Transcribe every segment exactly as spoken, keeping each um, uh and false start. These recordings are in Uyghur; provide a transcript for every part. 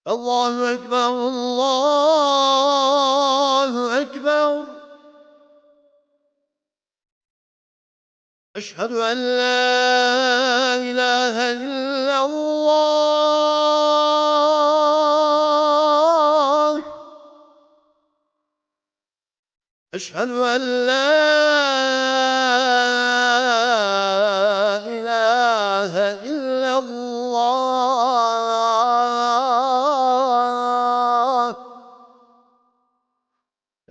الله أكبر، الله أكبر. أشهد أن لا إله إلا الله. أشهد أن لا إله إلا الله.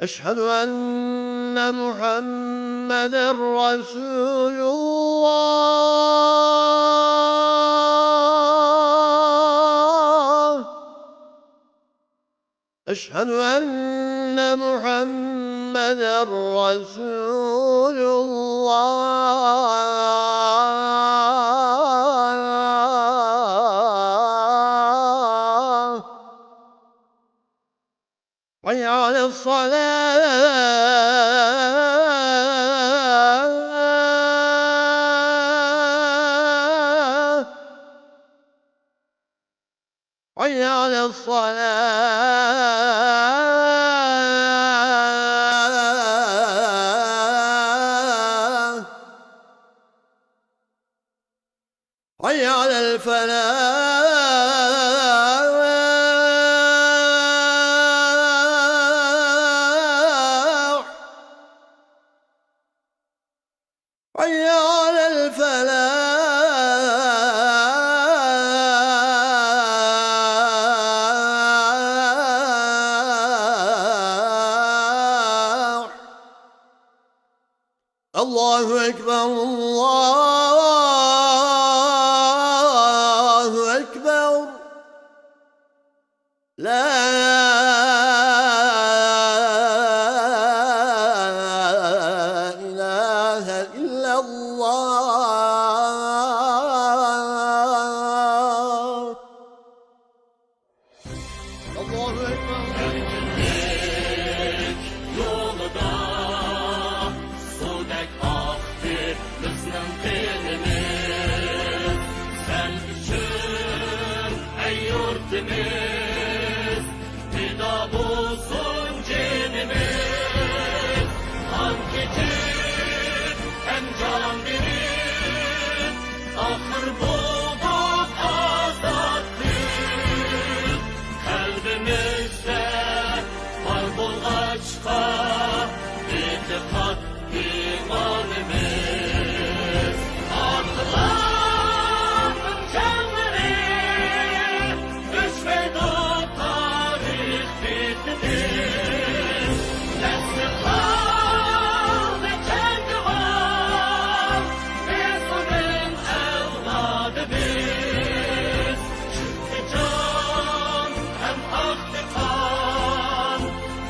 أشهد أن محمدا رسول الله. أشهد أن محمدا رسول الله. حي على الصلاة. حي على الصلاة. حي على الفلاح. حي على الفلاح. الله أكبر، الله أكبر. لا إله إلا الله. الله أكبر. ئەركىنلىك يولىدا سۇدەك ئاقتى بىزنىڭ قېنىمىز. سەن ئۈچۈن، ئەي يۇرتىمىز، پىدا بولسۇن جېنىمىز. قان كېچىپ، قان جان بېرىپ، ئاخىر بولدۇق ئازادلىق. قەلبىمىزدە بار بولغاچقا، ئېتىقاد ئىمانىمىز. ئاتىلارنىڭ جانلىرى ئۆچمەيدۇ تارىخ بېتىدىن. نەسلى قالدى چاڭگىغا، بىز ئۇنىڭ ئەۋلادىمىز. چۈشتى جان ھەم ئاقتى قان،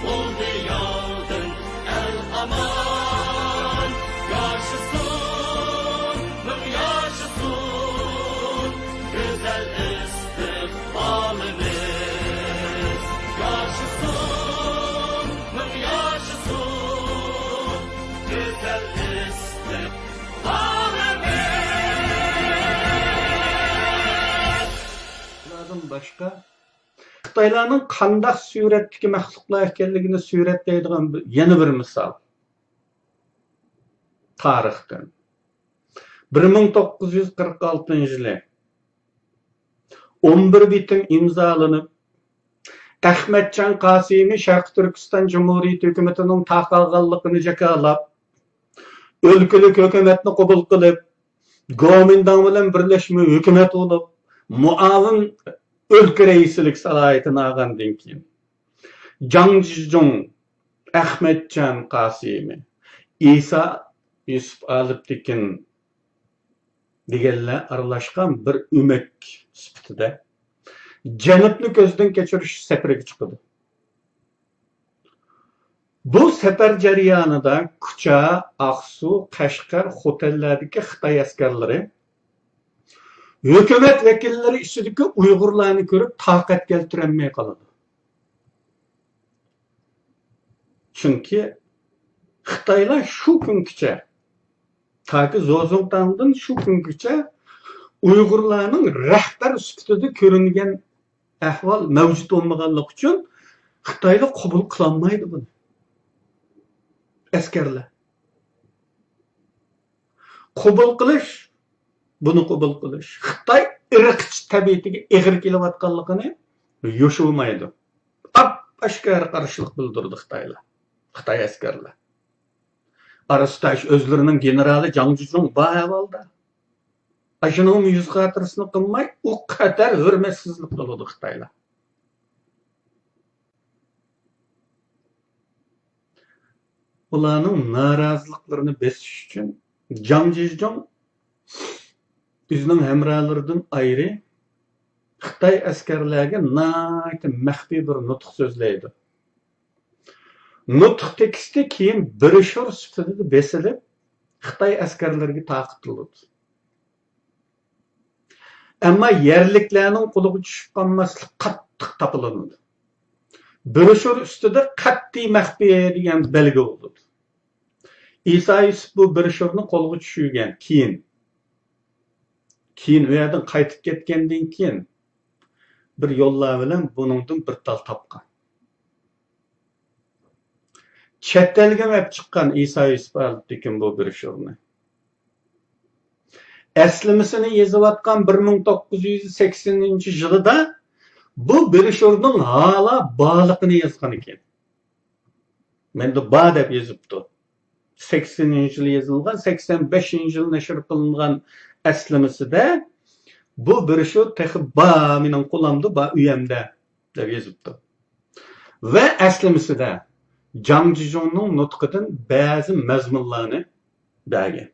بولدى ياۋدىن ئەل ئامان. ياشىسۇن، مىڭ ياشىسۇن گۈزەل ئىستىقبالىمىز. ياشىسۇن، مىڭ ياشىسۇن گۈزەل ئىستىقبالىمىز. بۇلاردىن باشقا خىتايلارنىڭ قانداق سۈرەتتىكى مەخلۇقلار ئىكەنلىكىنى سۈرەتلەيدىغان بىر، يەنە بىر مىسال. تارىختىن. بىر مىڭ توققۇز يۈز قىرىق ئالتىنچى يىلى ئون بىر بېتىم ئىمزالىنىپ، ئەخمەتجان قاسىمى شەرقىي تۈركىستان جۇمھۇرىيىتى ھۆكۈمىتىنىڭ تارقالغانلىقىنى جاكارلاپ، ئۆلكىلىك ھۆكۈمەتنى قوبۇل قىلىپ، گومىنداڭ بىلەن بىرلەشمە ھۆكۈمەت بولۇپ، مۇئاۋىن ئۆلكە رەئىسلىك سالاھىيىتىنى ئالغاندىن كېيىن، جاڭ جىجۇڭ، ئەخمەتجان قاسىمى، ئىسا يۈسۈپ ئالپتېكىن دېگەنلەر ئارىلاشقان بىر ئۆمەك سۈپىتىدە جەنۇبنى كۆزدىن كەچۈرۈش سەپىرىگە چىقىدۇ. بۇ سەپەر جەريانىدا كۇچا، ئاقسۇ، قەشقەر، خوتەنلەردىكى خىتاي ئەسكەرلىرى ھۆكۈمەت ۋەكىللىرى ئىچىدىكى ئۇيغۇرلارنى كۆرۈپ تاقەت كەلتۈرەلمەي قالىدۇ. چۈنكى خىتايلار شۇ كۈنگىچە، تاكى زوزۇڭتاڭدىن شۇ كۈنگىچە ئۇيغۇرلارنىڭ رەھبەر سۈپىتىدە كۆرۈنگەن ئەھۋال مەۋجۇت بولمىغانلىقى ئۈچۈن خىتايلار قوبۇل قىلالمايدۇ بۇنى. ئەسكەرلەر. قوبۇل قىلىش، بۇنى قوبۇل قىلىش خىتاي ئىرقچى تەبىئىتىگە ئېغىر كېلىۋاتقانلىقىنى يوشۇرمايدۇ. ئاپئاشكارا قارشىلىق بىلدۈرىدۇ خىتايلار. خىتاي ئەسكەرلەر. ئارىسىدا ئۆزلىرىنىڭ گېنېرالى جاڭ جىجۇڭ بار ئەھۋالدا. ئاشۇنىڭمۇ يۈز خاتىرىسىنى قىلماي، ئۇ قەدەر ھۆرمەتسىزلىك قىلىدۇ خىتايلار. ئۇلارنىڭ نارازىلىقلىرىنى بېسىش ئۈچۈن جاڭ جىجۇڭ ئۆزىنىڭ ھەمراھلىرىدىن ئايرى خىتاي ئەسكەرلەرگە ناھايىتى مەخپىي بىر نۇتۇق سۆزلەيدۇ. نۇتۇق تېكىستى كېيىن بروشيۇر سۈپىتىدە بېسىلىپ، خىتاي ئەسكەرلىرىگە تارقىتىلىدۇ. ئەمما يەرلىكلەرنىڭ قولىغا چۈشۈپ قالماسلىق قاتتىق تاپىلىنىدۇ. بروشيۇر ئۈستىدە قەتئىي مەخپىي دېگەن بەلگە بولىدۇ. ئىسا يۈسۈپ بۇ بروشيۇرنى قولىغا چۈشۈرگەن كېيىن، كېيىن ئۇ يەردىن قايتىپ كەتكەندىن كېيىن، بىر يوللار بىلەن بۇنىڭدىن بىر تال تاپقان. چەت ئەلگە ئەپ چىققان ئىسا يۈسۈپ ئالىپتىكىن بۇ بروشيۇرنى. ئەسلىمىسىنى يېزىۋاتقان بىر مىڭ توققۇز يۈز سەكسىنىنچى يىلىدا بۇ بروشيۇرنىڭ ھالا بارلىقىنى يازغان ئىكەن. مەندە بار دەپ يېزىپتۇ. سەكسىنىنچى يىلى يېزىلغان، سەكسەن بەشىنچى يىلى نەشر قىلىنغان ئەسلىمىسىدە بۇ بروشيۇر تېخى بار، مېنىڭ قولۇمدا بار، ئۆيەمدە، دەپ يېزىپتۇ. ۋە ئەسلىمىسىدە جاڭ جىجۇڭنىڭ نۇتقىدىن بەزى مەزمۇنلارنى بەرگەن.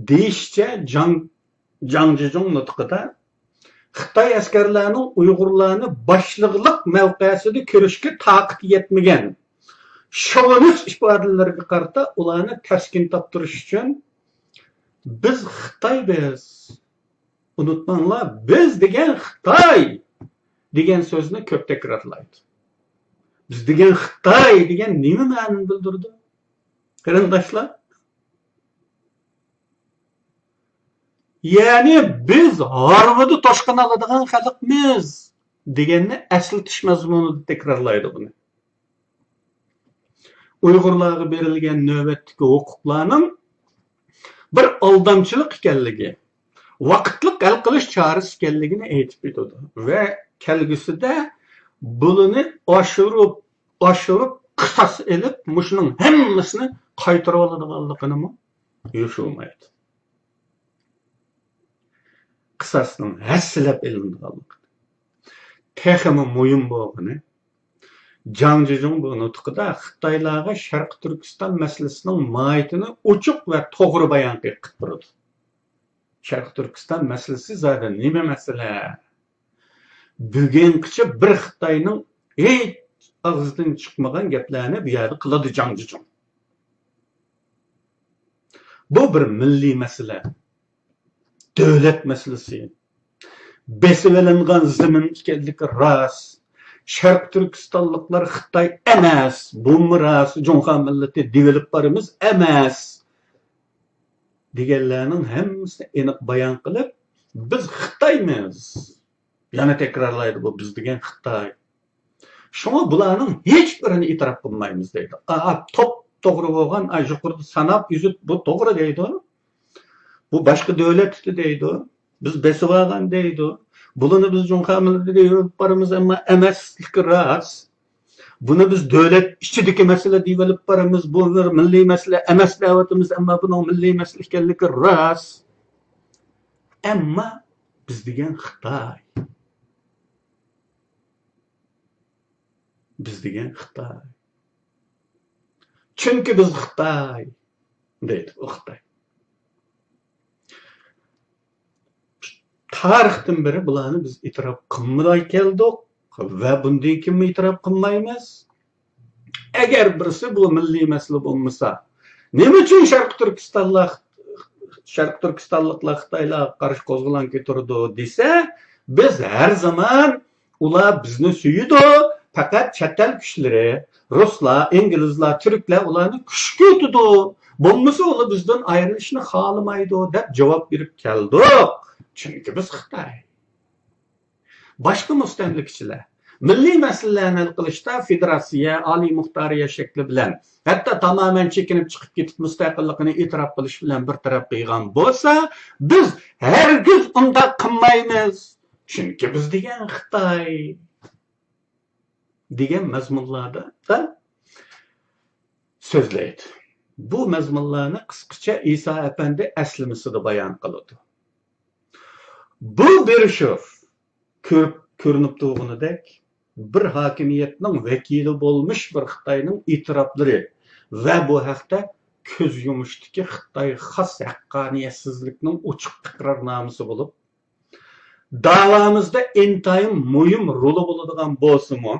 دېيىشىچە، جاڭ، جاڭ جىجۇڭ نۇتقىدا خىتاي ئەسكەرلەرنىڭ ئۇيغۇرلارنى باشلىقلىق مەۋقەسىدە كۆرۈشكە تاقىتى يەتمىگەن شوۋىنىست ئىپادىلىرىگە قارىتا ئۇلارنى تەسكىن تاپتۇرۇش ئۈچۈن، بىز خىتاي، بىز، ئۇنتۇماڭلار، بىز دېگەن خىتاي دېگەن سۆزنى كۆپ تەكرارلايدۇ. بىز دېگەن خىتاي دېگەن نېمە مەنىنى بىلدۈرىدۇ؟ قېرىنداشلار، يەنى بىز ھارۋىدا توشقان ئالىدىغان خەلقمىز دېگەننى ئەسلىتىش مەزمۇنىدا تەكرارلايدۇ بۇنى. ئۇيغۇرلارغا بېرىلگەن نۆۋەتتىكى ھوقۇقلارنىڭ بىر ئالدامچىلىق ئىكەنلىكى، ۋاقىتلىق ھەل قىلىش چارىسى ئىكەنلىكىنى ئېيتىپ ئۆتىدۇ ۋە كەلگۈسىدە بۇلىنى ئاشۇرۇپ، ئاشۇرۇپ، قىساس ئېلىپ، مۇشۇنىڭ ھەممىسىنى قايتۇرۇۋالىدىغانلىقىنىمۇ يوشۇرمايدۇ. قىساسنىڭ ھەسسىلەپ ئېلىنىدىغانلىقى. تېخىمۇ مۇھىم بولغىنى، جاڭ جىجۇڭ بۇ نۇتقىدا خىتايلارغا شەرقىي تۈركىستان مەسىلىسىنىڭ ماھىيىتىنى ئوچۇق ۋە توغرا بايان قىلىپ تۇرىدۇ. شەرقىي تۈركىستان مەسىلىسى زادى نېمە مەسىلە؟ بۈگۈنگىچە بىر خىتاينىڭ ھېچ ئاغزىدىن چىقمىغان گەپلەرنى بۇ يەردە قىلىدۇ جاڭ جىجۇڭ. بۇ بىر مىللىي مەسىلە، دۆلەت مەسىلىسى. بېسىۋېلىنغان زېمىن ئىكەنلىكى راست. شەرقىي تۈركىستانلىقلار خىتاي ئەمەس، بۇمۇ راست، جۇڭخۇا مىللىتى دېۋېلوپېرىمىز ئەمەس دېگەنلەرنىڭ ھەممىسىنى ئېنىق بايان قىلىپ، بىز خىتايمىز. يەنە تەكرارلايدۇ بۇ، بىز دېگەن خىتاي. شۇڭا بۇلارنىڭ ھېچ بىرىنى ئېتىراپ قىلمايمىز دەيدۇ. ئا، توپ توغرا بولغان، ئا، يۇقىرىدا ساناپ ئۈزۈپ، بۇ توغرا دەيدۇ. بۇ باشقا دۆلەت دەيدۇ. بىز بېسىۋالغان دەيدۇ. بۇلىنى بىز جۇڭخۇا مىللىتى دەپ بارىمىز، ئەمما ئەمەسلىكى راست. بۇنى بىز دۆلەت ئىچىدىكى مەسىلە دەپ بارىمىز، بۇ بىر مىللىي مەسىلە ئەمەس دەۋاتىمىز، ئەمما بۇنىڭ مىللىي مەسىلە ئىكەنلىكى راست. ئەمما بىز دېگەن خىتاي. بىز دېگەن خىتاي. چۈنكى بىز خىتاي، دەيدۇ ئۇ خىتاي. تارىختىن بېرى بۇلارنى بىز ئېتىراپ قىلماي كەلدۇق ۋە بۇندىن كېيىنمۇ ئېتىراپ قىلمايمىز. ئەگەر بىرسى بۇ مىللىي مەسىلە بولمىسا، نېمە ئۈچۈن شەرقىي تۈركىستانلار، شەرقىي تۈركىستانلىقلار خىتايلارغا قارشى قوزغىلاڭ كۆتۈرىدۇ دېسە، بىز ھەر زامان ئۇلار بىزنى سۆيىدۇ، پەقەت چەت ئەل كۈچلىرى، رۇسلار، ئىنگلىزلار، تۈركلەر ئۇلارنى كۈچكە ئېتىدۇ. بولمىسا ئۇلار بىزدىن ئايرىلىشنى خالىمايدۇ دەپ جاۋاب بېرىپ كەلدۇق. چۈنكى بىز خىتاي. باشقا مۇستەملىكىچىلەر مىللىي مەسىلىلەرنى ھەل قىلىشتا فېدېراتسىيە، ئالىي مۇختارىيەت شەكلى بىلەن، ھەتتا تامامەن چېكىنىپ چىقىپ كېتىپ، مۇستەقىللىقىنى ئېتىراپ قىلىش بىلەن بىر تەرەپ قىلغان بولسا، بىز ھەرگىز ئۇنداق قىلمايمىز. چۈنكى بىز دېگەن خىتاي دېگەن مەزمۇنلاردا سۆزلەيدۇ. بۇ مەزمۇنلارنى قىسقىچە ئىسا ئەپەندى ئەسلىمىسىدە بايان قىلىدۇ. بۇ بىر شۇ كۆرۈپ، كۆرۈنۈپ تۇرغىنىدەك، بىر ھاكىمىيەتنىڭ ۋەكىلى بولمىش بىر خىتاينىڭ ئېتىراپلىرى ۋە بۇ ھەقتە كۆز يۇمۇشتىكى خىتاي خاس ھەققانىيەتسىزلىكنىڭ ئوچۇق ئىقرارنامىسى بولۇپ، داۋامىزدا ئىنتايىن مۇھىم رولى بولىدىغان بولسىمۇ،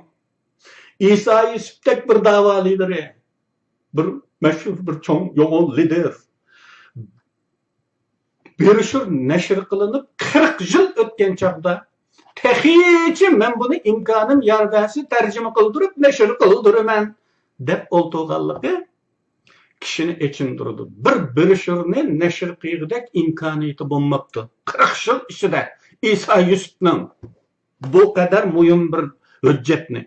ئىسا يۈسۈپتەك بىر داۋا لىدىرى، بىر مەشھۇر، بىر چوڭ يوغان لىدىر، بروشۇر نەشر قىلىنىپ قىرىق يىل ئۆتكەن چاغدا، تېخىچە مەن بۇنى ئىمكانىم يار بەرسە تەرجىمە قىلدۇرۇپ نەشر قىلدۇرىمەن دەپ ئولتۇرغانلىقى كىشىنى ئېچىندۇرىدۇ. بىر بروشۇرنى نەشر قىلغۇدەك ئىمكانىيىتى بولماپتۇ. قىرىق يىل ئىچىدە ئىسا يۈسۈپنىڭ بۇ قەدەر مۇھىم بىر ھۆججەتنى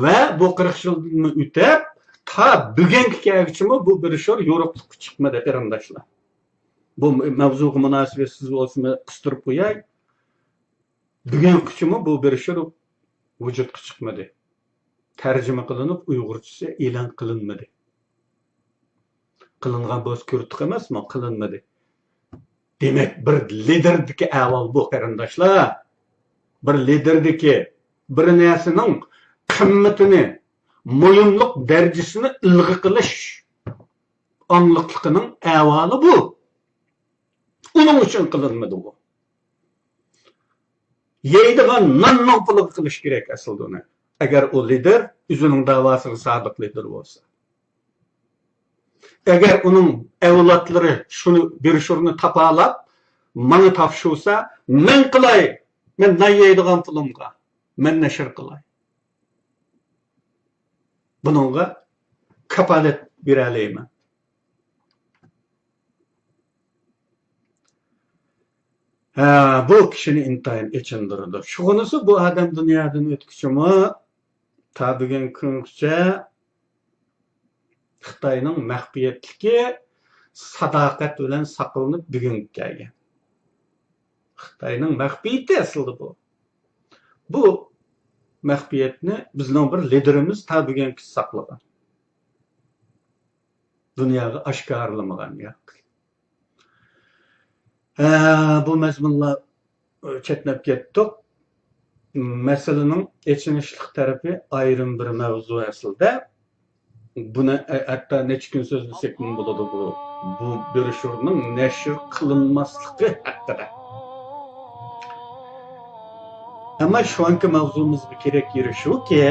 ۋە بۇ قىرىق يىلدىنمۇ ئۆتۈپ، تا بۈگۈنگە كەلگۈچىمۇ بۇ بروشۇر يورۇقلۇققا چىقمىدى، قېرىنداشلار. بۇ مەۋزۇغا مۇناسىۋەتسىز بولسىمۇ قىستۇرۇپ قوياي. بۈگۈنگىچىمۇ بۇ بروشۇر ۋۇجۇدقا چىقمىدى. تەرجىمە قىلىنىپ، ئۇيغۇرچىسى ئېلان قىلىنمىدى. قىلىنغان بولسا كۆردۇق ئەمەسمۇ؟ قىلىنمىدى. دېمەك، بىر لىدېردىكى ئەھۋال بۇ، قېرىنداشلار. بىر لىدېردىكى، بىر نەرسىنىڭ قىممىتىنى، مۇھىملىق دەرىجىسىنى ئىلغا قىلىش ئاڭلىقلىقىنىڭ ئەھۋالى بۇ. ئۇنىڭ ئۈچۈن قىلىنمىدى ئۇ. يەيدىغان ناننىڭ پۇلىغا قىلىش كېرەك ئەسلىدە ئۇنى. ئەگەر ئۇ لىدېر ئۆزىنىڭ داۋاسىغا سادىق لىدېر بولسا. ئەگەر ئۇنىڭ ئەۋلادلىرى شۇنى، بروشۇرنى تاپالاپ، ماڭا تاپشۇرسا، مەن قىلاي، مەن نان يەيدىغان پۇلۇمغا، مەن نەشر قىلاي. بۇنىڭغا كاپالەت بېرەلەيمەن. ھە، بۇ كىشىنى ئىنتايىن ئېچىندۇرىدۇ. شۇغىنىسى بۇ ئادەم دۇنيادىن ئۆتكۈچىمۇ تا بۈگۈنكى كۈنگىچە خىتاينىڭ مەخپىيەتلىكى ساداقەت بىلەن ساقلىنىپ بۈگۈنگە كەلگەن. خىتاينىڭ مەخپىيىتى ئەسلىدە بۇ. بۇ مەخپىيەتنى بىزنىڭ بىر لىدېرىمىز تا بۈگۈنگىچە ساقلىغان. دۇنياغا ئاشكارىلىمىغان ياق. ھە، بۇ مەزمۇنلار چەتنەپ كەتتۇق. مەسىلىنىڭ ئېچىنىشلىق تەرىپى ئايرىم بىر مەۋزۇ ئەسلىدە. بۇنى ھە-، ھەتتا نەچچە كۈن سۆزلىسەكمۇ بولىدۇ بۇ، بۇ بروشۇرنىڭ نەشر قىلىنماسلىقى ھەققىدە. ئەمما شۇ ئانكى مەۋزۇمىزغا كېرەك يېرى شۇكى،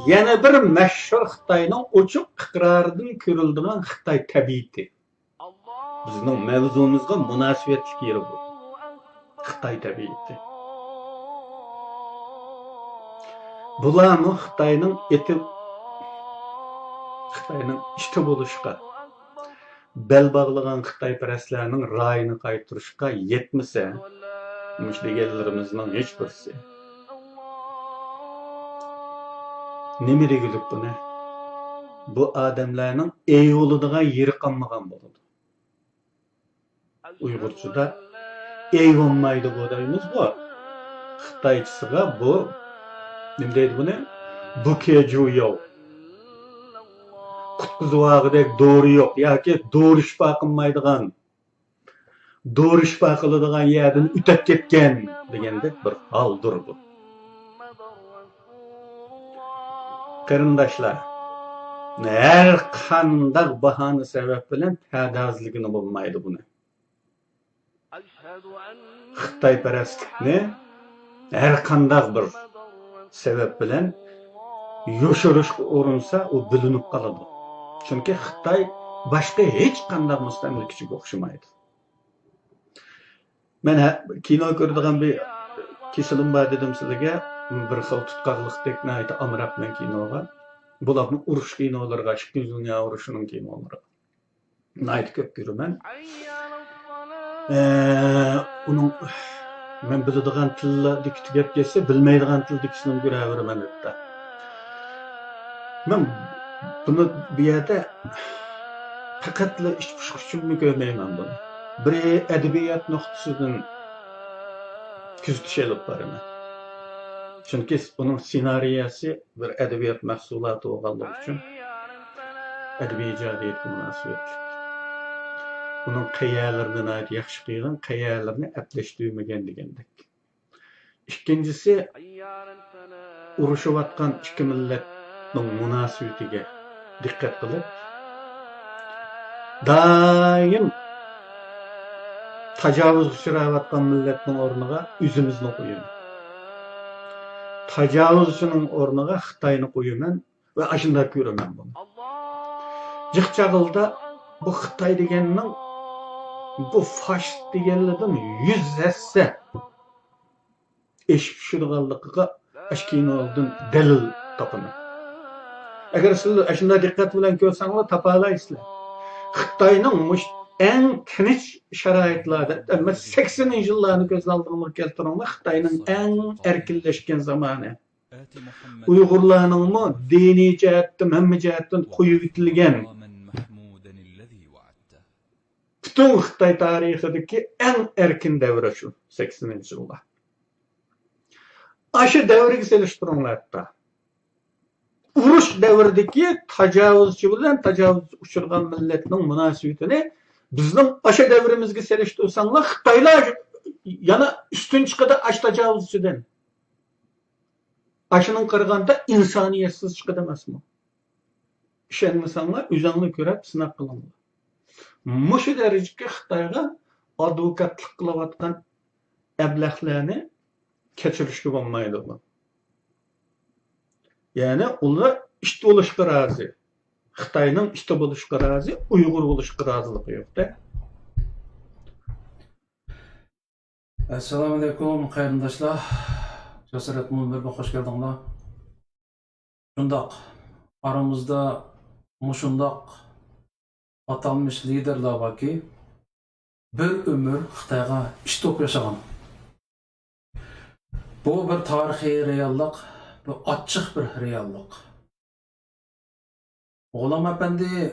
يەنە بىر مەشھۇر خىتاينىڭ ئوچۇق ئىقرارىدىن كۆرۈلىدىغان خىتاي تەبىئىتى. بىزنىڭ مەۋزۇمىزغا مۇناسىۋەتلىك يېرى بۇ. خىتاي تەبىئىتى. بۇلارمۇ خىتاينىڭ ئېتى، خىتاينىڭ ئىتى بولۇشقا، بەل باغلىغان خىتايپەرەسلەرنىڭ رايىنى قايتۇرۇشقا يەتمىسە، مۇشۇ دېگەنلىرىمىزنىڭ ھېچ بىرسى. نېمە دېگۈلۈك بۇنى؟ بۇ ئادەملەرنىڭ ئېيىۋالىدىغان يېرى قالمىغان بولىدۇ. ئۇيغۇرچىدا ئېيىۋالمايدىغۇ دەيمىزغۇ. خىتايچىسىغا بۇ، نېمە دەيدۇ بۇنى؟ بۇكېجۇياۋ. قۇتقۇزۇۋالغۇدەك دورا يوق ياكى دورا شىپا قىلمايدىغان، دورا شىپا قىلىدىغان يەردىن ئۆتۈپ كەتكەن دېگەندەك بىر ھالدۇر بۇ. قېرىنداشلار، ھەر قانداق باھانە سەۋەب بىلەن پەردازلىگىلى بولمايدۇ بۇنى. خىتايپەرەسلىكنى ھەر قانداق بىر سەۋەب بىلەن يوشۇرۇشقا ئۇرۇنسا، ئۇ بىلىنىپ قالىدۇ. چۈنكى خىتاي باشقا ھېچ قانداق مۇستەملىكىچىگە ئوخشىمايدۇ. مەن ھە-، كىنو كۆرىدىغان بىر كېسىلىم بار دېدىم سىلىگە. بىر خىل تۇتقاقلىقتەك ناھايىتى ئامراقمەن كىنوغا. بولۇپمۇ ئۇرۇش كىنولىرىغا، ئىككىنچى دۇنيا ئۇرۇشىنىڭ كىنولىرىغا ناھايىتى كۆپ كۆرىمەن. ئە، ئۇنىڭ مەن بىلىدىغان تىلدىكى گەپ كەتسە، بىلمەيدىغان تىلدىكىسىنىمۇ كۆرەۋېرىمەن ھەتتا. مەن بۇنى بۇ يەردە پەقەتلا ئىچ پۇشۇق ئۈچۈنمۇ كۆرمەيمەن بۇنى. بىر ئەدەبىيات نۇقتىسىدىن كۆزىتىش ئېلىپ بارىمەن. چۈنكى ئۇنىڭ سېنارىيەسى بىر ئەدەبىيات مەھسۇلاتى بولغانلىقى ئۈچۈن ئەدەبىي ئىجادىيەتكە مۇناسىۋەتلىك. ئۇنىڭ قەيەرلىرىنى ناھايىتى ياخشى قىلغان، قەيەرلىرىنى ئەپلەشتۈرمىگەن دېگەندەك. ئىككىنچىسى، ئۇرۇشۇۋاتقان ئىككى مىللەتنىڭ مۇناسىۋىتىگە دىققەت قىلىپ، دائىم تاجاۋۇزغا ئۇچراۋاتقان مىللەتنىڭ ئورنىغا ئۆزىمىزنى قويىمەن. تاجاۋۇزچىنىڭ ئورنىغا خىتاينى قويىمەن ۋە ئاشۇنداق كۆرىمەن بۇنى. جىق چاغلىدا بۇ خىتاي دېگەننىڭ بۇ فاشىست دېگەنلەردىن يۈز ھەسسە ئېشىپ چۈشىدىغانلىقىغا ئاشۇ كىنودىن دەلىل تاپىمەن. ئەگەر سىلەر ئاشۇنداق دىققەت بىلەن كۆرسەڭلار، تاپالايسىلەر. خىتاينىڭ مۇشۇ ئەڭ تىنچ شارائىتلاردا، مەسىلەن، سەكسىنىنچى يىللارنى كۆز ئالدىڭلارغا كەلتۈرۈڭلار، خىتاينىڭ ئەڭ ئەركىنلەشكەن زامانى. ئۇيغۇرلارنىڭمۇ دىنىي جەھەتتىن، ھەممە جەھەتتىن قويۇۋېتىلگەن. پۈتۈن خىتاي تارىخىدىكى ئەڭ ئەركىن دەۋرى شۇ سەكسىنىنچى يىللار. ئاشۇ دەۋرگە سېلىشتۇرۇڭلار ھەتتا. ئۇرۇش دەۋرىدىكى تاجاۋۇزچى بىلەن تاجاۋۇزغا ئۇچرىغان مىللەتنىڭ مۇناسىۋىتىنى بىزنىڭ ئاشۇ دەۋرىمىزگە سېلىشتۇرساڭلار، خىتايلار يەنە ئۈستۈن چىقىدۇ ئاشۇ تاجاۋۇزچىدىن. ئاشۇنىڭغا قارىغاندا ئىنسانىيەتسىز چىقىدۇ ئەمەسمۇ؟ ئىشەنمىسەڭلار، ئۆزۈڭلار كۆرۈپ سىناق قىلىڭلار. مۇشۇ دەرىجىگە خىتايغا ئادۋوكاتلىق قىلىۋاتقان ئەبلەخلەرنى كەچۈرۈشكە بولمايدۇ. يەنى ئۇلار ئىت بولۇشقا رازى. خىتاينىڭ ئىتى بولۇشقا رازى، ئۇيغۇر بولۇشقا رازىلىقى يوق-دە. ئەسسالامۇئەلەيكۇم، قېرىنداشلار. جاسارەت مۇنبىرىگە خوش كەلدىڭلار. شۇنداق، ئارىمىزدا مۇشۇنداق ئاتالمىش لىدېرلار باركى، بىر ئۆمۈر خىتايغا ئىت بولۇپ ياشىغان. بۇ بىر تارىخىي رېئاللىق، بۇ ئاچچىق بىر رېئاللىق. غۇلام ئەپەندى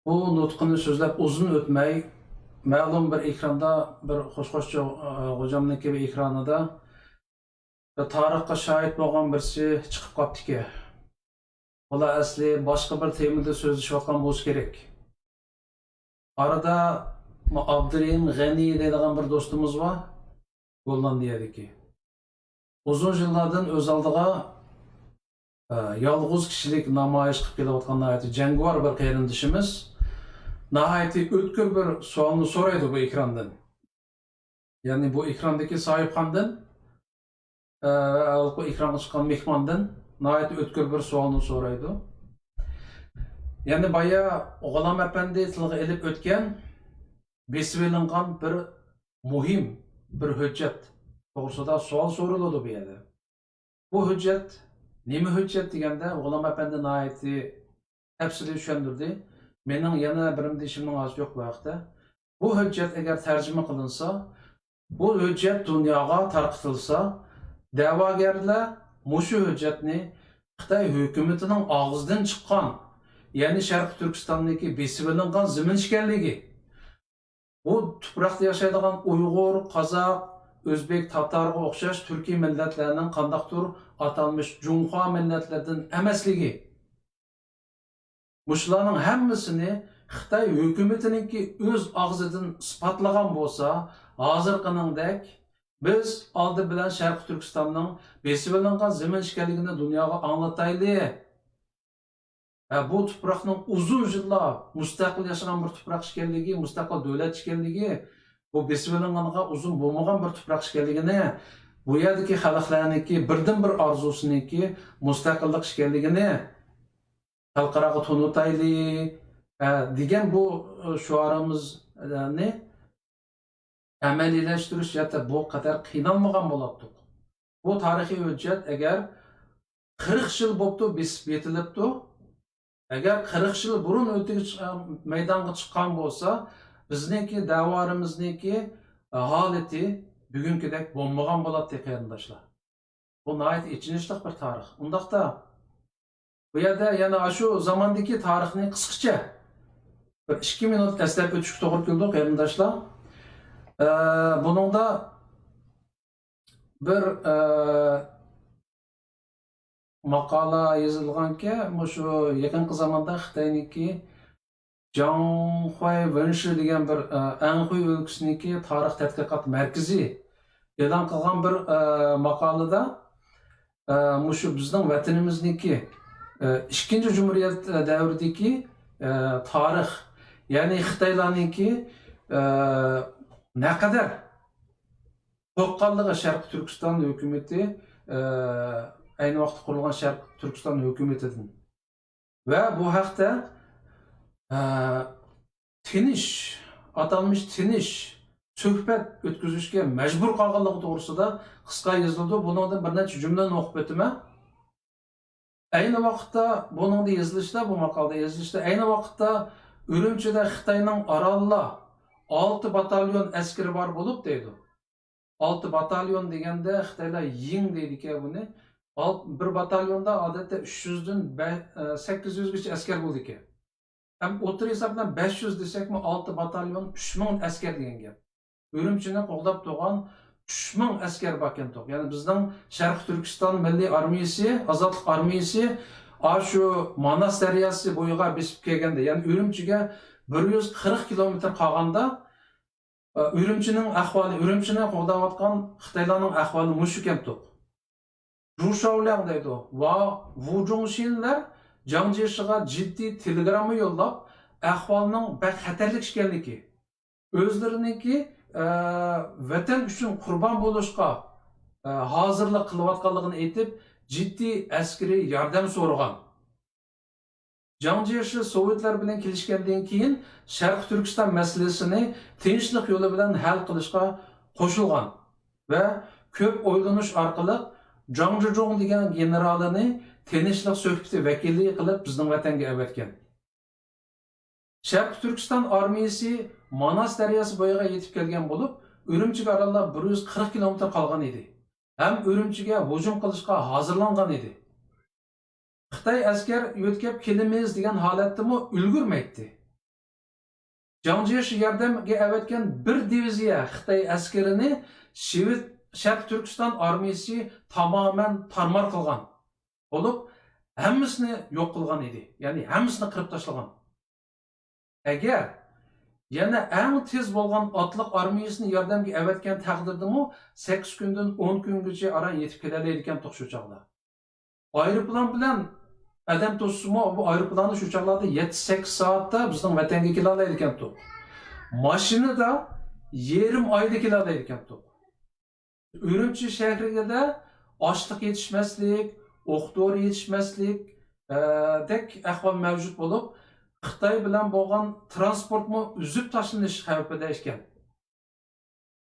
بۇ نۇتقىنى سۆزلەپ ئۇزۇن ئۆتمەي، مەلۇم بىر ئېكراندا، بىر خوش-خوش غوجامنىڭكى بىر ئېكرانىدا بىر تارىخقا شاھىت بولغان بىرسى چىقىپ قاپتىكەن. بۇلار ئەسلى باشقا بىر تېمىدا سۆزلىشىۋاتقان بولسا كېرەك. ئارىدا ئابدۇرېھىم غەنى دەيدىغان بىر دوستىمىز بار. گوللاندىيەدىكى. ئۇزۇن يىللاردىن ئۆز ئالدىغا، ئە، يالغۇز كىشىلىك نامايىش قىلىپ كېلىۋاتقان ناھايىتى جەڭگىۋار بىر قېرىندىشىمىز ناھايىتى ئۆتكۈر بىر سوئالنى سورايدۇ بۇ ئېكراندىن. يەنى بۇ ئېكراندىكى ساھىبخاندىن، ئە، ھېلىقى ئېكرانغا چىققان مېھماندىن ناھايىتى ئۆتكۈر بىر سوئالنى سورايدۇ. يەنى بايا غۇلام ئەپەندى تىلغا ئېلىپ ئۆتكەن بېسىۋېلىنغان بىر مۇھىم بىر ھۆججەت توغرىسىدا سوئال سورىلىدۇ بۇ يەردە. بۇ ھۆججەت نېمە ھۆججەت دېگەندە، غۇلام ئەپەندى ناھايىتى تەپسىلىي چۈشەندۈردى. مېنىڭ يەنە بىرىم دېيىشىمنىڭ ھاجىتى يوق بۇ ھەقتە. بۇ ھۆججەت ئەگەر تەرجىمە قىلىنسا، بۇ ھۆججەت دۇنياغا تارقىتىلسا، دەۋاگەرلەر مۇشۇ ھۆججەتنى خىتاي ھۆكۈمىتىنىڭ ئاغزىدىن چىققان، يەنى شەرقىي تۈركىستاندىكى بېسىۋېلىنغان زېمىن ئىكەنلىكى، بۇ تۇپراقتا ياشايدىغان ئۇيغۇر، قازاق، ئۆزبېك، تاتارغا ئوخشاش تۈركىي مىللەتلەرنىڭ قانداقتۇر ئاتالمىش جۇڭخۇا مىللەتلىرىدىن ئەمەسلىكى، مۇشۇلارنىڭ ھەممىسىنى خىتاي ھۆكۈمىتىنىڭكى ئۆز ئاغزىدىن ئىسپاتلىغان بولسا، ھازىرقىنىڭدەك بىز ئالدى بىلەن شەرقىي تۈركىستاننىڭ بېسىۋېلىنغان زېمىن ئىكەنلىكىنى دۇنياغا ئاڭلىتايلى. ھە، بۇ تۇپراقنىڭ ئۇزۇن يىللار مۇستەقىل ياشىغان بىر تۇپراق ئىكەنلىكى، مۇستەقىل دۆلەت ئىكەنلىكى، بۇ بېسىۋېلىنغانغا ئۇزۇن بولمىغان بىر تۇپراق ئىكەنلىكىنى، بۇ يەردىكى خەلقلەرنىڭكى بىردىنبىر ئارزۇسىنىڭكى مۇستەقىللىق ئىكەنلىكىنى خەلقئاراغا تونۇتايلى، ئە، دېگەن بۇ، ئە، شوئارىمىزنى ئەمەلىيلەشتۈرۈش جەھەتتە بۇ قەدەر قىينالمىغان بولاتتۇق. بۇ تارىخىي ھۆججەت ئەگەر قىرىق يىل بوپتۇ، بېسىپ يېتىلىپتۇ. ئەگەر قىرىق يىل بۇرۇن ئۆتۈگە چىق-، مەيدانغا چىققان بولسا، بىزنىڭكى دەۋرىمىزنىڭكى ھالىتى، بۈگۈنكىدەك بولمىغان بولاتتى، قېرىنداشلار. بۇ ناھايىتى ئېچىنىشلىق بىر تارىخ. ئۇنداقتا، بۇ يەردە يەنە ئاشۇ زاماندىكى تارىخنى قىسقىچە بىر ئىككى مىنۇت ئەسلەپ ئۆتۈشكە توغرا كېلىدۇ، قېرىنداشلار. ئە، بۇنىڭدا بىر، ئە، ماقالە يېزىلغانكەن، مۇشۇ يېقىنقى زاماندا خىتاينىڭكى جاڭخۇەي ۋېنشى دېگەن بىر، ئە، ئەنخۇي ئۆلكىسىنىڭكى تارىخ تەتقىقات مەركىزى ئېلان قىلغان بىر، ئە، ماقالىدە، ئە، مۇشۇ بىزنىڭ ۋەتىنىمىزنىڭكى، ئە، ئىككىنچى جۇمھۇرىيەت دەۋرىدىكى، ئە، تارىخ، يەنى خىتايلارنىڭكى، ئە، نەقەدەر قورققانلىقى شەرقىي تۈركىستان ھۆكۈمىتى، ئە، ئەينى ۋاقىتتا قۇرۇلغان شەرقىي تۈركىستان ھۆكۈمىتىدىن. ۋە بۇ ھەقتە، ئە، تىنچ، ئاتالمىش تىنچ سۆھبەت ئۆتكۈزۈشكە مەجبۇر قالغانلىقى توغرىسىدا قىسقا يېزىلىدۇ. بۇنىڭدىن بىر نەچچە جۈملىنى ئوقۇپ ئۆتىمەن. ئەينى ۋاقىتتا بۇنىڭدا يېزىلىشتا، بۇ ماقالىدە يېزىلىشتا، ئەينى ۋاقىتتا ئۈرۈمچىدە خىتاينىڭ ئارانلا ئالتە باتاليون ئەسكىرى بار بولۇپ دەيدۇ. ئالتە باتاليون دېگەندە خىتايلار يىڭ دەيدىكەن بۇنى. ئال-، بىر باتاليوندا ئادەتتە ئۈچ يۈزدىن بە-، ئە، سەككىز يۈزگىچە ئەسكەر بولىدىكەن. ھەم ئوتتۇرا ھېساب بىلەن بەش يۈز دېسەكمۇ، ئالتە باتاليون ئۈچ مىڭ ئەسكەر دېگەن گەپ. ئۈرۈمچىنى قوغداپ تۇرغان ئۈچ مىڭ ئەسكەر باركەنتۇق. يەنى بىزنىڭ شەرقىي تۈركىستان مىللىي ئارمىيىسى، ئازادلىق ئارمىيىسى ئاشۇ ماناس دەرياسى بويىغا بېسىپ كەلگەندە، يەنى ئۈرۈمچىگە بىر يۈز قىرىق كىلومېتىر قالغاندا، ئۈرۈمچىنىڭ ئەھۋالى، ئۈرۈمچىنى قوغداۋاتقان خىتايلارنىڭ ئەھۋالى مۇشۇكەنتۇق. جۇ شاۋلياڭ دەيدۇ، ۋا ۋۇ جۇڭشىنلەر جاڭ جيېشىغا جىددىي تېلېگرامما يوللاپ، ئەھۋالنىڭ بەك خەتەرلىك ئىكەنلىكى، ئۆزلىرىنىڭكى، ئە، ۋەتەن ئۈچۈن قۇربان بولۇشقا، ئە، ھازىرلىق قىلىۋاتقانلىقىنى ئېيتىپ، جىددىي ئەسكىرىي ياردەم سورىغان. جاڭ جيېشى سوۋېتلار بىلەن كېلىشكەندىن كېيىن، شەرقىي تۈركىستان مەسىلىسىنى تىنچلىق يولى بىلەن ھەل قىلىشقا قوشۇلغان ۋە كۆپ ئويلىنىش ئارقىلىق جاڭ جۇجۇڭ دېگەن گېنېرالىنى تىنچلىق سۆھبىتى ۋەكىلى قىلىپ بىزنىڭ ۋەتەنگە ئەۋەتكەن. شەرقىي تۈركىستان ئارمىيىسى ماناس دەرياسى بويىغا يېتىپ كەلگەن بولۇپ، ئۈرۈمچىگە ئارانلا بىر يۈز قىرىق كىلومېتىر قالغان ئىدى ھەم ئۈرۈمچىگە ھۇجۇم قىلىشقا ھازىرلانغان ئىدى. خىتاي ئەسكەر يۆتكەپ كېلىمىز دېگەن ھالەتتىمۇ ئۈلگۈرمەيتتى. جاڭ جيېشى ياردەمگە ئەۋەتكەن بىر دىۋىزىيە خىتاي ئەسكىرىنى شىۋېد شەرقىي تۈركىستان ئارمىيىسى تامامەن تارمار قىلغان بولۇپ، ھەممىسىنى يوق قىلغان ئىدى. يەنى ھەممىسىنى قىرىپ تاشلىغان. ئەگەر يەنە ئەڭ تېز بولغان ئاتلىق ئارمىيىسىنى ياردەمگە ئەۋەتكەن تەقدىردىمۇ، سەككىز كۈندىن ئون كۈنگىچە ئاران يېتىپ كېلەلەيدىكەنتۇق شۇ چاغدا. ئايروپىلان بىلەن ئادەم توسسىمۇ، بۇ ئايروپىلاندا شۇ چاغلاردا يەتتە سەككىز سائەتتە بىزنىڭ ۋەتەنگە كېلەلەيدىكەنتۇق. ماشىنىدا يېرىم ئايدا كېلەلەيدىكەنتۇق. ئۈرۈمچى شەھىرىدە ئاشلىق يېتىشمەسلىك، ئوق دورا يېتىشمەسلىك، ئە، دەك ئەھۋال مەۋجۇت بولۇپ، خىتاي بىلەن بولغان تىرانسپورتمۇ ئۈزۈپ تاشلىنىش خەۋپىدە ئىكەن.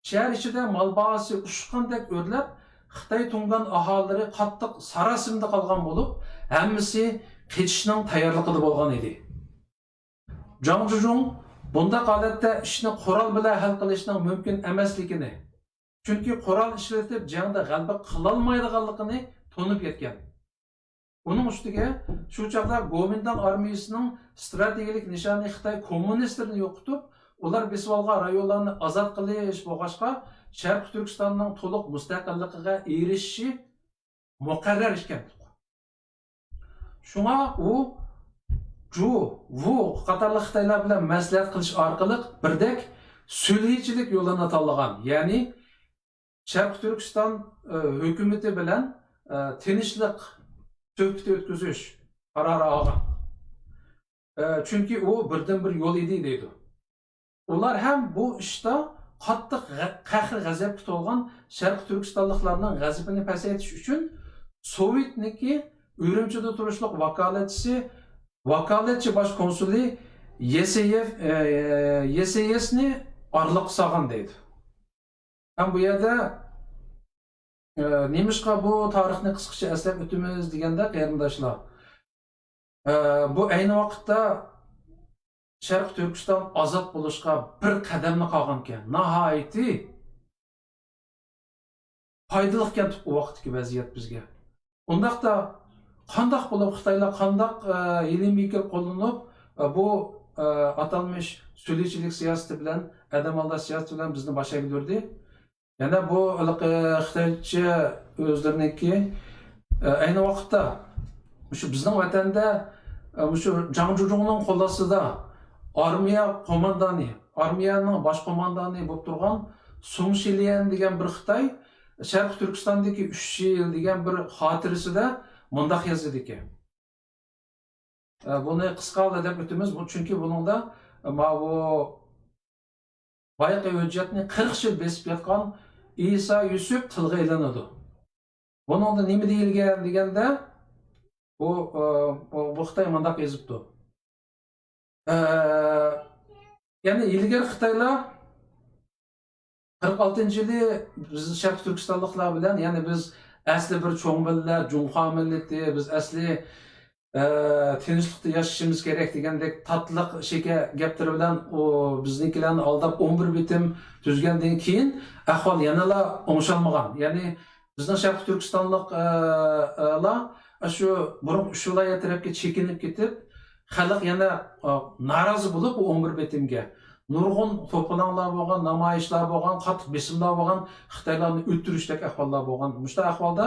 شەھەر ئىچىدە مال باھاسى ئۇچقاندەك ئۆرلەپ، خىتاي تۇڭگان ئاھالىلىرى قاتتىق ساراسىمىدا قالغان بولۇپ، ھەممىسى قېچىشنىڭ تەييارلىقىدا بولغان ئىدى. جاڭ جۇجۇڭ بۇنداق ھالەتتە ئىشنى قورال بىلەن ھەل قىلىشنىڭ مۇمكىن ئەمەسلىكىنى، چۈنكى قورال ئىشلىتىپ جەڭدە غەلىبە قىلالمايدىغانلىقىنى تونۇپ يەتكەن. ئۇنىڭ ئۈستىگە شۇ چاغدا گومىنداڭ ئارمىيىسىنىڭ ئىستراتېگىيەلىك نىشانى خىتاي كوممۇنىستلىرىنى يوقىتىپ، ئۇلار بېسىۋالغان رايونلارنى ئازاد قىلىش بولغاچقا، شەرقىي تۈركىستاننىڭ تولۇق مۇستەقىللىقىغا ئېرىشىشى مۇقەررەر ئىكەن. شۇڭا ئۇ جۇ، ۋۇ قاتارلىق خىتايلار بىلەن مەسلىھەت قىلىش ئارقىلىق بىردەك سۈلھىچىلىك يولىنى تاللىغان، يەنى شەرقىي تۈركىستان، ئە، ھۆكۈمىتى بىلەن، ئە، تىنچلىق سۆھبىتى ئۆتكۈزۈش قارارى ئالغان. ئە، چۈنكى ئۇ بىردىنبىر يول ئىدى، دەيدۇ. ئۇلار ھەم بۇ ئىشتا قاتتىق غە-، قەھرى-غەزەپكە تولغان شەرقىي تۈركىستانلىقلارنىڭ غەزىپىنى پەسەيتىش ئۈچۈن سوۋېتنىڭكى ئۈرۈمچىدە تۇرۇشلۇق ۋاكالەتچىسى، ۋاكالەتچى باش كونسۇلى يېسېيېف، ئە، يېسېيېسنى ئارىلىققا سالغان دەيدۇ. ھەم بۇ يەردە، ئە، نېمىشقا بۇ تارىخنى قىسقىچە ئەسلەپ ئۆتىمىز دېگەندە، قېرىنداشلار، ئە، بۇ ئەينى ۋاقىتتا شەرقىي تۈركىستان ئازاد بولۇشقا بىر قەدەملا قالغانىكەن. ناھايىتى پايدىلىقكەن ئۇ ۋاقىتتىكى ۋەزىيەت بىزگە. ئۇنداقتا قانداق بولۇپ خىتايلار قانداق، ئە، ھىيلە-مىكىر قوللىنىپ، ئە، بۇ، ئە، ئاتالمىش سۈلھىچىلىك سىياسىتى بىلەن، ئادەم ئالداش سىياسىتى بىلەن بىزنى باش ئەگدۈردى؟ يەنە بۇ ھېلىقى خىتايچە ئۆزلىرىنىڭكى، ئە، ئەينى ۋاقىتتا مۇشۇ بىزنىڭ ۋەتەندە، ئە، مۇشۇ جاڭ جۇجۇڭنىڭ قول ئاستىدا ئارمىيە قوماندانى، ئارمىيەنىڭ باش قوماندانى بولۇپ تۇرغان سۇڭ شىليەن دېگەن بىر خىتاي شەرقىي تۈركىستاندىكى ئۈچ يىل دېگەن بىر خاتىرىسىدە مۇنداق يازىدىكەن. ئە، بۇنى قىسقا دەپ ئۆتىمىز، بۇ، چۈنكى بۇنىڭدا، ئە، ماۋۇ بايىقى ھۆججەتنى قىرىق يىل بېسىپ ياتقان ئىسا يۈسۈپ تىلغا ئېلىنىدۇ. بۇنىڭدا نېمە دېيىلگەن دېگەندە، بۇ، ئە، بۇ، بۇ خىتاي مۇنداق يېزىپتۇ. ئە، يەنى ئىلگىرى خىتايلار قىرىق ئالتىنچى يىلى بىز شەرقىي تۈركىستانلىقلار بىلەن، يەنى بىز ئەسلى بىر چوڭ مىللەت، جۇڭخۇا مىللىتى، بىز ئەسلى، ئە، تىنچلىقتا ياشىشىمىز كېرەك دېگەندەك تاتلىق شېكەر گەپلىرى بىلەن ئۇ بىزنىڭكىلەرنى ئالداپ ئون بىر بېتىم تۈزگەندىن كېيىن ئەھۋال يەنىلا ئوڭشالمىغان. يەنى بىزنىڭ شەرقىي تۈركىستانلىق، ئە، ئە، لار شۇ بۇرۇنقى ئۈچ ۋىلايەت تەرەپكە چېكىنىپ كېتىپ، خەلق يەنە، ئە، نارازى بولۇپ بۇ ئون بىر بېتىمگە. نۇرغۇن توپىلاڭلار بولغان، نامايىشلار بولغان، قاتتىق بېسىملار بولغان، خىتايلارنى ئۆلتۈرۈشتەك ئەھۋاللار بولغان. مۇشۇنداق ئەھۋالدا،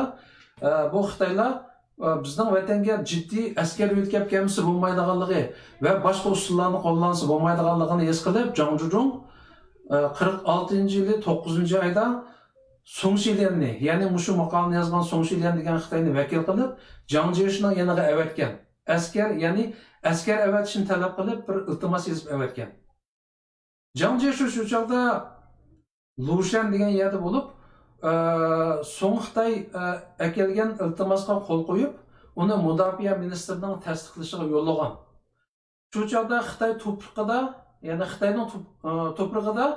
ئە، بۇ خىتايلار، ئە، بىزنىڭ ۋەتەنگە جىددىي ئەسكەر يۆتكەپ كەلمىسە بولمايدىغانلىقى ۋە باشقا ئۇسۇللارنى قوللانسا بولمايدىغانلىقىنى ھېس قىلىپ، جاڭ جۇجۇڭ، ئە، قىرىق ئالتىنچى يىلى توققۇزىنچى ئايدا سۇڭ شىليەننى، يەنى مۇشۇ ماقالىنى يازغان سۇڭ شىليەن دېگەن خىتاينى ۋەكىل قىلىپ، جاڭ جيېشىنىڭ يېنىغا ئەۋەتكەن. ئەسكەر، يەنى ئەسكەر ئەۋەتىشنى تەلەپ قىلىپ، بىر ئىلتىماس يېزىپ ئەۋەتكەن. جاڭ جيېشى شۇ چاغدا لۇشەن دېگەن يەردە بولۇپ، ئە، سۇڭ خىتاي، ئە، ئەكەلگەن ئىلتىماسقا قول قويۇپ، ئۇنى مۇداپىئە مىنىستىرىنىڭ تەستىقلىشىغا يوللىغان. شۇ چاغدا خىتاي توپرىقىدا، يەنى خىتاينىڭ توپ-، ئە، توپرىقىدا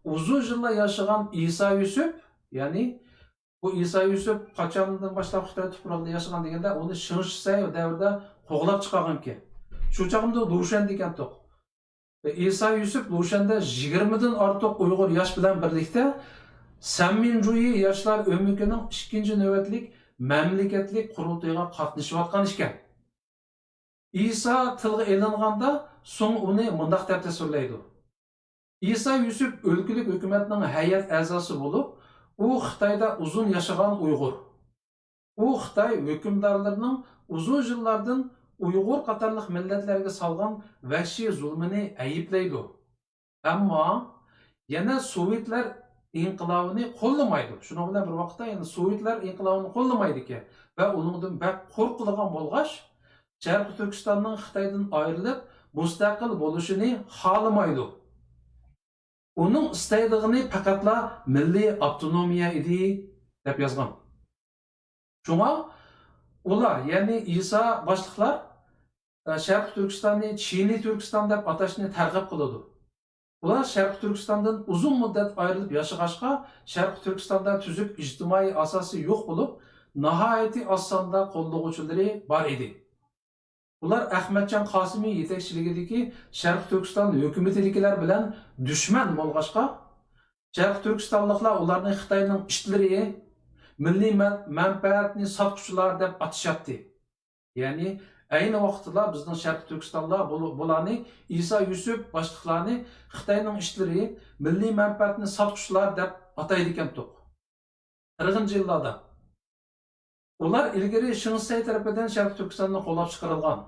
ئۇزۇن يىللار ياشىغان ئىسا يۈسۈپ، يەنى بۇ ئىسا يۈسۈپ قاچاندىن باشلاپ خىتاي توپرىقىدا ياشىغان دېگەندە، ئۇنى شېڭ شىسەي دەۋرىدە قوغلاپ چىقارغانىكەن. شۇ چاغدا لۇشەن دېگەنتۇق. ئىسا يۈسۈپ لۇشەندە يىگىرمىدىن ئارتۇق ئۇيغۇر ياش بىلەن بىرلىكتە سەنمىنجۇيى ياشلار ئۆمىكىنىڭ ئىككىنچى نۆۋەتلىك مەملىكەتلىك قۇرۇلتىيىغا قاتنىشىۋاتقان ئىكەن. ئىسا تىلغا ئېلىنغاندا، سۇڭ ئۇنى مۇنداق دەپ تەسۋىرلەيدۇ: ئىسا يۈسۈپ ئۆلكىلىك ھۆكۈمەتنىڭ ھەيئەت ئەزاسى بولۇپ، ئۇ خىتايدا ئۇزۇن ياشىغان ئۇيغۇر. ئۇ خىتاي ھۆكۈمدارلىرىنىڭ ئۇزۇن يىللاردىن ئۇيغۇر قاتارلىق مىللەتلەرگە سالغان ۋەھشىي زۇلمىنى ئەيىبلەيدۇ. ئەمما يەنە سوۋېتلار ئىنقىلابىنى قوللىمايدۇ. شۇنىڭ بىلەن بىر ۋاقىتتا يەنە سوۋېتلار ئىنقىلابىنى قوللىمايدىكەن ۋە ئۇنىڭدىن بەك قورقىدىغان بولغاچ، شەرقىي تۈركىستاننىڭ خىتايدىن ئايرىلىپ مۇستەقىل بولۇشىنى خالىمايدۇ. ئۇنىڭ ئىستەيدىغىنى پەقەتلا مىللىي ئاپتونومىيە ئىدى، دەپ يازغان. شۇڭا ئۇلار، يەنى ئىسا باشلىقلار، ئە، شەرقىي تۈركىستاننى چىنىي تۈركىستان دەپ ئاتاشنى تەرغىب قىلىدۇ. ئۇلار شەرقىي تۈركىستاندىن ئۇزۇن مۇددەت ئايرىلىپ ياشىغاچقا، شەرقىي تۈركىستاندا تۈزۈك ئىجتىمائىي ئاساسى يوق بولۇپ، ناھايىتى ئاز ساندا قوللىغۇچىلىرى بار ئىدى. ئۇلار ئەخمەتجان قاسىمى يېتەكچىلىكىدىكى شەرقىي تۈركىستان ھۆكۈمىتىدىكىلەر بىلەن دۈشمەن بولغاچقا، شەرقىي تۈركىستانلىقلار ئۇلارنى خىتاينىڭ ئىتلىرى، مىللىي مەن-، مەنپەئەتنى ساتقۇچىلار دەپ ئاتىشاتتى. يەنى ئەينى ۋاقىتتا بىزنىڭ شەرقىي تۈركىستانلار بۇل-، بۇلارنى، ئىسا يۈسۈپ باشلىقلارنى خىتاينىڭ ئىتلىرى، مىللىي مەنپەئەتنى ساتقۇچىلار دەپ ئاتايدىكەنتۇق. قىرىقىنچى يىللاردا. ئۇلار ئىلگىرى شېڭ شىسەي تەرىپىدىن شەرقىي تۈركىستاندىن قوغلاپ چىقىرىلغان.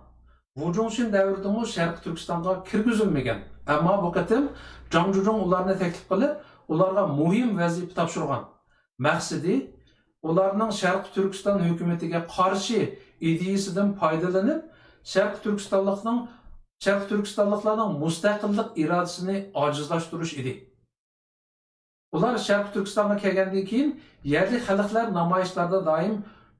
ۋۇ جۇڭشىن دەۋرىدىمۇ شەرقىي تۈركىستانغا كىرگۈزۈلمىگەن. ئەمما بۇ قېتىم جاڭ جۇجۇڭ ئۇلارنى تەكلىپ قىلىپ، ئۇلارغا مۇھىم ۋەزىپە تاپشۇرغان. مەقسىتى، ئۇلارنىڭ شەرقىي تۈركىستان ھۆكۈمىتىگە قارشى ئىدىيىسىدىن پايدىلىنىپ، شەرقىي تۈركىستانلىقنىڭ، شەرقىي تۈركىستانلىقلارنىڭ مۇستەقىللىق ئىرادىسىنى ئاجىزلاشتۇرۇش ئىدى. ئۇلار شەرقىي تۈركىستانغا كەلگەندىن كېيىن، يەرلىك خەلقلەر نامايىشلاردا دائىم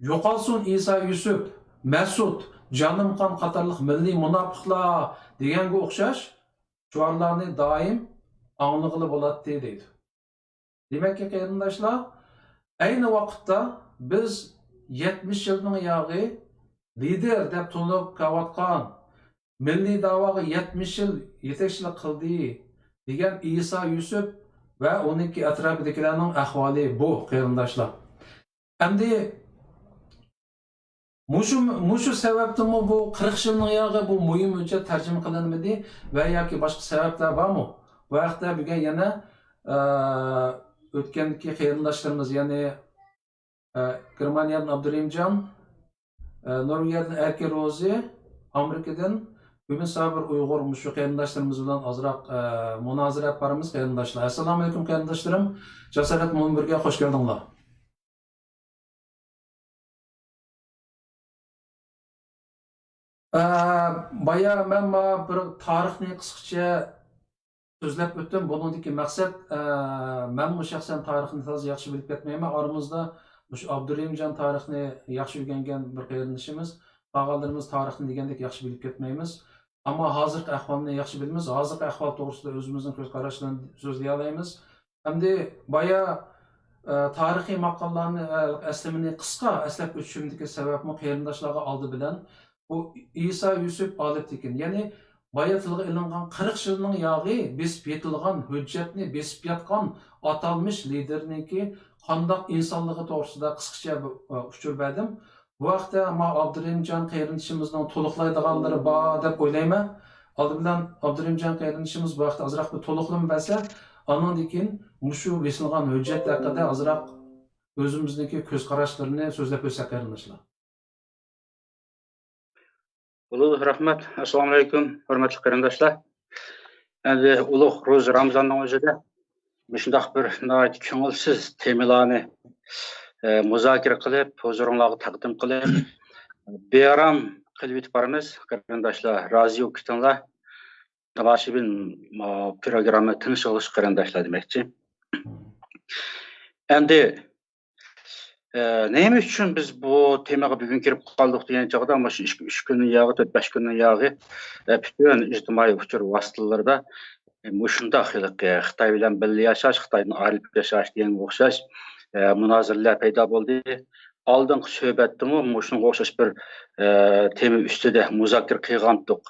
«يوقالسۇن ئىسا يۈسۈپ، مەسۇت، جانىم قان قاتارلىق مىللىي مۇناپىقلار» دېگەنگە ئوخشاش شوئارلارنى دائىم ئاڭلىغىلى بولاتتى، دەيدۇ. دېمەككى، قېرىنداشلار، ئەينى ۋاقىتتا بىز يەتمىش يىلنىڭ ياغى لىدېر دەپ تونۇلۇپ كېلىۋاتقان، مىللىي داۋاغا يەتمىش يىل يېتەكچىلىك قىلدى دېگەن ئىسا يۈسۈپ ۋە ئۇنىڭكى ئەتراپىدىكىلەرنىڭ ئەھۋالى بۇ، قېرىنداشلار. ئەمدى مۇشۇ، مۇشۇ سەۋەبتىنمۇ بۇ قىرىق يىلنىڭ ياغى بۇ مۇھىم ھۆججەت تەرجىمە قىلىنمىدى ۋە ياكى باشقا سەۋەبلەر بارمۇ؟ بۇ ھەقتە بۈگۈن يەنە، ئە، ئۆتكەنكى قېرىنداشلىرىمىز، يەنى، ئە، گېرمانىيەدىن ئابدۇرېھىمجان، ئە، نورۋېگىيەدىن ئەركە روزى، ئامېرىكىدىن ئۈمىد سابىر ئۇيغۇر مۇشۇ قېرىنداشلىرىمىز بىلەن ئازراق، ئە، مۇنازىرە ئېلىپ بارىمىز، قېرىنداشلار. ئەسسالامۇئەلەيكۇم، قېرىنداشلىرىم. جاسارەت مۇنبىرىگە خوش كەلدىڭلار. ئە، بايا مەن ما بىر تارىخنى قىسقىچە سۆزلەپ ئۆتتۈم. بۇنىڭدىكى مەقسەت، ئە، مەنمۇ شەخسەن تارىخنى تازا ياخشى بىلىپ كەتمەيمەن. ئارىمىزدا مۇشۇ ئابدۇرېھىمجان تارىخنى ياخشى ئۆگەنگەن بىر قېرىندىشىمىز، قالغانلىرىمىز تارىخنى دېگەندەك ياخشى بىلىپ كەتمەيمىز. ئەمما ھازىرقى ئەھۋالنى ياخشى بىلىمىز. ھازىرقى ئەھۋال توغرىسىدا ئۆزىمىزنىڭ كۆز قاراشلىرىنى سۆزلىيەلەيمىز. ئەمدى بايا، ئە، تارىخىي ماقالىلارنى، ئە، ئەسلىمىنى قىسقا ئەسلەپ ئۆتۈشۈمدىكى سەۋەبمۇ قېرىنداشلارغا ئالدى بىلەن بۇ ئىسا يۈسۈپ ئالپتېكىن، يەنى بايا تىلغا ئېلىنغان قىرىق يىلنىڭ ياغى بېسىپ يېتىلغان ھۆججەتنى بېسىپ ياتقان ئاتالمىش لىدېرنىڭكى قانداق ئىنسانلىقى توغرىسىدا قىسقىچە بىر، ئە، ئۇچۇر بەردىم. بۇ ھەقتە ما ئابدۇرېھىمجان قېرىندىشىمىزنىڭ تولۇقلايدىغانلىرى بار دەپ ئويلايمەن. ئالدى بىلەن ئابدۇرېھىمجان قېرىندىشىمىز بۇ ھەقتە ئازراق بىر تولۇقلىما بەرسە، ئاندىن كېيىن مۇشۇ بېسىلغان ھۆججەت ھەققىدە ئازراق ئۆزىمىزنىڭكى كۆز قاراشلىرىنى سۆزلەپ ئۆتسەك، قېرىنداشلار. ئۇلۇغ رەھمەت. ئەسسالامۇئەلەيكۇم، ھۆرمەتلىك قېرىنداشلار. ئەمدى ئۇلۇغ روزا رامىزاننىڭ ئۆزىدە مۇشۇنداق بىر ناھايىتى كۆڭۈلسىز تېمىلارنى، ئە، مۇزاكىرە قىلىپ، ھۇزۇرۇڭلارغا تەقدىم قىلىپ، بىئارام قىلىۋېتىپ بارىمىز، قېرىنداشلار. رازى بولۇپ كېتىڭلار. تاماشىبىن، ئا، پروگرامما تىڭشىغۇچى قېرىنداشلار دېمەكچى. ئەمدى، ئە، نېمە ئۈچۈن بىز بۇ تېمىغا بۈگۈن كىرىپ قالدۇق دېگەن چاغدا، مۇشۇ ئۈچ، ئۈچ كۈننىڭ ياغى، تۆت، بەش كۈننىڭ ياغى، ئە، پۈتۈن ئىجتىمائىي ئۇچۇر ۋاسىتىلىرىدا، ئە، مۇشۇنداق ھېلىقى خىتاي بىلەن بىللە ياشاش، خىتايدىن ئايرىلىپ ياشاش دېگەنگە ئوخشاش، ئە، مۇنازىرىلەر پەيدا بولدى. ئالدىنقى سۆھبەتتىمۇ مۇشۇنىڭغا ئوخشاش بىر، ئە، تېما ئۈستىدە مۇزاكىرە قىلغانتۇق.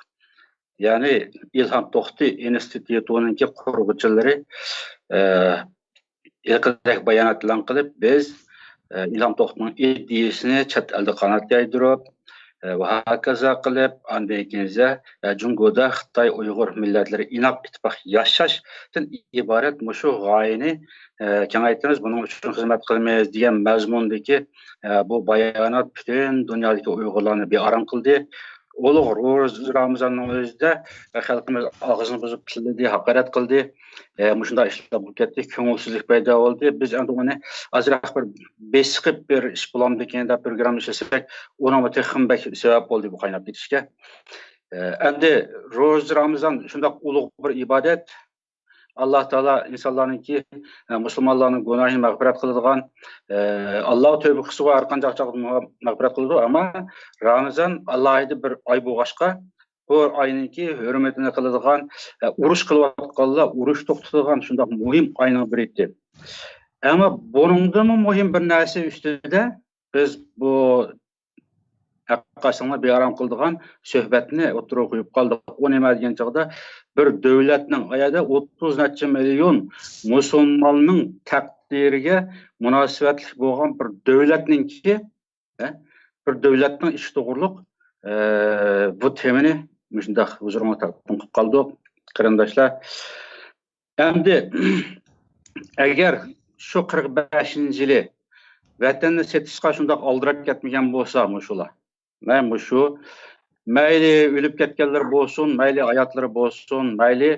يەنى ئىلھام توختى ئىنستىتۇتىنىڭكى قۇرغۇچىلىرى، ئە، ھېلىقىدەك بايانات ئېلان قىلىپ، بىز، ئە، ئىلھام توختىنىڭ ئىدىيىسىنى چەت ئەلدە قانات يايدۇرۇپ، ئە، ۋە ھاكازا قىلىپ، ئاندىن كېيىن ئە، جۇڭگودا خىتاي ئۇيغۇر مىللەتلىرى ئىناق ئىتتىپاق ياشاشتىن ئىبارەت مۇشۇ غايىنى، ئە، كېڭەيتىمىز، بۇنىڭ ئۈچۈن خىزمەت قىلىمىز دېگەن مەزمۇندىكى، ئە، بۇ بايانات پۈتۈن دۇنيادىكى ئۇيغۇرلارنى بىئارام قىلدى. ئۇلۇغ روزا رامىزاننىڭ ئۆزىدە خەلقىمىز ئاغزىنى بۇزۇپ تىللىدى، ھاقارەت قىلدى. ئە، مۇشۇنداق ئىشلار بولۇپ كەتتى، كۆڭۈلسىزلىك پەيدا بولدى. بىز ئەمدى ئۇنى ئازراق بىر بېسىقىپ بىر ئىش بولامدىكىن دەپ پروگرامما ئىشلىسەك، ئۇنىڭمۇ تېخىمۇ بەك سەۋەب بولدى بۇ قايناپ كېتىشكە. ئە، ئەمدى روزا رامىزان شۇنداق ئۇلۇغ بىر ئىبادەت. ئاللا تائالا ئىنسانلارنىڭكى، ئە، مۇسۇلمانلارنىڭ گۇناھىنى مەغپىرەت قىلىدىغان، ئە، ئاللا تۆبە قىلسىغۇ ھەر قانداق چاغدا مەغپىرەت قىلىدۇ. ئەمما رامىزان ئالاھىدە بىر ئاي بولغاچقا، بۇ ئاينىڭكى ھۆرمىتىنى قىلىدىغان، ئە، ئۇرۇش قىلىۋاتقانلار ئۇرۇش توختىتىدىغان شۇنداق مۇھىم ئاينىڭ بىرى ئىدى. ئەمما بۇنىڭدىنمۇ مۇھىم بىر نەرسە ئۈستىدە بىز بۇ ھەققاسىڭلار بىئارام قىلىدىغان سۆھبەتنى ئوتتۇرىغا قويۇپ قالدۇق. ئۇ نېمە دېگەن چاغدا، بىر دۆلەتنىڭ، ئايەردە ئوتتۇز نەچچە مىليون مۇسۇلماننىڭ تەقدىرىگە مۇناسىۋەتلىك بولغان بىر دۆلەتنىڭكى، ھە، بىر دۆلەتنىڭ ئىشى توغرۇلۇق، ئە، بۇ تېمىنى مۇشۇنداق ھۇزۇرۇڭلارغا تەقدىم قىلىپ قالدۇق، قېرىنداشلار. ئەمدى ئەگەر شۇ قىرىق بەشىنچى يىلى ۋەتەننى سېتىشقا شۇنداق ئالدىراپ كەتمىگەن بولسا مۇشۇلار، مەن مۇشۇ، مەيلى ئۆلۈپ كەتكەنلەر بولسۇن، مەيلى ھاياتلىرى بولسۇن، مەيلى،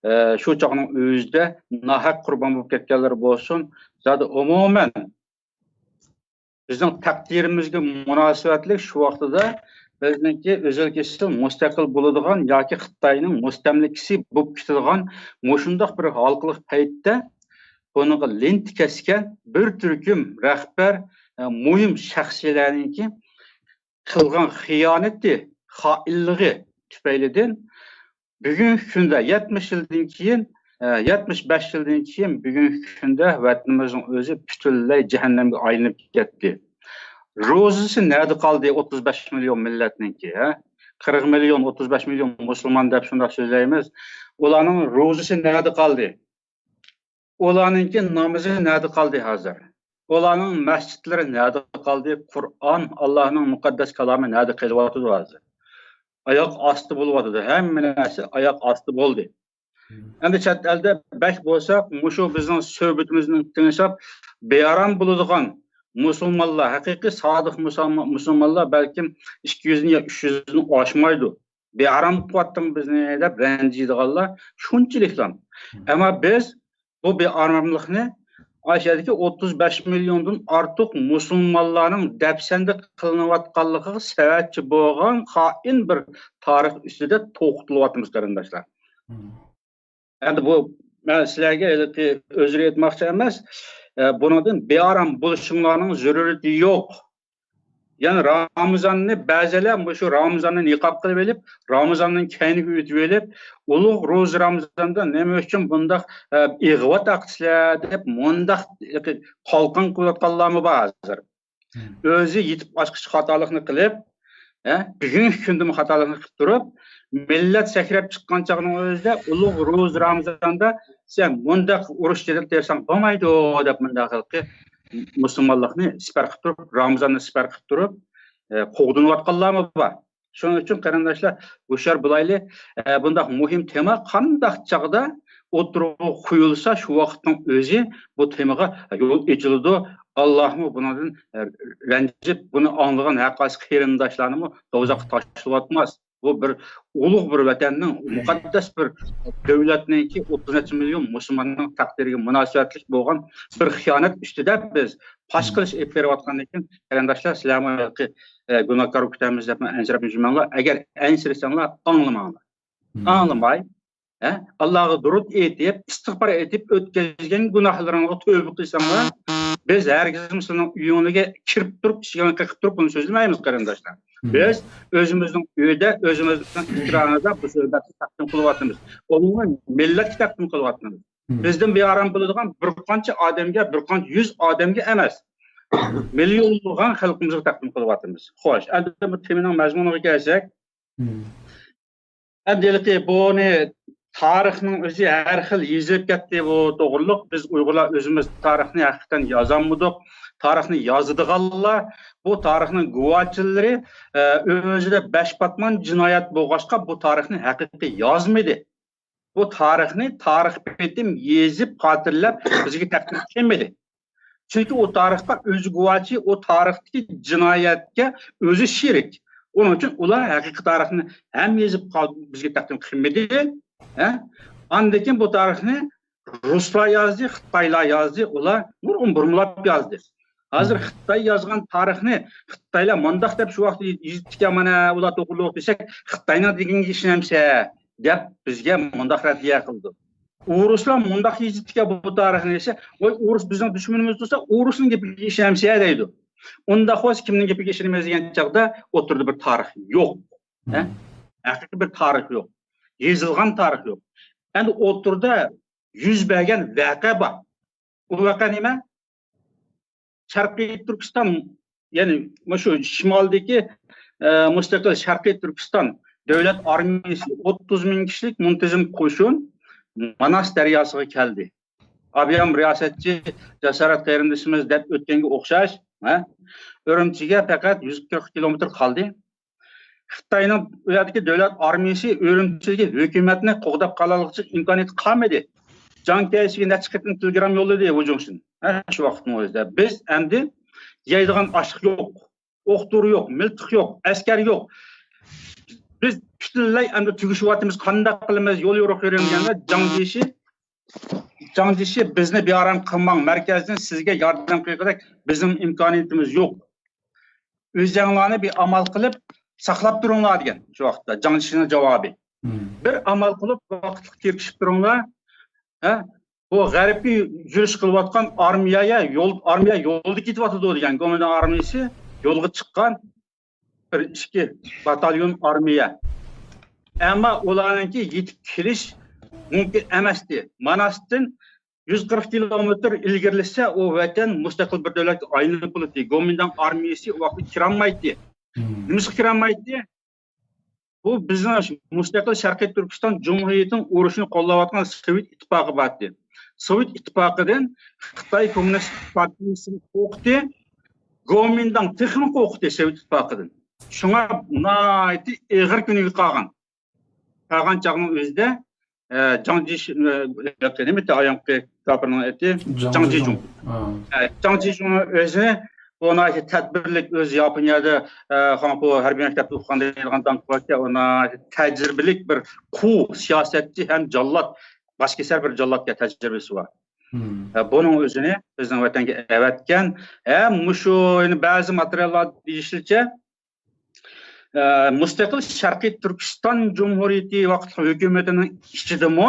ئە، شۇ چاغنىڭ ئۆزىدە ناھەق قۇربان بولۇپ كەتكەنلەر بولسۇن، زادى ئومۇمەن بىزنىڭ تەقدىرىمىزگە مۇناسىۋەتلىك شۇ ۋاقتىدا بىزنىڭكى ئۈزۈل كېسىل مۇستەقىل بولىدىغان ياكى خىتاينىڭ مۇستەملىكىسى بولۇپ كېتىدىغان مۇشۇنداق بىر ھالقىلىق پەيتتە بۇنىڭغا لېنتا كەسكەن بىر تۈركۈم رەھبەر، ئە، مۇھىم شەخسىيلەرنىڭكى قىلغان خىيانىتى، خائىنلىقى تۈپەيلىدىن بۈگۈنكى كۈندە يەتمىش يىلدىن كېيىن، ئە، يەتمىش بەش يىلدىن كېيىن بۈگۈنكى كۈندە ۋەتىنىمىزنىڭ ئۆزى پۈتۈنلەي جەھەننەمگە ئايلىنىپ كەتتى. روزىسى نەدە قالدى؟ ئوتتۇز بەش مىليون مىللەتنىڭكى، ھە؟ قىرىق مىليون، ئوتتۇز بەش مىليون مۇسۇلمان دەپ شۇنداق سۆزلەيمىز. ئۇلارنىڭ روزىسى نەدە قالدى؟ ئۇلارنىڭكى نامىزى نەدە قالدى ھازىر؟ ئۇلارنىڭ مەسچىتلىرى نەدە قالدى؟ قۇرئان، ئاللانىڭ مۇقەددەس كالامى نەدە قېلىۋاتىدۇ ھازىر؟ ئاياق ئاستى بولۇۋاتىدۇ. ھەممە نەرسە ئاياق ئاستى بولدى. ئەمدى چەت ئەلدە بەك بولساق، مۇشۇ بىزنىڭ سۆھبىتىمىزنى تىڭشاپ، بىئارام بولىدىغان مۇسۇلمانلار، ھەقىقىي سادىق مۇسۇلما-، مۇسۇلمانلار بەلكىم ئىككى يۈزنى يا ئۈچ يۈزنى ئاشمايدۇ. بىئارام قىلىۋاتتىڭ بىزنى دەپ رەنجىيدىغانلار شۇنچىلىكلا. ئەمما بىز بۇ بىئاراملىقنى ئاشۇ يەردىكى ئوتتۇز بەش مىليوندىن ئارتۇق مۇسۇلمانلارنىڭ دەپسەندە قىلىنىۋاتقانلىقىغا سەۋەبچى بولغان خائىن بىر تارىخ ئۈستىدە توختىلىۋاتىمىز، قېرىنداشلار. ئەمدى بۇ، مەن سىلەرگە ھېلىقى ئۆزرە ئېيتماقچى ئەمەس. ئە، بۇنىڭدىن بىئارام بولۇشۇڭلارنىڭ زۆرۈرىيىتى يوق. يەنى رامىزاننى بەزىلەر مۇشۇ رامىزاننى نىقاب قىلىپ ئېلىپ، رامىزاننىڭ كەينىگە ئۆتۈپ ئېلىپ، ئۇلۇغ روزا رامىزاندا نېمە ئۈچۈن بۇنداق، ئە، ئىغۋا تارتىسىلەر دەپ مۇنداق قالقان قىلىۋاتقانلارمۇ بار ھازىر. ئۆزى يېتىپ ئاچقۇچ خاتالىقنى قىلىپ، ھە، بۈگۈنكى كۈندىمۇ خاتالىقنى قىلىپ تۇرۇپ، مىللەت سەكرەپ چىققان چاغنىڭ ئۆزىدە ئۇلۇغ روزا رامىزاندا سەن مۇنداق ئۇرۇش جېدەل تېرىساڭ بولمايدۇ دەپ مۇنداق ھېلىقى مۇسۇلمانلىقنى سىپەر قىلىپ تۇرۇپ، رامىزاننى سىپەر قىلىپ تۇرۇپ، ئە، قوغدىنىۋاتقانلارمۇ بار. شۇنىڭ ئۈچۈن قېرىنداشلار ھوشيار بولايلى. ئە، بۇنداق مۇھىم تېما قانداق چاغدا ئوتتۇرىغا قويۇلسا، شۇ ۋاقىتنىڭ ئۆزى بۇ تېمىغا يول ئېچىلىدۇ. ئاللاھمۇ بۇنىڭدىن، ئە، رەنجىپ، بۇنى ئاڭلىغان ھەر قايسى قېرىنداشلارنىمۇ دوزاخقا تاشلىۋاتماس. بۇ بىر ئۇلۇغ بىر ۋەتەننىڭ، مۇقەددەس بىر دۆلەتنىڭكى ئوتتۇز نەچچە مىليون مۇسۇلماننىڭ تەقدىرىگە مۇناسىۋەتلىك بولغان بىر خىيانەت ئۈستىدە بىز پاش قىلىش ئېلىپ بېرىۋاتقاندىن كېيىن، قېرىنداشلار، سىلەرمۇ ھېلىقى، ئە، گۇناھكارغا كۈتەمىز دەپمۇ ئەنسىرەپ يۈرمەڭلار. ئەگەر ئەنسىرىسەڭلار، ئاڭلىماڭلار. ئاڭلىماي، ھە، ئاللاغا دۇرۇت ئېيتىپ، ئىستىغپار ئېيتىپ، ئۆتكۈزگەن گۇناھلىرىڭلارغا تۆبە قىلساڭلار، بىز ھەرگىزمۇ سىلەرنىڭ ئۆيۈڭلارگە كىرىپ تۇرۇپ، ئىشىكىڭلارنى قېقىپ تۇرۇپ بۇنى سۆزلىمەيمىز، قېرىنداشلار. بىز ئۆزىمىزنىڭ ئۆيىدە، ئۆزىمىزنىڭ ئېكرانىدا بۇ سۆھبەتنى تەقدىم قىلىۋاتىمىز. ئومۇمەن مىللەتكە تەقدىم قىلىۋاتىمىز. بىزدىن بىئارام بولىدىغان بىر قانچە ئادەمگە، بىر قانچە يۈز ئادەمگە ئەمەس، مىليونلىغان خەلقىمىزگە تەقدىم قىلىۋاتىمىز. خوش، ئەمدى بۇ تېمىنىڭ مەزمۇنىغا كەلسەك، ئەمدى ھېلىقى بۇنى تارىخنىڭ ئۆزى ھەر خىل يېزىلىپ كەتتى بۇ توغرىلىق. بىز ئۇيغۇرلار ئۆزىمىز تارىخنى ھەقىقەتەن يازالمىدۇق. تارىخنى يازىدىغانلار، بۇ تارىخنىڭ گۇۋاچىلىرى، ئە، ئۆزىدە بەش پاتمان جىنايەت بولغاچقا، بۇ تارىخنى ھەقىقىي يازمىدى. بۇ تارىخنى تارىخ پېتىم يېزىپ، خاتىرىلەپ بىزگە تەقدىم قىلمىدى. چۈنكى ئۇ تارىخقا ئۆزى گۇۋاچى، ئۇ تارىختىكى جىنايەتكە ئۆزى شېرىك. ئۇنىڭ ئۈچۈن ئۇلار ھەقىقىي تارىخنى ھەم يېزىپ قالدى، بىزگە تەقدىم قىلمىدى. ھە؟ ئاندىن كېيىن بۇ تارىخنى رۇسلار يازدى، خىتايلار يازدى، ئۇلار نۇرغۇن بۇرمىلاپ يازدى. ھازىر خىتاي يازغان تارىخنى خىتايلار مۇنداق دەپ شۇ ۋاقىتتا يېزىپتىكەن، مانا ئۇلار توغرىلىق دېسەك، خىتاينىڭ دېگىنىگە ئىشىنەمسە دەپ بىزگە مۇنداق رەددىيە قىلىدۇ. ئورۇسلار مۇنداق يېزىپتىكەن بۇ تارىخنى دېسە، ۋاي ئورۇس بىزنىڭ دۈشمىنىمىز تۇرسا ئورۇسنىڭ گېپىگە ئىشىنەمسە دەيدۇ. ئۇنداق بولسا كىمنىڭ گېپىگە ئىشىنىمىز دېگەن چاغدا ئوتتۇرىدا بىر تارىخ يوق. ھە؟ ھەقىقىي بىر تارىخ يوق. يېزىلغان تارىخ يوق. ئەمدى ئوتتۇرىدا يۈز بەرگەن ۋەقە بار. ئۇ ۋەقە نېمە؟ شەرقىي تۈركىستان، يەنى مۇشۇ شىمالدىكى، ئە، مۇستەقىل شەرقىي تۈركىستان دۆلەت ئارمىيىسى، ئوتتۇز مىڭ كىشىلىك مۇنتىزىم قوشۇن ماناس دەرياسىغا كەلدى. ئابىيام رىياسەتچى جاسارەت قېرىندىشىمىز دەپ ئۆتكەنگە ئوخشاش، ھە؟ ئۈرۈمچىگە پەقەت يۈز قىرىق كىلومېتىر قالدى. خىتاينىڭ ئۇ يەردىكى دۆلەت ئارمىيىسى ئۈرۈمچىدىكى ھۆكۈمەتنى قوغداپ قالالىغۇسى ئىمكانىيىتى قالمىدى. جاڭ كەيشىگە نەچچە قېتىم تېلېگرام يوللىدى ۋۇ جۇڭشىن. ھە، شۇ ۋاقىتنىڭ ئۆزىدە. بىز ئەمدى يەيدىغان ئاشلىق يوق، ئوق دورا يوق، مىلتىق يوق، ئەسكەر يوق. بىز پۈتۈنلەي ئەمدى تۈگىشىۋاتىمىز، قانداق قىلىمىز، يول يورۇق بېرىڭ دېگەندە، جاڭ جيېشى، جاڭ جيېشى بىزنى بىئارام قىلماڭ، مەركەزدىن سىزگە ياردەم قىلغۇدەك بىزنىڭ ئىمكانىيىتىمىز يوق. ئۆزەڭلارنى بىر ئامال قىلىپ ساقلاپ تۇرۇڭلار دېگەن شۇ ۋاقىتتا جاڭ جيېشىنىڭ جاۋابى. بىر ئامال قىلىپ ۋاقىتلىق تىركىشىپ تۇرۇڭلار. ھە؟ بۇ غەربكە يۈرۈش قىلىۋاتقان ئارمىيەگە يول، ئارمىيە يولدا كېتىۋاتىدۇ دېگەن گومىنداڭ ئارمىيىسى يولغا چىققان بىر ئىككى باتاليون ئارمىيە. ئەمما ئۇلارنىڭكى يېتىپ كېلىش مۇمكىن ئەمەستى. ماناستىن يۈز قىرىق كىلومېتىر ئىلگىرىلىسە، ئۇ ۋەتەن مۇستەقىل بىر دۆلەتكە ئايلىنىپ بولاتتى. گومىنداڭ ئارمىيىسى ئۇ ۋاقىتتا كىرەلمەيتتى. نېمىشقا كىرەلمەيتتى؟ بۇ بىزنىڭ مۇستەقىل شەرقىي تۈركىستان جۇمھۇرىيىتىنىڭ ئۇرۇشىنى قوللاۋاتقان سوۋېت ئىتتىپاقى بارتتى. سوۋېت ئىتتىپاقىدىن خىتاي كوممۇنىست پارتىيىسىنى قورقۇتتى، گومىنداڭ تېخىمۇ قورقۇتتى سوۋېت ئىتتىپاقىدىن. شۇڭا ناھايىتى ئېغىر كۈنىگە قالغان. قالغان چاغنىڭ ئۆزىدە، ئە، جاڭ جىش-، ئە، نېمە ئاياققى كاپىرنىڭ ئېتى؟ جاڭ جاڭ جىجۇڭ. جىجۇڭ. ئا. ئە، جاڭ جىجۇڭنىڭ ئۆزىنى بۇ ناھايىتى تەدبىرلىك، ئۆزى ياپونىيەدە، ئە، خۇاڭپۇ ھەربىي مەكتەپتە ئوقۇغان دەيدىغان داڭقى باركەن، ئۇ ناھايىتى تەجرىبىلىك بىر قۇۋ سىياسەتچى ھەم جاللات، باشكېسەر بىر جاللاتكەن، تەجرىبىسى بار. مم. ئە، بۇنىڭ ئۆزىنى بىزنىڭ ۋەتەنگە ئەۋەتكەن. ھەم مۇشۇ، يەنە بەزى ماتېرىياللاردا دېيىشىچە، ئە، مۇستەقىل شەرقىي تۈركىستان جۇمھۇرىيىتى ۋاقىتلىق ھۆكۈمىتىنىڭ ئىچىدىمۇ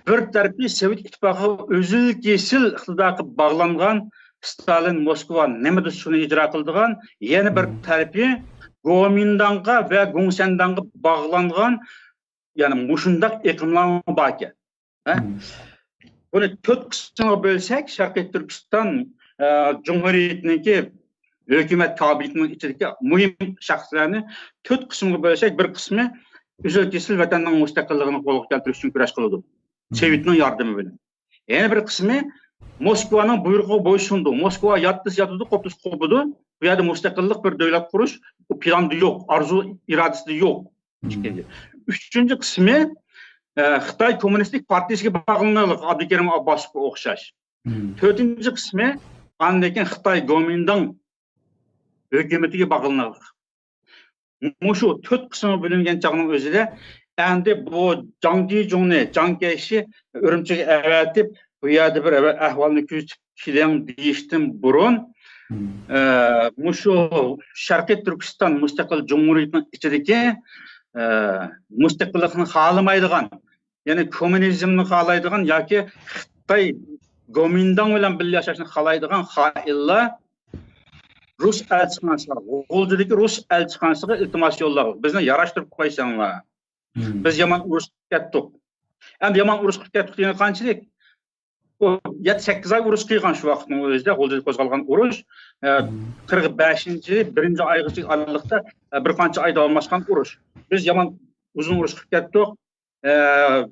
بىر تەرىپى سوۋېت ئىتتىپاقىغا ئۈزۈل-كېسىل ئىقتىدارغا باغلانغان، ستالىن موسكۋا نېمە دېسە شۇنى ئىجرا قىلىدىغان، يەنە بىر مم. تەرىپى گومىنداڭغا ۋە گۇڭسەنداڭغا باغلانغان، يەنى مۇشۇنداق ئېقىملارمۇ باركەن. ھە؟ مم. بۇنى تۆت قىسىمغا بۆلسەك، شەرقىي تۈركىستان، ئە، جۇمھۇرىيىتىنىڭكى ھۆكۈمەت كابىنېتىنىڭ ئىچىدىكى مۇھىم شەخسلەرنى تۆت قىسىمغا بۆلسەك، بىر قىسمى ئۈزۈل-كېسىل ۋەتەننىڭ مۇستەقىللىقىنى قولغا كەلتۈرۈش ئۈچۈن كۈرەش قىلىدۇ. مم. سوۋېتنىڭ ياردىمى بىلەن. يەنە بىر قىسمى موسكۋانىڭ بۇيرۇقىغا بويسۇنىدۇ. موسكۋا ياتتىسا ياتىدۇ، قوپتۇسا قوپىدۇ. بۇ يەردە مۇستەقىللىق بىر دۆلەت قۇرۇش پىلاندا يوق، ئارزۇ ئىرادىسىدە يوق. مم. ئىككىنچى. ئۈچىنچى قىسمى، ئە، خىتاي كوممۇنىستىك پارتىيىسىگە باغلىنىقلىق، ئابدۇكېرىم ئابباسوفقا ئوخشاش. مم. تۆتىنچى قىسمى، ئاندىن كېيىن خىتاي گومىنداڭ ھۆكۈمىتىگە باغلىنىقلىق. مۇشۇ تۆت قىسىمغا بۆلۈنگەن چاغنىڭ ئۆزىدە، ئەمدى بۇ جاڭ جىجۇڭنى، جاڭ كەيشى ئۈرۈمچىگە ئەۋەتىپ، بۇ يەردە بىر ئەۋ-، ئەھۋالنى كۆزىتىپ كېلىڭ دېيىشتىن بۇرۇن، مم. ئە، مۇشۇ شەرقىي تۈركىستان مۇستەقىل جۇمھۇرىيىتىنىڭ ئىچىدىكى، ئە، مۇستەقىللىقنى خالىمايدىغان، يەنى كوممۇنىزمنى خالايدىغان ياكى خىتاي گومىنداڭ بىلەن بىللە ياشاشنى خالايدىغان خائىنلار رۇس ئەلچىخانىسىغا، غۇلجىدىكى رۇس ئەلچىخانىسىغا ئىلتىماس يوللاپ، بىزنى ياراشتۇرۇپ قويساڭلار. مم. بىز يامان ئۇرۇش قىلىپ كەتتۇق. ئەمدى يامان ئۇرۇش قىلىپ كەتتۇق دېگەن قانچىلىك؟ ئۇ يەتتە سەككىز ئاي ئۇرۇش قىلغان شۇ ۋاقىتنىڭ ئۆزىدە، غۇلجىدا قوزغالغان ئۇرۇش، ئە، مم. قىرىق بەشىنچى، بىرىنچى ئايغىچە ئارىلىقتا، ئە، بىر قانچە ئاي داۋاملاشقان ئۇرۇش. بىز يامان ئۇزۇن ئۇرۇش قىلىپ كەتتۇق. ئە،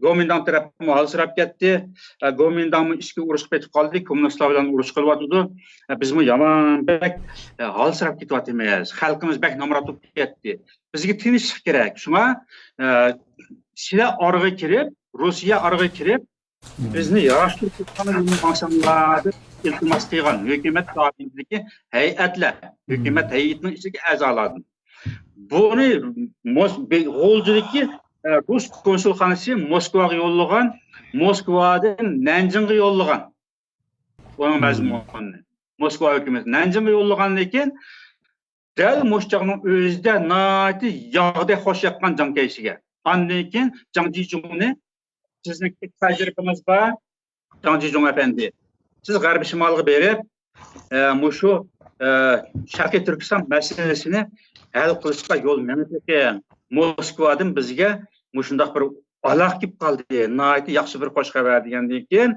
گومىنداڭ تەرەپمۇ ھالسىراپ كەتتى. ئە، گومىنداڭمۇ ئىچكى ئۇرۇشقا پېتىپ قالدى، كوممۇنىستلار بىلەن ئۇرۇش قىلىۋاتىدۇ. ئە، بىزمۇ يامان بەك، ئە، ھالسىراپ كېتىۋاتىمىز. خەلقىمىز بەك نامرات بولۇپ كەتتى. بىزگە تىنچلىق كېرەك. شۇڭا، ئە، سىلەر ئارىغا كىرىپ، روسىيە ئارىغا كىرىپ، بىزنى ياراشتۇرۇپ تۇرغان يولنى ماڭساڭلار دەپ ئىلتىماس قىلغان ھۆكۈمەت دائىرىسىدىكى ھەيئەتلەر، ھۆكۈمەت ھەيئىتىنىڭ ئىچىدىكى ئەزالار. بۇنى موس-، بې-، غۇلجىدىكى، ئە، رۇس كونسۇلخانىسى موسكۋاغا يوللىغان، موسكۋادىن نەنجىڭغا يوللىغان. ئۇنىڭ مەزمۇنىنى. موسكۋا ھۆكۈمىتى نەنجىڭغا يوللىغاندىن كېيىن، دەل مۇشۇ چاغنىڭ ئۆزىدە ناھايىتى ياغدەك خوش ياققان جاڭ كەيشىگە. ئاندىن كېيىن جاڭ جىجۇڭنى، سىزنىڭ تەجرىبىڭىز بار، جاڭ جىجۇڭ ئەپەندى. سىز غەربىي شىمالغا بېرىپ، ئە، مۇشۇ، ئە، شەرقىي تۈركىستان مەسىلىسىنى ھەل قىلىشقا يول مېڭىپ بېقىڭ. موسكۋادىن بىزگە مۇشۇنداق بىر ئالاقە كېلىپ قالدى، ناھايىتى ياخشى بىر خوش خەۋەر دېگەندىن كېيىن،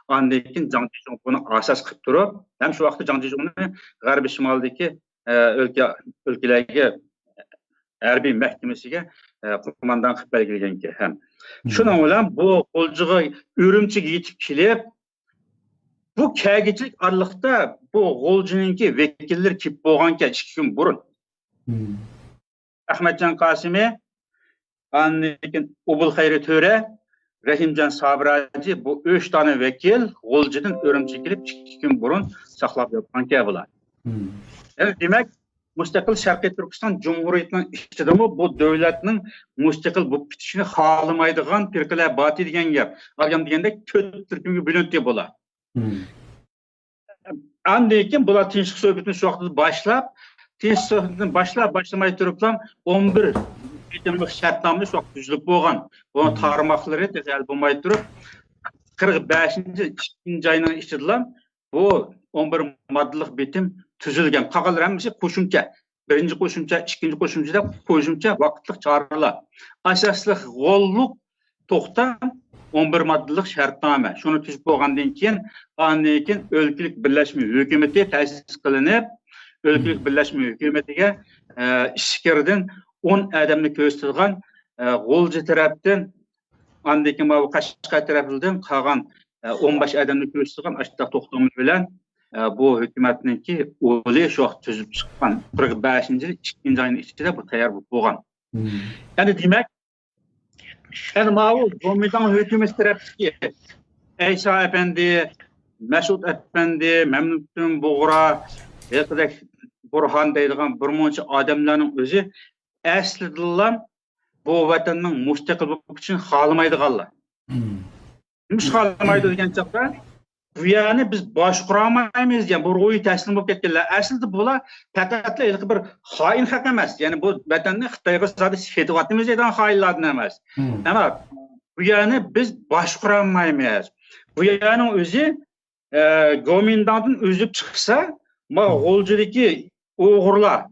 ئاندىن كېيىن جاڭ جىجۇڭ بۇنى ئاساس قىلىپ تۇرۇپ، ھەم شۇ ۋاقىتتا جاڭ جىجۇڭنى غەربىي شىمالدىكى، ئە، ئۆلكە، ئۆلكىلەرگە ھەربىي مەھكىمىسىگە، ئە، قوماندان قىلىپ بەلگىلىگەنكەن ھەم. شۇنىڭ بىلەن بۇ غۇلجىغا، ئۈرۈمچىگە يېتىپ كېلىپ، بۇ كەلگۈچىلىك ئارىلىقتا بۇ غۇلجىنىڭكى ۋەكىللىرى كېلىپ بولغانكەن ئىككى كۈن بۇرۇن. ئەخمەتجان قاسىمى، ئاندىن كېيىن ئوبۇلخەيرى تۆرە، رەھىمجان سابىر ھاجى، بۇ ئۈچ دانە ۋەكىل غۇلجىدىن ئۈرۈمچىگە كېلىپ ئىككى كۈن بۇرۇن ساقلاپ ياتقانكەن بۇلار. يەنى دېمەك، مۇستەقىل شەرقىي تۈركىستان جۇمھۇرىيىتىنىڭ ئىچىدىمۇ بۇ دۆلەتنىڭ مۇستەقىل بولۇپ كېتىشىنى خالىمايدىغان پىرقىلەر بارتى دېگەن گەپ. ئارگان دېگەندەك تۆت تۈركۈمگە بۆلۈندى بۇلار. ئاندىن كېيىن بۇلار تىنچلىق سۆھبىتىنى شۇ ۋاقىتتا باشلاپ، تىنچلىق سۆھبىتىنى باشلاپ، باشلىماي تۇرۇپلا ئون بىر قېتىملىق شەرتنامىنى شۇ ۋاقىتتا تۈزۈلۈپ بولغان. بۇنىڭ تارماقلىرى تېخى ھەل بولماي تۇرۇپ، قىرىق بەشىنچى، ئىككىنچى ئاينىڭ ئىچىدىلا بۇ ئون بىر ماددىلىق بىتىم تۈزۈلگەن. قالغانلىرى ھەممىسى قوشۇمچە. بىرىنچى قوشۇمچە، ئىككىنچى قوشۇمچە دەپ قوشۇمچە ۋاقىتلىق چارىلەر. ئاساسلىق غوللۇق توختام ئون بىر ماددىلىق شەرتنامە. شۇنى تۈزۈپ بولغاندىن كېيىن، ئاندىن كېيىن ئۆلكىلىك بىرلەشمە ھۆكۈمىتى تەسىس قىلىنىپ، ئۆلكىلىك بىرلەشمە ھۆكۈمىتىگە، ئە، ئىچكىرىدىن ئون ئادەمنى كۆرسىتىدىغان، ئە، غۇلجا تەرەپتىن، ئاندىن كېيىن ماۋۇ قەشقەر تەرەپلىرىدىن قالغان ئون بەش ئادەمنى كۆرسىتىدىغان ئاشۇنداق توختاملار بىلەن، ئە، بۇ ھۆكۈمەتنىڭكى ئۇلى شۇ ۋاقىت تۈزۈپ چىققان قىرىق بەشىنچى يىلى ئىككىنچى ئاينىڭ ئىچىدە بۇ تەييار بولۇپ بولغان. يەنى دېمەك، يەنى ماۋۇ گومىنداڭ ھۆكۈمىتى تەرەپتىكى ئەيسا ئەپەندى، مەسئۇد ئەپەندى، مەمنۇتدىن بۇغرا، ھېلىقىدەك بۇرھان دەيدىغان بىر مۇنچە ئادەملەرنىڭ ئۆزى ئەسلىدىنلا بۇ ۋەتەننىڭ مۇستەقىل بولۇشىنى خالىمايدىغانلار. نېمىش خالىمايدۇ دېگەن چاغدا، بۇ يەرنى بىز باشقۇرالمايمىز دېگەن بۇ روھىي تەسلىم بولۇپ كەتكەنلەر. ئەسلىدە بۇلار پەقەتلا ھېلىقى بىر خائىن خەق ئەمەس. يەنى بۇ ۋەتەننى خىتايغا زادى سېتىۋاتىمىز دەيدىغان خائىنلاردىن ئەمەس. ئەمما بۇ يەرنى بىز باشقۇرالمايمىز. بۇ يەرنىڭ ئۆزى، ئە، گومىنداڭدىن ئۈزۈپ چىقسا، ما غۇلجىدىكى ئۇيغۇرلار،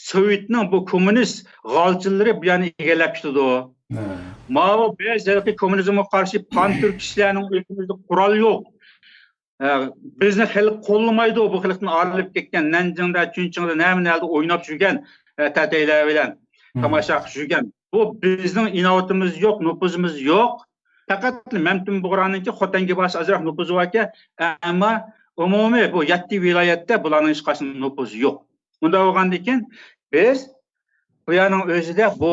سوۋېتنىڭ بۇ كوممۇنىست غالچىلىرى بۇ يەرنى ئىگىلەپ كېتىدۇ. ماۋۇ بىز ھېلىقى كوممۇنىزمغا قارشى پان تۈركىستاننىڭ ئۆزىمىزدە قورال يوق. ئە، بىزنى خەلق قوللىمايدۇ. بۇ خەلقتىن ئايرىلىپ كەتكەن، نەنجىڭدە، چۈنچىڭدە، نەمە نەلەردە ئويناپ يۈرگەن، ئە، تەتەيلەر بىلەن تاماشا قىلىپ يۈرگەن. بۇ بىزنىڭ ئىناۋىتىمىز يوق، نوپۇزىمىز يوق. پەقەت مەمتىمىن بۇغرانىڭكى خوتەنگە بارسا ئازراق نوپۇزى باركەن، ئەمما ئومۇمىي بۇ يەتتە ۋىلايەتتە بۇلارنىڭ ھېچقايسىنىڭ نوپۇزى يوق. ئۇنداق بولغاندىكىن بىز بۇ يەرنىڭ ئۆزىدە، بۇ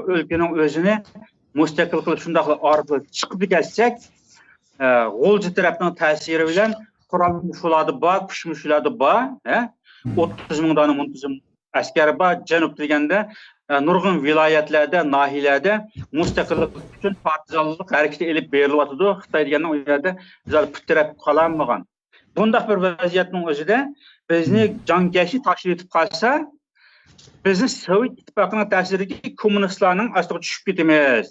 ئۆلكىنىڭ ئۆزىنى مۇستەقىل قىلىپ شۇنداقلا ئارقىلىق چىقىپ كەتسەك، ئە، غۇلجا تەرەپنىڭ تەسىرى بىلەن قورال شۇلاردا بار، كۈچمۇ شۇلاردا بار، ھە؟ ئوتتۇز مىڭ دانە مۇنتىزىم ئەسكەر بار. جەنۇب دېگەندە، ئە، نۇرغۇن ۋىلايەتلەردە، ناھىيەلەردە مۇستەقىللىق ئۈچۈن پارتىزانلىق ھەرىكىتى ئېلىپ بېرىلىۋاتىدۇ. خىتاي دېگەننىڭ ئۇ يەردە زادى پۇت تىرەپ قالالمىغان. بۇنداق بىر ۋەزىيەتنىڭ ئۆزىدە بىزنى جاڭگەشى تاشلىۋېتىپ قالسا، بىزنى سوۋېت ئىتتىپاقىنىڭ تەسىرىدىكى كوممۇنىستلارنىڭ ئاستىغا چۈشۈپ كېتىمىز.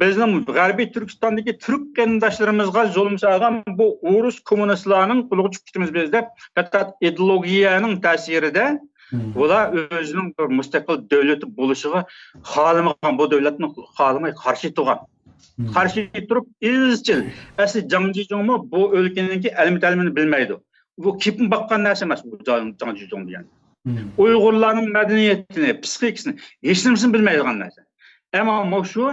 بىزنىڭ غەربىي تۈركىستاندىكى تۈرك قېرىنداشلىرىمىزغا زۇلۇم سالغان بۇ ئورۇس كوممۇنىستلارنىڭ قولىغا چۈشۈپ كېتىمىز بىز دەپ، پەقەت ئىدېئولوگىيەنىڭ تەسىرىدە ئۇلار ئۆزىنىڭ بىر مۇستەقىل دۆلىتى بولۇشىغا خالىمىغان، بۇ دۆلەتنى خالىماي قارشى تۇرغان. قارشى تۇرۇپ ئىزچىل، ئەسلى جاڭ جىجۇڭمۇ بۇ ئۆلكىنىڭكى ئەلمە-تەلمىنى بىلمەيدۇ. بۇ كېپىن باققان نەرسە ئەمەس، بۇ جاڭ، جاڭ جىجۇڭ دېگەن. ئۇيغۇرلارنىڭ مەدەنىيىتىنى، پسىخىكىسىنى، ھېچنېمىسىنى بىلمەيدىغان نەرسە. ئەمما مۇشۇ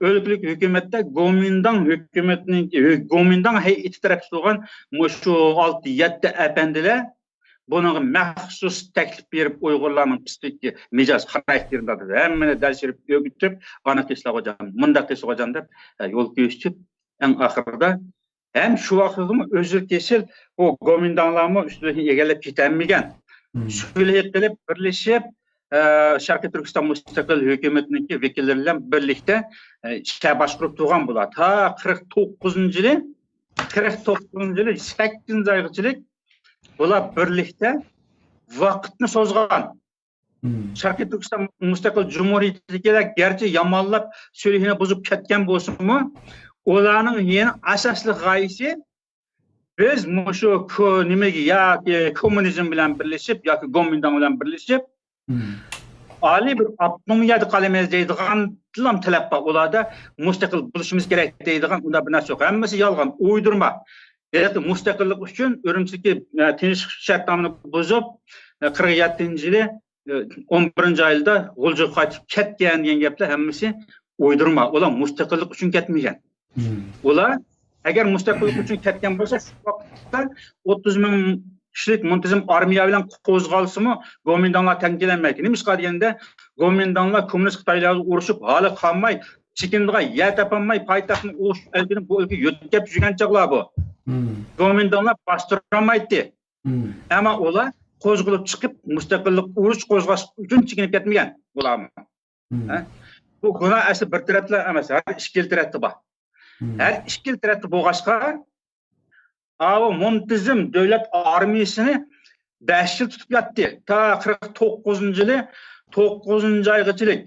ئۆلكىلىك ھۆكۈمەتتە گومىنداڭ ھۆكۈمىتىنىڭكى، گومىنداڭ ھەيئىتى تەرەپتە تۇرغان مۇشۇ ئالتە، يەتتە ئەپەندىلەر بۇنىڭغا مەخسۇس تەكلىپ بېرىپ، ئۇيغۇرلارنىڭ پسىخىك مىجەز خاراكتېرىنى ھەممىنى دەرس بېرىپ ئۆگىتىپ، ئانا قىلسىلا غوجام، مۇنداق قىلسا غوجام دەپ، ئە، يول كۆرسىتىپ، ئەڭ ئاخىرىدا ھەم شۇ ۋاقىتتىمۇ ئۆزۈل كېسىل بۇ گومىنداڭلارمۇ ئۈستىدىن ئىگىلەپ كېتەلمىگەن. سۈلھى قىلىپ، بىرلىشىپ، ئە، شەرقىي تۈركىستان مۇستەقىل ھۆكۈمىتىنىڭكى ۋەكىللىرى بىلەن بىرلىكتە، ئە، شەھەر باشقۇرۇپ تۇرغان بۇلار. تا قىرىق توققۇزىنچى يىلى، قىرىق توققۇزىنچى يىلى سەككىزىنچى ئايغىچىلىك بۇلار بىرلىكتە ۋاقىتنى سوزغان. شەرقىي تۈركىستان مۇستەقىل جۇمھۇرىيىتىدىكىلەر گەرچە يامانلاپ سۈلھىنى بۇزۇپ كەتكەن بولسىمۇ، ئۇلارنىڭ يەنە ئاساسلىق غايىسى، بىز مۇشۇ كو-، نېمىگە ياكى كوممۇنىزم بىلەن بىرلىشىپ ياكى گومىنداڭ بىلەن بىرلىشىپ، ئالىي بىر ئاپتونومىيەدە قالىمىز دەيدىغان تەلەپ بار. ئۇلاردا مۇستەقىل بولۇشىمىز كېرەك دەيدىغان ئۇنداق بىر نەرسە يوق. ھەممىسى يالغان، ئويدۇرما. ھېلىقى مۇستەقىللىق ئۈچۈن ئۈرۈمچىدىكى، ئە، تىنچلىق شەرتنامىنى بۇزۇپ، ئە، قىرىق يەتتىنچى يىلى، ئە، ئون بىرىنچى ئايدا غۇلجىغا قايتىپ كەتكەن دېگەن گەپلەر ھەممىسى ئويدۇرما. ئۇلار مۇستەقىللىق ئۈچۈن كەتمىگەن. ئۇلار ئەگەر مۇستەقىللىق ئۈچۈن كەتكەن بولسا، شۇ ۋاقىتتا ئوتتۇز مىڭ كىشىلىك مۇنتىزىم ئارمىيە بىلەن قوزغالسىمۇ گومىنداڭلار تەڭ كېلەلمەيتتى. نېمىشقا دېگەندە، گومىنداڭلار كوممۇنىست خىتايلارغا ئۇرۇشۇپ، ھالى قالماي، چېكىنىدىغان يەر تاپالماي، پايتەختنى ئۇ ئەلكىدىن بۇ ئەلكىگە يۆتكەپ يۈرگەن چاغلار بۇ. گومىنداڭلار باستۇرالمايتتى. ئەمما ئۇلار قوزغىلىپ چىقىپ، مۇستەقىللىق ئۇرۇش قوزغاش ئۈچۈن چېكىنىپ كەتمىگەن ئۇلارمۇ. ھە؟ بۇ گۇناھ ئەسلى بىر تەرەپلا ئەمەس، ھەر ئىككىلا تەرەپتە بار. ھەر ئىككىلا تەرەپتە بولغاچقا، ئاۋۇ مۇنتىزىم دۆلەت ئارمىيىسىنى بەش يىل تۇتۇپ ياتتى. تا قىرىق توققۇزىنچى يىلى، توققۇزىنچى ئايغىچىلىك.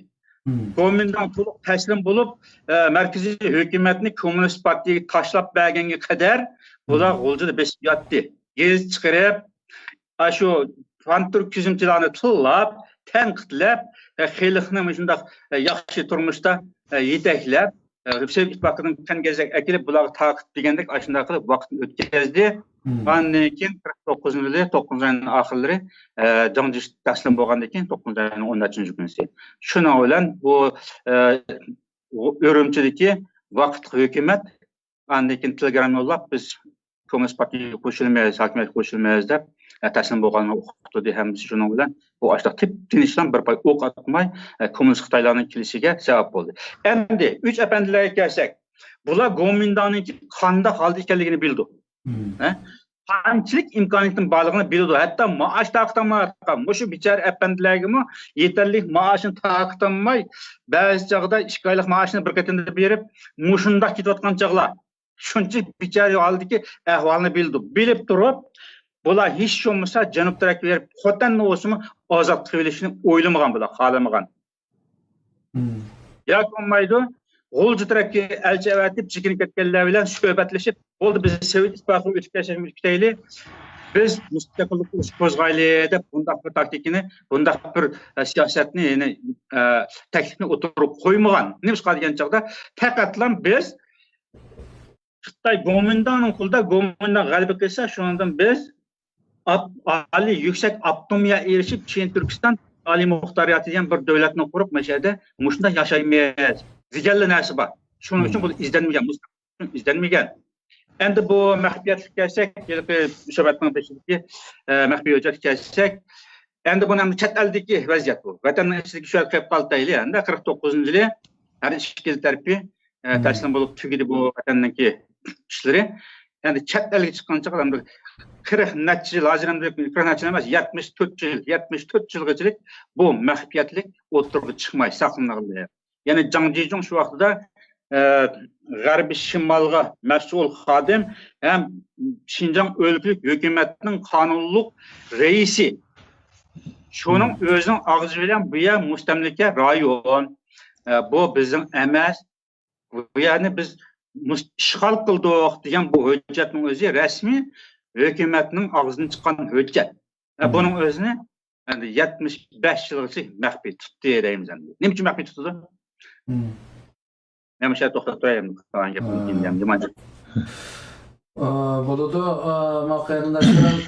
گومىنداڭ تولۇق تەسلىم بولۇپ، ئە، مەركىزىي ھۆكۈمەتنى كوممۇنىست پارتىيەگە تاشلاپ بەرگەنگە قەدەر بۇلار غۇلجىدا بېسىپ ياتتى. گېزىت چىقىرىپ، ئاشۇ پانتۈركىزمچىلارنى تىللاپ، تەنقىدلەپ، ئە، خەلقنى مۇشۇنداق، ئە، ياخشى تۇرمۇشتا، ئە، يېتەكلەپ، ئە، سوۋېت ئىتتىپاقىدىن قەنگەزەك ئەكېلىپ، بۇلارغا تارقىتىپ دېگەندەك ئاشۇنداق قىلىپ ۋاقىتنى ئۆتكۈزدى. ئاندىن كېيىن قىرىق توققۇزىنچى يىلى، توققۇزىنچى ئاينىڭ ئاخىرلىرى، ئە، جاڭ جىش تەسلىم بولغاندىن كېيىن، توققۇزىنچى ئاينىڭ ئون نەچچىنچى كۈنىسى. شۇنىڭ بىلەن بۇ، ئە، ئۈرۈمچىدىكى ۋاقىتلىق ھۆكۈمەت ئاندىن كېيىن تېلېگرام يوللاپ، بىز كوممۇنىست پارتىيىگە قوشۇلىمىز، ھاكىمىيەتكە قوشۇلىمىز دەپ، ئە، تەسلىم بولغانلىقىنى ئۇقتۇردى ھەممىسى. شۇنىڭ بىلەن بۇ ئاشۇنداق تىپ-تىنچلا بىر پاي ئوق ئاتماي، ئە، كوممۇنىست خىتايلارنىڭ كېلىشىگە سەۋەب بولدى. ئەمدى ئۈچ ئەپەندىلەرگە كەلسەك، بۇلار گومىنداڭنىڭكى قانداق ھالدا ئىكەنلىكىنى بىلىدۇ. ھە؟ قانچىلىك ئىمكانىيىتىنىڭ بارلىقىنى بىلىدۇ. ھەتتا مائاش تارقىتالمايۋاتقان مۇشۇ بىچارە ئەپەندىلەرگىمۇ يېتەرلىك مائاشنى تارقىتالماي، بەزى چاغدا ئىككى ئايلىق مائاشنى بىر قېتىمدا بېرىپ، مۇشۇنداق كېتىۋاتقان چاغلار. شۇنچە بىچارە ھالدىكى ئەھۋالنى بىلىدۇ. بىلىپ تۇرۇپ، بۇلار ھېچ بولمىسا جەنۇب تەرەپكە بېرىپ، خوتەننى بولسىمۇ ئازاد قىلىۋېلىشنى ئويلىمىغان بۇلار، خالىمىغان. ياكى بولمايدۇ، غۇلجا تەرەپكە ئەلچى ئەۋەتىپ، چېكىنىپ كەتكەنلەر بىلەن سۆھبەتلىشىپ، بولدى، بىز سوۋېت ئىتتىپاقىغا ئۆتۈپ كەتسەك، ئۆتۈپ كېتەيلى. بىز مۇستەقىللىق ئۇرۇشى قوزغايلى دەپ، بۇنداق بىر تاكتىكىنى، بۇنداق بىر، ئە، سىياسەتنى، يەنى، ئە، تەكلىپنى ئوتتۇرىغا قويمىغان. نېمىشقا دېگەن چاغدا، پەقەتلا بىز خىتاي گومىنداڭنىڭ قولىدا، گومىنداڭ غەلىبە قىلسا، شۇنىڭدىن بىز ئاپ-، ئالىي يۈكسەك ئاپتونومىيە ئېرىشىپ، چىن تۈركىستان ئالىي مۇختارىيەتى دېگەن بىر دۆلەتنى قۇرۇپ، مۇشۇ يەردە مۇشۇنداق ياشايمىز دېگەنلا نەرسە بار. شۇنىڭ ئۈچۈن بۇ ئىزدەنمىگەن، مۇستەقىل ئۈچۈن ئىزدەنمىگەن. ئەمدى بۇ مەخپىيەتلىككە كەلسەك، ھېلىقى سۆھبەتنىڭ بېشىدىكى، ئە، مەخپىي ھۆججەتكە كەلسەك، ئەمدى بۇنى ئەمدى چەت ئەلدىكى ۋەزىيەت بۇ. ۋەتەننىڭ ئىچىدىكى شۇ يەرگە قېلىپ قالدى دەيلى. ئەمدى قىرىق توققۇزىنچى يىلى ھەر ئىككىلا تەرىپى، ئە، تەسلىم بولۇپ تۈگىدى بۇ ۋەتەننىڭكى ئىشلىرى. ئەمدى چەت ئەلگە چىققان چاغدا ئەمدى قىرىق نەچچە يىل، ھازىر ئەمدى قىرىق نەچچە يىل ئەمەس، يەتمىش تۆت يىل، يەتمىش تۆت يىلغىچىلىك بۇ مەخپىيەتلىك ئوتتۇرىغا چىقماي ساقلىنىۋالدى. يەنى جاڭ جىجۇڭ شۇ ۋاقتىدا، ئە، غەربىي شىمالغا مەسئۇل خادىم ھەم شىنجاڭ ئۆلكىلىك ھۆكۈمەتنىڭ قانۇنلۇق رەئىسى. شۇنىڭ ئۆزىنىڭ ئاغزى بىلەن بۇ يەر مۇستەملىكە رايون، ئە، بۇ بىزنىڭ ئەمەس، بۇ يەرنى بىز مۇس-، ئىشغال قىلدۇق دېگەن بۇ ھۆججەتنىڭ ئۆزى رەسمىي ھۆكۈمەتنىڭ ئاغزىدىن چىققان ھۆججەت. ئە، بۇنىڭ ئۆزىنى ئەمدى يەتمىش بەش يىلغىچە مەخپىي تۇتتى دەيمىز ئەمدى. نېمە ئۈچۈن مەخپىي تۇتىدۇ؟ مەن مۇشۇ يەردە توختاپ تۇراي ئەمدى. قالغان گەپنى كېيىن دەيمەن. ئە، بولىدۇ. ئە، ما قېرىنداشلىرىم،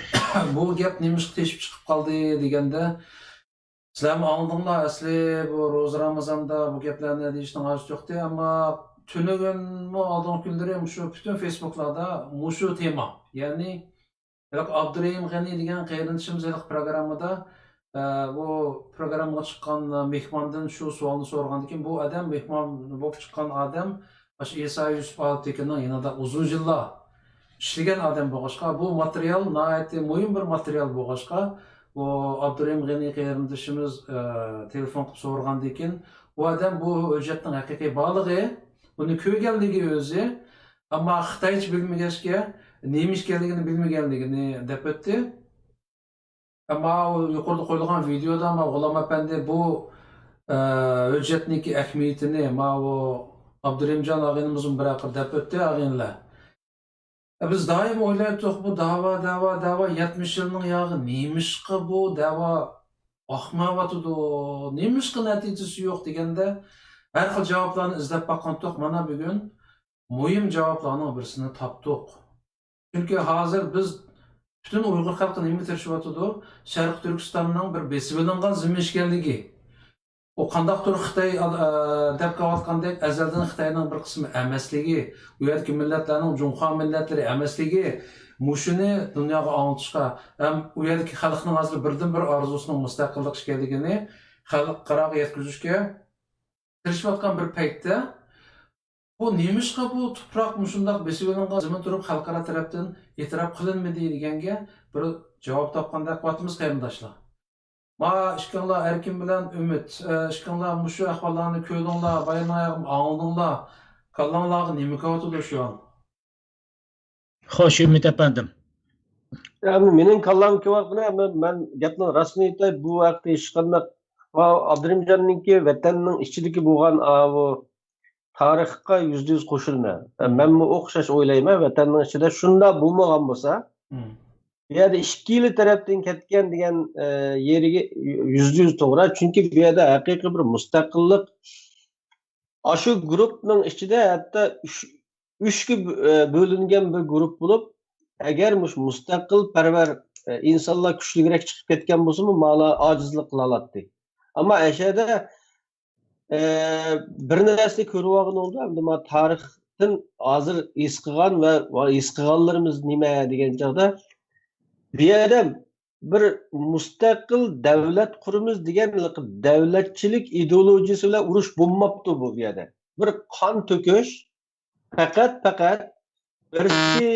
بۇ گەپ نېمىشقا تېشىپ چىقىپ قالدى دېگەندە، سىلەرمۇ ئاڭلىدىڭلار، ئەسلى بۇ روزا رامىزاندا بۇ گەپلەرنى دېيىشنىڭ ھاجىتى يوقتى، ئەمما تۈنۈگۈنمۇ ئالدىنقى كۈنلىرى مۇشۇ پۈتۈن فېيسبۇكلاردا مۇشۇ تېما، يەنى ھېلىقى ئابدۇرېھىم غېنى دېگەن قېرىندىشىمىز ھېلىقى پروگراممىدا، ئە، بۇ پروگراممىغا چىققان مېھماندىن شۇ سوئالنى سورىغاندىن كېيىن، بۇ ئادەم، مېھمان بولۇپ چىققان ئادەم، ئاشۇ ئىسا يۈسۈپ ئالپتېكىننىڭ يېنىدا ئۇزۇن يىللار ئىشلىگەن ئادەم بولغاچقا، بۇ ماتېرىيال ناھايىتى مۇھىم بىر ماتېرىيال بولغاچقا، بۇ ئابدۇرېھىم غېنى قېرىندىشىمىز، ئە، تېلېفون قىلىپ سورىغاندىن كېيىن، بۇ ئادەم بۇ ھۆججەتنىڭ ھەقىقىي بارلىقى، بۇنى كۆرگەنلىكى ئۆزى، ئەمما خىتايچە بىلمىگەچكە، نېمە ئىكەنلىكىنى بىلمىگەنلىكىنى دەپ ئۆتتى. ئەمما ئۇ يۇقىرىدا قويۇلغان ۋىدېيودا ماۋۇ غۇلام ئەپەندى بۇ، ئە، ھۆججەتنىڭكى ئەھمىيىتىنى ماۋۇ ئابدۇرېھىمجان ئاغىنىمىزمۇ بىر ھەققىدە دەپ ئۆتتى، ئاغىنىلەر. ئە، بىز دائىم ئويلايتتۇق، بۇ داۋا، داۋا، داۋا يەتمىش يىلنىڭ ياغى نېمىشقا بۇ داۋا ئاقمايۋاتىدۇ، نېمىشقا نەتىجىسى يوق دېگەندە، ھەر خىل جاۋابلارنى ئىزدەپ باققانتۇق. مانا بۈگۈن مۇھىم جاۋابلارنىڭ بىرسىنى تاپتۇق. چۈنكى ھازىر بىز پۈتۈن ئۇيغۇر خەلقى نېمىگە تىرىشىۋاتىدۇ؟ شەرقىي تۈركىستاننىڭ بىر بېسىۋېلىنغان زېمىن ئىكەنلىكى. ئۇ قانداقتۇر خىتاي، ئە، دەپ كېلىۋاتقاندەك ئەزەلدىن خىتاينىڭ بىر قىسمى ئەمەسلىكى، ئۇ يەردىكى مىللەتلەرنىڭ جۇڭخۇا مىللەتلىرى ئەمەسلىكى، مۇشۇنى دۇنياغا ئاڭلىتىشقا ھەم ئۇ يەردىكى خەلقنىڭ ھازىر بىردىنبىر ئارزۇسىنىڭ مۇستەقىللىق ئىكەنلىكىنى خەلقئاراغا يەتكۈزۈشكە تىرىشىۋاتقان بىر پەيتتە، بۇ نېمىشقا بۇ تۇپراق مۇشۇنداق بېسىۋېلىنغان زېمىن تۇرۇپ خەلقئارا تەرەپتىن ئېتىراپ قىلىنمىدى دېگەنگە بىر جاۋاب تاپقاندەك قىلىۋاتىمىز قېرىنداشلار. ما ئىككىڭلار ئەركىن بىلەن ئۈمىد، ئە، ئىككىڭلار مۇشۇ ئەھۋاللارنى كۆردۈڭلار، باياننىڭ ئاياغىدىن ئاڭلىدىڭلار، كاللاڭلارغا نېمە كېلىۋاتىدۇ شۇ ئان؟ خوش، ئۈمىد ئەپەندىم. ئەمدى مېنىڭ كاللام كېلىۋاتقىنى، ئەمدى مەن گەپنىڭ راستىنى ئېيتاي، بۇ ھەقتە ھېچقانداق، ئا، ئابدۇرېھىمجاننىڭكى ۋەتەننىڭ ئىچىدىكى بولغان، ئا، بۇ تارىخقا يۈزدە يۈز قوشۇلىمەن. ئە، مەنمۇ ئوخشاش ئويلايمەن، ۋەتەننىڭ ئىچىدە شۇنداق بولمىغان بولسا، بۇ يەردە ئىككىلا تەرەپتىن كەتكەن دېگەن، ئە، يېرىگە يۈزدە يۈز توغرا. چۈنكى بۇ يەردە ھەقىقىي بىر مۇستەقىللىق، ئاشۇ گۇرۇپنىڭ ئىچىدە ھەتتا ئۈچ، ئۈچكە بۆ-، ئە، بۆلۈنگەن بىر گۇرۇپ بولۇپ، ئەگەر مۇشۇ مۇستەقىلپەرۋەر، ئە، ئىنسانلار كۈچلۈكرەك چىقىپ كەتكەن بولسىمۇ، مالا ئاجىزلىق قىلالاتتى. ئەمما ئەشەدە، ئە، بىر نەرسىنى كۆرۈۋالغىنىڭدا، ئەمدى ما تارىخ تارىختىن ھازىر ھېس قىلغان ۋە، ۋە ھېس قىلغانلىرىمىز نېمە دېگەن چاغدا، بۇ يەردە بىر مۇستەقىل دەۋلەت قۇرىمىز دېگەن دەۋلەتچىلىك ئىدېئولوگىيەسى بىلەن ئۇرۇش بولماپتۇ بۇ يەردە. بىر قان تۆكۈش، پەقەت، پەقەت بىرسى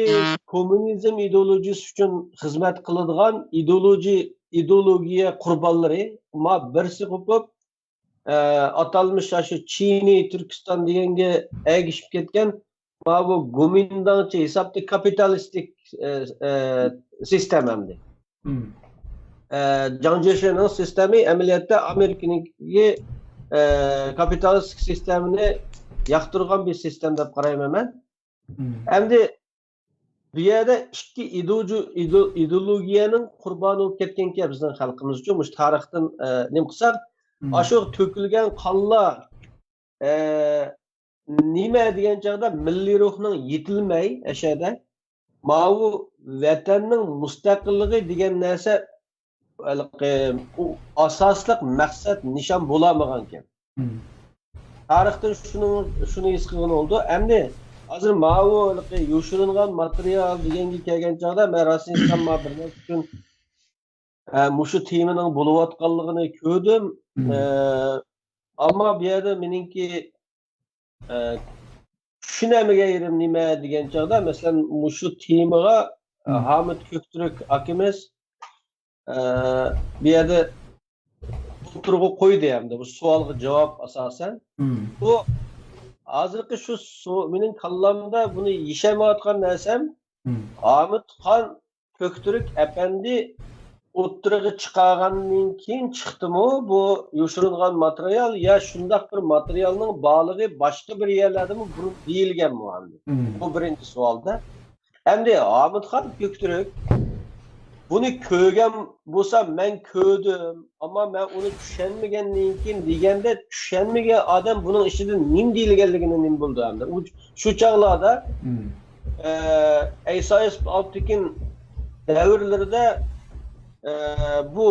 كوممۇنىزم ئىدېئولوگىيەسى ئۈچۈن خىزمەت قىلىدىغان ئىدېئولوگىيە، ئىدېئولوگىيە قۇربانلىرى، ما بىرسى قوپۇپ، ئە، ئاتالمىش شۇ چىنى تۈركىستان دېگەنگە ئەگىشىپ كەتكەن، ما بۇ گومىنداڭچە ھېسابتا كاپىتالىستىك، ئە، ئە، سىستېما ئەمدى. مم. ئە، جاڭ جيېشىنىڭ سىستېمى ئەمەلىيەتتە ئامېرىكىنىڭكى، ئە، كاپىتالىستىك سىستېمىنى ياقتۇرغان بىر سىستېما دەپ قارايمەن مەن. مم. ئەمدى بۇ يەردە ئىككى ئىدېئولوگى-، ئىدېئو-، ئىدېئولوگىيەنىڭ قۇربانى بولۇپ كەتكەنكەن بىزنىڭ خەلقىمىز ئۈچۈن. مۇشۇ تارىختىن، ئە، نېمە قىلساق، مم. ئاشۇ تۆكۈلگەن قانلار، ئە، نېمە دېگەن چاغدا مىللىي روھنىڭ يېتىلمەي ئەشەدە، ماۋۇ ۋەتەننىڭ مۇستەقىللىقى دېگەن نەرسە ھېلىقى ئۇ ئاساسلىق مەقسەت نىشان بولالمىغانىكەن. مم. تارىختىن شۇنى، شۇنى ھېس قىلغىلى بولىدۇ. ئەمدى ھازىر ماۋۇ ھېلىقى يوشۇرۇنغان ماتېرىيال دېگەنگە كەلگەن چاغدا، مەن راستىنى ئېيتسام، ما بىر نەچچە كۈن، ئە، مۇشۇ تېمىنىڭ بولۇۋاتقانلىقىنى كۆردۈم. مم. ئە، ئەمما بۇ يەردە مېنىڭكى، ئە، چۈشىنەلمىگەن يېرىم نېمە دېگەن چاغدا، مەسىلەن، مۇشۇ تېمىغا، ئە، مم. ھامىت كۆكتۈرك ئاكىمىز، ئە، بۇ يەردە ئوتتۇرىغا قويدى ھەمدە بۇ سوئالغا جاۋاب ئاساسەن. مم. بۇ ھازىرقى شۇ سو-، مېنىڭ كاللامدا بۇنى يېشەلمەيۋاتقان نەرسەم، مم. ھامىتخان كۆكتۈرك ئەپەندى ئوتتۇرىغا چىقارغاندىن كېيىن چىقتىمۇ بۇ يوشۇرۇنغان ماتېرىيال، يا شۇنداق بىر ماتېرىيالنىڭ بارلىقى باشقا بىر يەرلەردىمۇ بۇرۇن دېيىلگەنمۇ ئەمدى؟ مم. بۇ بىرىنچى سوئالدا. ئەمدى ھامىتخان كۆكتۈرك بۇنى كۆرگەن بولسا، مەن كۆردۈم، ئەمما مەن ئۇنى چۈشەنمىگەندىن كېيىن دېگەندە، چۈشەنمىگەن ئادەم بۇنىڭ ئىچىدە نېمە دېيىلگەنلىكىنى نېمە بىلىدۇ ئەمدى؟ ئۇ، شۇ چاغلاردا، مم. ئە، ئەيسا يۈسۈپ ئالپتېكىن دەۋرلىرىدە، ئە، بۇ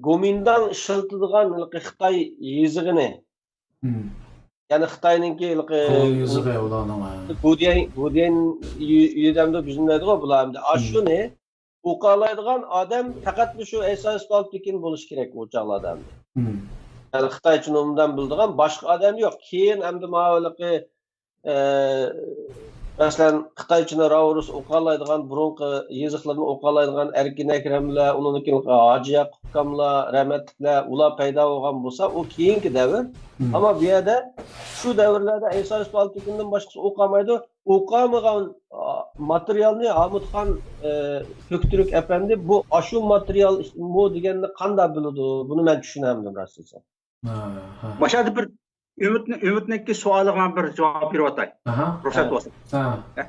گومىنداڭ ئىشلىتىدىغان ھېلىقى خىتاي يېزىقىنى، مم. يەنى خىتاينىڭكى ھېلىقى قولۇم يېزىقى ئۇلارنىڭ، ھە. گۇديەن، گۇديەن يۈ-، يۈدەمدە بىزنىڭ دەيدىغۇ بۇلار ئەمدى. مم. ئاشۇنى ئوقۇيالايدىغان ئادەم پەقەتلا شۇ ئەيسا يۈسۈپ ئالپتېكىن بولۇشى كېرەك ئۇ چاغلاردا ئەمدى. مم. يەنى خىتايچىنى ئوبدان بىلىدىغان باشقا ئادەم يوق. كېيىن ئەمدى ماۋۇ ھېلىقى ئە، مەسىلەن، خىتايچىنى راۋۇرۇس ئوقۇيالايدىغان، بۇرۇنقى يېزىقلىرىنى ئوقۇيالايدىغان ئەركىن ئەكرەملەر، ئۇنىڭدىن كېيىن ھاجى ياقۇپ ئاكاملار، رەھمەتلىكلەر، ئۇلار پەيدا بولغان بولسا، ئۇ كېيىنكى دەۋر. مم. ئەمما بۇ يەردە شۇ دەۋرلەردە ئەيسا يۈسۈپ ئالپتېكىندىن باشقىسى ئوقۇيالمايدۇ. ئوقۇيالمىغان، ئا، ماتېرىيالنى ھامۇتخان، ئە، كۆكتۈرك ئەپەندى، بۇ، ئاشۇ ماتېرىيالمۇ دېگەننى قانداق بىلىدۇ؟ بۇنى مەن چۈشىنەلمىدىم، راستىنى ئېيتسام. ھە، ھە. ماشۇ يەردە بىر ئۈمىدنى، ئۈمىدنىڭكى سوئالىغا مەن بىر جاۋاب بېرىۋاتاي. ئاھا. رۇخسەت ھە. بولسا. ھە.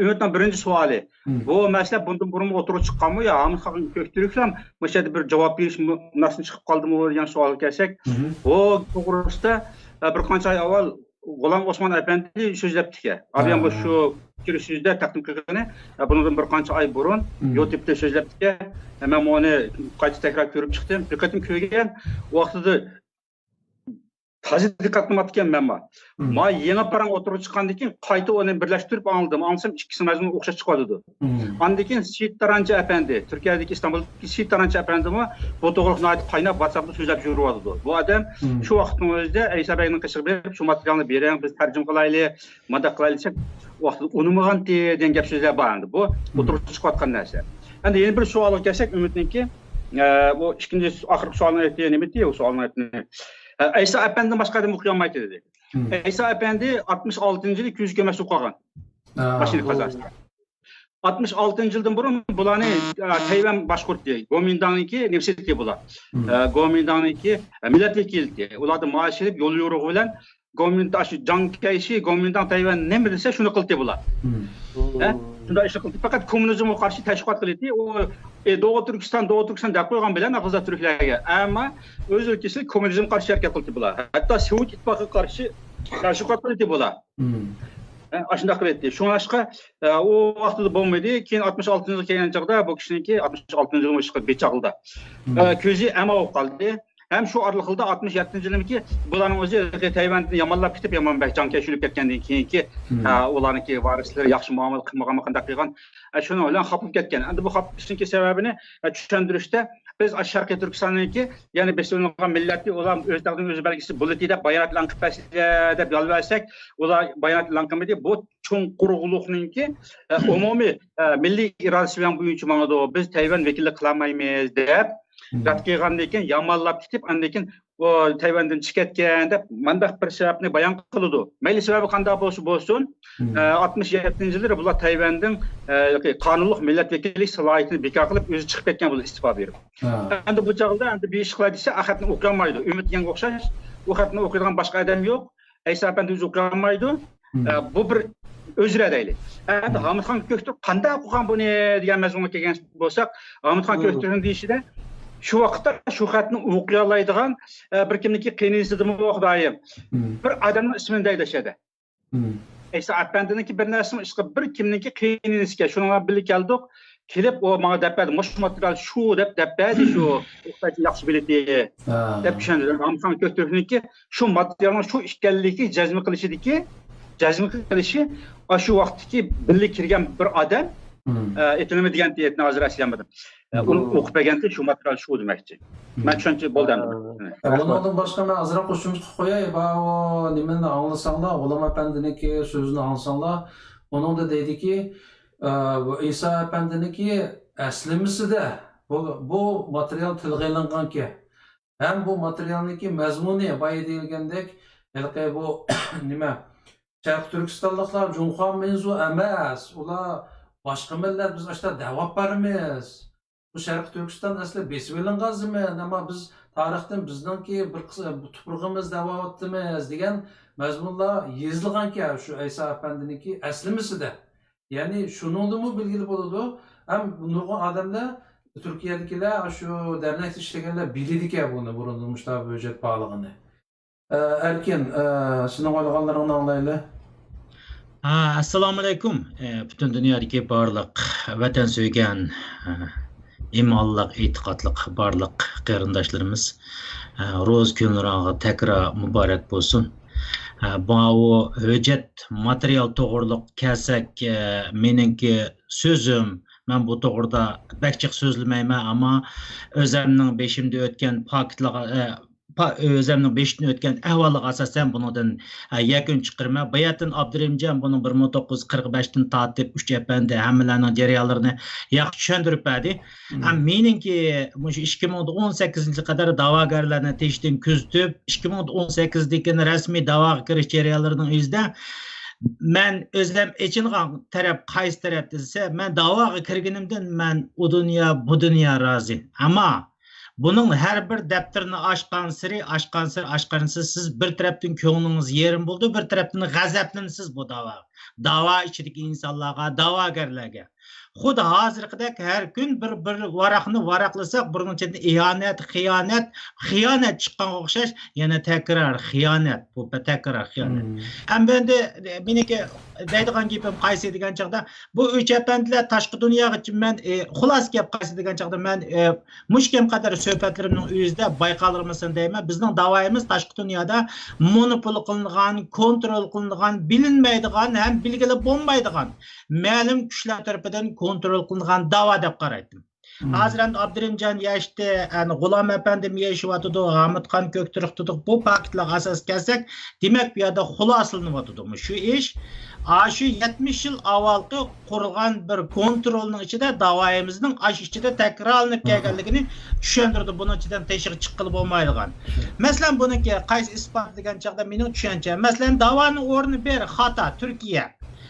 ئۈمىدنىڭ بىرىنچى سوئالى. مم. بۇ مەسىلە بۇندىن بۇرۇنمۇ ئوتتۇرىغا چىققانمۇ يا ھامىت خان كۆكتۈرك بىلەن مۇشۇ يەردە بىر جاۋاب بېرىش مۇ-، مۇناسىۋىتى چىقىپ قالدىمۇ دېگەن سوئالغا كەلسەك، مم. بۇ توغرىسىدا، ئە، بىر قانچە ئاي ئاۋۋال غۇلام ئوسمان ئەپەندى سۆزلەپتىكەن. ئابىيان بۇ ھە. شۇ پىكىر سۆزىدە تەقدىم قىلغىنى، ئە، بۇنىڭدىن بىر قانچە ئاي بۇرۇن مم. يۇتۇبتا سۆزلەپتىكەن. ئە، مەن ئۇنى قايتا تەكرار كۆرۈپ چىقتىم. بىر قېتىم كۆرگەن ۋاقتىدا تازا دىققەت قىلماپتىكەن مەنمۇ. مم. ما يېڭى پاراڭ ئوتتۇرىغا چىققاندىن كېيىن قايتا ئۇنى بىرلەشتۈرۈپ ئاڭلىدىم. ئاڭلىسام ئىككىسى مەزمۇن ئوخشاش چىقىۋاتىدۇ. مم. ئاندىن كېيىن سېيىت تارانچى ئەپەندى، تۈركىيەدىكى ئىستانبۇلدىكى سېيىت تارانچى ئەپەندىمۇ بۇ توغرىلىق ناھايىتى قايناپ ۋاتساپتا سۆزلەپ يۈرۈۋاتىدۇ. بۇ ئادەم مم. شۇ ۋاقىتنىڭ ئۆزىدە ئەيسا بەگنىڭ قېشىغا بېرىپ، شۇ ماتېرىيالنى بېرىڭ، بىز تەرجىمە قىلايلى، مانداق قىلايلى دېسەك، ۋاقتىدا ئۇنىمىغانتى دېگەن گەپ سۆزلەر بار ئەمدى. بۇ مم. ئوتتۇرىغا چىقىۋاتقان نەرسە. ئەمدى يەنە بىر سوئالغا كەلسەك، ئۈمىدنىڭكى، ئە، بۇ ئىككىنچى ئاخىرقى سوئالنىڭ ئېتى نېمە ئىدى؟ ئۇ سوئالنىڭ ئېتىنى. ئە، ئەيسا ئەپەندىدىن باشقا ئادەم ئوقۇيالمايتتى دېدى. مم. ئەيسا ئەپەندى ئاتمىش ئالتىنچى يىلى كۆزى كۆرمەس بولۇپ قالغان. ھە. ماشىنا قازاسىدا. ئاتمىش ئالتىنچى يىلدىن بۇرۇن بۇلارنى، ئە، تەيۋەن باشقۇرتتى. گومىنداڭنىڭكى نېمىسى ئىدى بۇلار. مم. ئە، گومىنداڭنىڭكى، ئە، مىللەت ۋەكىلى ئىدى. ئۇلاردىن مائاش ئېلىپ، يول يورۇقى بىلەن گومىندا-، شۇ جاڭ كەيشى گومىنداڭ تەيۋەن نېمە دېسە، شۇنى قىلدى بۇلار. مم. ھە؟ شۇنداق ئىشنى قىلدى. پەقەت كوممۇنىزمغا قارشى تەشۋىقات قىلدى. ئۇ، ئە، دوغۇ تۈركىستان، دوغۇ تۈركىستان دەپ قويغان بىلەن ئاغزىدا تۈركلەرگە. ئەمما ئۆز ئۆلكىسىدە كوممۇنىزمغا قارشى ھەرىكەت قىلدى بۇلار. ھەتتا سوۋېت ئىتتىپاقىغا قارشى تەشۋىقات قىلدى بۇلار. مم. ھە، ئاشۇنداق قىلدى. شۇڭلاشقا، ئە، ئۇ ۋاقتىدا بولمىدى. كېيىن ئاتمىش ئالتىنچى يىلغا كەلگەن چاغدا بۇ كىشىنىڭكى، ئاتمىش ئالتىنچى يىلمۇ ئىشقا بىچاغلىدا. مم. ئە، كۆزى ئەما بولۇپ قالدى. ھەم شۇ ئارىلىقلىردا ئاتمىش يەتتىنچى يىلىمكى بۇلارنىڭ ئۆزى تەيۋەندىن يامانلاپ كېتىپ، يامان بەك جانكەشلىنىپ كەتكەندىن كېيىنكى، ھە، ئۇلارنىڭكى ۋارىسلىرى ياخشى مۇئامىلە قىلمىغانمۇ قانداق قىلغان، ھە، شۇنىڭ بىلەن خاپىلىپ كەتكەن. ئەمدى بۇ خاپىلىشنىڭكى سەۋەبىنى، ھە، چۈشەندۈرۈشتە، بىز ئاشۇ شەرقىي تۈركىستاننىڭكى، يەنى بېسىۋېلىنغان مىللەتنى ئۇلار ئۆز تەقدىرىنى ئۆزى بەلگىلىسە بولىدۇ دەپ بايانات ئېلان قىلىپ بەرسىلە دەپ يالۋۇرساق، ئۇلار بايانات ئېلان قىلمىدى. بۇ چوڭ قۇرۇقلۇقنىڭكى، ئە، ئومۇمىي، ئە، مىللىي ئىرادىسى بىلەن بويىچە ماڭىدۇ. بىز تەيۋەن ۋەكىللىك قىلالمايمىز دەپ رەت قىلغاندىن كېيىن يامانلاپ كېتىپ، ئاندىن كېيىن ئۇ تەيۋەندىن چىقىپ كەتكەن دەپ مانداق بىر سەۋەبنى بايان قىلىدۇ. مەيلى سەۋەبى قانداق بولسا بولسۇن، ئە، ئاتمىش يەتتىنچى يىللىرى بۇلار تەيۋەندىن، ئە، قانۇنلۇق مىللەت ۋەكىللىك سالاھىيىتىنى بىكار قىلىپ، ئۆزى چىقىپ كەتكەن بۇلار ئىستېپا بېرىپ. ئەمدى بۇ چاغدا ئەمدى بىر ئىش قىلاي دېسە، ئۇ خەتنى ئوقۇيالمايدۇ. ئۈمىد دېگەنگە ئوخشاش، ئۇ خەتنى ئوقۇيدىغان باشقا ئادەم يوق. ئەيسا ئەپەندى ئۆزى ئوقۇيالمايدۇ. ئە، بۇ بىر ئۆزرە دەيلى. ئەمدى ھامىتخان كۆكتۈرك قانداق ئوقۇغان بۇنى دېگەن مەزمۇنغا كەلگەن بولساق، ھامىتخان كۆكتۈركنىڭ دېيىشىدە شۇ ۋاقىتتا شۇ خەتنى ئوقۇيالايدىغان، ئە، بىر كىمنىڭكى قېينىنىسىدىمۇ خۇدايىم، بىر ئادەمنىڭ ئىسمىنى دەيدۇ شۇ يەردە. ئەيسا ئەپەندىنىڭكى بىر نەرسىمۇ ئىشقىلىپ بىر كىمنىڭكى قېينىنىسىكەن، شۇنىڭ بىلەن بىللە كەلدۇق. كېلىپ ئۇ ماڭا دەپ بەردى، مۇشۇ ماتېرىيال شۇ دەپ، دەپ بەردى شۇ ئوقۇتقۇچى ياخشى بىلىتى دەپ چۈشەندۈردى. ھامىتخان كۆكتۈركنىڭكى شۇ ماتېرىيالنىڭ شۇ ئىكەنلىكى جەزم قىلىشىدىكى، جەزم قىلىشى ئاشۇ ۋاقىتتىكى بىللە كىرگەن بىر ئادەم، ئە، ئېتىنىمى دېگەن تېيەتنى ھازىر ئەسلىيەلمىدىم. ئە، ئۇنى ئوقۇپ بەرگەنتى شۇ ماتېرىيال شۇ دېمەكچى. مەن چۈشەنچە بولدى ئەمدى. ئە، بۇنىڭدىن باشقا مەن ئازراق قوشۇمچە قىلىپ قوياي. باۋۇ نېمىنى ئاڭلىساڭلار، غۇلام ئەپەندىنىڭكى سۆزىنى ئاڭلىساڭلار، ئۇنىڭدا دەيدىكى، ئە، بۇ ئەيسا ئەپەندىنىڭكى ئەسلىمىسىدە بۇ، بۇ ماتېرىيال تىلغا ئېلىنغانكەن. ھەم بۇ ماتېرىيالنىڭكى مەزمۇنى بايا دېيىلگەندەك، ھېلىقى بۇ نېمە، شەرقىي تۈركىستانلىقلار جۇڭخۇا مىنزۇ ئەمەس، ئۇلار باشقا مىللەت، بىز ئاشتا دەۋاپ بارمىز. بۇ شەرقىي تۈركىستان ئەسلى بېسىۋېلىنغان زېمىن، ئەمما بىز تارىختىن بىزنىڭكى بىر قىس-، بۇ تۇپرىقىمىز دەۋاتىمىز دېگەن مەزمۇنلار يېزىلغانكەن شۇ ئەيسا ئەپەندىنىڭكى ئەسلىمىسىدە. يەنى شۇنىڭدىنمۇ بىلگىلى بولىدۇ. ھەم نۇرغۇن ئادەملەر، تۈركىيەدىكىلەر، شۇ دەرنەكتە ئىشلىگەنلەر بىلىدىكەن بۇنى، بۇرۇندىن مۇشۇنداق بىر ھۆججەت بارلىقىنى. ئە، ئەركىن، ئە، سېنىڭ ئويلىغانلىرىڭنى ئاڭلايلى. ھە، ئەسسالامۇئەلەيكۇم. ئە، پۈتۈن دۇنيادىكى بارلىق ۋەتەن سۆيگەن، ئە، ئىمانلىق، ئېتىقادلىق بارلىق قېرىنداشلىرىمىز. ئە، روزا كۈنلىرىڭلارغا تەكرار مۇبارەك بولسۇن. ئە، ماۋۇ ھۆججەت ماتېرىيال توغرۇلۇق كەلسەك، ئە، مېنىڭكى سۆزۈم، مەن بۇ توغرىدا بەك جىق سۆزلىمەيمەن، ئەمما ئۆزەمنىڭ بېشىمدا ئۆتكەن پاكىتلارغا، ئە، پا-، ئۆزەمنىڭ بېشىدىن ئۆتكەن ئەھۋاللارغا ئاساسەن بۇنىڭدىن، ئە، يەكۈن چىقىرىمەن. باياتىن ئابدۇرېھىمجان بۇنىڭ بىر مىڭ توققۇز يۈز قىرىق بەشتىن تارتىپ ئۈچ ئەپەندى ھەممىلەرنىڭ جەريانلىرىنى ياخشى چۈشەندۈرۈپ بەردى. ھەم مېنىڭكى مۇشۇ ئىككى مىڭ ئون سەككىزىنچى يىلغا قەدەر داۋاگەرلەرنى تېشىدىن كۆزىتىپ، ئىككى مىڭ ئون سەككىزدىن كېيىن رەسمىي داۋاغا كىرىش جەريانلىرىنىڭ ئۆزىدە مەن ئۆزۈم ئېچىنغان تەرەپ قايسى تەرەپ دېسە، مەن داۋاغا كىرگىنىمدىن مەن ئۇ دۇنيا، بۇ دۇنيا رازى. ئەمما بۇنىڭ ھەر بىر دەپتىرىنى ئاچقانسېرى، ئاچقانسېرى، ئاچقانسېرى سىز بىر تەرەپتىن كۆڭلىڭىز يېرىم بولىدۇ، بىر تەرەپتىن غەزەپلىنىسىز بۇ داۋاغا. داۋا ئىچىدىكى ئىنسانلارغا، داۋاگەرلەرگە. خۇددى ھازىرقىدەك ھەر كۈن بىر، بىر ۋاراقنى ۋاراقلىساق، بۇنىڭ ئىچىدىن ئىھانەت، خىيانەت، خىيانەت چىققانغا ئوخشاش، يەنە تەكرار خىيانەت، بۇ تەكرار خىيانەت. ھەم ئەمدى مېنىڭكى دەيدىغان گېپىم قايسى دېگەن چاغدا، بۇ ئۈچ ئەپەندىلەر تاشقى دۇنياغا مەن، ئى، خۇلاسە گەپ قايسى دېگەن چاغدا مەن، ئى، مۇشۇ كەم قەدەر سۆھبەتلىرىمنىڭ ئۆزىدە بايقالغىنىمسەن دەيمەن، بىزنىڭ داۋايىمىز تاشقى دۇنيادا مونوپول قىلىنغان، كونترول قىلىنغان، بىلىنمەيدىغان ھەم بىلگىلى بولمايدىغان مەلۇم كۈچلەر تەرىپىدىن كونترول قىلىنغان داۋا دەپ قارايتتىم. ھازىر ئەمدى ئابدۇرېھىمجان يەشتى، ئەنە، غۇلام ئەپەندىم يېشىۋاتىدۇ، ھامۇتخان كۆكتۈرك دېدۇق. بۇ پاكىتلارغا ئاساس كەلسەك، دېمەك، بۇ يەردە خۇلاسىلىنىۋاتىدۇ مۇشۇ ئىش. ئاشۇ يەتمىش يىل ئاۋۋالقى قۇرۇلغان بىر كونترولنىڭ ئىچىدە داۋايىمىزنىڭ ئاشۇ ئىچىدە تەكرارلىنىپ كەلگەنلىكىنى چۈشەندۈردى. بۇنىڭ ئىچىدىن تېشىغا چىققىلى بولمايدىغان. مەسىلەن، بۇنىڭكى قايسى ئىسپات دېگەن چاغدا مېنىڭ چۈشەنچەم. مەسىلەن، داۋانىڭ ئورنى بىر، خاتا، تۈركىيە.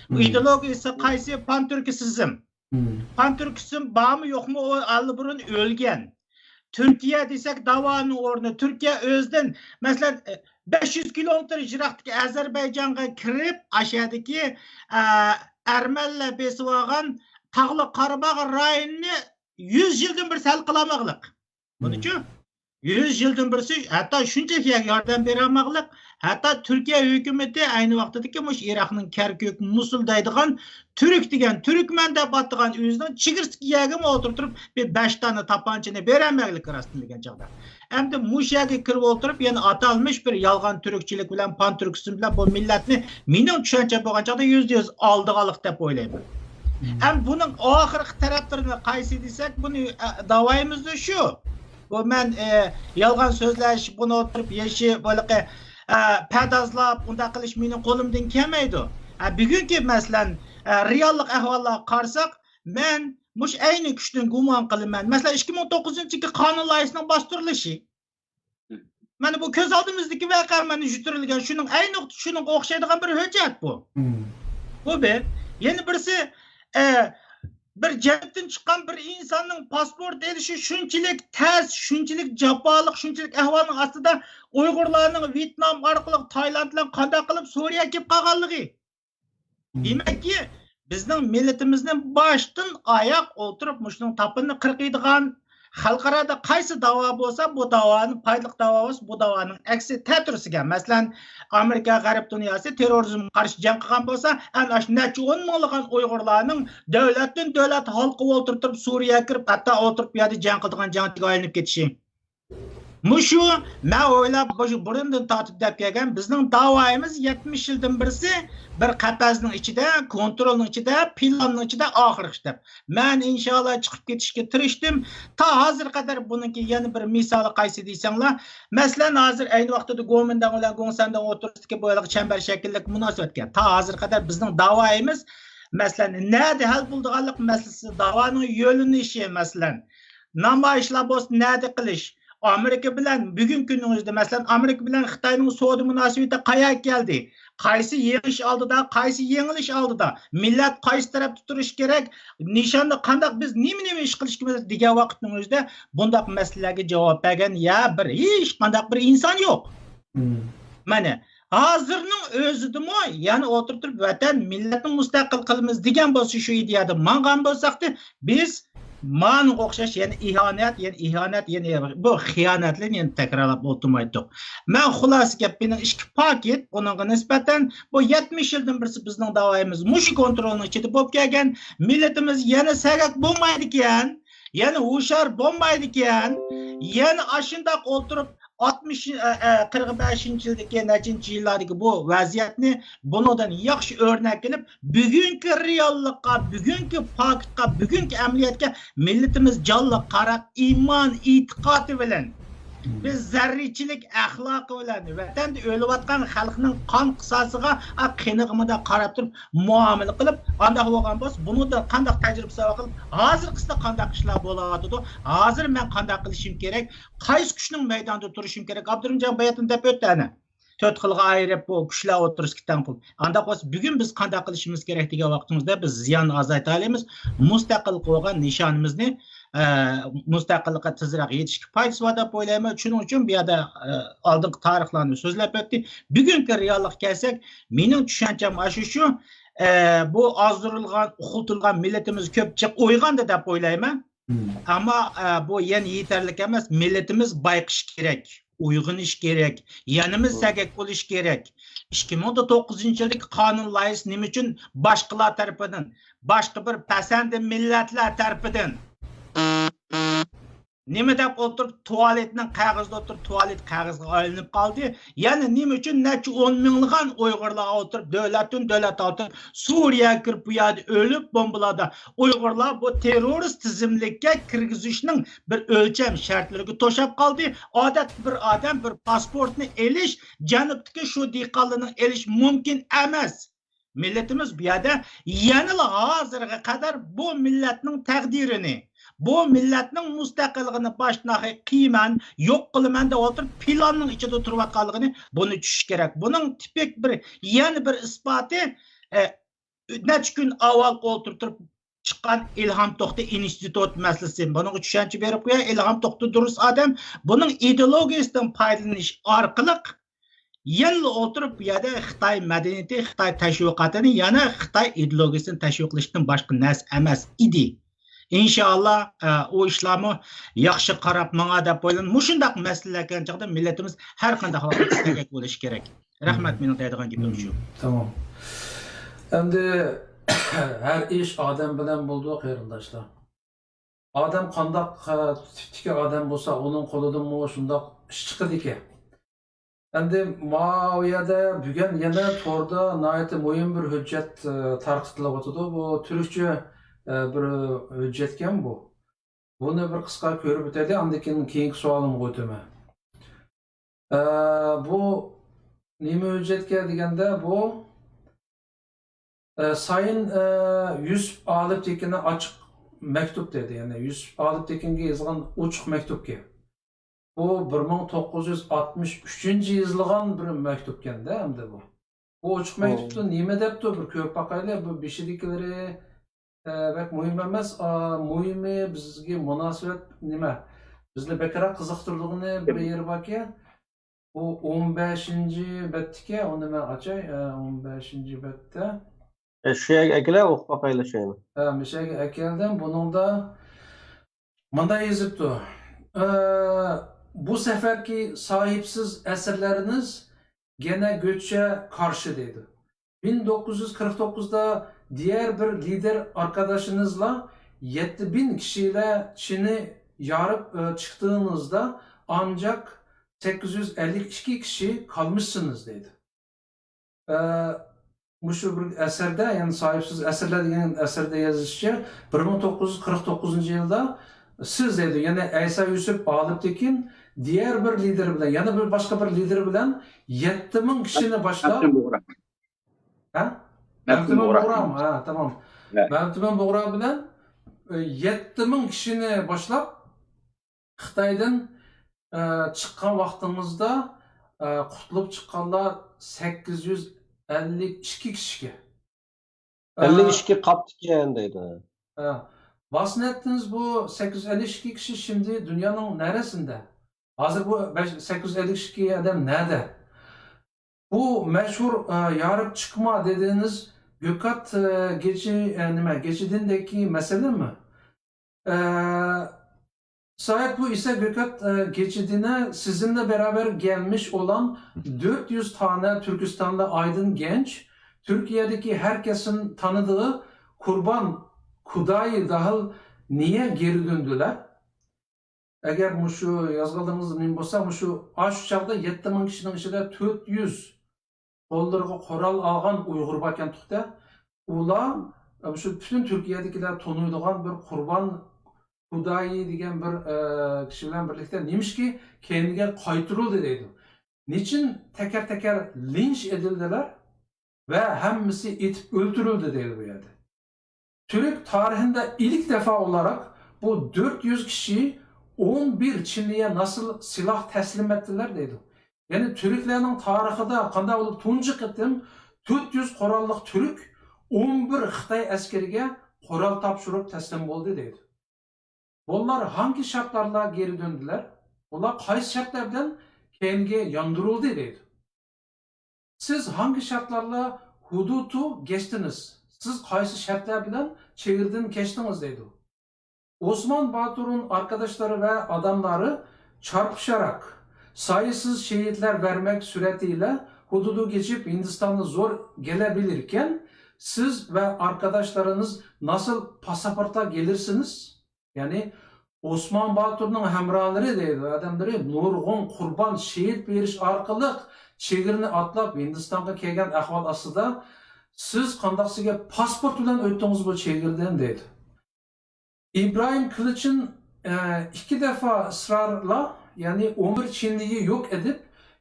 ئىدېئولوگىيىسى قايسى؟ پانتۈركىسىزم. پانتۈركىزم بارمۇ يوقمۇ، ئۇ ئاللىبۇرۇن ئۆلگەن. تۈركىيە دېسەك داۋانىڭ ئورنى. تۈركىيە ئۆزىدىن، مەسىلەن، بەش يۈز كىلومېتىر يىراقتىكى ئەزەربەيجانغا كىرىپ، ئاشۇ يەردىكى، ئە، ئەرمەنلەر بېسىۋالغان تاغلىق قاراباغ رايونىنى يۈز يىلدىن بېرى ھەل قىلالمىغانلىق. بۇنىچۇ؟ يۈز يىلدىن بىرسى ھەتتا شۇنچىلىك يەرگە ياردەم بېرەلمەقلىق، ھەتتا تۈركىيە ھۆكۈمىتى ئەينى ۋاقتىدىكى مۇشۇ ئىراقنىڭ كەركۈك، مۇسۇل دەيدىغان تۈرك دېگەن، تۈركمەن دەپ ئاتىغان ئۆزىنىڭ چېگرىسىدىكى يەرگىمۇ ئولتۇرتۇپ، بىر بەش دانە تاپانچىنى بېرەلمەكلىك راستىنى دېگەن چاغدا. ئەمدى مۇشۇ يەرگە كىرىپ ئولتۇرۇپ، يەنە ئاتالمىش بىر يالغان تۈركچىلىك بىلەن، پانتۈركىزم بىلەن بۇ مىللەتنى مېنىڭ چۈشەنچەم بولغان چاغدا يۈزدە يۈز ئالدىغانلىق دەپ ئويلايمەن. ئەمدى بۇنىڭ ئاخىرقى تەرەپلىرىنى قايسى دېسەك، بۇنى، ئە، داۋايىمىزدا شۇ. بۇ مەن، ئە، يالغان سۆزلەش، بۇنى ئولتۇرۇپ يېشى، بولىقى، ئە، پەدازلاپ، ئۇنداق قىلىش مېنىڭ قولۇمدىن كەلمەيدۇ. ئە، بۈگۈنكى، مەسىلەن، ئە، رېئاللىق ئەھۋاللارغا قارىساق، مەن مۇشۇ ئەينى كۈچتىن گۇمان قىلىمەن. مەسىلەن، ئىككى مىڭ توققۇزىنچى يىلقى قانۇن لايىھىسىنىڭ باستۇرۇلۇشى. مانا بۇ كۆز ئالدىمىزدىكى ۋەقە مانا يۈز بەرگەن شۇنىڭ ئەينى نۇقتا، شۇنىڭغا ئوخشايدىغان بىر ھۆججەت بۇ. بۇ بىر. يەنە بىرسى، ئە، بىر جەنۇبتىن چىققان بىر ئىنساننىڭ پاسپورت ئېلىشى شۇنچىلىك تەس، شۇنچىلىك جاپالىق، شۇنچىلىك ئەھۋالنىڭ ئاستىدا ئۇيغۇرلارنىڭ ۋيېتنام ئارقىلىق، تايلاند بىلەن قانداق قىلىپ سورىيەگە كېلىپ قالغانلىقى. دېمەككى، بىزنىڭ مىللىتىمىزنى باشتىن ئاياق ئولتۇرۇپ مۇشۇنىڭ تاپىنىنى قىرقىيدىغان، خەلقئارادا قايسى داۋا بولسا، بۇ داۋانى، پايدىلىق داۋا بولسا، بۇ داۋانىڭ ئەكسى تەتۈرىسىگە، مەسىلەن، ئامېرىكا، غەرب دۇنياسى تېررورىزمغا قارشى جەڭ قىلغان بولسا، ئەنە ئاشۇ نەچچە ئون مىڭلىغان ئۇيغۇرلارنىڭ دۆلەتتىن دۆلەت ھالقىپ ئولتۇرتۇپ، سۈرىيەگە كىرىپ، ھەتتا ئولتۇرۇپ بۇ يەردە جەڭ قىلىدىغان جەڭچىگە ئايلىنىپ كېتىشى. مۇشۇ مەن ئويلاپ، مۇشۇ بۇرۇندىن تارتىپ دەپ كەلگەن بىزنىڭ داۋايىمىز يەتمىش يىلدىن بىرسى بىر قەپەسنىڭ ئىچىدە، كونترولنىڭ ئىچىدە، پىلاننىڭ ئىچىدە ئاخىرقى دەپ. مەن ئىنشاللا چىقىپ كېتىشكە تىرىشتىم. تا ھازىرغا قەدەر بۇنىڭكى يەنە بىر مىسالى قايسى دېسەڭلار، مەسىلەن، ھازىر ئەينى ۋاقتىدا گومىنداڭ بىلەن گۇڭسەنداڭ ئوتتۇرىسىدىكى بۇ ھېلىقى چەمبەر شەكىللىك مۇناسىۋەتكە تا ھازىرغا قەدەر بىزنىڭ داۋايىمىز، مەسىلەن، نەدە ھەل بولىدىغانلىق مەسىلىسى، داۋانىڭ يۆنىلىشى، مەسىلەن، نامايىشلار بولسا نەدە قىلىش، ئامېرىكا بىلەن بۈگۈنكى كۈننىڭ ئۆزىدە، مەسىلەن، ئامېرىكا بىلەن خىتاينىڭ سودا مۇناسىۋىتى قەيەرگە كەلدى؟ قايسى يېڭىش ئالدىدا، قايسى يېڭىلىش ئالدىدا؟ مىللەت قايسى تەرەپتە تۇرۇشى كېرەك؟ نىشاندا قانداق، بىز نېمە، نېمە ئىش قىلىش كېرەك دېگەن ۋاقىتنىڭ ئۆزىدە بۇنداق مەسىلىلەرگە جاۋاب بەرگەن يا بىر ھېچقانداق بىر ئىنسان يوق. مانا، ھازىرنىڭ ئۆزىدىمۇ يەنە ئولتۇرتۇپ ۋەتەن، مىللەتنى مۇستەقىل قىلىمىز دېگەن بولسا، شۇ ئىدىيەدە ماڭغان بولساقتى، بىز مانىڭغا ئوخشاش يەنە ئىھانەت، يەنە ئىھانەت، يەنە بۇ خىيانەتلەرنى يەنە تەكرارلاپ ئولتۇرمايتتۇق. مەن خۇلاسە گەپ، مېنىڭ ئىككى پاكىت، بۇنىڭغا نىسبەتەن بۇ يەتمىش يىلدىن بىرسى بىزنىڭ داۋايىمىز مۇشۇ كونترولنىڭ ئىچىدە بولۇپ كەلگەن. مىللىتىمىز يەنە سەگەك بولمايدىكەن، يەنە ھوشيار بولمايدىكەن، يەنە ئاشۇنداق ئولتۇرۇپ ئاتمىش، ئە، ئە، قىرىق بەشىنچى يىلدىكى، نەچچىنچى يىللاردىكى بۇ ۋەزىيەتنى بۇنىڭدىن ياخشى ئۆرنەك ئېلىپ، بۈگۈنكى رېئاللىققا، بۈگۈنكى پاكىتقا، بۈگۈنكى ئەمەلىيەتكە مىللىتىمىز جانلىق قاراپ، ئىمان، ئېتىقادى بىلەن بىز زەررىچىلىك ئەخلاقى بىلەن ۋەتەندە ئۆلۈۋاتقان خەلقنىڭ قان قىساسىغا، ئا، قېنىغا مۇنداق قاراپ تۇرۇپ مۇئامىلە قىلىپ، ئانداق بولغان بولسا، بۇنىڭدىن قانداق تەجرىبە ساۋاق قىلىپ، ھازىرقىسىدا قانداق ئىشلار بولۇۋاتىدۇ، ھازىر مەن قانداق قىلىشىم كېرەك، قايسى كۈچنىڭ مەيداندا تۇرۇشۇم كېرەك؟ ئابدۇرېھىمجان باياتىن دەپ ئۆتتى ئەنە. تۆت خىلغا ئايرىپ، بۇ كۈچلەر ئوتتۇرىسىدىكى تەڭپۇڭ. ئانداق بولسا، بۈگۈن بىز قانداق قىلىشىمىز كېرەك دېگەن ۋاقتىمىزدا بىز زىياننى ئازايتالايمىز. مۇستەقىللىققا بولغان نىشانىمىزنى، ئە، مۇستەقىللىققا تېزرەك يېتىشكە پايدىسى بار دەپ ئويلايمەن. شۇنىڭ ئۈچۈن بۇ يەردە، ئە، ئالدىنقى تارىخلارنى سۆزلەپ ئۆتتى. بۈگۈنكى رېئاللىققا كەلسەك، مېنىڭ چۈشەنچەم ئاشۇ شۇ، ئە، بۇ ئازدۇرۇلغان، ئۇخلىتىلغان مىللىتىمىز كۆپ جىق ئويغاندى دەپ ئويلايمەن. ئەمما، ئە، بۇ يەنە يېتەرلىك ئەمەس. مىللىتىمىز بايقىشى كېرەك، ئويغىنىشى كېرەك، يەنىمۇ سەگەك بولۇشى كېرەك. ئىككى مىڭ توققۇزىنچى يىلدىكى قانۇن لايىھىسى نېمە ئۈچۈن باشقىلار تەرىپىدىن، باشقا بىر پەسەندە مىللەتلەر تەرىپىدىن نېمە دەپ ئولتۇرۇپ، تۇۋالېتنىڭ قەغىزىدە ئولتۇرۇپ، تۇۋالېت قەغىزگە ئايلىنىپ قالدى؟ يەنە نېمە ئۈچۈن نەچچە ئون مىڭلىغان ئۇيغۇرلار ئولتۇرۇپ، دۆلەتتىن دۆلەت ئولتۇرۇپ، سۈرىيەگە كىرىپ، بۇ يەردە ئۆلۈپ، بومبىلاردا ئۇيغۇرلار بۇ تېررورىست تىزىملىككە كىرگۈزۈشنىڭ بىر ئۆلچەم شەرتلىرىگە توشاپ قالدى. ئادەتتە بىر ئادەم بىر پاسپورتنى ئېلىش، جەنۇبتىكى شۇ دېھقانلارنىڭ ئېلىش مۇمكىن ئەمەس. مىللىتىمىز بۇ يەردە يەنىلا ھازىرغا قەدەر بۇ مىللەتنىڭ تەقدىرىنى، بۇ مىللەتنىڭ مۇستەقىللىقىنى باشتىن ئاخىر قىيىمەن، يوق قىلىمەن دەپ ئولتۇرۇپ، پىلاننىڭ ئىچىدە تۇرۇۋاتقانلىقىنى بۇنى چۈشىنىش كېرەك. بۇنىڭ تىپىك بىر، يەنە بىر ئىسپاتى، ئە، نەچچە كۈن ئاۋۋال ئولتۇرتۇپ چىققان ئىلھام توختى ئىنستىتۇت مەسىلىسى. بۇنىڭغا چۈشەنچە بېرىپ قوياي. ئىلھام توختى دۇرۇس ئادەم. بۇنىڭ ئىدېئولوگىيىسىدىن پايدىلىنىش ئارقىلىق يەنىلا ئولتۇرۇپ، بۇ يەردە خىتاي مەدەنىيىتى، خىتاي تەشۋىقاتىنى، يەنە خىتاي ئىدېئولوگىيىسىنى تەشۋىق قىلىشتىن باشقا نەرسە ئەمەس ئىدى. ئىنشائاللا، ئە، ئۇ ئىشلارمۇ ياخشى قاراپ ماڭا دەپ ئويلايمەن. مۇشۇنداق مەسىلىلەر كەلگەن چاغدا مىللىتىمىز ھەر قانداق ھالدا سەگەك بولۇشى كېرەك. رەھمەت، مېنىڭ دەيدىغان گېپىم شۇ. تامام. ئەمدى ھەر ئىش ئادەم بىلەن بولىدۇ، قېرىنداشلار. ئادەم قانداق، ئە، تىپتىكى ئادەم بولسا، ئۇنىڭ قولىدىنمۇ شۇنداق ئىش چىقىدىكەن. ئەمدى ماۋۇ يەردە بۈگۈن يەنە توردا ناھايىتى مۇھىم بىر ھۆججەت، ئە، تارقىتىلىۋاتىدۇ. بۇ تۈركچە، ئە، بىر ھۆججەتكەن بۇ. بۇنى بىر قىسقا كۆرۈپ ئۆتەيلى، ئاندىن كېيىن كېيىنكى سوئالىمغا ئۆتىمەن. ئە، بۇ نېمە ھۆججەتكەن دېگەندە، بۇ، ئە، سايىن، ئە، يۈسۈپ ئالىپتېكىننى ئاچىق مەكتۇپ دەيدۇ. يەنى يۈسۈپ ئالىپتېكىنگە يازغان ئوچۇق مەكتۇپكەن. بۇ بىر مىڭ توققۇز يۈز ئاتمىش ئۈچىنچى يىلى يېزىلغان بىر مەكتۇپكەندە ئەمدى بۇ. بۇ ئوچۇق مەكتۇپتا نېمە دەپتۇ، بىر كۆرۈپ باقايلى. بۇ بېشىدىكىلىرى، ئە، بەك مۇھىم ئەمەس. ئا، مۇھىمى بىزگە مۇناسىۋەت نېمە؟ بىزنى بەكرەك قىزىقتۇرىدىغىنى بىر يېرى باركەن. بۇ ئون بەشىنچى بەتتىكى، ئۇنى مەن ئاچاي. ئە، ئون بەشىنچى بەتتە. ئە، شۇ يەرگە ئەكېلە، ئوقۇپ باقايلى شۇنى. ھە، مۇشۇ يەرگە ئەكەلدىم. بۇنىڭدا مۇنداق يېزىپتۇ. ئە، بۇ سەپەركى ساھىبسىز ئەسىرلىرىڭىز گەنە گۆچچە قارشى دەيدۇ. بىر مىڭ توققۇز يۈز قىرىق توققۇزدا دىيەر بىر لىدېر ئارقىداشىڭىزلا يەتتە مىڭ كىشىلەر چىنى يارىپ، ئە، چىقتىڭىزدا ئانجاق سەككىز يۈز ئەللىك ئىككى كىشى قالمىشسىڭىز دەيدۇ. ئە، مۇشۇ بىر ئەسەردە، يەنى ساھىبسىز ئەسىرلەر دېگەن ئەسەردە يېزىشىچە، بىر مىڭ توققۇز يۈز قىرىق توققۇزىنچى يىلدا سىز دەيدۇ، يەنى ئەيسا يۈسۈپ ئالىپتېكىن دىيەر بىر لىدېر بىلەن، يەنە بىر باشقا بىر لىدېر بىلەن يەتتە مىڭ كىشىنى باشلاپ، مەمتىمىن بۇغرا. ھە؟ مەمتىمىن مەمتىمىن بۇغرا. بۇغرا، ھە، تامام. ھە. مەمتىمىن بۇغرا بىلەن، ئە، يەتتە مىڭ كىشىنى باشلاپ، خىتايدىن، ئە، چىققان ۋاقتىڭىزدا، ئە، قۇتۇلۇپ چىققانلار سەككىز يۈز ئەللىك ئىككى كىشىكەن. ئەللىك ئىككى ئە، قاپتىكەن دەيدۇ. ئە، باسنەتتىنىز بۇ سەككىز يۈز ئەللىك ئىككى كىشى شىمدى دۇنيانىڭ نەرىسىندە؟ ھازىر بۇ بەش، سەككىز يۈز ئەللىك ئىككى ئادەم نەدە؟ بۇ مەشھۇر، ئە، يارىپ چىقما دېدىڭىز، گۆكات، ئە، گېچى، ئە، نېمە، گېچىدىندەكى مەسىلىمۇ؟ ئە، سايەت بۇ ئىسە گۆكات، ئە، گېچىدىنە سىزىمنى بەرابەر گەلمىش ئولان دۆرت يۈز تانە تۈركىستاندا ئايدىن گەنچ، تۈركىيەدىكى ھەر كەسنىڭ تانىدىغى قۇربان كۇدايى داھىل نىيە گېرى دۆندىلەر؟ ئەگەر مۇشۇ يازغانلىرىڭىز نېمە بولسا، مۇشۇ، ئاشۇ چاغدا يەتتە مىڭ كىشىنىڭ ئىچىدە تۆت يۈز قوللىرىغا قورال ئالغان ئۇيغۇر باركەن تۇقتا. ئۇلار، ئە، مۇشۇ پۈتۈن تۈركىيەدىكىلەر تونۇيدىغان بىر قۇربان كۇدايى دېگەن بىر، ئە، كىشى بىلەن بىرلىكتە نېمىشقا كەينىگە قايتۇرۇلدى دەيدۇ. نېچىن تەكەر-تەكەر لىنچ ئېدىلدىلەر؟ ۋە ھەممىسى ئېتىپ ئۆلتۈرۈلدى دەيدۇ بۇ يەردە. تۈرك تارىخىندا ئىلك دەفا ئولاراق بۇ دۆرت يۈز كىشى ئون بىر چىنىيە ناسىل سىلاھ تەسلىم ئەتتىلەر دەيدۇ. يەنى تۈركلەرنىڭ تارىخىدا قانداق بولۇپ تۇنجى قېتىم تۆت يۈز قوراللىق تۈرك ئون بىر خىتاي ئەسكىرىگە قورال تاپشۇرۇپ تەسلىم بولدى دەيدۇ. بۇلار ھانكى شەرتلەردە گېرى دۆندىلەر؟ بۇلار قايسى شەرتلەر بىلەن كەينىگە ياندۇرۇلدى دەيدۇ. سىز ھانكى شەرتلەردە ھودۇدتۇ گەچتىنىز؟ سىز قايسى شەرتلەر بىلەن چېگرىدىن كەچتىڭىز دەيدۇ. ئوسمان باتۇرنىڭ ئارقىداشلىرى ۋە ئادەملىرى چارپىشاراق، سايىسىز شېھىتلەر بەرمەك سۈرئىتى ئىلە ھودۇدتۇ گېچىپ ھىندىستانغا زور گېلەبىلىركەن، سىز ۋە ئارقىداشلىرىڭىز ناسىل پاسپورتلا گېلىرسىنىز؟ يەنى ئوسمان باتۇرنىڭ ھەمراھلىرى دەيدۇ، ئادەملىرى نۇرغۇن قۇربان، شېھىت بېرىش ئارقىلىق چېگرىنى ئاتلاپ ھىندىستانغا كەلگەن ئەھۋال ئاستىدا، سىز قانداقسىگە پاسپورت بىلەن ئۆتتىڭىز بۇ چېگرىدىن دەيدۇ. ئىبراھىم قىلىچىن، ئە، ئىككى دەفا ئىسرارلا، يەنى ئون بىر چىنىيى يوق ئېدىپ،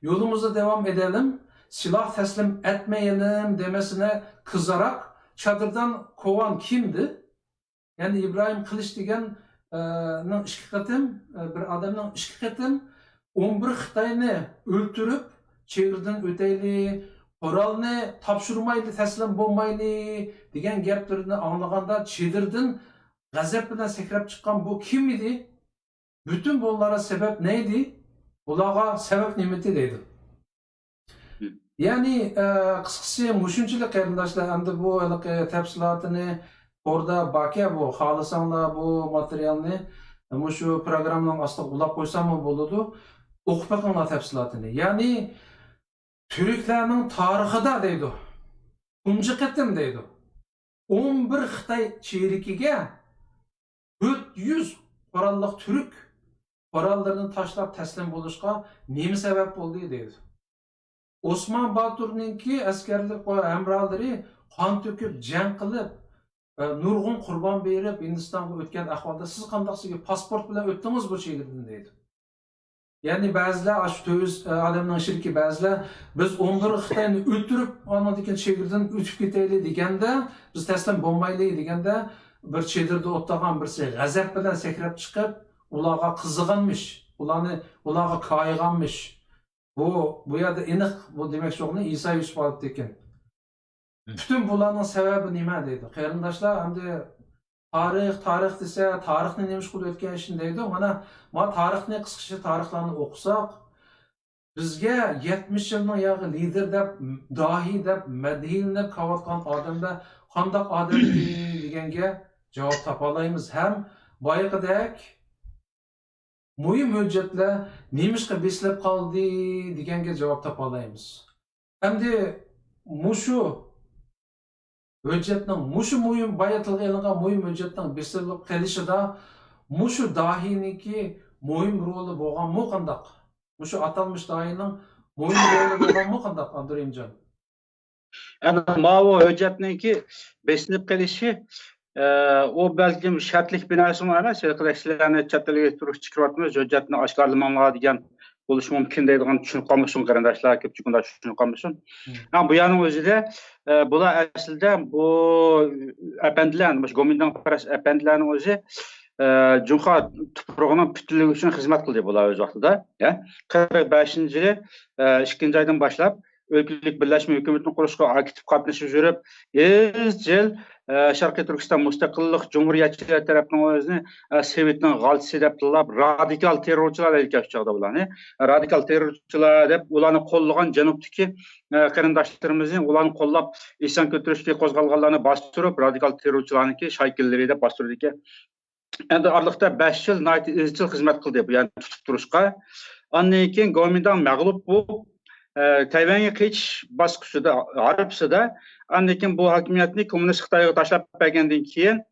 يولىمىزدا داۋام ئېدەلىم، سىلاھ تەسلىم ئەتمەيلىم دېمىسىنى قىزاراق، چادىردىن كوۋان كىمدى؟ يەنى ئىبراھىم قىلىچ دېگەن، ئە، نىڭ ئىككى قېتىم، ئە، بىر ئادەمنىڭ ئىككى قېتىم ئون بىر خىتاينى ئۆلتۈرۈپ، چېگرىدىن ئۆتەيلى، قورالنى تاپشۇرمايلى، تەسلىم بولمايلى دېگەن گەپلىرىنى ئاڭلىغاندا، چېدىردىن غەزەپ بىلەن سەكرەپ چىققان بۇ كىم ئىدى؟ پۈتۈن بۇلارغا سەۋەب نەيدى؟ بۇلارغا سەۋەب نېمىتى دەيدۇ. يەنى، ئە، قىسقىسى مۇشۇنچىلىك قېرىنداشلار، ئەمدى بۇ ھېلىقى تەپسىلاتىنى توردا باركەن بۇ، خالىساڭلار بۇ ماتېرىيالنى مۇشۇ پروگراممىنىڭ ئاستىغا ئۇلاپ قويساممۇ بولىدۇ. ئوقۇپ بېقىڭلار تەپسىلاتىنى. يەنى تۈركلەرنىڭ تارىخىدا دەيدۇ، تۇنجى قېتىم دەيدۇ، ئون بىر خىتاي چېرىكىگە تۆت يۈز قوراللىق تۈرك قوراللىرىنى تاشلاپ تەسلىم بولۇشقا نېمە سەۋەب بولدى دەيدۇ. ئوسمان باتۇرنىڭكى ئەسكەرلىك ۋە ھەمراھلىرى قان تۆكۈپ جەڭ قىلىپ، ئە، نۇرغۇن قۇربان بېرىپ ھىندىستانغا ئۆتكەن ئەھۋالدا سىز قانداق سىزگە پاسپورت بىلەن ئۆتتىڭىز بۇ چېگرىدىن دەيدۇ. يەنى بەزىلەر، ئاشۇ تۆت يۈز ئادەمنىڭ ئىچىدىكى بەزىلەر، بىز ئون بىر خىتاينى ئۆلتۈرۈپ، ئاندىن كېيىن چېگرىدىن ئۆتۈپ كېتەيلى دېگەندە، بىز تەسلىم بولمايلى دېگەندە، بىر چېدىردا ئولتۇرغان بىرسى غەزەپ بىلەن سەكرەپ چىقىپ، ئۇلارغا قىزىغانمىش، ئۇلارنى، ئۇلارغا كايىغانمىش. بۇ، بۇ يەردە ئېنىق بۇ دېمەكچى بولغىنى ئىسا يۈسۈپ ئالىپتىكەن. پۈتۈن بۇلارنىڭ سەۋەبى نېمە دەيدۇ. قېرىنداشلار، ئەمدى تارىخ، تارىخ دېسە، تارىخنى نېمىشقا ئۆتكەن ئىشنى دەيدۇ. مانا، مانا تارىخنى، قىسقىچە تارىخلارنى ئوقۇساق، بىزگە يەتمىش يىلنىڭ ياغى لىدېر دەپ، داھىي دەپ مەدھىيلىنىپ كېلىۋاتقان ئادەملەر قانداق ئادەمكىن دېگەنگە جاۋاب تاپالايمىز. ھەم بايىقىدەك مۇھىم ھۆججەتلەر نېمىشقا بېسىلىپ قالدى دېگەنگە جاۋاب تاپالايمىز. ئەمدى مۇشۇ ھۆججەتنىڭ، مۇشۇ مۇھىم، بايا تىلغا ئېلىنغان مۇھىم ھۆججەتنىڭ بېسىلىپ قېلىشىدا مۇشۇ داھىينىڭكى مۇھىم رولى بولغانمۇ قانداق؟ مۇشۇ ئاتالمىش داھىينىڭ مۇھىم رولى بولغانمۇ قانداق، ئابدۇرېھىمجان؟ ئەنە ماۋۇ ھۆججەتنىڭكى بېسىلىپ قېلىشى، ئە، ئۇ بەلكىم شەرتلىك بىناسىمۇ ئەمەس، ھېلىقىدەك سىلەرنى چەت ئەلگە تۇرۇشقا چىقىرىۋاتىمىز، ھۆججەتنى ئاشكارىلىماڭلار دېگەن بولۇشى مۇمكىن دەيدىغان چۈشىنىپ قالمىسۇن قېرىنداشلار، كۆپچىلىك مۇنداق چۈشىنىپ قالمىسۇن. ھە، بۇ يەرنىڭ ئۆزىدە، ئە، بۇلار ئەسلىدە بۇ ئەپەندىلەر، مۇشۇ گومىنداڭپەرەس ئەپەندىلەرنىڭ ئۆزى، ئە، جۇڭخۇا تۇپرىقىنىڭ پۈتۈنلۈكى ئۈچۈن خىزمەت قىلدى بۇلار ئۆز ۋاقتىدا. ھە، قىرىق بەشىنچى يىلى، ئە، ئىككىنچى ئايدىن باشلاپ ئۆلكىلىك بىرلەشمە ھۆكۈمىتىنى قۇرۇشقا ئاكتىپ قاتنىشىپ يۈرۈپ، ئىزچىل، ئە، شەرقىي تۈركىستان مۇستەقىللىق جۇمھۇرىيەتچىلىرى تەرەپنىڭ ئۆزىنى، ئە، سوۋېتنىڭ غالچىسى دەپ تىللاپ، رادىكال تېررورچىلار دەيدىكەن شۇ چاغدا بۇلارنى. رادىكال تېررورچىلار دەپ ئۇلارنى قوللىغان جەنۇبتىكى، ئە، قېرىنداشلىرىمىزنى، ئۇلارنى قوللاپ ئىسيان كۆتۈرۈشكە قوزغالغانلارنى باستۇرۇپ، رادىكال تېررورچىلارنىڭكى شايكىلىرى دەپ باستۇرىدىكەن. ئەمدى ئارىلىقتا بەش يىل ناھايىتى ئىزچىل خىزمەت قىلدى بۇ يەرنى تۇتۇپ تۇرۇشقا. ئاندىن كېيىن گومىنداڭ مەغلۇپ بولۇپ، ئە، تەيۋەنگە قېچىش باسقۇچىدا، ھارپىسىدا، ئاندىن كېيىن بۇ ھاكىمىيەتنى كوممۇنىست خىتايغا تاشلاپ بەرگەندىن كېيىن،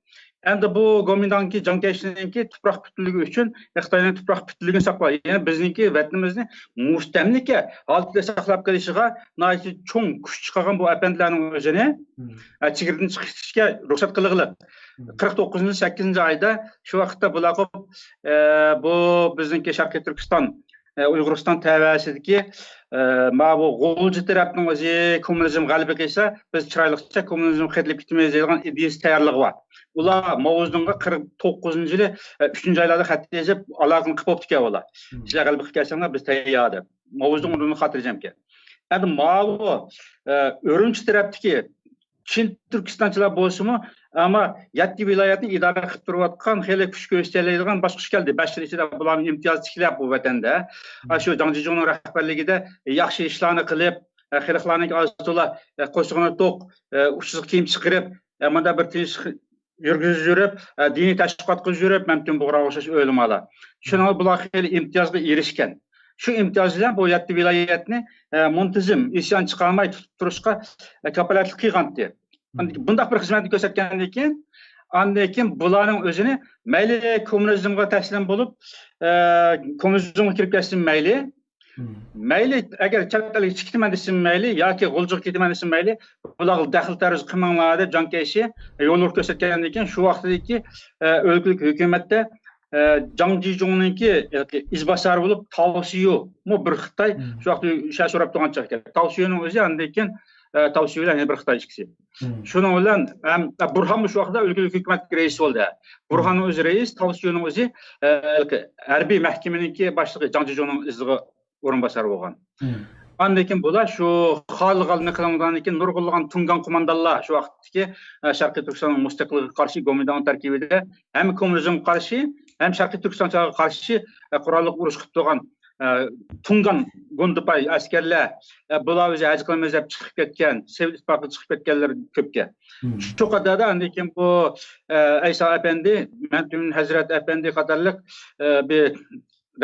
ئەمدى بۇ گومىنداڭدىكى جاڭ كەيشىنىڭكى تۇپراق پۈتۈنلۈكى ئۈچۈن خىتاينىڭ تۇپراق پۈتۈنلۈكىنى ساقلاش، يەنى بىزنىڭكى ۋەتىنىمىزنى مۇستەملىكە ھالىتىدە ساقلاپ قېلىشىغا ناھايىتى چوڭ كۈچ چىقارغان بۇ ئەپەندىلەرنىڭ ئۆزىنى، ئە، چېگرىدىن چىقىشقا رۇخسەت قىلغىلى. قىرىق توققۇزىنچى، سەككىزىنچى ئايدا شۇ ۋاقىتتا بۇلار قوپ، ئە، بۇ بىزنىڭكى شەرقىي تۈركىستان، ئە، ئۇيغۇرىستان تەۋەسىدىكى، ئە، ماۋۇ غۇلجا تەرەپنىڭ ئۆزى كوممۇنىزم غەلىبە قىلسا، بىز چىرايلىقچە كوممۇنىزمغا قېتىلىپ كېتىمىز دەيدىغان ئىدىيەسى تەييارلىقى بار. ئۇلار ماۋزېدۇڭغا قىرىق توققۇزىنچى يىلى، ئە، ئۈچىنچى ئايلاردا خەت يېزىپ، ئالاقىنى قىلىپ بوپتىكەن ئۇلار. سىلەر غەلىبە قىلىپ كەلسەڭلار، بىز تەييار دەپ. ماۋزېدۇڭ ئۇنى خاتىرجەمكەن. ئەمدى ماۋۇ، ئە، ئۈرۈمچى تەرەپتىكى چىن تۈركىستانچىلار بولسىمۇ، ئەمما يەتتە ۋىلايەتنى ئىدارە قىلىپ تۇرۇۋاتقان، خېلى كۈچ كۆرسىتەلەيدىغان باشقۇرۇش كەلدى. بەش يىل ئىچىدە بۇلارنىڭ ئىمتىيازى تىكلەپ بۇ ۋەتەندە. ئاشۇ جاڭ جىجۇڭنىڭ رەھبەرلىكىدە ياخشى ئىشلارنى قىلىپ، خەلقلەرنىڭ ئاز تولا قورسىقىنى توق، ئۇچىسىغا كىيىم چىقىرىپ، مۇنداق بىر تىنچ يۈرگۈزۈپ يۈرۈپ، دىنىي تەشۋىقات قىلىپ يۈرۈپ، مەمتىم بۇغراغا ئوخشاش ئۆلىمالار. شۇنىڭ بۇلار خېلى ئىمتىيازغا ئېرىشكەن. شۇ ئىمتىياز بىلەن بۇ يەتتە ۋىلايەتنى، ئە، مۇنتىزىم، ئىسيان چىقارماي تۇتۇپ تۇرۇشقا، ئە، كاپالەتلىك قىلغانتى. بۇنداق بىر خىزمەتنى كۆرسەتكەندىن كېيىن، ئاندىن كېيىن بۇلارنىڭ ئۆزىنى مەيلى كوممۇنىزمغا تەسلىم بولۇپ، ئە، كوممۇنىزمغا كىرىپ كەتسىمۇ مەيلى، مەيلى، ئەگەر چەت ئەلگە چىقىتىمەن دېسىمۇ مەيلى ياكى غۇلجىغا كېتىمەن دېسىمۇ مەيلى، بۇلارغا دەخلى تەرۇز قىلماڭلار دەپ جاڭ كەيشى يوللىرى كۆرسەتكەندىن كېيىن، شۇ ۋاقتىدىكى، ئە، ئۆلكىلىك ھۆكۈمەتتە، ئە، جاڭ جىجۇڭنىڭكى ئىزباسارى بولۇپ تاۋ سىيۇمۇ بىر خىتاي شۇ ۋاقىتتا شۇ سوراپ تۇرغان چاغ ئىكەن. تاۋ سىيۇنىڭ ئۆزى ئاندىن كېيىن، ئە، تاۋ سىيۇ بىلەن يەنە بىر خىتاي ئىككىسى. شۇنىڭ بىلەن ھەم، ئە، بۇرھانمۇ شۇ ۋاقىتتا ئۆلكىلىك ھۆكۈمەتتىكى رەئىس بولدى. بۇرھاننىڭ ئۆزى رەئىس، تاۋ سىيۇنىڭ ئۆزى، ئە، ھەربىي مەھكىمىنىڭكى باشلىقى، جاڭ جىجۇڭنىڭ ئىزىغا ئورۇنباسار بولغان. ئاندىن كېيىن بۇلار شۇ خالىغاننى قىلىنغاندىن كېيىن نۇرغۇنلىغان تۇڭگان قوماندانلار شۇ ۋاقىتتىكى، ئە، شەرقىي تۈركىستاننىڭ مۇستەقىللىقىغا قارشى گومىنداڭ تەركىبىدە ھەم كوممۇنىزمغا قارشى، ھەم شەرقىي تۈركىستانچىلارغا قارشى، ئە، قوراللىق ئۇرۇش قىلىپ تۇرغان، ئە، تۇڭگان گۇندىپاي ئەسكەرلەر، ئە، بۇلار ئۆزى ھەج قىلىمىز دەپ چىقىپ كەتكەن، سوۋېت ئىتتىپاقىغا چىقىپ كەتكەنلەر كۆپكەن. شۇ قەدەردە ئاندىن كېيىن بۇ، ئە، ئەيسا ئەپەندى، مەمتىمىن ھەزرەت ئەپەندى قاتارلىق، ئە، بىر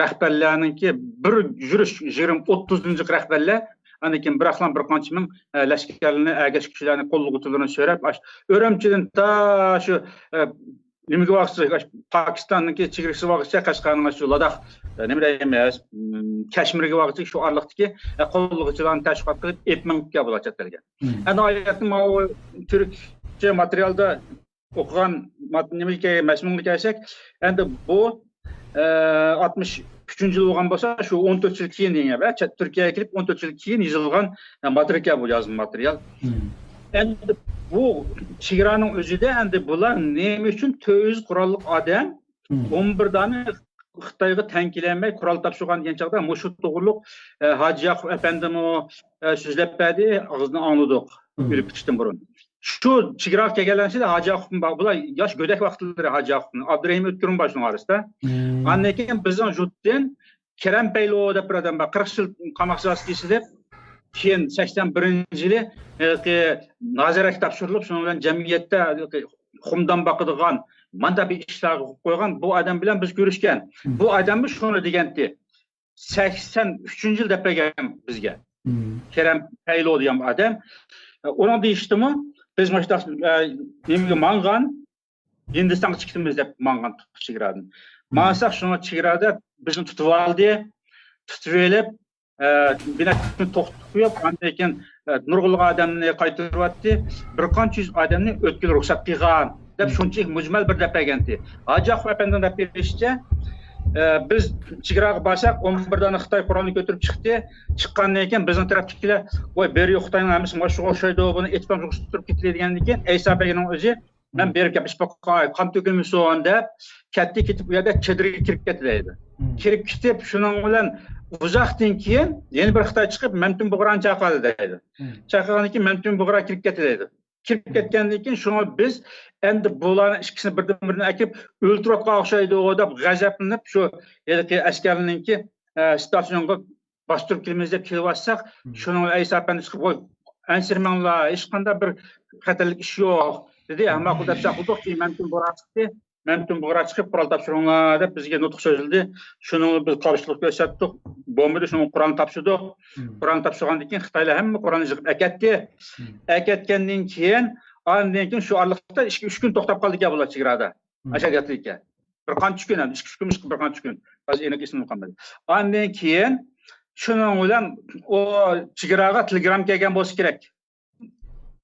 رەھبەرلەرنىڭكى بىر يۈرۈش، يىگىرمە، ئوتتۇزدىن جىق رەھبەرلەر، ئاندىن كېيىن بىراقلا بىر قانچە مىڭ، ئە، لەشكەرلىرىنى، ئەگەشكۈچىلەرنى، قوللىغۇچىلىرىنى سۆرەپ، ئاش-، ئۈرۈمچىدىن تا شۇ، ئە، نېمىگە بارغۇچە، ئاش-، پاكىستاننىڭكى چېگرىسىغا بارغۇچە، قەشقەرنىڭ شۇ لاداخ، ئە، نېمە دەيمىز، م، كەشمىرگە بارغۇچە شۇ ئارىلىقتىكى، ئە، قوللىغۇچىلارنى تەشۋىقات قىلىپ، ئېلىپ مېڭىپكەن بۇلار چەت ئەلگە. ئەنە ئايەتنى ماۋۇ تۈركچە ماتېرىيالدا ئوقۇغان مات-، نېمىگە، مەزمۇنغا كەلسەك، ئەمدى بۇ، ئە، ئاتمىش ئۈچىنچى يىل بولغان بولسا، شۇ ئون تۆت يىل كېيىن دېگەن گەپ، چەت-، تۈركىيەگە كېلىپ ئون تۆت يىل كېيىن يېزىلغان، ئە، ماتېرىيال بۇ، يازما ماتېرىيال. ئەمدى بۇ چېگرانىڭ ئۆزىدە ئەمدى بۇلار نېمە ئۈچۈن تۆت يۈز قوراللىق ئادەم، ئون بىر دانە خىتايغا تەڭ كېلەلمەي قورال تاپشۇرغان دېگەن چاغدا مۇشۇ توغرۇلۇق، ئە، ھاجى ياقۇپ ئەپەندىمۇ، ئە، سۆزلەپ بەردى، ئاغزىدىن ئاڭلىدۇق، ئۆلۈپ كېتىشتىن بۇرۇن. شۇ چېگراغا كەلگەنلەر ئىچىدە ھاجى ياقۇپمۇ بار. بۇلار ياش گۆدەك ۋاقىتلىرى ھاجى ياقۇپنىڭ. ئابدۇرېھىم ئۆتكۈرمۇ بار شۇنىڭ ئارىسىدا. ئاندىن كېيىن بىزنىڭ يۇرتتىن كېرەم پەيلۇ دەپ بىر ئادەم بار. قىرىق يىل قاماق جازاسى كېسىلىپ، كېيىن سەكسەن بىرىنچى يىلى، ھېلىقى نازارەتكە تاپشۇرۇلۇپ، شۇنىڭ بىلەن جەمئىيەتتە ھېلىقى قۇمدان باقىدىغان، مانا بىر ئىشلارغا قويغان بۇ ئادەم بىلەن بىز كۆرۈشكەن. بۇ ئادەممۇ شۇنى دېگەنتى. سەكسەن ئۈچىنچى يىل دەپ بەرگەن بىزگە. كېرەم پەيلۇ دېگەن ئادەم. ئۇنىڭ دېيىشىچىمۇ، بىز مۇشۇنداق، ئە، نېمىگە ماڭغان، ھىندىستانغا چىقىمىز دەپ ماڭغان چېگرادىن. ماڭساق شۇنىڭ چېگرادا بىزنى تۇتۇۋالدى. تۇتۇۋېلىپ، ئە، بىنەچچە كۈن توختىتىپ قويۇپ، ئاندىن كېيىن، ئە، نۇرغۇنلىغان ئادەمنى قايتۇرۇۋەتتى. بىر قانچە يۈز ئادەمنى ئۆتكىلى رۇخسەت قىلغان دەپ شۇنچىلىك مۇجمەل بىر دەپ بەرگەنتى. ھاجى ياقۇپ ئەپەندىنىڭ دەپ بېرىشىچە، ئە، بىز چېگراغا بارساق، ئون بىر دانە خىتاي قورالنى كۆتۈرۈپ چىقتى. چىققاندىن كېيىن بىزنىڭ تەرەپتىكىلەر، ۋاي، بېرى خىتاينىڭ ھەممىسى مانا شۇغا ئوخشايدۇ، بۇنى ئېتىپ رۇخسەت تۇرۇپ كېتىلى دېگەندىن كېيىن، ئەيسا بەگنىڭ ئۆزى، مەن بېرىپ گەپلىشىپ باقاي، قان تۆكۈلمىسۇن دەپ كەتتى، كېتىپ ئۇ يەردە چېدىرغا كىرىپ كەتتى دەيدۇ. كىرىپ كېتىپ، شۇنىڭ بىلەن ئۇزاقتىن كېيىن يەنە بىر خىتاي چىقىپ، مەمتىمىن بۇغرانى چاقىردى دەيدۇ. چاقىرغاندىن كېيىن مەمتىمىن بۇغرا كىرىپ كەتتى دەيدۇ. كىرىپ كەتكەندىن كېيىن، شۇڭا بىز ئەمدى بۇلارنىڭ ئىككىسىنى بىردىن-بىرىنى ئەكىرىپ ئۆلتۈرۈۋاتقان ئوخشايدۇ دەپ غەزەپلىنىپ، شۇ ھېلىقى ئەسكەرنىڭكى، ئە، ستاسىيونغا باستۇرۇپ كېلىمىز دەپ كېلىۋاتساق، شۇنىڭ ئەيسا ئەپەندى چىقىپ، ۋاي، ئەنسىرىمەڭلار، ھېچقانداق بىر خەتەرلىك ئىش يوق، دېدى. ھە، ماقۇل دەپ چاقىردۇق. كېيىن مەمتىمىن بۇغرا چىقتى. مەمتىمىن بۇغرا چىقىپ، قورال تاپشۇرۇڭلار دەپ بىزگە نۇتۇق سۆزلىدى. شۇنىڭغا بىز قارشىلىق كۆرسەتتۇق. بولمىدى، شۇنىڭغا قورالنى تاپشۇردۇق. قورالنى تاپشۇرغاندىن كېيىن خىتايلار ھەممە قورالنى يىغىپ ئەكەتتى. ئەكەتكەندىن كېيىن، ئاندىن كېيىن شۇ ئارىلىقتا ئىككى، ئۈچ كۈن توختاپ قالدىكەن بۇلار چېگرادا. ئاشۇ گەپلىككە. بىر قانچە كۈن، ئەمدى ئىككى، ئۈچ كۈنمۇ، بىر قانچە كۈن. ھازىر ئېنىق ئېسىمدە قالمىدى. ئاندىن كېيىن شۇنىڭ بىلەن ئۇ چېگراغا تېلېگرام كەلگەن بولسا كېرەك.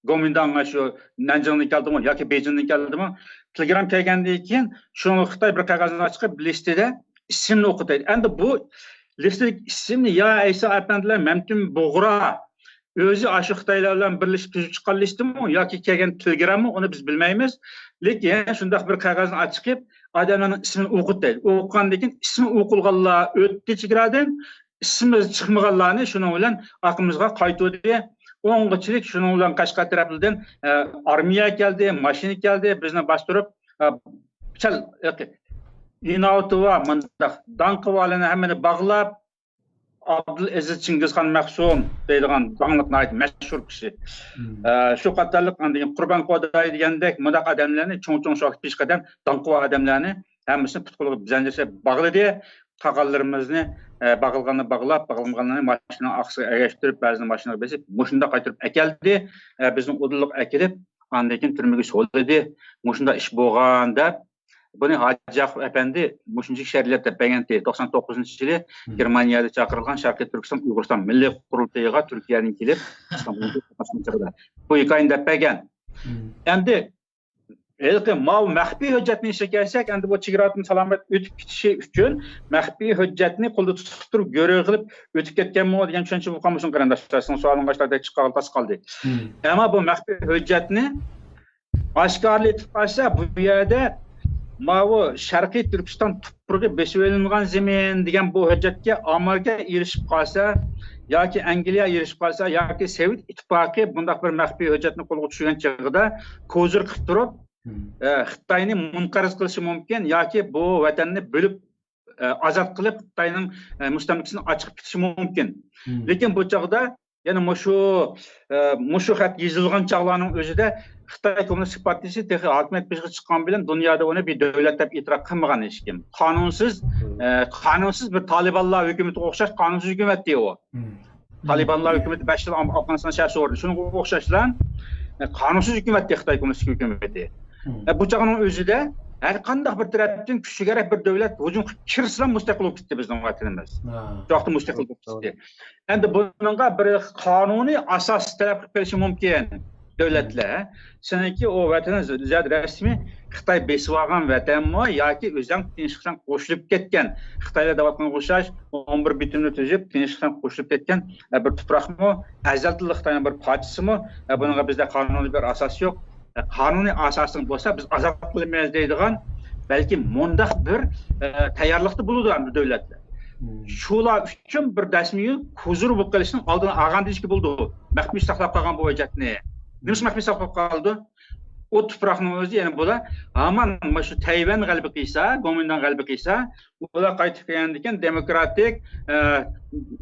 گومىنداڭغا شۇ نەنجىڭدىن كەلدىمۇ ياكى بېيجىڭدىن كەلدىمۇ، تېلېگرام كەلگەندىن كېيىن شۇنىڭغا خىتاي بىر قەغەزنى چىقىپ، لىستىدە ئىسىمنى ئوقۇتايدۇ. ئەمدى بۇ لىستىدىكى ئىسىمنى يا ئەيسا ئەپەندىلەر مەمتىمىن بۇغرا ئۆزى ئاشۇ خىتايلار بىلەن بىرلىشىپ تۈزۈپ چىققان لىستىمۇ ياكى كەلگەن تېلېگراممۇ، ئۇنى بىز بىلمەيمىز. لېكىن شۇنداق بىر قەغەزنى ئاچىقىپ، ئادەملەرنىڭ ئىسمىنى ئوقۇتتى. ئوقۇغاندىن كېيىن ئىسمى ئوقۇلغانلار ئۆتتى چېگرادىن، ئىسمى چىقمىغانلارنى شۇنىڭ بىلەن ئارقىمىزغا قايتۇردى. ئوڭغىچىلىك شۇنىڭ بىلەن قەشقەر تەرەپلىرىدىن، ئە، ئارمىيە كەلدى، ماشىنا كەلدى، بىزنى باستۇرۇپ، ئە، سەل، ئىناۋىتى بار، مۇنداق داڭقى بارلارنى ھەممىنى باغلاپ، ئابدۇلئەزىز چىڭگىزخان مەخسۇم دەيدىغان داڭلىق، ناھايىتى مەشھۇر كىشى. ئە، شۇ قاتارلىق ئاندىن قۇربان قوداي دېگەندەك مۇنداق ئادەملەرنى، چوڭ-چوڭ شۇ ۋاقىت پېشقەدەم داڭقى بار ئادەملەرنى ھەممىسىنى پۇت قولىغا زەنجىرلەپ باغلىدى. قالغانلىرىمىزنى، ئە، باغلىغاننى باغلاپ، باغلىمىغانلارنى ماشىنىنىڭ ئارقىسىغا ئەگەشتۈرۈپ، بەزىنى ماشىنىغا بېسىپ، مۇشۇنداق قايتۇرۇپ ئەكەلدى. ئە، بىزنى ئۇدۇللۇق ئەكېلىپ، ئاندىن كېيىن تۈرمىگە سولىدى. مۇشۇنداق ئىش بولغان دەپ، بۇنى ھاجى ياقۇپ ئەپەندى مۇشۇنچە شەرھلەپ دەپ بەرگەنتى. توقسان توققۇزىنچى يىلى گېرمانىيەدە چاقىرىلغان شەرقىي تۈركىستان ئۇيغۇرىستان مىللىي قۇرۇلتىيىغا تۈركىيەدىن كېلىپ، بۇ ھېكايىنى دەپ بەرگەن. ئەمدى ھېلىقى ماۋۇ مەخپىي ھۆججەتنىڭ ئىشىغا كەلسەك، ئەمدى بۇ چېگرادىن سالامەت ئۆتۈپ كېتىشى ئۈچۈن مەخپىي ھۆججەتنى قولدا تۇتۇپ تۇرۇپ، گۆرۈ قىلىپ ئۆتۈپ كەتكەنمۇ دېگەن چۈشەنچە بولۇپ قالمىسۇن قېرىنداشلار، سىزنىڭ سوئالىڭىزغا ئاشۇنداق چىققان تاس قالدى. ئەمما بۇ مەخپىي ھۆججەتنى ئاشكارىلىتىپ قالسا، بۇ يەردە ماۋۇ شەرقىي تۈركىستان تۇپرىقى بېسىۋېلىنغان زېمىن دېگەن بۇ ھۆججەتكە ئامېرىكا ئېرىشىپ قالسا ياكى ئەنگلىيە ئېرىشىپ قالسا ياكى سوۋېت ئىتتىپاقى بۇنداق بىر مەخپىي ھۆججەتنى قولغا چۈشۈرگەن چېغىدا كوزىر قىلىپ تۇرۇپ، ئە، خىتاينى مۇنقەرز قىلىشى مۇمكىن ياكى بۇ ۋەتەننى بۆلۈپ ئە، ئازاد قىلىپ، خىتاينىڭ، ئە، مۇستەملىكىسىنى ئاچىقىپ كېتىشى مۇمكىن. لېكىن بۇ چاغدا يەنە مۇشۇ، ئە، مۇشۇ خەت يېزىلغان چاغلارنىڭ ئۆزىدە خىتاي كوممۇنىست پارتىيىسى تېخى ھاكىمىيەت بېشىغا چىققان بىلەن دۇنيادا ئۇنى بىر دۆلەت دەپ ئېتىراپ قىلمىغان ھېچكىم. قانۇنسىز، ئە، قانۇنسىز بىر تالىبانلار ھۆكۈمىتىگە ئوخشاش قانۇنسىز ھۆكۈمەت ئىدى ئۇ. تالىبانلار ھۆكۈمىتى بەش يىل ئام-، ئافغانىستان شەھىرى سورىدى. شۇنىڭغا ئوخشاشلا، ئە، قانۇنسىز ھۆكۈمەت ئىدى خىتاي كوممۇنىست ھۆكۈمىتى. ئە، بۇ چاغنىڭ ئۆزىدە ھەر قانداق بىر تەرەپتىن كۈچىگەرەك بىر دۆلەت ھۇجۇم قىلىپ كىرسىلا مۇستەقىل بولۇپ كېتىتتى بىزنىڭ ۋەتىنىمىز. شۇ ۋاقىتتا مۇستەقىل بولۇپ كېتىتتى. ئەمدى بۇنىڭغا بىر قانۇنىي ئاساس تەلەپ قىلىپ قېلىشى مۇمكىن دۆلەتلەر. سېنىڭكى ئۇ ۋەتىنىڭ زىيادە رەسمىي خىتاي بېسىۋالغان ۋەتەنمۇ ياكى ئۆزەڭ تىنچلىقچان قوشۇلۇپ كەتكەن، خىتايلار دەۋاتقانغا ئوخشاش ئون بىر بېتىمنى تۈزۈپ، تىنچلىقچان قوشۇلۇپ كەتكەن، ئە، بىر تۇپراقمۇ، ئەزەلدىنلا خىتاينىڭ بىر پارچىسىمۇ، ئە، بۇنىڭغا بىزدە قانۇنىي بىر ئاساس يوق. ئە، قانۇنىي ئاساسىڭ بولسا، بىز ئازاد قىلىمىز دەيدىغان، بەلكى مۇنداق بىر، ئە، تەييارلىقتا بولىدۇ ئەمدى دۆلەتلەر. شۇلار ئۈچۈن بىر رەسمىي ھۇزۇر بولۇپ قېلىشنىڭ ئالدىنى ئالغان دېيىشكە بولىدۇ. مەخپىي ساقلاپ قالغان بۇ ھۆججەتنى. نېمىشقا مەخپىي ساقلاپ قالىدۇ؟ ئۇ تۇپراقنىڭ ئۆزى، يەنى بۇلار ھامان مانا شۇ تەيۋەن غەلىبە قىلسا، گومىنداڭ غەلىبە قىلسا، ئۇلار قايتىپ كەلگەندىن كېيىن دېموكراتىك، ئە،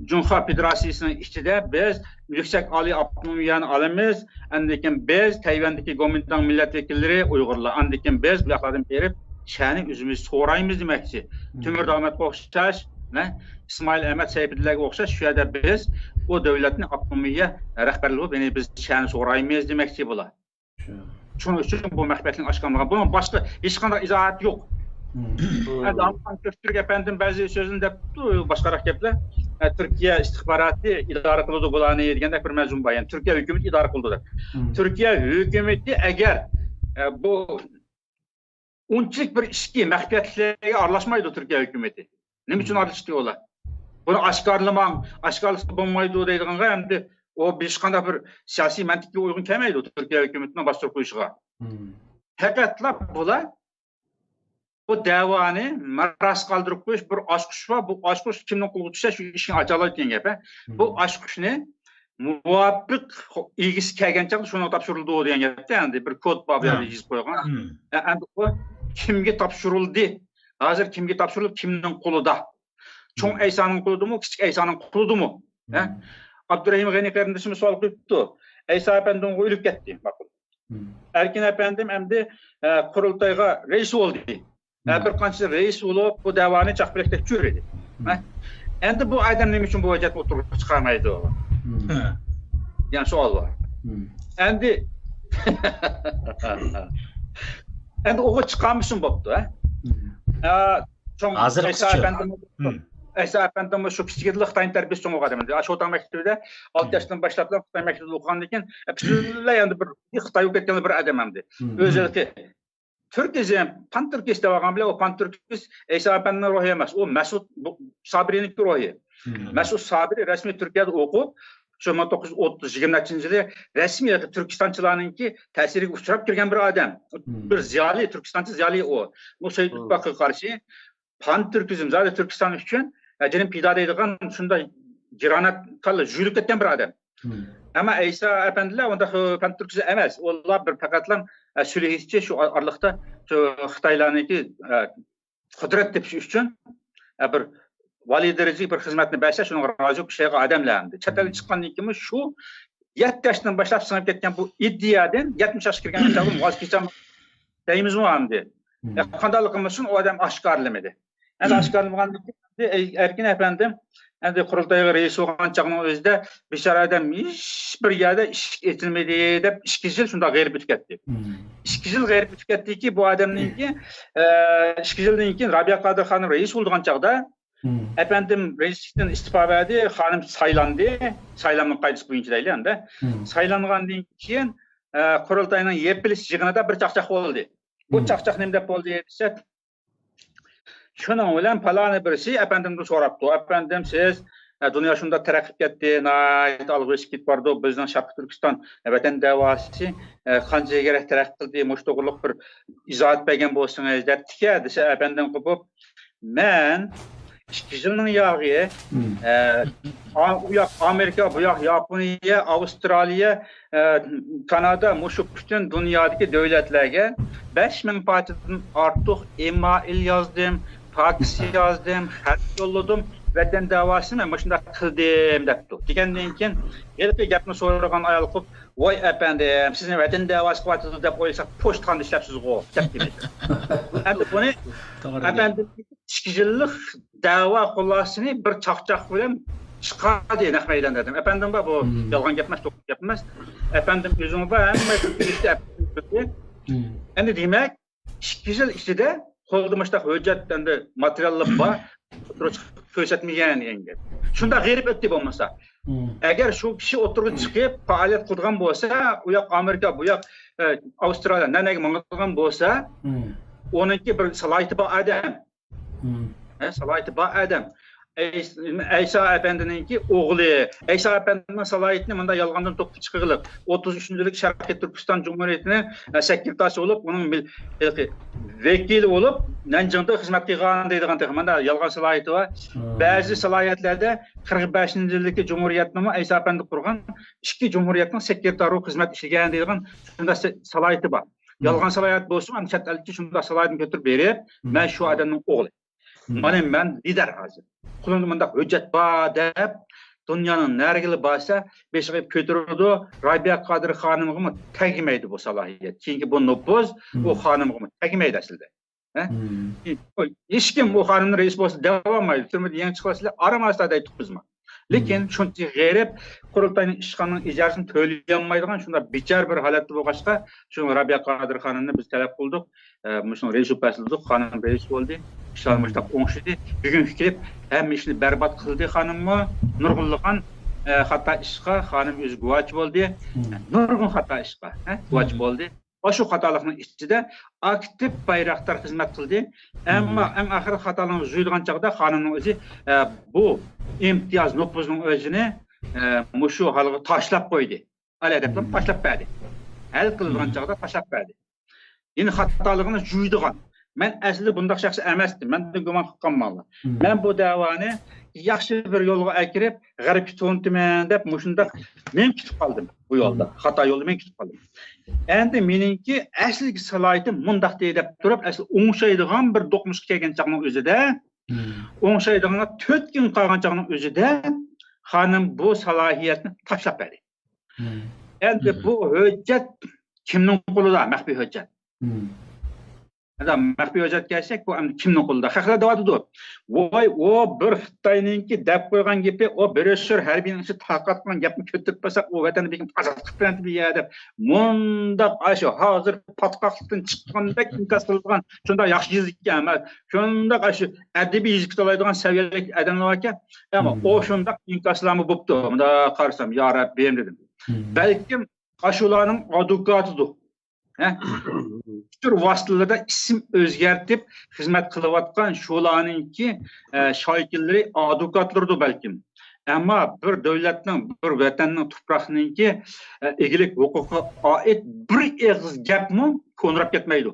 جۇڭخۇا فېدېراتسىيىسىنىڭ ئىچىدە بىز يۈكسەك ئالىي ئاپتونومىيەنى ئالىمىز، ئاندىن كېيىن بىز تەيۋەندىكى گومىنداڭ مىللەت ۋەكىللىرى ئۇيغۇرلار، ئاندىن كېيىن بىز بۇ ياقلاردىن بېرىپ شەنى ئۆزىمىز سورايمىز دېمەكچى. تۆمۈر دامەتقا ئوخشاش، نە، ئىسمائىل ئەمەت سەيپىدىنلەرگە ئوخشاش شۇ يەردە بىز ئۇ دۆلەتنى ئاپتونومىيە رەھبەرلىكى بولۇپ، يەنى بىز شەنى سورايمىز دېمەكچى بۇلار. شۇنىڭ ئۈچۈن بۇ مەخپىيەتلىك ئاشكارىلانغان. بۇنىڭ باشقا ھېچقانداق ئىزاھاتى يوق. ئەمدى ئابدۇخان كۆكتۈرك ئەپەندىم بەزى سۆزىنى دەپتۇ، باشقىراق گەپلەر. ئە، تۈركىيە ئىستىخباراتى ئىدارە قىلىدۇ بۇلارنى دېگەندەك بىر مەزمۇن بار. يەنى تۈركىيە ھۆكۈمىتى ئىدارە قىلىدۇ دەپ. تۈركىيە ھۆكۈمىتى ئەگەر، ئە، بۇ ئۇنچىلىك بىر ئىچكى مەخپىيەتلەرگە ئارىلاشمايدۇ تۈركىيە ھۆكۈمىتى. نېمە ئۈچۈن ئارىلىشىشتى ئۇلار؟ بۇنى ئاشكارىلىماڭ، ئاشكارىلىسا بولمايدۇ دەيدىغانغا ئەمدى ئۇ ھېچقانداق بىر سىياسىي مەنتىققە ئۇيغۇن كەلمەيدۇ تۈركىيە ھۆكۈمىتىنىڭ باستۇرۇپ قويۇشىغا. پەقەتلا بۇلار بۇ دەۋانى مىراس قالدۇرۇپ قويۇش، بىر ئاچقۇچ بار، بۇ ئاچقۇچ كىمنىڭ قولىغا چۈشسە شۇ ئىشنى ئاچالايدۇ دېگەن گەپ. بۇ ئاچقۇچنى مۇۋاپىق ئىگىسى كەلگەن چاغدا شۇنىڭغا تاپشۇرۇلىدۇ دېگەن گەپتە، ئەمدى بىر كود بار بۇ يەردە يېزىپ قويغان. ئە، ئەمدى ئۇ كىمگە تاپشۇرۇلدى؟ ھازىر كىمگە تاپشۇرۇلۇپ، كىمنىڭ قولىدا؟ چوڭ ئەيسانىڭ قولىدىمۇ، كىچىك ئەيسانىڭ قولىدىمۇ؟ ھە؟ ئابدۇرېھىم غېنى قېرىندىشىمىز سوئال قويۇپتۇ. ئەيسا ئەپەندىمغۇ ئۆلۈپ كەتتى، ماقۇل. ئەركىن ئەپەندىم ئەمدى، ئە، قۇرۇلتايغا رەئىس بولدى. ھە، بىر قانچە رەئىس بولۇپ، بۇ دەۋانى چاقپەلەكتەك چۆرىدى. ھە؟ ئەمدى بۇ ئادەم نېمە ئۈچۈن بۇ ھۆججەتنى ئوتتۇرىغا چىقارمايدۇ؟ دېگەن سوئال بار. ئەمدى، ئەمدى ئوغۇ چىقارمىسۇن بوپتۇ، ھە؟ ئە، چوڭ ئەيسا ئەپەندىمۇ، ئەيسا ئەپەندىمۇ شۇ كىچىكىدىلا خىتاينىڭ تەربىيىسى چوڭ بولغان ئادەم. شوتاڭ مەكتىۋىدە ئالتە ياشتىن باشلاپلا خىتاي مەكتىۋىدە ئوقۇغاندىن كېيىن، ئە، پۈتۈنلەي ئەمدى بىر خىتاي بولۇپ كەتكەن بىر ئادەم ئەمدى. ئۆزى تۈركىزم، پانتۈركىست دەۋالغان بىلەن ئۇ پانتۈركىست ئەيسا ئەپەندىنىڭ روھى ئەمەس، ئۇ مەسئۇد سابىرىنىڭكى روھى. مەسئۇد سابىرى رەسمىي تۈركىيەدە ئوقۇپ، شۇ مىڭ توققۇز يۈز ئوتتۇز، يىگىرمە نەچچىنچى يىلى رەسمىي تۈركىستانچىلارنىڭكى تەسىرىگە ئۇچراپ كىرگەن بىر ئادەم. بىر زىيالىي، تۈركىستانچى زىيالىي ئۇ. بۇ سوۋېت ئىتتىپاقىغا قارشى پانتۈركىزم، زادى تۈركىستان ئۈچۈن، ئە، جېنىم پىدا دەيدىغان شۇنداق جىرانە كاللا جۈيلۈپ كەتكەن بىر ئادەم. ئەمما ئەيسا ئەپەندىلەر ئۇنداق پانتۈركىزم ئەمەس. ئۇلار بىر پەقەتلا، ئە، سۈلھىچى شۇ ئارىلىقتا شۇ خىتايلارنىڭكى، ئە، قۇدرەت تېپىش ئۈچۈن، ئە، بىر ۋالىي دەرىجىلىك بىر خىزمەتنى بەرسە، شۇنىڭغا رازى بولۇپ ئىشلەيدىغان ئادەملەر ئەمدى. چەت ئەلگە چىققاندىن كېيىنمۇ شۇ يەتتە ياشتىن باشلاپ سىڭىپ كەتكەن بۇ ئىدىيەدىن يەتمىش ياشقا كىرگەن چاغدىن ۋاز كېچەلمەيمىز دەيمىزمۇ ئەمدى؟ ئە، قانداقلىقىمىز ئۈچۈن ئۇ ئادەم ئاشكارىلىمىدى. ئەمدى ئاشكارىلىمىغاندىن كېيىن ئەمدى، ئەي، ئەركىن ئەپەندىم ئەمدى قۇرۇلتايغا رەئىس بولغان چاغنىڭ ئۆزىدە بىچارە ئادەم ھېچ بىر يەردە ئىشىك ئېچىلمىدى دەپ ئىككى يىل شۇنداق غېرىب ئۆتۈپ كەتتى. ئىككى يىل غېرىپ ئۆتۈپ كەتتىكى، بۇ ئادەمنىڭكى، ئە، ئىككى يىلدىن كېيىن رابىيە قادىر خانىم رەئىس بولىدىغان چاغدا ئەپەندىم رەئىسلىكتىن ئىستېپا بەردى، خانىم سايلاندى، سايلانما قائىدىسى بويىچە دەيلى ئەمدى. سايلانغاندىن كېيىن، ئە، قۇرۇلتاينىڭ يېپىلىش يىغىنىدا بىر چاقچاق بولدى. بۇ چاقچاق نېمە دەپ بولدى دېسە، شۇنىڭ بىلەن پالانى بىرسى ئەپەندىمدىن سوراپتۇ، ئەپەندىم، سىز، ئە، دۇنيا شۇنداق تەرەققىي قىلىپ كەتتى، ناھايىتى ئالغا ئۆسۈپ كېتىپ بارىدۇ، بىزنىڭ شەرقىي تۈركىستان ۋەتەن دەۋاسى، ئە، قانچە يېگەرەك تەرەققىي قىلدى، مۇشۇ توغرىلىق بىر ئىزاھات بەرگەن بولسىڭىز دەپتىكەن دېسە، ئەپەندىم قوپۇپ، مەن ئىككى يىلنىڭ ياغى، ئە، ئا-، ئۇ ياق ئامېرىكا، بۇ ياق ياپونىيە، ئاۋسترالىيە، ئە، كانادا، مۇشۇ پۈتۈن دۇنيادىكى دۆلەتلەرگە بەش مىڭ پارچىدىن ئارتۇق ئېمائىل يازدىم، فاكس يازدىم، خەت يوللىدىم، ۋەتەن دەۋاسىنى مەن مۇشۇنداق قىلدىم دەپتۇ. دېگەندىن كېيىن ھېلىقى گەپنى سورىغان ئايال قىلىپ، ۋاي ئەپەندىم، سىزنى ۋەتەن دەۋاسى قىلىۋاتىدۇ دەپ ئويلىساق، پوچتىخانىدا ئىشلەپسىزغۇ دەپ دېمەيدۇ. ئەمدى بۇنى ئەپەندىم ئىككى يىللىق دەۋا خۇلاسىسىنى بىر چاقچاق بىلەن چىقاردى نەق مەيداندا دېدىم. ئەپەندىم بار، بۇ يالغان گەپ ئەمەس، توغرا گەپ ئەمەس. ئەپەندىم ئۆزىڭىز بار، ھەممە ئىشنى ئەپەندىم. ئەمدى دېمەك، ئىككى يىل ئىچىدە قولدا مۇشۇنداق ھۆججەت، ئەمدى ماتېرىياللار بار، ئوتتۇرىغا چىقىپ كۆرسەتمىگەن دېگەن گەپ. شۇنداق غېرىب ئۆتتى بولمىسا. ئەگەر شۇ كىشى ئوتتۇرىغا چىقىپ پائالىيەت قىلىدىغان بولسا، ئۇ ياق ئامېرىكا، بۇ ياق، ئە، ئاۋسترالىيە، نەنەگە ماڭىدىغان بولسا، ئۇنىڭكى بىر سالاھىيىتى بار ئادەم. ھە، سالاھىيىتى بار ئادەم. ئەيس-، ئەيسا ئەپەندىنىڭكى ئوغلى. ئەيسا ئەپەندىنىڭ سالاھىيىتىنى مۇنداق يالغاندىن توپلاپ چىقىغىلى. ئوتتۇز ئۈچىنچى يىلى شەرقىي تۈركىستان جۇمھۇرىيىتىنىڭ، ئە، سېكرېتارى بولۇپ، ئۇنىڭ مىل-، ھېلىقى ۋەكىلى بولۇپ، نەنجىڭدا خىزمەت قىلغان دەيدىغان تېخى مۇنداق يالغان سالاھىيىتى بار. بەزى سالاھىيەتلەردە قىرىق بەشىنچى يىلدىكى جۇمھۇرىيەتنىمۇ ئەيسا ئەپەندى قۇرغان، ئىككى جۇمھۇرىيەتنىڭ سېكرېتارى خىزمەت ئىشلىگەن دەيدىغان شۇنداق سا-، سالاھىيىتى بار. يالغان سالاھىيەت بولسىمۇ، ئەمدى چەت ئەلدىكى شۇنداق سالاھىيەتنى كۆتۈرۈپ بېرىپ، مەن شۇ ئادەمنىڭ ئوغلى. مانا مەن لىدەر ھازىر. قولۇمدا مۇنداق ھۆججەت بار دەپ، دۇنيانىڭ نەرىگىلا بارسا، بېشىغا كۆتۈرىدۇ. رابىيە قادىر خانىمغىمۇ تەگمەيدۇ بۇ سالاھىيەت. كېيىنكى بۇ نوپۇز بۇ خانىمغىمۇ تەگمەيدۇ ئەسلىدە. ھە؟ ھېچكىم ئۇ خانىمنى رەئىس بولسا دەۋالمايدۇ. تۈرمىدە يېڭى چىقىۋاتسىلەر ئارام ئاستا دەيتتۇق بىزمۇ. لېكىن شۇنچە غېرىب، قۇرۇلتاينىڭ ئىشخانىنىڭ ئىجارىسىنى تۆلىيەلمەيدىغان شۇنداق بىچارە بىر ھالەتتە بولغاچقا، شۇ رابىيە قادىر خانىمنى بىز تەلەپ قىلدۇق. ئە، مۇشۇنىڭ رەئىسى بولۇپ بەرسىلىدۇق. خانىم رەئىس بولدى. ئىشلار مۇشۇنداق ئوڭشىدى. بۈگۈنگە كېلىپ ھەممە ئىشنى بەربات قىلدى خانىممۇ. نۇرغۇنلىغان، ئە، خاتا ئىشقا خانىم ئۆزى گۇۋاچى بولدى. نۇرغۇن خاتا ئىشقا، ھە، گۇۋاچى بولدى. ئاشۇ خاتالىقنىڭ ئىچىدە ئاكتىپ بايراقدار خىزمەت قىلدى. ئەمما ئەڭ ئاخىرى خاتالىقنى جۇيىدىغان چاغدا خانىمنىڭ ئۆزى، ئە، بۇ ئىمتىياز نوپۇزنىڭ ئۆزىنى، ئە، مۇشۇ ھالغا تاشلاپ قويدى. ئەلى ئەدەپلەرنى تاشلاپ بەردى. ھەل قىلىدىغان چاغدا تاشلاپ بەردى. يەنە خاتالىقىنى جۇيىدىغان. مەن ئەسلىدە بۇنداق شەخس ئەمەستىم. مەندىن گۇمان قىلىپ قالماڭلار. مەن بۇ دەۋانى ياخشى بىر يولغا ئەكىرىپ، غەربكە تونۇتىمەن دەپ مۇشۇنداق مەن كۈتۈپ قالدىم بۇ يولدا. خاتا يولدا مەن كۈتۈپ قالدىم. ئەمدى مېنىڭكى ئەسلىدىكى سالاھىيىتىم مۇنداق دەي دەپ تۇرۇپ، ئەسلى ئوڭشايدىغان بىر دوقمۇشقا كەلگەن چاغنىڭ ئۆزىدە، ئوڭشايدىغانغا تۆت كۈن قالغان چاغنىڭ ئۆزىدە خانىم بۇ سالاھىيەتنى تاشلاپ بەردى. ئەمدى بۇ ھۆججەت كىمنىڭ قولىدا؟ مەخپىي ھۆججەت. ھەدە، مەخپىي ھۆججەتكە كەلسەك، بۇ ئەمدى كىمنىڭ قولىدا؟ خەقلەر دەۋاتىدۇ. ۋاي، ئۇ بىر خىتاينىڭكى دەپ قويغان گېپى، ئۇ بىرېشور ھەربىينىڭ ئىچىدە تارقاتقان گەپنى كۆتۈرۈپ بەرسەك، ئۇ ۋەتەندە بىر ئازاد قىلىپ بېرەمتى بۇ يەر دەپ، مۇنداق ئاشۇ ھازىر پاتقاقلىقتىن چىققاندەك ئىنكاس قىلىدىغان، شۇنداق ياخشى يېزىككەن ئەمەس، شۇنداق ئاشۇ ئەدەبىي يېزىپ كېتەلەيدىغان سەۋىيەلىك ئادەملەر باركەن. ئەمما ئۇ شۇنداق ئىنكاسلارمۇ بوپتۇ. مۇنداق قارىسام، يا رەببىم دېدىم. بەلكىم ئاشۇلارنىڭ ئادۋوكاتىدۇر. ھە؟ ئۇچۇر ۋاسىتىلىرىدا ئىسىم ئۆزگەرتىپ خىزمەت قىلىۋاتقان شۇلارنىڭكى، ئە، شايكىلىرى، ئادۋوكاتلىرىدۇر بەلكىم. ئەمما بىر دۆلەتنىڭ، بىر ۋەتەننىڭ، تۇپراقنىڭكى، ئە، ئىگىلىك ھوقۇقىغا ئائىت بىر ئېغىز گەپمۇ كونىراپ كەتمەيدۇ.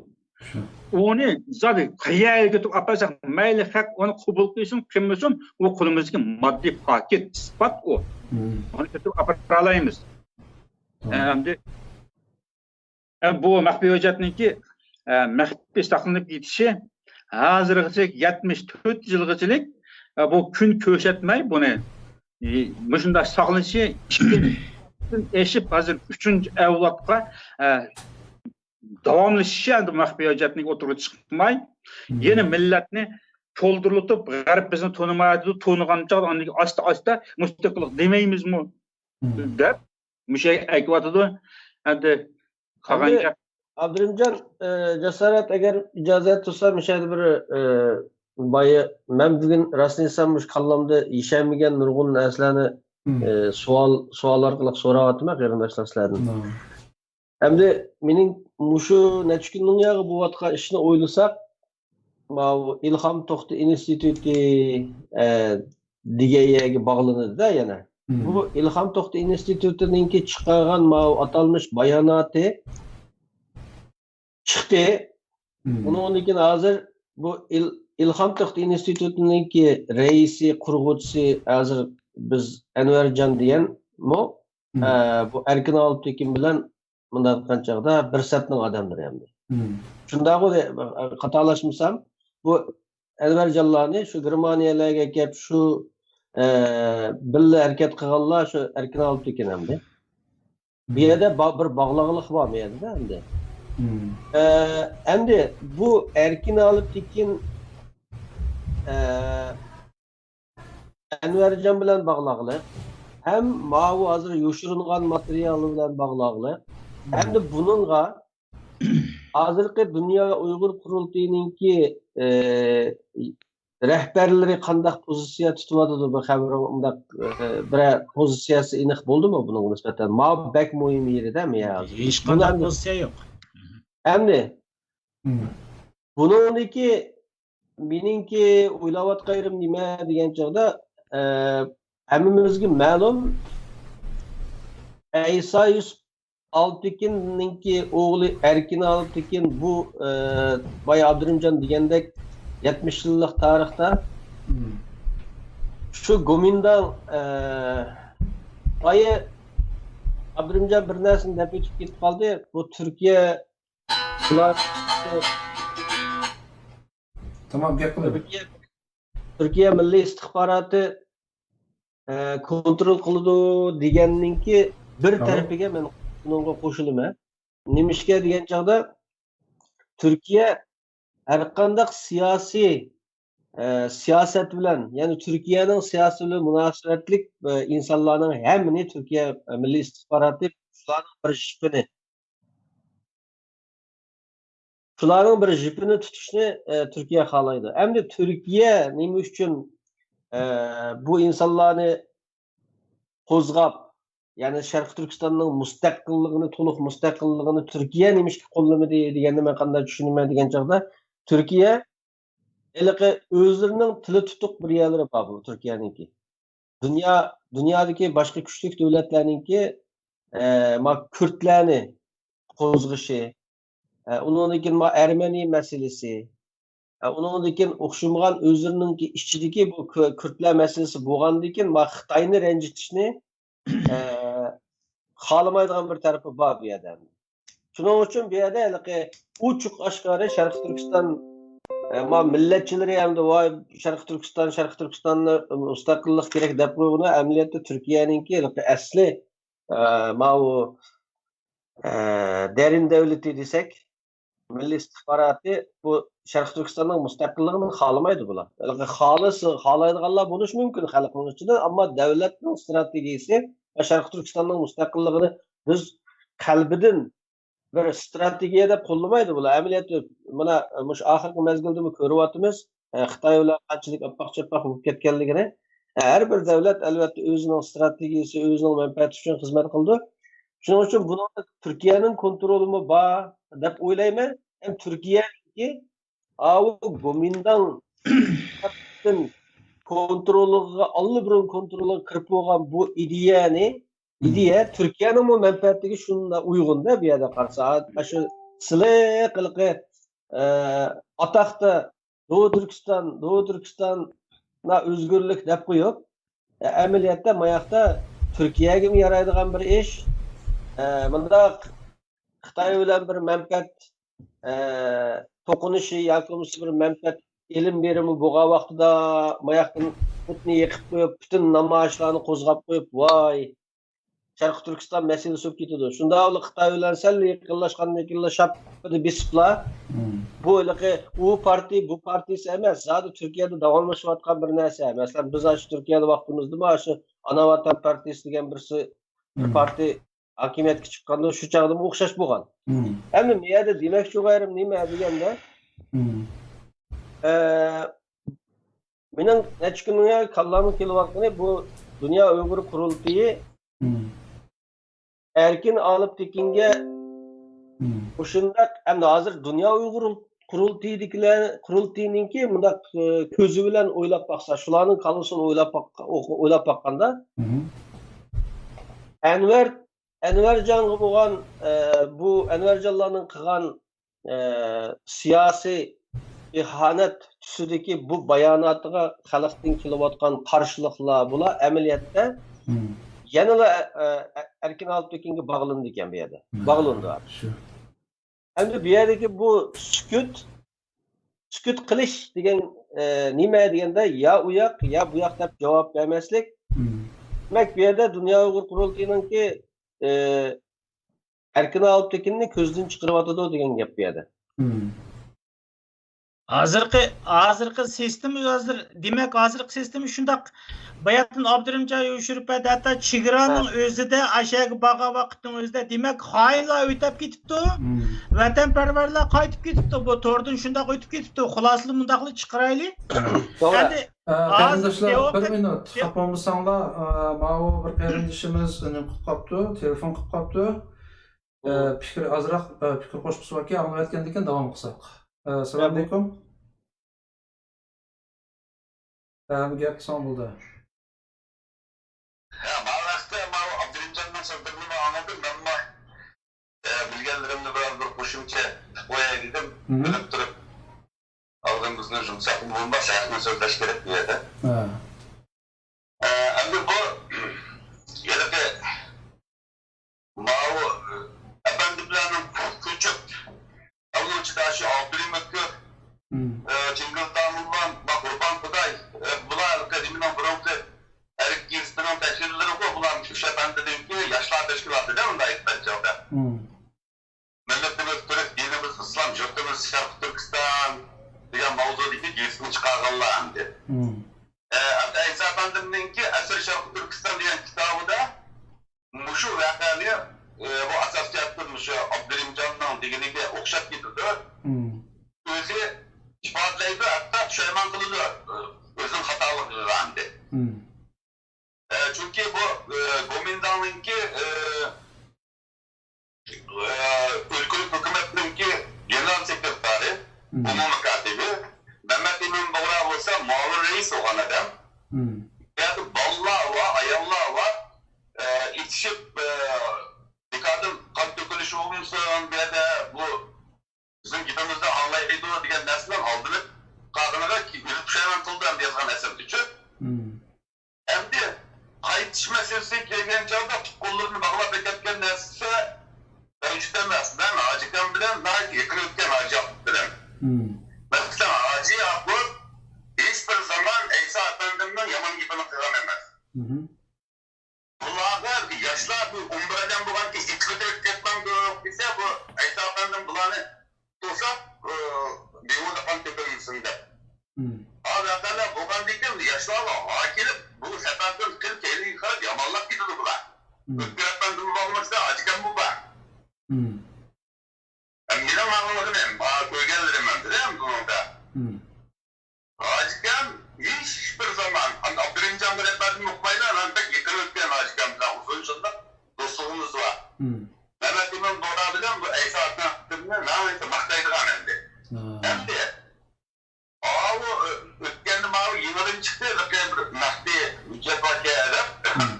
ئۇنى زادى قەيەرگە كۆتۈرۈپ ئاپارساق، مەيلى خەق ئۇنى قوبۇل قىلسۇن، قىلمىسۇن، ئۇ قولىمىزدىكى ماددىي پاكىت، ئىسپات ئۇ. ئۇنى كۆتۈرۈپ ئاپىرالايمىز. ئەمدى ئە، بۇ مەخپىي ھۆججەتنىڭكى، ئە، مەخپىي ساقلىنىپ كېتىشى ھازىرغىچە يەتمىش تۆت يىلغىچىلىك، ئە، بۇ كۈن كۆرسەتمەي بۇنى، ئى، مۇشۇنداق ساقلىنىشى ئىككىدىن ئېشىپ، ھازىر ئۈچىنچى ئەۋلادقا، ئە، داۋاملىشىشى، ئەمدى مەخپىي ھۆججەتنىڭ ئوتتۇرىغا چىقماي، يەنە مىللەتنى چولدۇرلىتىپ، غەرب بىزنى تونۇمايدۇ، تونۇغان چاغدا ئاندىن كېيىن ئاستا-ئاستا مۇستەقىللىق دېمەيمىزمۇ دەپ، مۇشۇ يەرگە ئەكىۋاتىدۇ. ئەمدى قالغان ئەمدى گەپ. ئابدۇرېھىمجان، ئە، جاسارەت، ئەگەر ئىجازەت تۇتسا، مۇشۇ يەردە بىر، ئە، بايا، مەن بۈگۈن راستىنى ئېيتسام، مۇشۇ كاللامدا يېشەلمىگەن نۇرغۇن نەرسىلەرنى، ئە، سوئال، سوئال ئارقىلىق سوراۋاتىمەن قېرىنداشلار سىلەردىن. ئەمدى مېنىڭ مۇشۇ نەچچە كۈندىن ياغى بولۇۋاتقان ئىشنى ئويلىساق، ماۋۇ ئىلھام توختى ئىنستىتۇتى، ئە، دېگەن يەرگە باغلىنىدۇ-دە يەنە. بۇ ئىلھام توختى ئىنستىتۇتىنىڭكى چىقارغان ماۋۇ ئاتالمىش باياناتى چىقتى. ئۇنىڭدىن كېيىن ھازىر بۇ ئىل-، ئىلھام توختى ئىنستىتۇتىنىڭكى رەئىسى، قۇرغۇچىسى ھازىر بىز ئەنۋەرجان دېگەنمۇ، ئە، بۇ ئەركىن ئالپتېكىن بىلەن مۇنداق قىلغان چاغدا بىر سەپنىڭ ئادەملىرى ئەمدى. شۇنداقغۇ دە-، خاتالاشمىسام، بۇ ئەنۋەرجانلارنى شۇ گېرمانىيەلەرگە كەپ شۇ، ئە، بىللە ھەرىكەت قىلغانلار شۇ ئەركىن ئالپتېكىن ئەمدى. بۇ يەردە با-، بىر باغلاغلىق بار بۇ يەردە ئەمدى. ئە، ئەمدى بۇ ئەركىن ئالپتېكىن، ئە، ئەنۋەرجان بىلەن باغلاغلىق، ھەم ماۋۇ ھازىر يوشۇرۇنغان ماتېرىيال بىلەن باغلاغلىق، ھەمدە بۇنىڭغا ھازىرقى دۇنيا ئۇيغۇر قۇرۇلتىيىنىڭكى، ئى، رەھبەرلىرى قانداق پوزىتسىيە تۇتۇۋاتىدۇ؟ بۇ خەۋىرىڭ ئۇنداق، ئى، بىرەر پوزىتسىيەسى ئېنىق بولدىمۇ بۇنىڭغا نىسبەتەن؟ ماۋۇ بەك مۇھىم يېرىدە مەن ھازىر. ھېچقانداق پوزىتسىيە يوق. ئەمدى بۇنىڭدىكى مېنىڭكى ئويلاۋاتقان يېرىم نېمە دېگەن چاغدا، ئە، ھەممىمىزگە مەلۇم، ئەيسا يۈسۈپ ئالپتېكىننىڭكى ئوغلى ئەركىن ئالپتېكىن بۇ، ئە، بايا ئابدۇرېھىمجان دېگەندەك يەتمىش يىللىق تارىختا شۇ گومىنداڭ، ئە، بايا ئابدۇرېھىمجان بىر نەرسىنى دەپ ئۆتۈپ كېتىپ قالدى. بۇ تۈركىيە، بۇلار تامام گەپ قىلىڭ. تۈركىيە، تۈركىيە مىللىي ئىستىخباراتى، ئە، كونترول قىلىدۇ دېگەننىڭكى بىر تەرىپىگە مەن بۇنىڭغا قوشۇلىمەن. نېمىشقا دېگەن چاغدا تۈركىيە ھەرقانداق سىياسىي، ئە، سىياسەت بىلەن، يەنى تۈركىيەنىڭ سىياسىتى بىلەن مۇناسىۋەتلىك، ئە، ئىنسانلارنىڭ ھەممىنى تۈركىيە مىللىي ئىستىخباراتى شۇلارنىڭ بىر جىپىنى، شۇلارنىڭ بىر جىپىنى تۇتۇشنى، ئە، تۈركىيە خالايدۇ. ئەمدى تۈركىيە نېمە ئۈچۈن، ئە، بۇ ئىنسانلارنى قوزغاپ، يەنى شەرقىي تۈركىستاننىڭ مۇستەقىللىقىنى، تولۇق مۇستەقىللىقىنى تۈركىيە نېمىشقا قوللىمىدى دېگەننى مەن قانداق چۈشىنىمەن دېگەن چاغدا، تۈركىيە ھېلىقى ئۆزلىرىنىڭ تىلى تۇتۇق بىر يەرلىرى بار بۇ تۈركىيەنىڭكى. دۇنيا، دۇنيادىكى باشقا كۈچلۈك دۆلەتلەرنىڭكى، ئە، ما كۈردلەرنى قوزغىشى، ئە، ئۇنىڭدىن كېيىن ما ئەرمەنىي مەسىلىسى، ئە، ئۇنىڭدىن كېيىن ئوخشىمىغان ئۆزلىرىنىڭكى ئىچىدىكى بۇ كۈ-، كۈردلەر مەسىلىسى بولغاندىن كېيىن ما خىتاينى رەنجىتىشنى، ئە، خالىمايدىغان بىر تەرىپى بار بۇ يەردە. شۇنىڭ ئۈچۈن بۇ يەردە ھېلىقى ئوچۇق ئاشكارا شەرقىي تۈركىستان، ئە، ما مىللەتچىلىرى ھەمدە ۋاي شەرقىي تۈركىستان، شەرقىي تۈركىستاندا مۇستەقىللىق كېرەك دەپ قويغىنى ئەمەلىيەتتە تۈركىيەنىڭكى ھېلىقى ئەسلى، ئە، ماۋۇ، ئە، دەرىن دەۋلىتى دېسەك، مىللىي ئىستىخباراتى بۇ شەرقىي تۈركىستاننىڭ مۇستەقىللىقىنى خالىمايدۇ بۇلار. ھېلىقى خالىسا، خالايدىغانلار بولۇشى مۇمكىن خەلقنىڭ ئىچىدە، ئەمما دۆلەتنىڭ ئىستراتېگىيىسى ۋە شەرقىي تۈركىستاننىڭ مۇستەقىللىقىنى بىز قەلبىدىن بىر ئىستراتېگىيە دەپ قوللىمايدۇ بۇلار. ئەمەلىيەتتە، مانا، مۇشۇ ئاخىرقى مەزگىلدىمۇ كۆرۈۋاتىمىز. ئە، خىتاي بىلەن قانچىلىك ئاپپاق-چاپپاق بولۇپ كەتكەنلىكىنى. ئە، ھەر بىر دۆلەت، ئەلۋەتتە، ئۆزىنىڭ ئىستراتېگىيىسى، ئۆزىنىڭ مەنپەئەتى ئۈچۈن خىزمەت قىلىدۇ. شۇنىڭ ئۈچۈن بۇنىڭدا تۈركىيەنىڭ كونترولىمۇ بار دەپ ئويلايمەن. ھەم تۈركىيەنىڭكى ئاۋۇ گومىنداڭ كونترولىغا، ئاللىبۇرۇن كونترولىغا كىرىپ بولغان بۇ ئىدىيەنى، ئىدىيە تۈركىيەنىڭمۇ مەنپەئەتىگە شۇنداق ئۇيغۇندا، بۇ يەردە قارىسا، ئاشۇ سىلىق ھېلىقى، ئە، ئاتاقتا دوۋا تۈركىستان، دوۋا تۈركىستان ئۆزگۈرلۈك دەپ قويۇپ، ئە، ئەمەلىيەتتە ماياقتا تۈركىيەگىمۇ يارايدىغان بىر ئىش، ئە، مۇنداق خىتاي بىلەن بىر مەنپەئەت، ئە، توقۇنۇشى ياكى بولمىسا بىر مەنپەئەت ئېلىم بېرىمى بولغان ۋاقتىدا ماياقتىن ئوتنى يېقىپ قويۇپ، پۈتۈن نامايىشلارنى قوزغاپ قويۇپ، ۋاي، شەرقىي تۈركىستان مەسىلىسى بولۇپ كېتىدۇ. شۇنداق بولۇپ خىتاي بىلەن سەل يېقىنلاشقاندىن كېيىنلا شاپپىدە بېسىپلا، بۇ ھېلىقى ئۇ پارتىيە، بۇ پارتىيىسى ئەمەس، زادى تۈركىيەدە داۋاملىشىۋاتقان بىر نەرسە. مەسىلەن، بىز ئاشۇ تۈركىيەدە ۋاقتىمىزدىمۇ ئاشۇ ئانا ۋەتەن پارتىيىسى دېگەن بىرسى، بىر پارتىيە ھاكىمىيەتكە چىققاندا شۇ چاغدىمۇ ئوخشاش بولغان. ئەمدى بۇ يەردە دېمەكچى بولغان يېرىم نېمە دېگەندە، ئە، مېنىڭ نەچچە كۈندىن بۇيان كاللامغا كېلىۋاتقىنى بۇ دۇنيا ئۇيغۇر قۇرۇلتىيى ئەركىن ئالپتېكىنگە مۇشۇنداق، ئەمدى ھازىر دۇنيا ئۇيغۇر قۇرۇلتىيىدىكىلەر، قۇرۇلتىيىنىڭكى مۇنداق، ئە، كۆزى بىلەن ئويلاپ باقسا، شۇلارنىڭ كاللىسىنى ئويلاپ باق-، ئويلاپ باققاندا، ئەنۋەر، ئەنۋەرجانغا بولغان، ئە، بۇ ئەنۋەرجانلارنىڭ قىلغان، ئە، سىياسىي ئىھانەت تۈسىدىكى بۇ باياناتىغا خەلقتىن كېلىۋاتقان قارشىلىقلار، بۇلار ئەمەلىيەتتە يەنىلا، ئە، ئە، ئەركىن ئالپتېكىنگە باغلىنىدىكەن بۇ يەردە. باغلىنىدۇ. شۇ. ئەمدى بۇ يەردىكى بۇ سۈكۈت، سۈكۈت قىلىش دېگەن ئە، نېمە دېگەندە، يا ئۇ ياق، يا بۇ ياق دەپ جاۋاب بەرمەسلىك. مم. دېمەك، بۇ يەردە دۇنيا ئۇيغۇر قۇرۇلتىيىنىڭكى، ئە، ئەركىن ئالپتېكىننى كۆزدىن چىقىرىۋاتىدۇ دېگەن گەپ بۇ يەردە. مم. ھازىرقى، ھازىرقى سىستېما، ھازىر، دېمەك، ھازىرقى سىستېما شۇنداق. باياتىن ئابدۇرېھىمجان يوشۇرۇپ بەردى، ھەتتا چېگرانىڭ ھە. ئۆزىدە، ئاشەگە بارغان ۋاقىتنىڭ ئۆزىدە، دېمەك، خائىنلار ئۆتەپ كېتىپتۇ، مم. ۋەتەنپەرۋەرلەر قايتىپ كېتىپتۇ. بۇ توردىن شۇنداق ئۆتۈپ كېتىپتۇ. خۇلاسىنى مۇنداقلا چىقىرايلى. ھە. توغرا. ئەمدى ئە، ھازىر قېرىنداشلار، بىر مىنۇت، خاپا بولمىساڭلار، ئە، ماۋۇ بىر قېرىندىشىمىز نېمە قىلىپ قاپتۇ، تېلېفون قىلىپ قاپتۇ. ئە، پىكرى ئازراق، ئە، پىكىر قوشقۇسى باركەن، ئاڭلاۋەتكەندىن كېيىن داۋام قىلساق. ئە، ئەسسالامۇئەلەيكۇم. ئە، گەپ قىلساڭ بولدى. ھە، ماۋۇ ھەقتە ماۋۇ ئابدۇرېھىمجاننىڭ سۆزلىرىنى مەن ئاڭلىدىم. مەنمۇ، ئە، بىلگەنلىرىمنى بىرەر بىر قوشۇمچە قىلىپ قوياي دېدىم. مم. بىلىپ تۇرۇپ، ئالدىمىزنى يۇمشاقمۇ بولماس، ھەقنى سۆزلەش كېرەك بۇ يەردە. ھە. ئە، ئەمدى بۇ، ھېلىقى ماۋۇ، ئە، ئەپەندىملەرنىڭ كۆچۈپ، ئەۋلىياچى داشى ئابدۇرېھىم ئۆتكۈر، مم. ئە، چىڭگىز داموللا، بۇ قۇربان خۇداي، ئە، بۇلار ھېلىقى نېمىنىڭ بۇرۇنقى ئەرك گېزىتىنىڭ تەھرىرلىرىغۇ، بۇلار مۇشۇ ئەپەندىدىكى ياشلار تەشكىلاتىدا ئۇنداق ئېيتقان چاغدا. مم. مىللىتىمىز تۈرك، دىنىمىز ئىسلام، يۇرتىمىز شەرقىي تۈركىستان دېگەن ماۋزۇدىكى گېزىتنى چىقارغانلار ئەمدى. مم. ئە، ئەمدى ئەيسا ئەپەندىمنىڭكى ئەسىرى شەرقىي تۈركىستان دېگەن كىتابىدا مۇشۇ ۋەقەنى، ئە، بۇ ئاساسىي جەھەتتىن مۇشۇ ئابدۇرېھىمجاننىڭ دېگىنىگە ئوخشاپ كېتىدۇ. مم. ئۆزى ئىپادىلەيدۇ، ھەتتا پۇشايمان قىلىدۇ، ئە، ئۆزىنىڭ خاتالىقىغا ئەمدى. مم. ئە، چۈنكى بۇ، ئە، گومىنداڭنىڭكى، ئە، ئە، ئۆلكىلىك ھۆكۈمەتنىڭكى گېنېرال سېكرېتارى، مم. ئومۇمىي كاتىپى مەمەت ئىمىن بۇغرا بولسا مۇئاۋىن رەئىس بولغان ئادەم. مم. بۇ يەردە بالىلار بار، ئاياللار بار، ئە، ئېتىشىپ، ئە، بىكاردىن قان تۆكۈلۈش بولمىسۇن، بۇ يەردە بۇ بىزنىڭ گېپىمىزنى ئاڭلايدۇ دېگەن نەرسىنىڭ ئالدىنىپ قالغىنىغا ئۆزى پۇشايمان قىلدى ئەمدى يازغان ئەسەردىچۇ. مم. ئەمدى قايتىش مەسىلىسىگە كەلگەن چاغدا پۇت-قوللىرىنى باغلاپ ئەكەتكەن نەرسىسى مەۋجۇت ئەمەس. مەن ھاجى ئاكام بىلەن ناھايىتى يېقىن ئۆتكەن ھاجى ياقۇپ بىلەن. مم. مەسىلەن، ھاجى ياقۇپ ھېچ بىر زامان ئەيسا ئەپەندىمنىڭ يامان گېپىنى قىلغان ئەمەس. مم. بۇلارغا ياشلار بىر ئون بىر ئادەم بولغانكەن، ئېتىلىپ كەتمەمدۇق دېسە، بۇ ئەيسا ئەپەندىم بۇلارنى توساپ، ئى، بىھۇدە قان تۆكۈلمىسۇن دەپ. مم. ھازىر بولغاندىن كېيىن ياشلارغا ھا كېلىپ، بۇ سەپەردىن كېلىپ كەينىگە قاراپ يامانلاپ كېتىدۇ بۇلار. مم. ئۆتكۈر ئەپەندىممۇ بولمىسا، ھاجىكەممۇ بار. مم. مېنىڭ ئاڭلىغىنىم، ئا، كۆرگەنلىرىم ئەمدى بۇنىڭدا. مم. ھاجىكەم ھېچ بىر زامان، ئابدۇرېھىمجان بىر ئەپەندىنى ئۇقمايلا، مەن بەك يېقىن ئۆتكەن ھاجىكەم بىلەن ئۇزۇن يىللىق دوستلۇقىمىز بار. مم. مەمەت ئىمىن بۇغرا بىلەن بۇ ئەيسا ئەپەندىمنى ناھايىتى ماختايدىغان ئەمدى. ھا. ئەمدى ئاۋۇ ئۆتكەندە ماۋۇ يېڭىدىن چىقتى، بىر مەخپىي ھۆججەت باركەن دەپ. مم.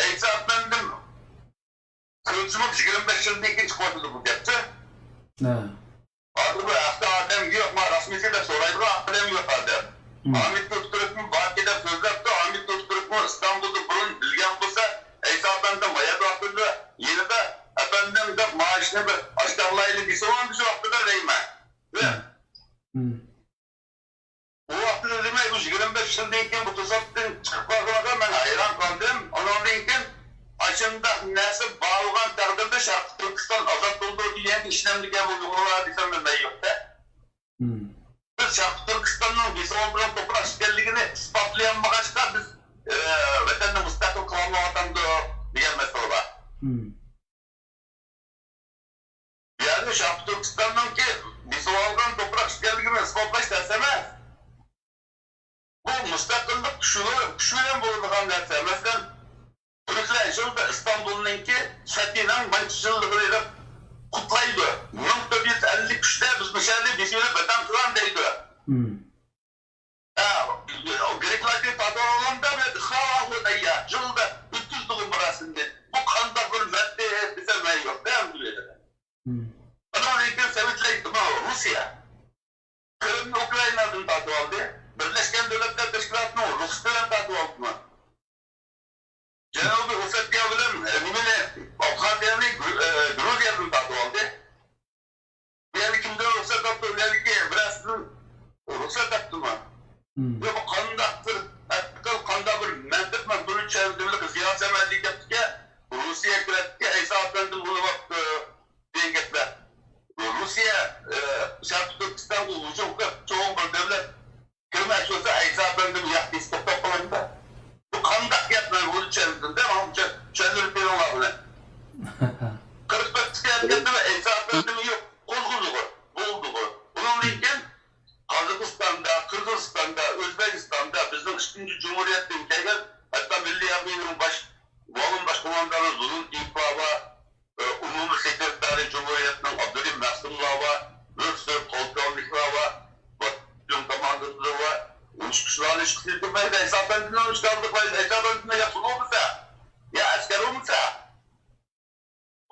ئەيسا ئەپەندىم كۆرسىمۇ يىگىرمە بەش يىلدىن كېيىن چىقىۋاتىدۇ بۇ گەپچۇ. ھە. ھازىر بۇ ھەقتە ئادەم يوق، ما رەسمىيسى دەپ سورايدىغان ئادەم يوق ھازىر. مم. ھامىد ئۆتكۈرۈكمۇ باركى دەپ سۆزلەپتۇ، ھامىد ئۆتكۈرۈكمۇ ئىستانبۇلدا بۇرۇن بىلگەن بولسا، ئەيسا ئەپەندىم ھايات ۋاقتىدا يېنىدا ئەپەندىم دەپ مائاشنى بىر ئاشكارىلايلى دېسە بولامدۇ شۇ ۋاقتىدا دەيمەن. مم. مم. ئۇ ۋاقىتتا دېمەك، بۇ يىگىرمە بەش يىلدىن كېيىن بۇ توساتتىن چىقىپ قالغىنىغا مەن ھەيران قالدىم. ئۇنىڭدىن كېيىن ئاشۇنداق نەرسە بار بولغان تەقدىردە شەرقىي تۈركىستان ئازاد بولىدۇ دېگەنگە ئىشىنەمدىكەن بۇ ئۇيغۇرلار دېسەم مەن يوق-دە. مم. بىز شەرقىي تۈركىستاننىڭ بېسىۋالدۇرۇپ توپراق ئىكەنلىكىنى ئىسپاتلىيالمىغاچقا بىز، ئە، ۋەتەننى مۇستەقىل قىلالمايۋاتامدۇق دېگەن مەسىلە بار. مم. يەنى شەرقىي تۈركىستاننىڭكى بېسىۋالغان توپراق ئىكەنلىكىنى ئىسپاتلاش تەس ئەمەس. بۇ مۇستەقىللىق كۈچى، كۈچى بىلەن بولىدىغان نەرسە. مەسىلەن، تۈركلەر يىلدا ئىستانبۇلنىڭكى فەتھىنىڭ مانچە يىللىقىنى قۇتلايدۇ. مىڭ تۆت يۈز ئەللىك ئۈچتە بىز مۇشۇ يەرنى بېسىۋېلىپ ۋەتەن قىلغان دەيدۇ. مم. ھە، گرېكلارنى تارتىۋالغاندا بىر خاۋاخۇ دەييا، يىلدا ئۆتكۈزدىغۇ مۇراسىمنى. بۇ قانداق بىر مەددىيە دېسەم، مەن يوق، دەم دېيەلىدى. مم. ئۇنىڭدىن كېيىن سوۋېتلەر، ماۋۇ روسىيە قىرىمنى ئۇكرائىنادىن تارتىۋالدى. بىرلەشكەن دۆلەتلەر تەشكىلاتىنىڭ رۇخسىتى بىلەن تارتىۋالدىمۇ؟ جەنۇبىي ئوسېتىيە بىلەن، ئە، نېمىنى، ئابخازىيەنى گرۇ-، ئە، گرۇزىيەدىن تارتىۋالدى. بۇ يەرنى كىمدىن رۇخسەت ئاپتۇ؟ بۇ يەردىكى بىرەرسىدىن چەۋدىملىق زىيا سەمەدى گەپتىكەن، روسىيە كىرەتتىكەن، ئەيسا ئەپەندىم ئۇنى دېگەن گەپلەر. روسىيە، ئە، شەرقىي تۈركىستانغا ھۇجۇم قىلىپ، چوڭ بىر دۆلەت كىرمەكچى بولسا، ئەيسا ئەپەندىم ياق دېسە توختاپ قالامدا. بۇ قانداق گەپ؟ مەن بۇنى چۈشەندۈردۈم-دە، ماڭا چۈشەن-، چۈشەندۈرۈپ بېرىڭلار بۇنى. قىرىق تۆت كىشى ھەرىكەتنىڭ ئەيسا ئەپەندىمى يوق، قوزغىلىدىغۇ، بولىدىغۇ. بۇنىڭدىن كېيىن قازاقىستاندا، قىرغىزىستاندا، ئۆزبېكىستاندا بىزنىڭ ئىككىنچى جۇمھۇرىيەتتىن كەلگەن، ھەتتا مىللىي ئارمىيەنىڭ باش، مۇئاۋىن باش قوماندانى زۇلۇل تېيىپلار بار، ئومۇمىي سېكرېتارى جۇمھۇرىيەتنىڭ ئابدۇرېھىم مەخسۇملار بار، بىر سۈرە پولكوۋنىكلار بار، باتاليون كوماندىرلىرى بار. ئۇنچە كىشىلەرنى ئىشقا سېلىپ بولمايدۇ. ئەيسا ئەپەندىنىڭ ئىشقا ئالدۇرمايدۇ. ئەيسا ئەپەندىنىڭ ياخشى بولمىسا، يا ئەسكەر بولمىسا.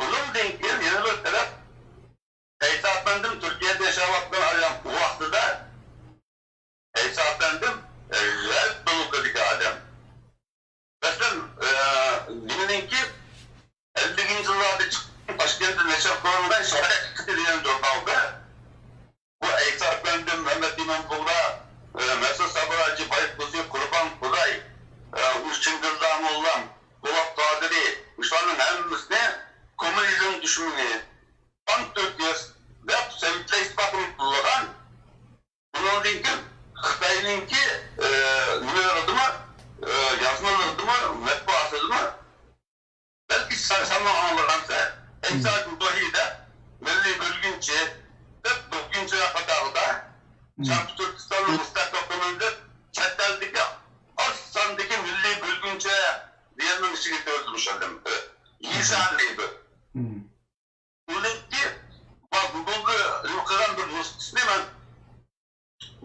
ئۇنىڭدىن كېيىن يەنە بىر تەرەپ، ئەيسا ئەپەندىم تۈركىيەدە ياشاۋاتقان ئايام ئۇ ۋاقتىدا ئەيسا ئەپەندىم، ئە، غەرب بلوكىدىكى ئادەم. مەسىلەن، ئە، نېمىنىڭكى ئەللىكىنچى يىللاردا چىققان تاشكەنتتە نەشر قىلىنغان شەرق ھەقىقىتى دېگەن ژۇرنالدا بۇ ئەيسا ئەپەندىم، مەمەت ئىمام بۇغرا، ئە، مەسۇت سابىر ھاجى بايقۇزى، قۇربان خۇداي، ئە، ئۇ چىڭگىزدا موللام، پولات قادىرى، مۇشۇلارنىڭ ھەممىسىنى كوممۇنىزم دۈشمىنى، پانتۈركىست دەپ سوۋېتلار ئىتتىپاقىنى قوللىغان. بۇنىڭدىن كېيىن خىتاينىڭكى، ئە، نېمىلىرىدىمۇ، ئە، يازمىلىرىدىمۇ، مەتبۇئاتىدىمۇ، بەلكى سەن، سەنمۇ ئاڭلىغانسەن، ئەيسا جۇداھى دەپ، مىللىي بۆلگۈنچى دەپ، بۆلگۈنچىلەر قاتارىدا شەرقىي تۈركىستاننى مۇستەقىل قىلىمىز دەپ، چەت ئەلدىكى ئاز ساندىكى مىللىي بۆلگۈنچى دېگەننىڭ ئىچىگە كىرىزدى مۇشۇ ئادەم. يېزا دەيدۇ. ئۇنىڭكى، ما، گۇگلدا نېمە قىلغان بىر نۇسخىسىنى مەن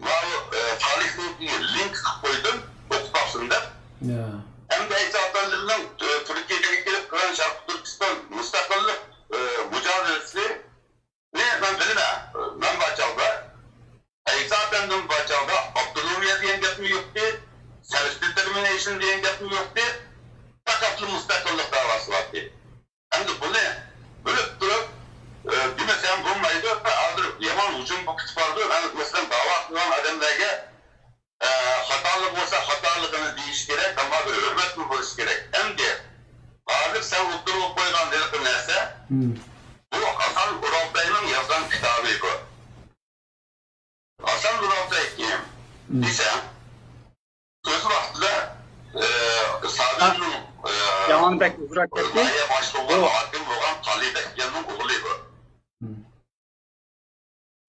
ماۋۇ، ئە، تارىخنىڭكى لىنك قىلىپ قويدۇم، ئوقۇپ باقسۇن دەپ. يا. ئەمدى ئەيسا ئەپەندىمنىڭ، ئە، تۈركىيەگە كېلىپ قىلغان شەرقىي تۈركىستان مۇستەقىللىق، ئە، مۇجادىلىسىنى مەن بىلىمەن. مەن بار چاغدا ئەيسا ئەپەندىم بار چاغدا ئاپتونومىيە دېگەن گەپمۇ يوقتى، سېلف دېتېرمىنېيشن دېگەن گەپمۇ يوقتى. پەقەتلا مۇستەقىللىق دەۋاسى بارتى. ئەمدى بۇنى بىلىپ تۇرۇپ، ئە، دېمىسەم بولمايدۇ. ھازىر يامان ھۇجۇم بولۇپ كېتىپ بارىدۇ. مەن، مەسىلەن، داۋا قىلغان ئادەملەرگە، ئە، خاتالىق بولسا خاتالىقىنى دېيىش كېرەك، ئەمما بىر ھۆرمەتمۇ بولۇشى كېرەك. ئەمدى ھازىر سەن ئوتتۇرىغا قويغان ھېلىقى نەرسە، بۇ ھاسان ئورالتاينىڭ يازغان كىتابى بۇ. ھاسان ئورالتاي كىم دېسەڭ، ئۆز ۋاقتىدا، ئە، سابىرنىڭ، ئە، يامان بەك ئۇزراپ كەتتى. ناھىيە باشلىقى بولغان، ھاكىم بولغان قالىبەك دېگەننىڭ ئوغلى بۇ.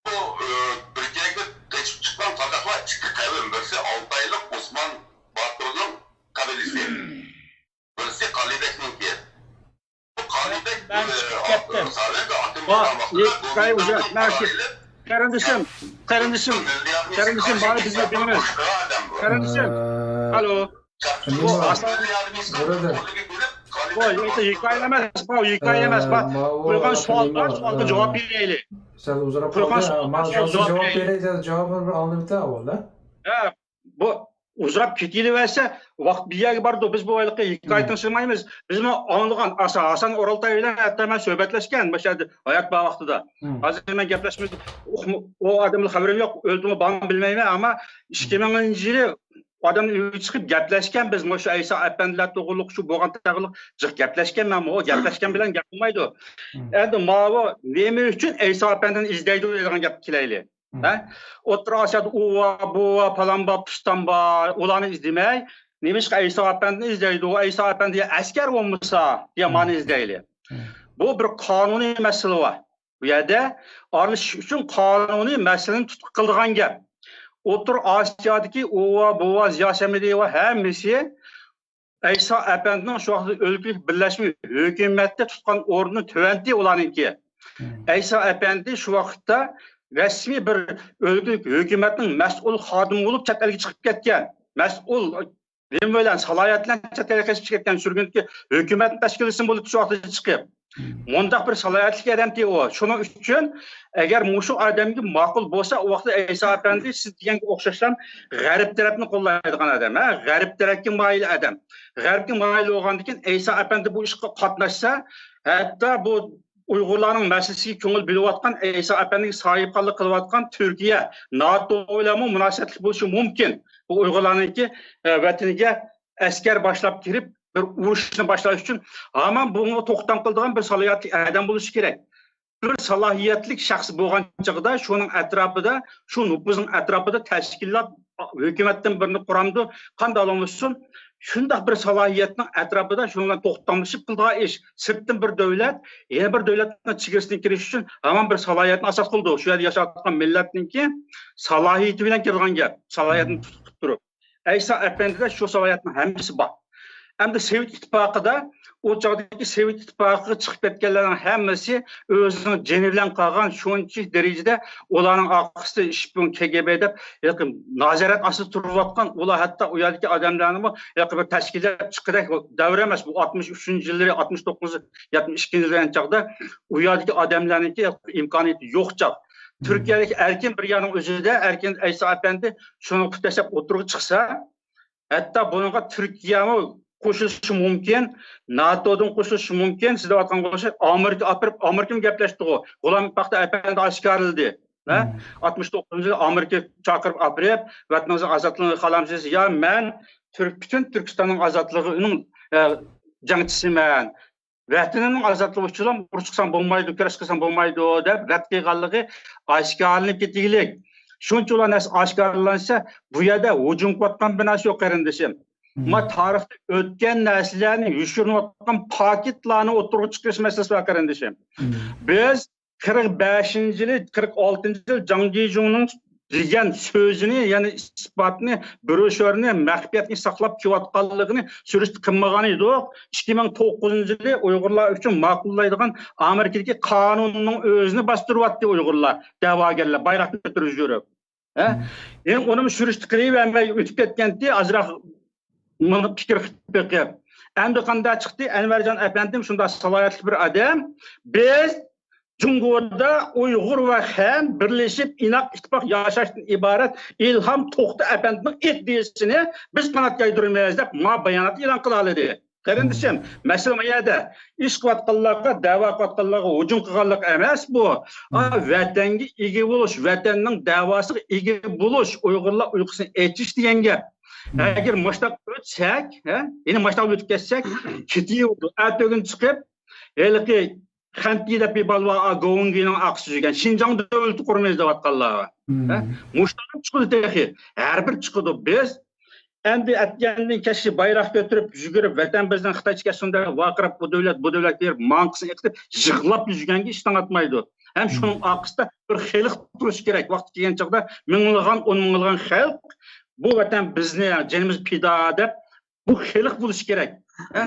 بۇ، ئە، تۈركىيەگە قېچىپ چىققان قازاقلار ئىككى قەۋم، بىرسى ئالتايلىق ئوسمان باتۇرنىڭ قەبىلىسى، بىرسى قالىبەكنىڭكى. بۇ قالىبەك، مەن ئە، چىقىپ كەتتىم. سابىر ھاكىم بولغان ۋاقتىدا، قېرىندىشىم، قېرىندىشىم، قېرىندىشىم، بارى بىزنى دېڭىز. قېرىندىشىم. ئە، ئالو. بۇ ئاسان، بۇ ھېكايە ئەمەس، بۇ ھېكايە ئەمەس، بۇ قويغان سوئال بار، سوئالغا جاۋاب بېرەيلى. سەل ئۇزراپ قالدى. قويغان سوئالغا جاۋاب بېرەيلى. جاۋابىنى ئاڭلىۋېتە ئاۋۋال. ھە، بۇ ئۇزراپ كېتىۋەرسە، ۋاقىت بىر يەرگە بارىدۇ. بىز بۇ ھېلىقى ھېكايە تىڭشىمايمىز. بىزمۇ ئاڭلىغان ئاسا-، ھاسان ئورالتاي بىلەن ھەتتا مەن سۆھبەتلەشكەن مۇشۇ يەردە ھايات بار ۋاقتىدا. ھازىر مەن گەپلەشمىدىم. ئۇ، ئۇ ئادەمنىڭ خەۋىرىم يوق. ئۆلدىمۇ، بارمۇ بىلمەيمەن. ئەمما ئىككى مىڭىنچى يىلى ئادەمنىڭ ئۆيىگە چىقىپ گەپلەشكەن بىز. مۇشۇ ئەيسا ئەپەندىلەر توغرۇلۇق، شۇ بولغان توغرۇلۇق جىق گەپلەشكەن مەن. ئۇ گەپلەشكەن بىلەن گەپ بولمايدۇ. ئەمدى ماۋۇ نېمە ئۈچۈن ئەيسا ئەپەندىنى ئىزدەيدۇ دەيدىغان گەپكە كېلەيلى. ھە؟ ئوتتۇرا ئاسىيادا ئۇ بار، بۇ بار، پالان بار، پۇستان بار، ئۇلارنى ئىزدىمەي، نېمىشقا ئەيسا ئەپەندىنى ئىزدەيدۇ؟ ئەيسا ئەپەندى ئەسكەر بولمىسا دېگەن مانى ئىزدەيلى. بۇ بىر قانۇنىي مەسىلە بار. بۇ يەردە ئارىلىشىش ئۈچۈن قانۇنىي مەسىلىنى تۇتقا قىلىدىغان گەپ. ئوتتۇرا ئاسىيادىكى ئۇ بار، بۇ بار، زىيا سەمەدى بار، ھەممىسى ئەيسا ئەپەندىنىڭ شۇ ۋاقىتتا ئۆلكىلىك بىرلەشمە ھۆكۈمەتتە تۇتقان ئورنى تۆۋەنتى ئۇلارنىڭكى. ئەيسا ئەپەندى شۇ ۋاقىتتا رەسمىي بىر ئۆلكىلىك ھۆكۈمەتنىڭ مەسئۇل خادىمى بولۇپ چەت ئەلگە چىقىپ كەتكەن. مەسئۇل نېمە بىلەن، سالاھىيەت بىلەن چەت ئەلگە قېچىپ كەتكەن، سۈرگۈندىكى ھۆكۈمەت تەشكىلاتچىسى بولۇپ شۇ ۋاقىتتا چىقىپ. مۇنداق بىر سالاھىيەتلىك ئادەمتى ئۇ. شۇنىڭ ئۈچۈن ئەگەر مۇشۇ ئادەمگە ماقۇل بولسا، ئۇ ۋاقىتتا ئەيسا ئەپەندى سىز دېگەنگە ئوخشاشلا غەرب تەرەپنى قوللايدىغان ئادەم، ھە؟ غەرب تەرەپكە مايىل ئادەم. غەربكە مايىل بولغاندىن كېيىن ئەيسا ئەپەندى بۇ ئىشقا قاتناشسا، ھەتتا بۇ ئۇيغۇرلارنىڭ مەسىلىسىگە كۆڭۈل بۆلۈۋاتقان، ئەيسا ئەپەندىگە ساھىبخانلىق قىلىۋاتقان تۈركىيە، ناتو بىلەنمۇ مۇناسىۋەتلىك بولۇشى مۇمكىن. بۇ ئۇيغۇرلارنىڭكى، ئە، ۋەتىنىگە ئەسكەر باشلاپ كىرىپ، بىر ئۇرۇشنى باشلاش ئۈچۈن ھامان بۇنىڭغا توختام قىلىدىغان بىر سالاھىيەتلىك ئادەم بولۇشى كېرەك. بىر سالاھىيەتلىك شەخس بولغان چاغدا شۇنىڭ ئەتراپىدا، شۇ نوپۇزنىڭ ئەتراپىدا تەشكىلات، ھۆكۈمەتتىن بىرنى قۇرامدۇ، قانداق بولمىسۇن، شۇنداق بىر سالاھىيەتنىڭ ئەتراپىدا شۇنىڭ بىلەن توختاملىشىپ قىلىدىغان ئىش. سىرتتىن بىر دۆلەت يەنە بىر دۆلەتنىڭ چېگرىسىدىن كىرىش ئۈچۈن ھامان بىر سالاھىيەتنى ئاساس قىلىدۇ. شۇ يەردە ياشاۋاتقان مىللەتنىڭكى سالاھىيىتى بىلەن كىرىدىغان گەپ. سالاھىيەتنى تۇتۇپ تۇرۇپ. ئەيسا ئەپەندىدە شۇ سالاھىيەتنىڭ ھەممىسى بار. ئەمدى سوۋېت ئىتتىپاقىدا، ئۇ چاغدىكى سوۋېت ئىتتىپاقىغا چىقىپ كەتكەنلەرنىڭ ھەممىسى ئۆزىنىڭ جېنى بىلەن قالغان، شۇنچىلىك دەرىجىدە ئۇلارنىڭ ئارقىسىدا شپىيون، كېگېبې دەپ ھېلىقى نازارەت ئاستىدا تۇرۇۋاتقان، ئۇلار ھەتتا ئۇ يەردىكى ئادەملەرنىمۇ ھېلىقى بىر تەشكىللەپ چىققۇدەك دەۋر ئەمەس. بۇ ئاتمىش ئۈچىنچى يىللىرى، ئاتمىش توققۇزىنچى، يەتمىش ئىككىنچى يىللار چاغدا ئۇ يەردىكى ئادەملەرنىڭكى ئىمكانىيىتى يوق چاغ. تۈركىيەدىكى ئەركىن بىر يەرنىڭ ئۆزىدە ئەركىن ئەيسا ئەپەندى شۇنى پۇت تەشلەپ ئوتتۇرىغا چىقسا، ھەتتا بۇنىڭغا تۈركىيەمۇ قوشۇلۇشى مۇمكىن، ناتودىن قوشۇلۇشى مۇمكىن. سىز دەۋاتقانغا ئوخشاش ئامېرىكا ئاپىرىپ، ئامېرىكىمۇ گەپلەشتىغۇ. غۇلام پاختا ئەپەندى ئاشكارىلىدى. ھە؟ ئاتمىش توققۇزىنچى يىلى ئامېرىكا چاقىرىپ ئاپىرىپ، ۋەتىنىڭىزنىڭ ئازادلىقىنى خالامسىز؟ يا، مەن تۈرك، پۈتۈن تۈركىستاننىڭ ئازادلىقىنىڭ، ئە، جەڭچىسىمەن. ۋەتىنىمنىڭ ئازادلىقى ئۈچۈنلا ئۇرۇش قىلسام بولمايدۇ، كۈرەش قىلسام بولمايدۇ دەپ رەت قىلغانلىقى ئاشكارىلىنىپ كېتىگلىك. شۇنچىلا نەرسە ئاشكارىلانسا، بۇ يەردە ھۇجۇم قىلىۋاتقان بىر نەرسە يوق، قېرىندىشىم. ما تارىختا ئۆتكەن نەرسىلەرنى يوشۇرۇنۇۋاتقان پاكىتلارنى ئوتتۇرىغا چىقىرىش مەسىلىسى بار، قېرىندىشىم. بىز قىرىق بەشىنچى يىلى، قىرىق ئالتىنچى يىلى جاڭ جىجۇڭنىڭ دېگەن سۆزىنى، يەنى ئىسپاتنى، بروشيۇرىنى، مەخپىيەتنى ساقلاپ كېلىۋاتقانلىقىنى سۈرۈشتە قىلمىغان ئىدۇق. ئىككى مىڭ توققۇزىنچى يىلى ئۇيغۇرلار ئۈچۈن ماقۇللايدىغان ئامېرىكىدىكى قانۇننىڭ ئۆزىنى باستۇرۇۋەتتى ئۇيغۇرلار، دەۋاگەرلەر بايراق كۆتۈرۈپ يۈرۈپ. ھە؟ ئېنىڭ ئۇنىمۇ سۈرۈشتە قىلىۋەرمەي ئۆتۈپ كەتكەنتى، ئازراق مۇنى پىكىر قىلىپ بېقىپ. ئەمدى قانداق چىقتى؟ ئەنۋەرجان ئەپەندىم شۇنداق سالاھىيەتلىك بىر ئادەم. بىز جۇڭگودا ئۇيغۇر ۋە خەن بىرلىشىپ ئىناق ئىتتىپاق ياشاشتىن ئىبارەت ئىلھام توختى ئەپەندىنىڭ ئىدىيىسىنى بىز قانات يايدۇرىمىز دەپ ما بايانات ئېلان قىلالىدى. قېرىندىشىم، مەسىلە ما يەردە. ئىش قىلىۋاتقانلارغا، دەۋا قىلىۋاتقانلارغا ھۇجۇم قىلغانلىق ئەمەس بۇ. ئا، ۋەتەنگە ئىگە بولۇش، ۋەتەننىڭ دەۋاسىغا ئىگە بولۇش، ئۇيغۇرلار ئۇيقۇسىنى ئېچىش دېگەن گەپ. ئەگەر مۇشۇنداق ئۆتسەك، ھە؟ يەنە مۇشۇنداق ئۆتۈپ كەتسەك، كېتىۋېرىدۇ. ئەتىگۈن چىقىپ، ھېلىقى خەنتى دەپ بىر بالا بار، گوۋۇڭگىنىڭ ئارقىسىدا يۈرگەن، شىنجاڭ دۆلىتى قۇرىمىز دەۋاتقانلار. ھە؟ مۇشۇلارمۇ چىقىدۇ تېخى. ھەر بىر چىقىدۇ. بىز ئەمدى ئەتىگەندىن كەچكىچە بايراق كۆتۈرۈپ، يۈگۈرۈپ، ۋەتەن بىزنىڭ، خىتايچە كەتسۇن دەپ ۋارقىراپ، بۇ دۆلەت، بۇ دۆلەت دەپ ماڭقىسىنى ئېقىتىپ، يىغلاپ يۈرگەنگە ھېچ تاڭ ئاتمايدۇ. ھەم شۇنىڭ ئارقىسىدا بىر خەلق تۇرۇشى كېرەك. ۋاقتى كەلگەن چاغدا مىڭلىغان، ئون مىڭلىغان خەلق بۇ ۋەتەن بىزنىڭ، جېنىمىز پىدا دەپ بۇ خەلق بولۇشى كېرەك. ھە؟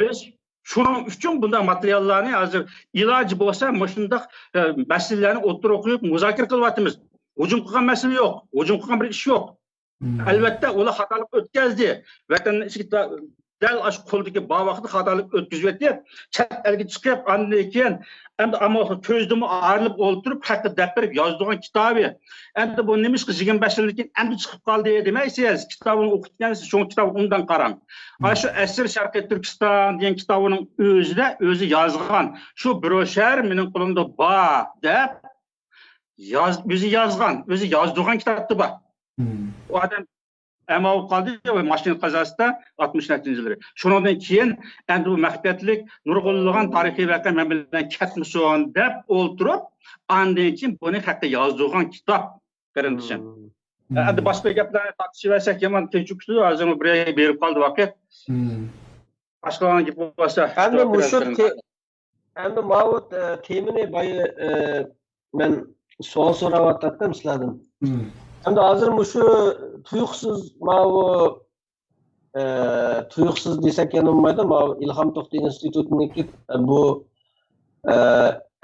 بىز شۇنىڭ ئۈچۈن بۇنداق ماتېرىياللارنى ھازىر ئىلاجى بولسا مۇشۇنداق، ئە، مەسىلىلەرنى ئوتتۇرىغا قويۇپ مۇزاكىرە قىلىۋاتىمىز. ھۇجۇم قىلغان مەسىلە يوق. ھۇجۇم قىلغان بىر ئىش يوق. ئەلۋەتتە، ئۇلار خاتالىق ئۆتكەزدى. ۋەتەننىڭ ئىچىگە دەل ئاشۇ قولدىكى بار ۋاقىتتا خاتالىق ئۆتكۈزۈۋەتتى. چەت ئەلگە چىقىپ، ئاندىن كېيىن ئەمدى ئامما كۆزدىنمۇ ئايرىلىپ ئولتۇرۇپ، خەققە دەپ بېرىپ يازىدىغان كىتابى. ئەمدى بۇ نېمىشقا يىگىرمە بەش يىلدىن كېيىن ئەمدى چىقىپ قالدى دېمەيسىز. كىتابىنى ئوقۇپ كەلسىز، شۇڭا كىتابنى ئوبدان قاراڭ. ئاشۇ ئەسىر شەرقىي تۈركىستان دېگەن كىتابىنىڭ ئۆزىدە ئۆزى يازغان، شۇ بروشيۇر مېنىڭ قولۇمدا بار دەپ ياز-، ئۆزى يازغان، ئۆزى يازدۇرغان كىتابتا بار. ئۇ ئادەم ئەما بولۇپ قالدى، ماشىنا قازاسىدا ئاتمىش نەچچىنچى يىللىرى. شۇنىڭدىن كېيىن ئەمدى بۇ مەخپىيەتلىك نۇرغۇنلىغان تارىخىي ۋەقە مەن بىلەن كەتمىسۇن دەپ ئولتۇرۇپ، ئاندىن كېيىن بۇنى خەققە يازدۇرغان كىتاب، قېرىندىشىم. ئەمدى باشقا گەپلەرنى تارتىشىۋەرسەك يامان تېز چۈشۈپ كېتىدۇ، ھازىرمۇ بىر يەرگە بېرىپ قالدى ۋاقىت. باشقىلارنىڭ گېپى بولسا ئەمدى مۇشۇ تې-، ئەمدى ماۋۇ، ئە، تېمىنى بايا، ئە، مەن سوئال سوراۋاتاتتىم سىلەردىن. ئەمدى ھازىر مۇشۇ تۇيۇقسىز ماۋۇ، ئە، تۇيۇقسىز دېسەك يەنە بولمايدۇ. ماۋۇ ئىلھام توختى ئىنستىتۇتىنىڭكى، ئە، بۇ، ئە،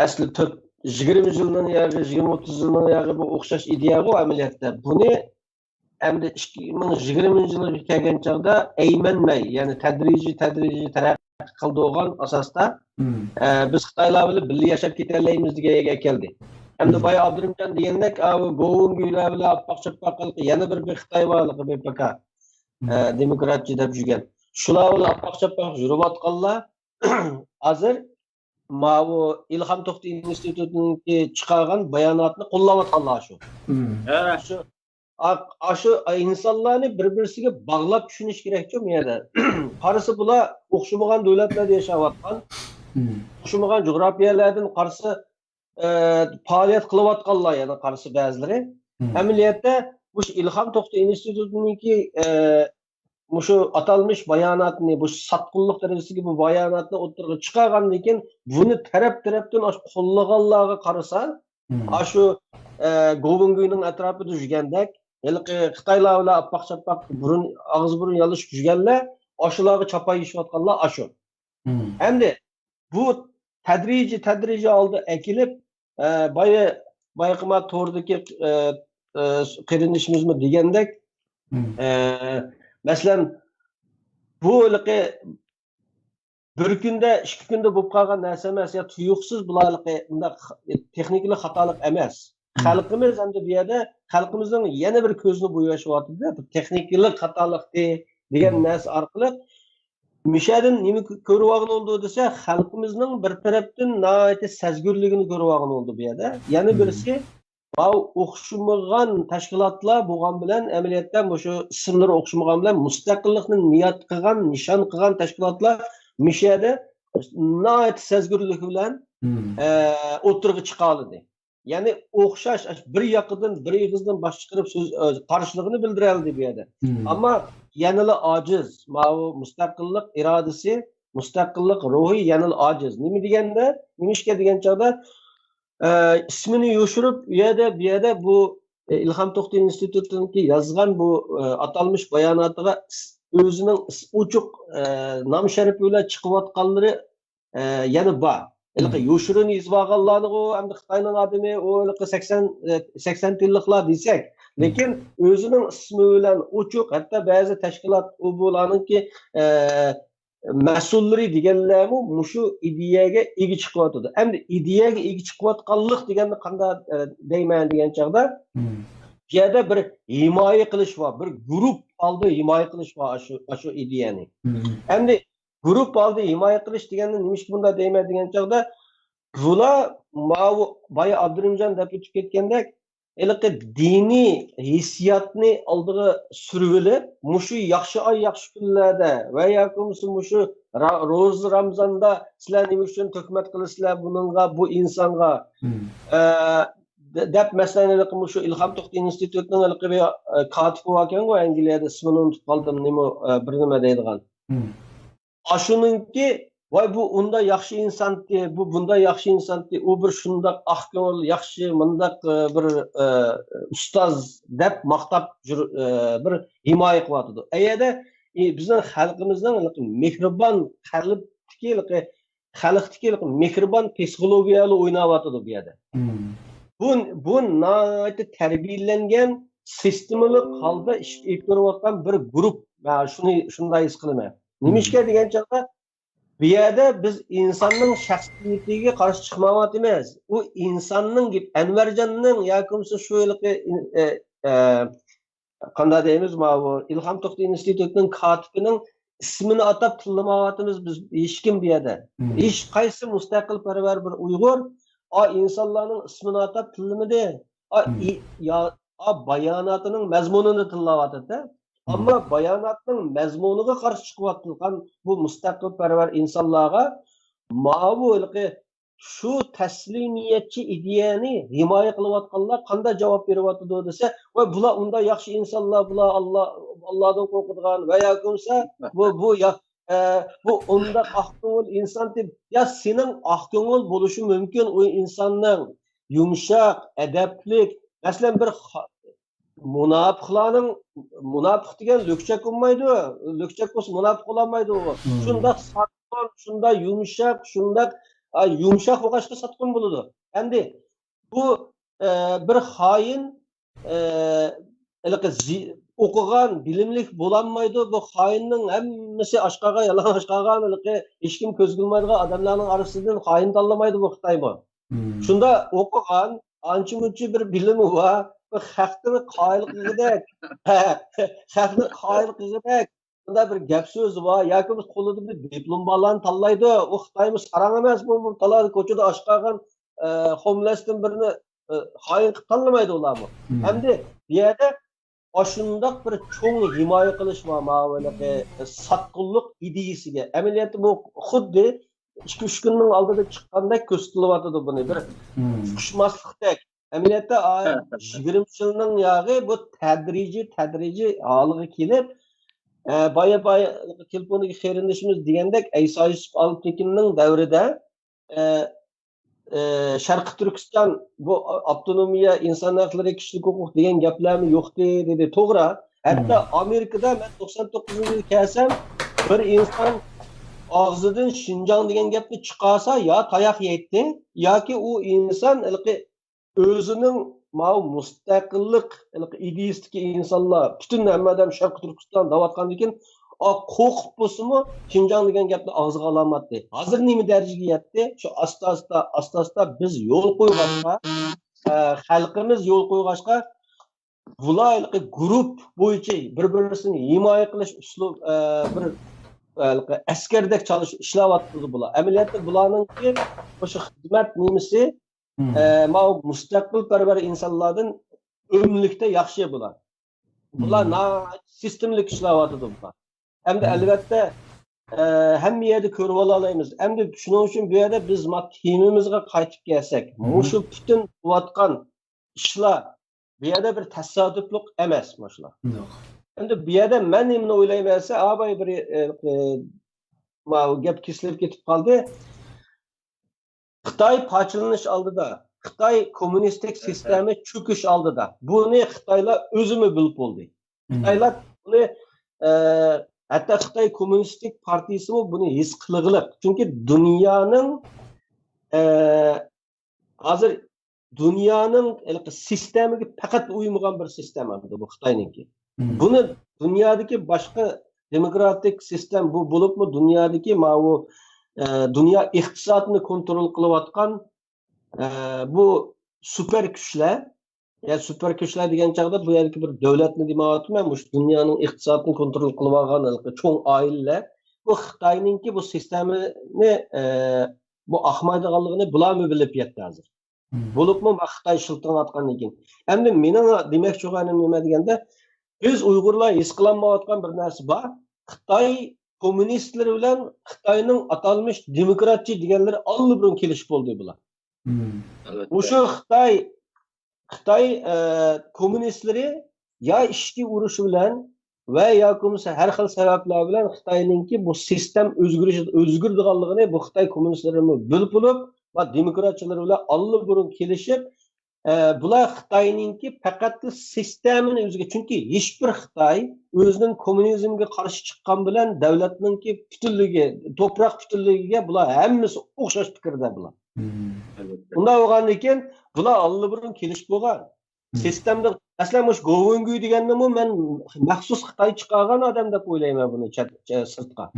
ئەسلى تۆت، يىگىرمە يىلدىن ياقى، يىگىرمە ئوتتۇز يىلدىن ياقى بۇ ئوخشاش ئىدىيەغۇ ئەمەلىيەتتە. بۇنى ئەمدى ئىككى مىڭ يىگىرمىنچى يىلغا كەلگەن چاغدا ئەيمەنمەي، يەنى تەدرىجىي، تەدرىجىي تەرەققىي قىلىدىغان ئاساستا، ئە، بىز خىتايلار بىلەن بىللە ياشاپ كېتەلەيمىز دېگەن يەرگە كەلدى. ئەمدى بايا ئابدۇرېھىمجان دېگەندەك، ئاۋۇ گوۋۇڭگۈيلەر بىلەن ئاپئاق چاپئاق يەنە بىر، بىر خىتاي بار، بىر پاكا، ئە، دېموكراتچى دەپ يۈرگەن. شۇلار بىلەن ئاپئاق چاپئاق يۈرۈۋاتقانلار ھازىر ماۋۇ ئىلھام توختى ئىنستىتۇتىنىڭكى چىقارغان باياناتنى قوللاۋاتقانلار شۇ. ھە. شۇ ئا-، ئاشۇ ئىنسانلارنى بىر-بىرسىگە باغلاپ چۈشىنىش كېرەكچۇ بۇ يەردە. قارىسا بۇلار ئوخشىمىغان دۆلەتلەردە ياشاۋاتقان، مم. ئوخشىمىغان جۇغراپىيەلەردىن قارىسا، ئە، پائالىيەت قىلىۋاتقانلار يەنە قارىسا بەزىلىرى. مم. ئەمەلىيەتتە مۇشۇ ئىلھام توختى ئىنستىتۇتىنىڭكى، ئە، مۇشۇ ئاتالمىش باياناتنى، بۇ ساتقۇنلۇق دەرىجىسىدىكى بۇ باياناتنى ئوتتۇرىغا چىقارغاندىن كېيىن، بۇنى تەرەپ-تەرەپتىن ئاشۇ قوللىغانلارغا قارىسا، مم. ئاشۇ، ئە، گوۋۇڭگۈينىڭ ئەتراپىدا يۈرگەندەك، ھېلىقى خىتايلار بىلەن ئاپپاق-چاپپاق بۇرۇن، ئاغزى بۇرۇن يالىشىپ يۈرگەنلەر، ئاشۇلارغا چاپان يېشىۋاتقانلار ئاشۇ. مم. ئەمدى بۇ تەدرىجىي، تەدرىجىي ھالدا ئەكېلىپ، ئە، بايا-، بايىقى ما توردىكى، ئە، ئە، قېرىندىشىمىزمۇ دېگەندەك، مم. ئە، مەسىلەن، بۇ ھېلىقى بىر كۈندە، ئىككى كۈندە بولۇپ قالغان نەرسە ئەمەس، يا تۇيۇقسىز بۇلار ھېلىقى مۇنداق تېخنىكىلىق خاتالىق ئەمەس. مم. خەلقىمىز ئەمدى بۇ يەردە خەلقىمىزنىڭ يەنە بىر كۆزىنى بوياشىۋاتىدۇ. بۇ تېخنىكىلىق خاتالىقتى دېگەن مم. نەرسە ئارقىلىق مۇشەدىن نېمە كۆ-، كۆرۈۋالغىلى بولىدۇ دېسە، خەلقىمىزنىڭ بىر تەرەپتىن ناھايىتى سەزگۈرلۈكىنى كۆرۈۋالغىلى بولىدۇ بۇ يەردە. يەنە مم. بىرسى، ماۋۇ ئوخشىمىغان تەشكىلاتلار بولغان بىلەن، ئەمەلىيەتتە مۇشۇ ئىسىملىرى ئوخشىمىغان بىلەن مۇستەقىللىقنى نىيەت قىلغان، نىشان قىلغان تەشكىلاتلار مۇشۇ يەردە ناھايىتى سەزگۈرلۈك بىلەن، مم. ئە، ئوتتۇرىغا چىقالىدى. يەنى ئوخشاش، ئاش-، بىر ياقىدىن، بىر ئېغىزدىن باش چىقىرىپ سۆز، ئە، قارشىلىقىنى بىلدۈرەلىدى بۇ يەردە. مم. ئەمما يەنىلا ئاجىز، ماۋۇ مۇستەقىللىق ئىرادىسى، مۇستەقىللىق روھى يەنىلا ئاجىز. نېمە دېگەندە، نېمىشقا دېگەن چاغدا، ئە، ئىسمىنى يوشۇرۇپ، ئۇ يەردە، بۇ يەردە بۇ، ئە، ئىلھام توختى ئىنستىتۇتىنىڭكى يازغان بۇ، ئە، ئاتالمىش باياناتىغا ئىس-، ئۆزىنىڭ ئىس-، ئوچۇق، ئە، نام شەرىپى بىلەن چىقىۋاتقانلىرى، ئە، يەنە بار. ھېلىقى مم. يوشۇرۇن يېزىۋالغانلارنىغۇ ئەمدى خىتاينىڭ ئادىمى، ئۇ ھېلىقى سەكسەن، ئە، سەكسەن تىللىقلار دېسەك، مم. لېكىن ئۆزىنىڭ ئىسمى بىلەن ئوچۇق، ھەتتا بەزى تەشكىلات، ئۇ بۇلارنىڭكى، ئە، مەسئۇللىرى دېگەنلەرمۇ مۇشۇ ئىدىيەگە ئىگە چىقىۋاتىدۇ. ئەمدى ئىدىيەگە ئىگە چىقىۋاتقانلىق دېگەننى قانداق، ئە، دەيمەن دېگەن چاغدا، مم. بۇ يەردە بىر ھىمايە قىلىش بار، بىر گۇرۇپ ھالدا ھىمايە قىلىش بار ئاشۇ، ئاشۇ ئىدىيەنى. مم. ئەمدى گۇرۇپ ھالدا ھىمايە قىلىش دېگەننى نېمىشقا بۇنداق دەيمەن دېگەن چاغدا، بۇلار ماۋۇ بايا ئابدۇرېھىمجان دەپ ئۆتۈپ كەتكەندەك، ھېلىقى دىنىي ھېسسىياتنى ئالدىغا سۈرۈۋېلىپ، مۇشۇ ياخشى ئاي، ياخشى كۈنلەردە ۋە ياكى بولمىسا مۇشۇ را-، روزا، رامزاندا سىلەر نېمە ئۈچۈن تۆھمەت قىلىسىلەر بۇنىڭغا، بۇ ئىنسانغا، مم. ئە، دە-، دەپ، مەسىلەن، ھېلىقى مۇشۇ ئىلھام توختى ئىنستىتۇتىنىڭ ھېلىقى بىر، ئە، كاتىپى باركەنغۇ، ئەنگلىيەدە، ئىسمىنى ئۇنتۇپ قالدىم، نېمە، ئە، بىر نېمە دەيدىغان. مم. ئاشۇنىڭكى، ۋاي، بۇ ئۇنداق ياخشى ئىنسانتى، بۇ بۇنداق ياخشى ئىنسانتى، ئۇ بىر شۇنداق ئاق كۆڭۈل، ياخشى، مۇنداق، ئە، بىر، ئە، ئۇستاز دەپ ماختاپ يۈر-، ئە، بىر ھىمايە قىلىۋاتىدۇ. ئەيەدە، ئى، بىزنىڭ خەلقىمىزنىڭ ھېلىقى مېھرىبان قەلبتىكى ھېلىقى خەلقتىكى مېھرىبان پسىخولوگىيەلەر ئويناۋاتىدۇ بۇ يەردە. مم. بۇ، بۇ ناھايىتى تەربىيەلەنگەن، سىستېمىلىق ھالدا ئىش ئېلىپ بېرىۋاتقان بىر گۇرۇپ. مەن شۇنى، شۇنداق ھېس قىلىمەن. نېمىشقا دېگەن چاغدا، بۇ يەردە بىز ئىنساننىڭ شەخسىيىتىگە قارشى چىقمايۋاتىمىز. ئۇ ئىنساننىڭ گېپى، ئەنۋەرجاننىڭ ياكى بولمىسا شۇ ھېلىقى، ئە، ئە، قانداق دەيمىز، ماۋۇ ئىلھام توختى ئىنستىتۇتىنىڭ كاتىپىنىڭ ئىسمىنى ئاتاپ تىللىمايۋاتىمىز بىز ھېچكىم بۇ يەردە. مم. ھېچقايسى مۇستەقىل پەرۋەر بىر ئۇيغۇر ئا ئىنسانلارنىڭ ئىسمىنى ئاتاپ تىللىمىدى. ئا، مم. ئى-، يا، ئا باياناتىنىڭ مەزمۇنىنى تىللاۋاتىدۇ. مم. ئەمما باياناتنىڭ مەزمۇنىغا قارشى چىقىۋاتقان بۇ مۇستەقىل پەرۋەر ئىنسانلارغا ماۋۇ ھېلىقى شۇ تەسلىمىيەتچى ئىدىيەنى ھىمايە قىلىۋاتقانلار قانداق جاۋاب بېرىۋاتىدۇ دېسە، ۋاي، بۇلار ئۇنداق ياخشى ئىنسانلار، بۇلار ئاللا، ئاللادىن قورقىدىغان ۋە ياكى بولمىسا بۇ، بۇ يا-، ئە، بۇ ئۇنداق ئاق كۆڭۈل ئىنسان دەپ، يا سېنىڭ ئاق كۆڭۈل بولۇشى مۇمكىن ئۇ ئىنساننىڭ يۇمشاق، ئەدەپلىك، مەسىلەن، بىر خا-، مۇناپىقلارنىڭ، مۇناپىق دېگەن لۆكچەك بولمايدۇ. لۆكچەك بولسا مۇناپىق بولالمايدۇ ئۇ. مم. شۇنداق ساتقىن، شۇنداق يۇمشاق، شۇنداق، ئا، يۇمشاق بولغاچقا ساتقىن بولىدۇ. ئەمدى بۇ، ئە، بىر خائىن، ئە، ھېلىقى زى-، ئوقۇغان، بىلىملىك بولالمايدۇ. بۇ خائىننىڭ ھەممىسى ئاشقارغان، يالىڭاچ قالغان، ھېلىقى ھېچكىم كۆزگە ئىلمايدىغان ئادەملەرنىڭ ئارىسىدىن خائىن تاللىمايدۇ بۇ خىتايمۇ. مم. شۇنداق ئوقۇغان، ئانچە-مۇنچە بىر بىلىمى بار، بىر خەقنى قايىل قىلغۇدەك، خەقنى قايىل قىلغۇدەك، شۇنداق بىر گەپ سۆزى بار، ياكى بولمىسا قولىدا بىر دىپلوم بارلارنى تاللايدۇ. ئۇ خىتايمۇ ساراڭ ئەمەس، بۇ، بۇ تالادا كوچىدا ئاچ قالغان، ئە، خوملەستىن بىرىنى، ئە، خائىن قىلىپ تاللىمايدۇ ئۇلارمۇ. مم. ئەمدى بۇ يەردە ئاشۇنداق بىر چوڭ ھىمايە قىلىش بار، ماۋۇ ھېلىقى ساتقۇنلۇق ئىدىيىسىگە. ئەمەلىيەتتە بۇ خۇددى ئىككى-ئۈچ كۈننىڭ ئالدىدا چىققاندەك كۆرسىتىلىۋاتىدۇ بۇنى. بىر ئۇقۇشماسلىقتەك. ئەمەلىيەتتە، ئا، يىگىرمە يىلنىڭ ياغى بۇ تەدرىجىي، تەدرىجىي ھالىغا كېلىپ، ئە، بايا، بايا تېلېفوندىكى قېرىندىشىمىز دېگەندەك، ئەيسا يۈسۈپ ئالپتېكىننىڭ دەۋرىدە، ئە، ئە، شەرقىي تۈركىستان بۇ ئاپتونومىيە، ئىنسان ھەقلىرى، كىشىلىك ھوقۇق دېگەن گەپلەرمۇ يوقتى دېدى. توغرا. ھەتتا ئامېرىكىدا مەن توقسان توققۇزىنچى يىلى كەلسەم، بىر ئىنسان ئاغزىدىن شىنجاڭ دېگەن گەپنى چىقارسا، يا تاياق يەيتتى، ياكى ئۇ ئىنسان ھېلىقى ئۆزىنىڭ ماۋۇ مۇستەقىللىق، ھېلىقى ئىدىيىسىدىكى ئىنسانلار، پۈتۈن ھەممە ئادەم شەرقىي تۈركىستان دەۋاتقاندىكىن، ئا، قورقۇپ بولسىمۇ شىنجاڭ دېگەن گەپنى ئاغزىغا ئالالمايتتى. ھازىر نېمە دەرىجىگە يەتتى؟ شۇ ئاستا-ئاستا، ئاستا-ئاستا بىز يول قويغاچقا، ئە، خەلقىمىز يول قويغاچقا، بۇلار ھېلىقى گۇرۇپ بويىچە بىر-بىرسىنى ھىمايە قىلىش ئۇسلۇب، ئە، بىر، ھېلىقى ئەسكەردەك چالىش ئىشلەۋاتىدۇ بۇلار. ئەمەلىيەتتە بۇلارنىڭكى مۇشۇ خىزمەت نېمىسى، ئە، ماۋۇ مۇستەقىلپەرۋەر ئىنسانلاردىن ئۆملۈكتە ياخشى بۇلار. بۇلار ناھايىتى سىستېمىلىك ئىشلەۋاتىدۇ بۇلار. ھەمدە ئەلۋەتتە، ئە، ھەممە يەردە كۆرۈۋالالايمىز. ئەمدى شۇنىڭ ئۈچۈن بۇ يەردە بىز ما تېمىمىزغا قايتىپ كەلسەك، مۇشۇ پۈتۈن قىلىۋاتقان ئىشلار بۇ يەردە بىر تاسادىپلىق ئەمەس مۇشۇلار. ئەمدى بۇ يەردە مەن نېمىنى ئويلايمەن دېسە، ئاباي بىر، ئە، ئە، ماۋۇ گەپ كېسىلىپ كېتىپ قالدى. خىتاي پارچىلىنىش ئالدىدا، خىتاي كوممۇنىستىك سىستېما چۆكۈش ئالدىدا، بۇنى خىتايلار ئۆزىمۇ بىلىپ بولدى. خىتايلار بۇنى، ئە، ھەتتا خىتاي كوممۇنىستىك پارتىيىسىمۇ بۇنى ھېس قىلغىلىق. چۈنكى دۇنيانىڭ، ئە، ھازىر دۇنيانىڭ ھېلىقى سىستېمىگە پەقەت ئۇيمىغان بىر سىستېما بۇ خىتاينىڭكى. بۇنى دۇنيادىكى باشقا دېموكراتىك سىستېما، بۇ بولۇپمۇ دۇنيادىكى ماۋۇ، ئە، دۇنيا ئىقتىسادىنى كونترول قىلىۋاتقان، ئە، بۇ سۇپەر كۈچلەر، يا سۇپەر كۈچلەر دېگەن چاغدا بۇ يەردىكى بىر دۆلەتنى دېمەيۋاتىمەن، مۇشۇ دۇنيانىڭ ئىقتىسادىنى كونترول قىلىۋالغان ھېلىقى چوڭ ئائىلىلەر بۇ خىتاينىڭكى بۇ سىستېمىنى، ئە، بۇ ئاقمايدىغانلىقىنى بۇلارمۇ بىلىپ يەتتى ھازىر. بولۇپمۇ ما خىتاي شىلتىڭلاتقاندىن كېيىن. ئەمدى مېنىڭ دېمەكچى بولغىنىم نېمە دېگەندە، بىز ئۇيغۇرلار ھېس قىلالمايۋاتقان بىر نەرسە بار. خىتاي كوممۇنىستلىرى بىلەن خىتاينىڭ ئاتالمىش دېموكراتچى دېگەنلىرى ئاللىبۇرۇن كېلىشىپ بولدى بۇلار. مۇشۇ خىتاي، خىتاي، ئە، كوممۇنىستلىرى يا ئىچكى ئۇرۇش بىلەن ۋە ياكى بولمىسا ھەر خىل سەۋەبلەر بىلەن خىتاينىڭكى بۇ سىستېم ئۆزگىرىش، ئۆزگىرىدىغانلىقىنى بۇ خىتاي كوممۇنىستلىرىمۇ بىلىپ بولۇپ، ۋە دېموكراتچىلار بىلەن ئاللىبۇرۇن كېلىشىپ، ئە، بۇلار خىتاينىڭكى پەقەتلا سىستېمىنى ئۆزگە-، چۈنكى ھېچبىر خىتاي ئۆزىنىڭ كوممۇنىزمگە قارشى چىققان بىلەن دۆلەتنىڭكى پۈتۈنلۈكى، توپراق پۈتۈنلۈكىگە بۇلار ھەممىسى ئوخشاش پىكىردە بۇلار. ئۇنداق بولغاندىكىن بۇلار ئاللىبۇرۇن كېلىشىپ بولغان. سىستېمدا، مەسىلەن، مۇشۇ گوۋۇنگۈي دېگەننىمۇ مەن مەخسۇس خىتاي چىقارغان ئادەم دەپ ئويلايمەن بۇنى چەت-، چە-، سىرتقا.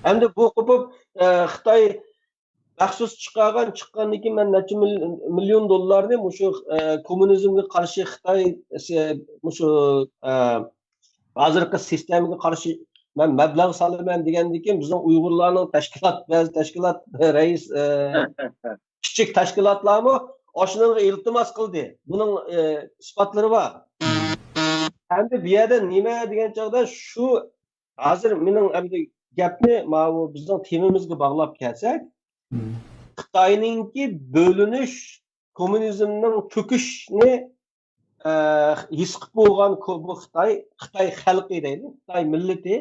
ئەمدى بۇ قوپۇپ، ئە، خىتاي مەخسۇس چىقارغان، چىققاندىن كېيىن مەن نەچچە مىل-، مىليون دوللارنى مۇشۇ، ئە، كوممۇنىزمگە قارشى خىتاي، ئە، مۇشۇ، ئە، ھازىرقى سىستېمىگە قارشى مەن مەبلەغ سالىمەن دېگەندىن كېيىن بىزنىڭ ئۇيغۇرلارنىڭ تەشكىلات، بەزى تەشكىلات رەئىس، ئە، كىچىك تەشكىلاتلارمۇ ئاشۇنىڭغا ئىلتىماس قىلدى. بۇنىڭ، ئە، ئىسپاتلىرى بار. ئەمدى بۇ يەردە نېمە دېگەن چاغدا شۇ ھازىر مېنىڭ ئەمدى گەپنى ماۋۇ بىزنىڭ تېمىمىزغا باغلاپ كەلسەك، خىتاينىڭكى بۆلۈنۈش، كوممۇنىزمنىڭ چۆكۈشىنى، ئە، ھېس قىلىپ بولغان كو-، بۇ خىتاي، خىتاي خەلقى دەيلى، خىتاي مىللىتى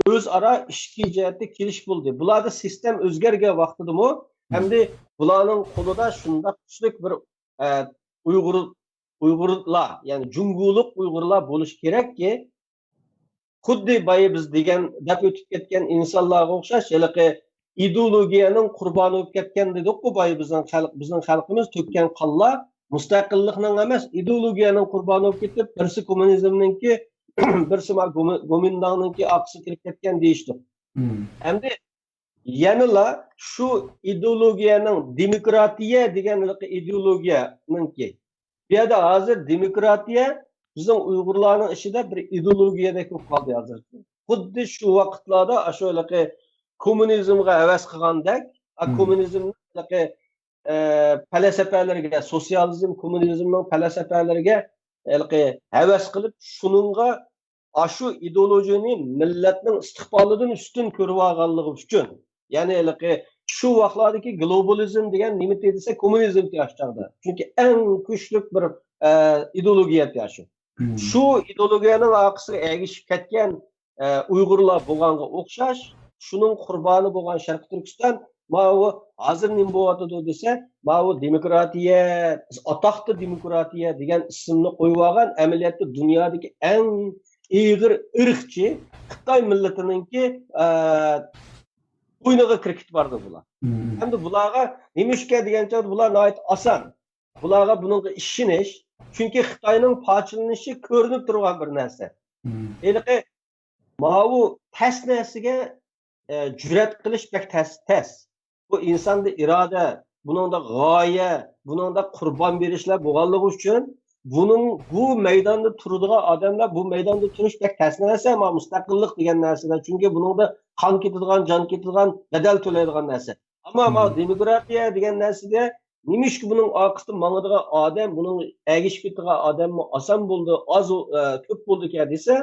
ئۆزئارا ئىچكى جەھەتتە كېلىشىپ بولدى. بۇلاردا سىستېم ئۆزگەرگەن ۋاقتىدىمۇ، ئەمدى بۇلارنىڭ قولىدا شۇنداق كۈچلۈك بىر، ئە، ئۇيغۇر، ئۇيغۇرلار، يەنى جۇڭگولۇق ئۇيغۇرلار بولۇشى كېرەككى، خۇددى بايا بىز دېگەن، دەپ ئۆتۈپ كەتكەن ئىنسانلارغا ئوخشاش، ھېلىقى ئىدېئولوگىيەنىڭ قۇربانى بولۇپ كەتكەن دېدۇققۇ بايا بىزنىڭ خەلق، بىزنىڭ خەلقىمىز تۆككەن قانلار مۇستەقىللىقنىڭ ئەمەس، ئىدېئولوگىيەنىڭ قۇربانى بولۇپ كېتىپ، بىرسى كوممۇنىزمنىڭكى، بىرسى ما گومىنداڭنىڭكى ئارقىسىغا كىرىپ كەتكەن دېيىشتۇق. ئەمدى يەنىلا شۇ ئىدېئولوگىيەنىڭ، دېموكراتىيە دېگەن ئىدېئولوگىيەنىڭكى، بۇ يەردە ھازىر دېموكراتىيە بىزنىڭ ئۇيغۇرلارنىڭ ئىچىدە بىر ئىدېئولوگىيەدەك بولۇپ قالدى ھازىر. خۇددى شۇ ۋاقىتلاردا ئاشۇ ھېلىقى كوممۇنىزمغا ھەۋەس قىلغاندەك، ئا، كوممۇنىزمنىڭ ھېلىقى، ئە، پەلسەپەلىرىگە، سوتسىيالىزم، كوممۇنىزمنىڭ پەلسەپەلىرىگە ھېلىقى ھەۋەس قىلىپ، شۇنىڭغا ئاشۇ ئىدېئولوگىيەنى مىللەتنىڭ ئىستىقبالىدىن ئۈستۈن كۆرۈۋالغانلىقى ئۈچۈن، يەنى ھېلىقى شۇ ۋاقىتلاردىكى گلوبالىزم دېگەن نېمىتى دېسە، كوممۇنىزمتى ئاشۇ چاغدا. چۈنكى ئەڭ كۈچلۈك بىر، ئە، ئىدېئولوگىيەتى ئاشۇ. شۇ ئىدېئولوگىيەنىڭ ئارقىسىغا ئەگىشىپ كەتكەن، ئە، ئۇيغۇرلار بولغانغا ئوخشاش، شۇنىڭ قۇربانى بولغان شەرقىي تۈركىستان ماۋۇ ھازىر نېمە بولۇۋاتىدۇ دېسە، ماۋۇ دېموكراتىيە، ئاتاقتا دېموكراتىيە دېگەن ئىسىمنى قويۇۋالغان، ئەمەلىيەتتە دۇنيادىكى ئەڭ ئېغىر ئىرقچى خىتاي مىللىتىنىڭكى، ئە، قوينىغا كىرىپ كېتىپ بارىدۇ بۇلار. ھەمدە بۇلارغا نېمە ئىشكەن دېگەن چاغدا بۇلار ناھايىتى ئاسان. بۇلارغا بۇنىڭغا ئىشىنىش، چۈنكى خىتاينىڭ پارچىلىنىشى كۆرۈنۈپ تۇرغان بىر نەرسە. ھېلىقى ماۋۇ تەس نەرسىگە، ئە، جۈرئەت قىلىش بەك تەس، تەس. بۇ ئىنساندا ئىرادە، بۇنىڭدا غايە، بۇنىڭدا قۇربان بېرىشلار بولغانلىقى ئۈچۈن، بۇنىڭ، بۇ مەيداندا تۇرىدىغان ئادەملەر، بۇ مەيداندا تۇرۇش بەك تەس نەرسە، مانا مۇستەقىللىق دېگەن نەرسىدە. چۈنكى بۇنىڭدا قان كېتىدىغان، جان كېتىدىغان، بەدەل تۆلەيدىغان نەرسە. ئەمما مانا دېموكراتىيە دېگەن نەرسىدە نېمىشقا بۇنىڭ ئارقىسىدا ماڭىدىغان ئادەم، بۇنىڭ ئەگىشىپ كېتىدىغان ئادەممۇ ئاسان بولدى، ئاز، ئە، كۆپ بولدىكەن دېسە،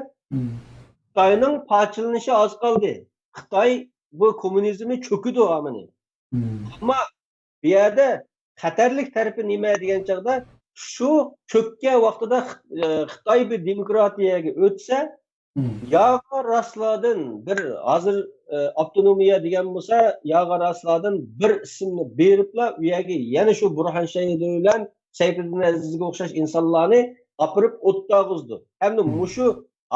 خىتاينىڭ پارچىلىنىشى ئاز قالدى. خىتاي بۇ كوممۇنىزمى چۆكىدۇ ھامىنى. ئەمما بۇ يەردە خەتەرلىك تەرىپى نېمە دېگەن چاغدا، شۇ چۆككەن ۋاقتىدا خىت-، ئە، خىتاي بىر دېموكراتىيەگە ئۆتسە، ياغا راسلاردىن بىر، ھازىر، ئە، ئاپتونومىيە دېگەن بولسا، ياغا راسلاردىن بىر ئىسىمنى بېرىپلا، ئۇ يەرگە يەنە شۇ بۇرھان شاھىدى بىلەن سەيپىدىن ئەزىزگە ئوخشاش ئىنسانلارنى ئاپىرىپ ئوتتا ئاغۇزدۇ. ھەمدە مۇشۇ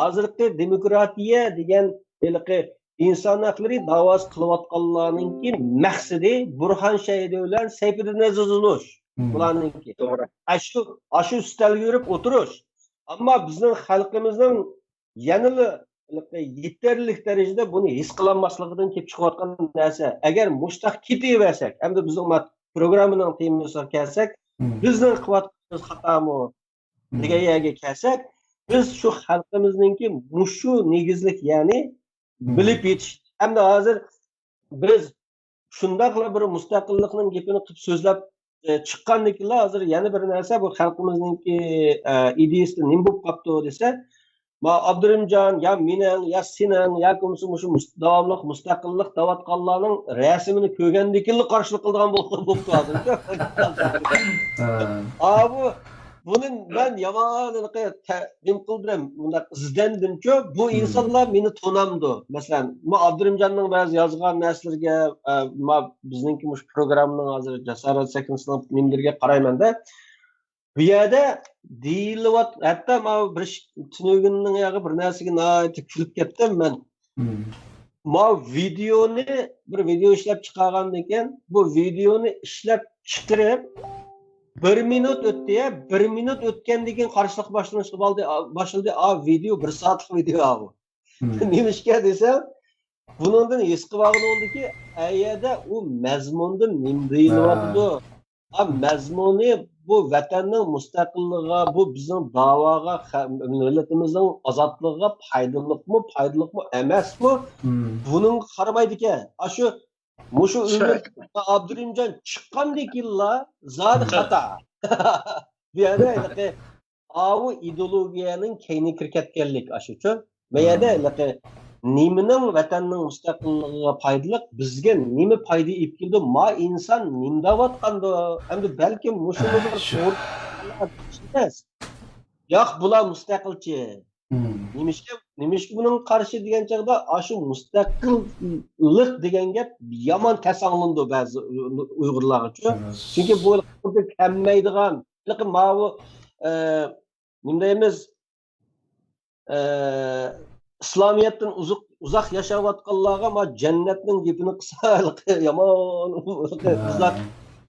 ھازىرقى دېموكراتىيە دېگەن ھېلىقى ئىنسان ھەقلىرى داۋاسى قىلىۋاتقانلارنىڭكى مەقسىتى بۇرھان شاھىدى بىلەن سەيپىدىن ئەزىز بولۇش. بۇلارنىڭكى. توغرا. ئاشۇ، ئاشۇ ئۈستەلگە يۈرۈپ ئولتۇرۇش. ئەمما بىزنىڭ خەلقىمىزنىڭ يەنىلا يېتەرلىك دەرىجىدە بۇنى ھېس قىلالماسلىقىدىن كېلىپ چىقىۋاتقان نەرسە. ئەگەر مۇشتاق كېتىۋەرسەك، ئەمدى بىزنىڭ ما-، پروگراممىنىڭ تېمىسىغا كەلسەك، بىزنىڭ قىلىۋاتقىنىمىز خاتامۇ دېگەن يەرگە كەلسەك، بىز شۇ خەلقىمىزنىڭكى مۇشۇ نېگىزلىك، يەنى بىلىپ يېتىش. ئەمدى ھازىر بىز شۇنداقلا بىر مۇستەقىللىقنىڭ گېپىنى قىلىپ سۆزلەپ، ئە، چىققاندىكىنلا، ھازىر يەنە بىر نەرسە، بۇ خەلقىمىزنىڭكى، ئە، ئىدىيىسىدە نېمە بولۇپ قاپتۇ دېسە، ما ئابدۇرېھىمجان، يا مېنىڭ، يا سېنىڭ، ياكى بولمىسا مۇشۇ مۇس-، داۋاملىق مۇستەقىللىق دەۋاتقانلارنىڭ رەسىمىنى كۆرگەندىكىنلا قارشىلىق قىلىدىغان بولۇپ، بوپتۇ ھازىر. ھە. ئاۋۇ بۇنى مەن يامان ھېلىقى تە-، نېمە قىلدىم، مۇنداق ئىزدەندىمچۇ، بۇ ئىنسانلار مېنى تونامدۇ؟ مەسىلەن، ما ئابدۇرېھىمجاننىڭ بەزى يازغان نەرسىلىرىگە، ئە، ما بىزنىڭكى مۇشۇ پروگراممىنىڭ ھازىر جاسارەت سەكرىسىنىڭ نېمىلىرىگە قارايمەن-دە. بۇ يەردە دېيىلىۋات-، ھەتتا ما بىر ئىش-، تۈنۈگۈننىڭ ياغى بىر نەرسىگە ناھايىتى كۈلۈپ كەتتىم مەن. ما ۋىدېئونى، بىر ۋىدېئو ئىشلەپ چىقارغاندىكىن، بۇ ۋىدېئونى ئىشلەپ چىقىرىپ، بىر مىنۇت ئۆتتى، يا، بىر مىنۇت ئۆتكەندىن كېيىن قارشىلىق باشلىنىشقا بالدى-، باشلىدى. ئا، ۋىدېئو، بىر سائەتلىك ۋىدېئو ئا بۇ. نېمىشقا دېسە، بۇنىڭدىن ھېس قىلىۋالغىنىڭدىكى، ئەيەدە ئۇ مەزمۇندا نېمە دېيىلىۋاتىدۇ؟ ھە. ئا، مەزمۇنى بۇ ۋەتەننىڭ مۇستەقىللىقىغا، بۇ بىزنىڭ داۋاغا، خە-، مىللىتىمىزنىڭ ئازادلىقىغا پايدىلىقمۇ، پايدىلىقمۇ ئەمەسمۇ؟ بۇنىڭغا قارىمايدىكەن. ئاشۇ، مۇشۇ ئۈنلۈك ئابدۇرېھىمجان چىققاندىن كېيىنلا زادى خاتا. بۇ يەردە ھېلىقى ئاۋۇ ئىدېئولوگىيەنىڭ كەينىگە كىرىپ كەتكەنلىك ئاشۇچۇ. مەيەدە ھېلىقى نېمىنىڭ ۋەتەننىڭ مۇستەقىللىقىغا پايدىلىق، بىزگە نېمە پايدا ئېلىپ كېلىدۇ، ما ئىنسان نېمە دەۋاتقاندۇ؟ ئەمدى بەلكىم مۇشۇ بىر توغرا ئەمەس. ياق، بۇلار مۇستەقىلچى. نېمىشقا، نېمىشقا بۇنىڭغا قارشى دېگەن چاغدا، ئاشۇ مۇستەقىللىق دېگەن گەپ يامان تەس ئاڭلىنىدۇ بەزى ئۇيغۇرلارغىچۇ. چۈنكى بۇ خۇددى كەلمەيدىغان، ماۋۇ، ئە، نېمە دەيمىز، ئە، ئىسلامىيەتتىن ئۇزۇق، ئۇزاق ياشاۋاتقانلارغا ما جەننەتنىڭ گېپىنى قىلسا، يامان ئۇزاق،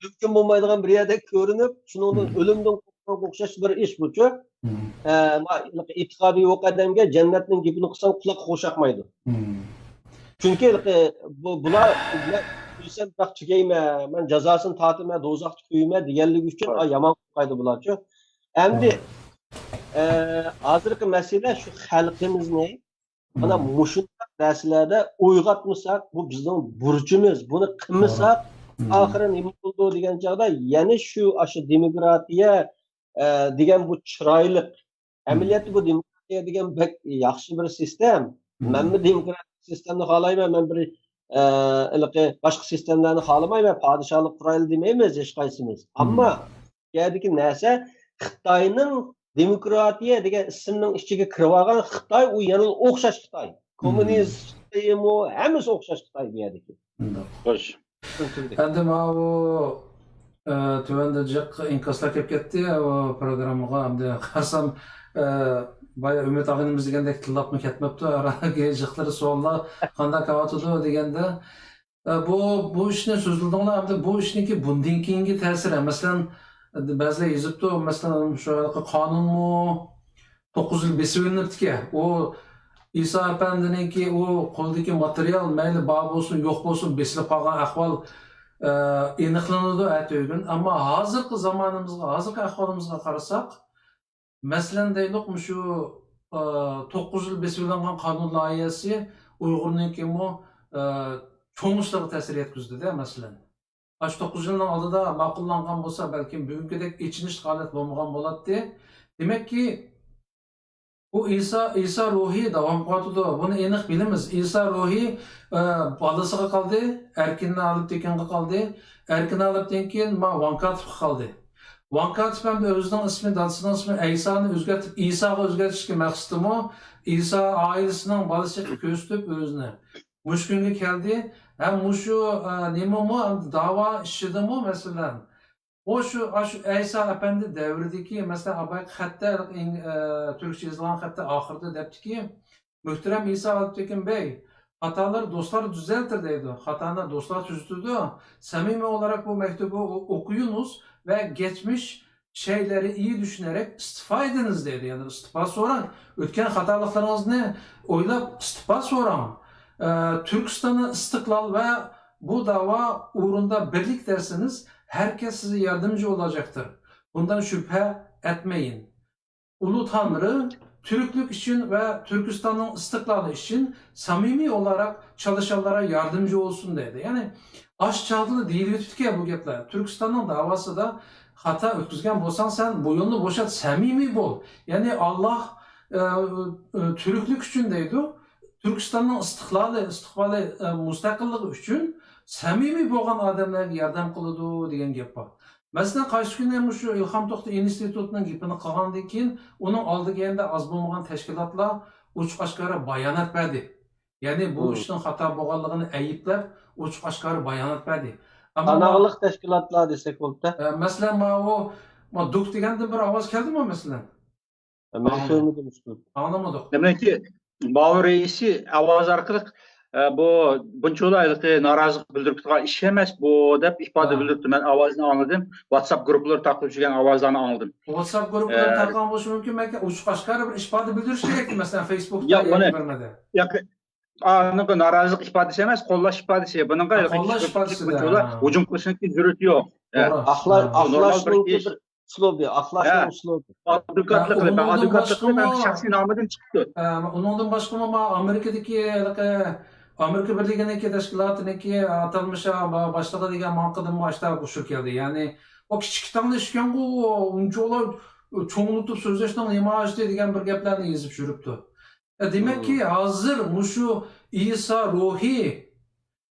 مۇمكىن بولمايدىغان بىر يەردەك كۆرۈنۈپ، شۇنىڭدىن ئۆلۈمدىن قورققانغا ئوخشاش بىر ئىش بۇچۇ. ئە، ما ئېتىقادى يوق ئادەمگە جەننەتنىڭ گېپىنى قىلساڭ قۇلاق خۇشاقمايدۇ. چۈنكى بۇ، بۇلار، بۇلار ئۆلسەم بىراق تۈگەيمەن، مەن جازاسىنى تارتىمەن، دوزاختا كۆيىمەن دېگەنلىكى ئۈچۈن، ئا، يامان قوقايدۇ بۇلارچۇ. ئەمدى، ئە، ھازىرقى مەسىلە شۇ خەلقىمىزنى مانا مۇشۇنداق نەرسىلەردە ئويغاتمىساق، بۇ بىزنىڭ بۇرچىمىز، بۇنى قىلمىساق، ئاخىرى نېمە بولىدۇ دېگەن چاغدا يەنە شۇ، ئاشۇ دېموكراتىيە، ئە، دېگەن بۇ چىرايلىق. ئەمەلىيەتتە بۇ دېموكراتىيە دېگەن بەك ياخشى بىر سىستېم. مەنمۇ دېموكراتىك سىستېمنى خالايمەن، مەن بىر، ئە، ھېلىقى باشقا سىستېمىلارنى خالىمايمەن، پادىشاھلىق قۇرايلى دېمەيمىز ھېچقايسىمىز. ئەمما بۇ يەردىكى نەرسە خىتاينىڭ دېموكراتىيە دېگەن ئىسىمنىڭ ئىچىگە كىرىۋالغان خىتاي، ئۇ يەنىلا ئوخشاش خىتاي. كوممۇنىست خىتايمۇ، ھەممىسى ئوخشاش خىتاي بۇ يەردىكى. خوش. ئەمدى ماۋۇ، ئە، تۆۋەندە جىق ئىنكاسلار كېلىپ كەتتى، ئۇ پروگراممىغا ئەمدى قارىسام، ئە، بايا ئۈمىد ئاغىنىمىز دېگەندەك تىللاپمۇ كەتمەپتۇ، ئارادىكى جىقلىرى سوئاللار قانداق كېلىۋاتىدۇ دېگەندە، ئە، بۇ، بۇ ئىشنى سۆزلىدىڭلار، ئەمدى بۇ ئىشنىڭكى بۇندىن كېيىنكى تەسىرى، مەسىلەن، بەزىلەر يېزىپتۇ، مەسىلەن، شۇ ھېلىقى قانۇنمۇ، توققۇز يىل بېسىۋېلىنىپتىكەن. ئۇ ئىسا ئەپەندىنىڭكى ئۇ قولىدىكى ماتېرىيال، مەيلى بار بولسۇن، يوق بولسۇن، بېسىلىپ قالغان ئەھۋال، ئە، ئېنىقلىنىدۇ ئەتىگۈن. ئەمما ھازىرقى زامانىمىزغا، ھازىرقى ئەھۋالىمىزغا قارىساق، مەسىلەن، دەيلۇق، مۇشۇ، ئە، توققۇز يىل بېسىۋېلىنغان قانۇن لايىھەسى ئۇيغۇرنىڭكىمۇ، ئە، چوڭ ئىشلارغا تەسىر يەتكۈزدى-دە، مەسىلەن. ئاشۇ توققۇز يىلنىڭ ئالدىدا ماقۇللانغان بولسا، بەلكىم بۈگۈنكىدەك ئېچىنىشلىق ھالەت بولمىغان بولاتتى. دېمەككى، بۇ ئىسا، ئىسا روھى داۋام قىلىۋاتىدۇ. بۇنى ئېنىق بىلىمىز. ئىسا روھى، ئە، بالىسىغا قالدى، ئەركىن ئالىپتېكىنغا قالدى. ئەركىن ئالىپتېكىن ما ۋاڭ كاتىپقا قالدى. ۋاڭ كاتىپ ئەمدى ئۆزىنىڭ ئىسمى، دادىسىنىڭ ئىسمى ئەيسانى ئۆزگەرتىپ، ئىساغا ئۆزگەرتىشكە مەقسىتىمۇ، ئىسا ئائىلىسىنىڭ بالىسى قىلىپ كۆرسىتىپ ئۆزىنى. مۇشۇ كۈنگە كەلدى. ھەم مۇشۇ، ئە، نېمىمۇ، ئەمدى داۋا ئىشىدىمۇ، مەسىلەن، ئۇ شۇ، ئاشۇ ئەيسا ئەپەندى دەۋرىدىكى، مەسىلەن، ئاۋۋالقى خەتتە، ئىڭ-، ئە، تۈركچە يېزىلغان خەتتە ئاخىرىدا دەپتىكى، مۆھتەرەم ئىسا ئالپتېكىن بەگ، خاتالار دوستلار دۈزەلتىر دەيدۇ. خاتانى دوستلار تۈزىتىدۇ. سەمىمىي ئولاراق بۇ مەكتۇبى ئو-، ئوكۇيۇنۇز ۋە گەچمىش شەيلەرنى ئىيى دۈشۈنەرەك ئىستىفا ئېدىنىز دەيدۇ. يەنى ئىستىپا سوراڭ. ئۆتكەن خاتالىقلىرىڭىزنى ئويلاپ ئىستىپا سوراڭ. ئە، تۈركىستاننى ئىستىقلال ۋە بۇ داۋا ئورنىدا بىرلىك دەرسىڭىز، ھەركەس سىزگە ياردەمچى بولاجاقتۇر. بۇندىن شۈبھە ئەتمەيىن. ئۇلۇ تانرى تۈركلۈك ئۈچۈن ۋە تۈركىستاننىڭ ئىستىقلالى ئۈچۈن سەمىمىي ئولاراق چالىشانلارغا ياردەمچى بولسۇن دەيدۇ. يەنى ئاشۇ چاغدىلا دېيىلىۋېتىپتىكەن بۇ گەپلەر. تۈركىستاننىڭ داۋاسىدا خاتا ئۆتكۈزگەن بولساڭ، سەن بويۇننى بوشات، سەمىمىي بول. يەنى ئاللاھ، ئە، ئە، تۈركلۈك ئۈچۈن دەيدۇ. تۈركىستاننىڭ ئىستىقلالى، ئىستىقبالى، ئە، مۇستەقىللىقى ئۈچۈن سەمىمىي بولغان ئادەملەرگە ياردەم قىلىدۇ دېگەن گەپ بار. مەسىلەن، قايسى كۈنى مۇشۇ ئىلھام توختى ئىنستىتۇتىنىڭ گېپىنى قىلغاندىن كېيىن، ئۇنىڭ ئالدىغا ئەمدى ئاز بولمىغان تەشكىلاتلار ئوچۇق-ئاشكارا بايانات بەردى. يەنى بۇ مم. ئىشنىڭ خاتا بولغانلىقىنى ئەيىبلەپ، ئوچۇق-ئاشكارا بايانات بەردى. ئەمما قانداقلىق تەشكىلاتلار دېسەك بولىدۇ؟ ئە، مەسىلەن، ماۋۇ، ما، دۇك دېگەندىن بىر ئاۋاز كەلدىمۇ، مەسىلەن؟ مەن ئاڭلىدىم. كۆرمىدىم شۇ. ئاڭلىمىدۇق. دېمەككى، ماۋۇ رەئىسى ئاۋازى ئارقىلىق، ئە، بۇ بۇنچىلا ھېلىقى نارازىلىق بىلدۈرۈپ تۇرغان ئىش ئەمەس بۇ، دەپ ئىپادە ھە. بىلدۈرۈپتۇ. مەن ئاۋازىنى ئاڭلىدىم. ۋاتساپ گۇرۇپپىلىرى تارقىتىپ يۈرگەن ئاۋازلارنى ئاڭلىدىم. ۋاتساپ گۇرۇپپىلىرى ئە، تارقىغان بولۇشى مۇمكىن، بەلكى ئوچۇق-ئاشكارا بىر ئىپادە بىلدۈرۈش كېرەكتى، مەسىلەن، فېيسبۇكتا ياق، ياكى ئۇنى، بىر نېمىدە. ياق، ئانىڭغا نارازىلىق ئىپادىسى ئەمەس، قوللاش ئىپادىسى. بۇنىڭغا ھە، قوللاش ئىپادىسى، بۇنچىلا ھە. ھۇجۇم قىلىشنىڭكى زۆرۈرىيىتى يوق. توغرا. ئاقلا-، ھە. ئاقلاشنىڭكى بىر ئۇسلۇبى، ئاقلاشنىڭ ئە، ئۇسلۇبى. ئادۋوكاتلىق ھە، قىلىپ، ئۇنىڭدىن ئادۋوكاتلىق قىلىپ، باشقىمۇ، شەخسىي نامىدىن چىقىپتۇ. ئە، ئۇنىڭدىن باشقىمۇ، ما، ئامېرىكىدىكى، ھېلىقى، ئامېرىكا بىرلىكىنىڭكى تەشكىلاتىنىڭكى ئاتالمىش، ما، باشلىقى دېگەن ماڭقىدىنمۇ ئاشتاق ئۇچۇر كەلدى. يەنى، ئۇ كىچىك كىتابنى ئىشكەنغۇ، ئۇنچىۋالا چوڭلىتىپ سۆزلەشنىڭ نېمە ھاجىتى دېگەن بىر گەپلەرنى يېزىپ يۈرۈپتۇ. ئە، دېمەككى، مم. ھازىر مۇشۇ ئىسا روھى،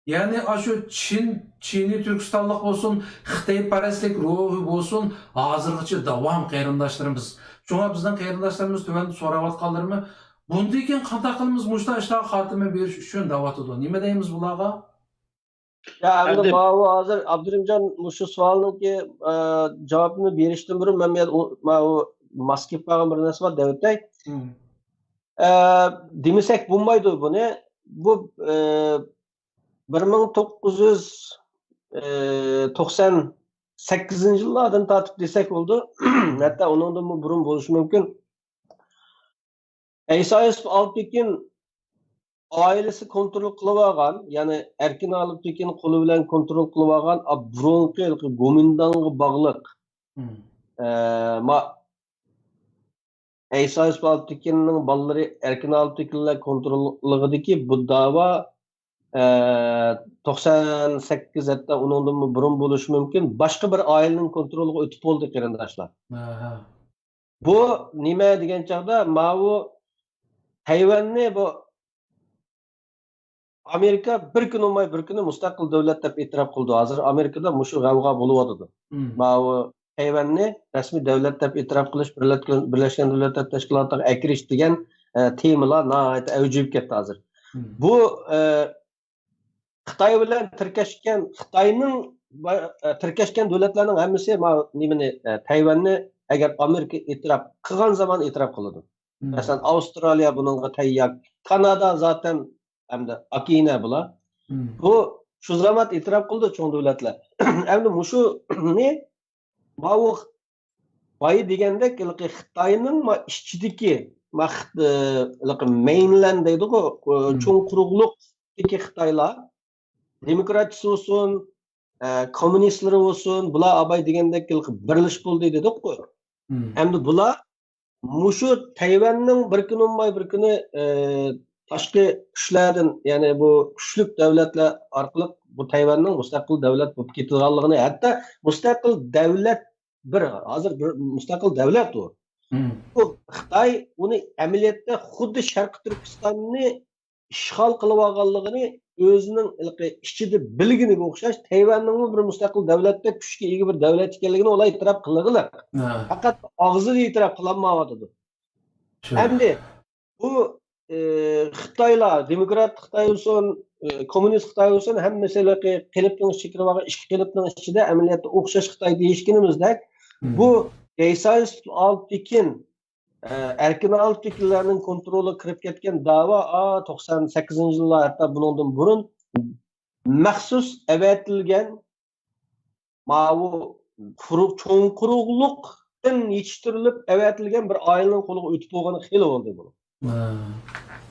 يەنى ئاشۇ چىن، چىنى تۈركىستانلىق بولسۇن، خىتايپەرەسلىك روھى بولسۇن، ھازىرغىچە داۋام، قېرىنداشلىرىمىز. شۇڭا بىزنىڭ قېرىنداشلىرىمىز تۆۋەندە سوراۋاتقانلىرىمۇ، بۇندىن كېيىن قانداق قىلىمىز، مۇشۇنداق ئىشلارغا خاتىمە بېرىش ئۈچۈن دەۋاتىدۇ. نېمە دەيمىز بۇلارغا؟ يا، ئەمدى ئەمدى ماۋۇ ھازىر ئابدۇرېھىمجان مۇشۇ سوئالنىڭكى، ئە، جاۋابىنى بېرىشتىن بۇرۇن مەن بۇ يەردە ئۇ-، ماۋۇ ماس كېلىپ قالغان بىر نەرسە بار، دەۋېتەي. مم. ئە، دېمىسەك بولمايدۇ بۇنى. بۇ، ئە، بىر مىڭ توققۇز يۈز، ئە، توقسان سەككىزىنچى يىللاردىن تارتىپ دېسەك بولىدۇ. ھەتتا ئۇنىڭدىنمۇ بۇرۇن بولۇشى مۇمكىن. ئەيسا يۈسۈپ ئالپتېكىن ئائىلىسى كونترول قىلىۋالغان، يەنى ئەركىن ئالپتېكىن قولى بىلەن كونترول قىلىۋالغان، ئا، بۇرۇنقى ھېلىقى گومىنداڭغا باغلىق، مم. ئە، ما-، ئەيسا يۈسۈپ ئالپتېكىننىڭ بالىلىرى ئەركىن ئالپتېكىنلەر كونتروللۇقىدىكى بۇ داۋا ئە، توقسان سەككىز، ھەتتا ئۇنىڭدىنمۇ بۇرۇن بولۇشى مۇمكىن، باشقا بىر ئائىلىنىڭ كونترولىغا ئۆتۈپ بولدى، قېرىنداشلار. ئاھا. بۇ نېمە دېگەن چاغدا، ماۋۇ تەيۋەننى بۇ ئامېرىكا بىر كۈن بولماي بىر كۈنى مۇستەقىل دۆلەت دەپ ئېتىراپ قىلىدۇ. ھازىر ئامېرىكىدا مۇشۇ غەۋغا بولۇۋاتىدۇ. مم. ماۋۇ تەيۋەننى رەسمىي دۆلەت دەپ ئېتىراپ قىلىش، بىرلەتكەن-، بىرلەشكەن دۆلەتلەر تەشكىلاتىغا ئەكىرىش دېگەن، ئە، تېمىلار ناھايىتى ئەۋج ئېلىپ كەتتى ھازىر. مم. بۇ، ئە، خىتاي بىلەن تىركەشكەن، خىتاينىڭ با-، ئە، تىركەشكەن دۆلەتلەرنىڭ ھەممىسى ما-، نېمىنى، ئە، تەيۋەننى ئەگەر ئامېرىكا ئېتىراپ قىلغان زامان ئېتىراپ قىلىدۇ. مم. مەسىلەن، ئاۋسترالىيە بۇنىڭغا تەييار، كانادا زاتەن ئەمدى ئاكىينە بۇلار. مم. بۇ شۇ زامان ئېتىراپ قىلدى چوڭ دۆلەتلەر. ئەمدى مۇشۇنى ماۋۇ بايا دېگەندەك، ھېلىقى خىتاينىڭ ما ئىچىدىكى، ما خىت-، ھېلىقى مەينلەن دەيدىغۇ، مم. چوڭ قۇرۇقلۇقتىكى خىتايلار، دېموكراتچىسى بولسۇن، ئە، كوممۇنىستلىرى بولسۇن، بۇلار ئاباي دېگەندەك ھېلىقى بىرلىشىپ بولدى دېدۇققۇ. مم. ئەمدى بۇلار مۇشۇ تەيۋەننىڭ بىر كۈن بولماي بىر كۈنى، ئى، تاشقى كۈچلەردىن، يەنى بۇ كۈچلۈك دۆلەتلەر ئارقىلىق بۇ تەيۋەننىڭ مۇستەقىل دۆلەت بولۇپ كېتىدىغانلىقىنى، ھەتتا مۇستەقىل دۆلەت بىر، ھازىر بىر مۇستەقىل دۆلەت ئۇ. مم. بۇ خىتاي ئۇنى ئەمەلىيەتتە خۇددى شەرقىي تۈركىستاننى ئىشغال قىلىۋالغانلىقىنى ئۆزىنىڭ ھېلىقى ئىچىدە بىلگىنىگە ئوخشاش، تەيۋەننىڭمۇ بىر مۇستەقىل دۆلەتتەك كۈچكە ئىگە بىر دۆلەت ئىكەنلىكىنى ئۇلار ئېتىراپ قىلغىلى. ھە. پەقەت ئاغزىدا ئېتىراپ قىلالمايۋاتىدۇ. شۇ. ئەمدى بۇ، ئى، خىتايلار، دېموكرات خىتاي بولسۇن، ئى، كوممۇنىست خىتاي بولسۇن، ھەممىسى ھېلىقى قېلىپنىڭ ئىچىگە كىرىۋالغان ئىككى قېلىپنىڭ ئىچىدە ئەمەلىيەتتە ئوخشاش خىتاي دېيىشكىنىمىزدەك، مم. بۇ گەيسايىس ئالپتېكىن ئە، ئەركىن ئالپتېكىنلەرنىڭ كونترولىغا كىرىپ كەتكەن داۋا، ئا، توقسان سەككىزىنچى يىللار، ھەتتا بۇنىڭدىن بۇرۇن مەخسۇس ئەۋەتىلگەن ماۋۇ قۇرۇق، چوڭ قۇرۇقلۇقتىن يېتىشتۈرۈلۈپ ئەۋەتىلگەن بىر ئائىلىنىڭ قولىغا ئۆتۈپ بولغىنى خېلى بولدى بۇنىڭ. ھە.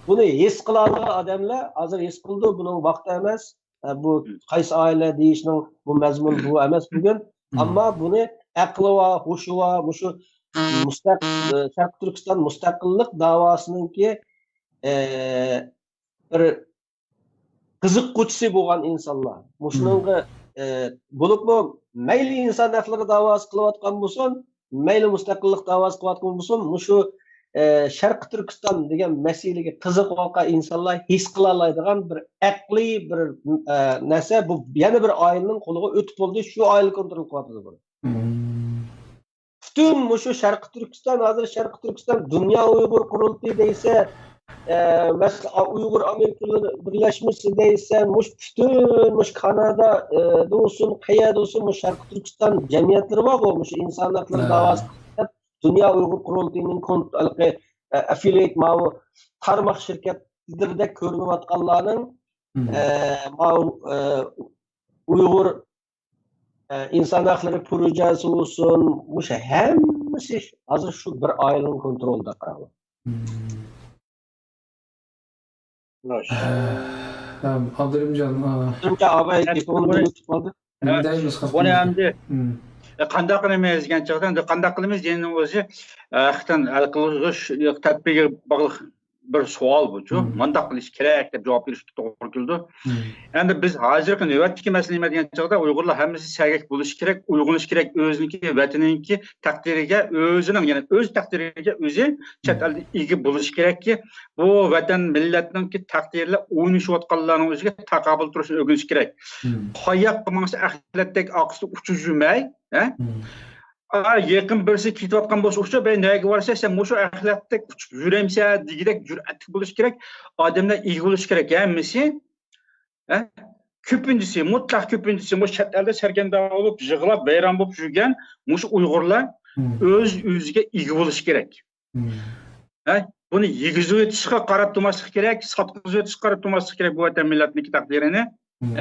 بۇنى ھېس قىلالىغان ئادەملەر ھازىر ھېس قىلىدۇ، بۇنىڭ ۋاقتى ئەمەس. ئە، بۇ قايسى ئائىلە دېيىشنىڭ بۇ مەزمۇن بۇ ئەمەس بۈگۈن. مم. ئەمما بۇنى ئەقلى بار، ھوشى بار، مۇشۇ مۇستەق-، ئە، شەرقىي تۈركىستان مۇستەقىللىق داۋاسىنىڭكى، ئە، بىر قىزىققۇچىسى بولغان ئىنسانلار. مۇشۇنىڭغا، مم. ئە، بولۇپمۇ مەيلى ئىنسان ھەقلىرى داۋاسى قىلىۋاتقان بولسۇن، مەيلى مۇستەقىللىق داۋاسى قىلىۋاتقان بولسۇن، مۇشۇ، ئە، شەرقىي تۈركىستان دېگەن مەسىلىگە قىزىقىۋاتقان ئىنسانلار ھېس قىلالايدىغان بىر ئەقلىي بىر، ئە، نەرسە، بۇ يەنە بىر ئائىلىنىڭ قولىغا ئۆتۈپ بولدى، شۇ ئائىلە كونترول قىلىۋاتىدۇ بۇنى. مم. پۈتۈن مۇشۇ شەرقىي تۈركىستان، ھازىر شەرقىي تۈركىستان دۇنيا ئۇيغۇر قۇرۇلتىيى دەيسە، ئە، مەسىلەن، ئۇيغۇر ئامېرىكىلىرى بىرلەشمىسى دەيسە، مۇشۇ پۈتۈن مۇشۇ كانادا، ئە، دە بولسۇن، قەيەردە بولسۇن، مۇشۇ شەرقىي تۈركىستان جەمئىيەتلىرى بارغۇ، مۇشۇ ئىنسان ھەقلىرى ھە. داۋاسى دەپ دۇنيا ئۇيغۇر قۇرۇلتىيىنىڭ كون-، ھېلىقى، ئە، ئەففىلىيېت ماۋۇ تارماق شىركەتلىرىدەك كۆرۈنۈۋاتقانلارنىڭ، مم. ئە، ماۋۇ، ئە، ئۇيغۇر ئە، ئىنسان ھەقلىرى پروژەسى بولسۇن، مۇشۇ ھەممىسى ھازىر شۇ بىر ئائىلىنىڭ كونترولىدا، قاراڭلار. مم. خوش. ئە، ئابدۇرېھىمجان، ئا، ئابدۇرېھىمجان ئاباي، ھە، تېلېفوننى بۇنى، ئۆچۈرۈپ قالدى. ھە، نېمە دەيمىز، بۇنى ئەمدى، مم. ئە، قانداق قىلىمىز دېگەن چاغدا، ئەمدى قانداق قىلىمىز دېگەننىڭ ئۆزى، ئە، ھەقىقەتەن ھەل قىلغۇزۇش تەدبىرىگە باغلىق. بىر سوئال بۇچۇ، مم. مانداق قىلىش كېرەك دەپ جاۋاب بېرىشكە توغرا كېلىدۇ. مم. ئەمدى بىز ھازىرقى نۆۋەتتىكى مەسىلە نېمە دېگەن چاغدا ئۇيغۇرلار ھەممىسى سەگەك بولۇشى كېرەك، ئويغىنىشى كېرەك، ئۆزىنىڭكى ۋەتىنىنىڭكى تەقدىرىگە، ئۆزىنىڭ، يەنى ئۆز تەقدىرىگە ئۆزى چەت مم. ئەلدە ئىگە بولۇشى كېرەككى، بۇ ۋەتەن مىللەتنىڭكى تەقدىرى بىلەن ئوينىشىۋاتقانلارنىڭ ئۆزىگە تاقابىل تۇرۇشنى ئۆگىنىشى كېرەك. مم. قاياققا ماڭسا ئەخلەتتەك ئارقىسىدا ئۇچۇپ يۈرمەي، ھە؟ مم. ئا، يېقىن بىرسى كېتىۋاتقان بولسا، ئۇچۇپ، ئەي، نەگە بارسا، سەن مۇشۇ ئەخلەتتەك ئۇچۇپ يۈرەمسەن دېگۈدەك جۈرئەتلىك بولۇش كېرەك. ئادەملەر ئىگە بولۇش كېرەك ھەممىسى. ھە؟ كۆپىنچىسى، مۇتلەق كۆپىنچىسى مۇشۇ چەت ئەلدە سەرگەردان بولۇپ، يىغلاپ، ۋەيران بولۇپ يۈرگەن مۇشۇ ئۇيغۇرلار مم. ئۆز-ئۆزىگە ئىگە بولۇشى كېرەك. مم. ھە؟ بۇنى يېگۈزۈۋېتىشقا قاراپ تۇرماسلىق كېرەك، ساتقۇزۇۋېتىشقا قاراپ تۇرماسلىق كېرەك بۇ ۋەتەن مىللەتنىڭكى تەقدىرىنى. مم.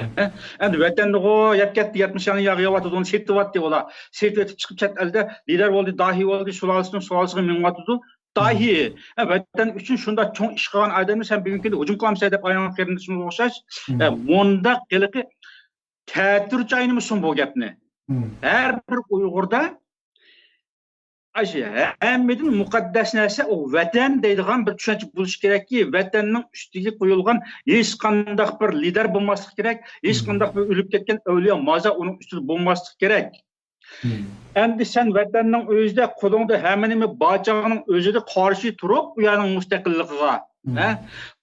ئەمدى ۋەتەندىغۇ يەپ كەتتى، يەتمىش يىلنى ياغ يەۋاتىدۇ، ئۇنى سېتىۋاتتى ئۇلار. سېتىۋېتىپ چىقىپ چەت ئەلدە لىدەر بولدى، داھىي بولدى، سۇلالىسىنىڭ سۇلالىسىغا مېڭىۋاتىدۇ. داھىي. مم. ھە، ۋەتەن ئۈچۈن شۇنداق چوڭ ئىش قىلغان ئادەمنى سەن بۈگۈنكى كۈندە ھۇجۇم قىلامسەن دەپ ئايرىلغان قېرىندىشىمىز ئوخشاش. مم. ھە، مۇنداق ھېلىقى تەتۈر چاينىمىسۇن بۇ گەپنى. مم. ھەر بىر ئۇيغۇردا ئاشۇ ھەممىدىن مۇقەددەس نەرسە ئۇ ۋەتەن دەيدىغان بىر چۈشەنچە بولۇشى كېرەككى، ۋەتەننىڭ ئۈستىگە قويۇلغان ھېچقانداق بىر لىدەر بولماسلىقى كېرەك، ھېچقانداق بىر ئۆلۈپ كەتكەن ئەۋلىيا مازار ئۇنىڭ ئۈستىدە بولماسلىقى كېرەك. ئەمدى سەن ۋەتەننىڭ ئۆزىدە قولۇڭدا ھەممە نېمە بار چاغنىڭ ئۆزىدە قارشى تۇرۇپ، ئۇ يەرنىڭ مۇستەقىللىقىغا، ھە؟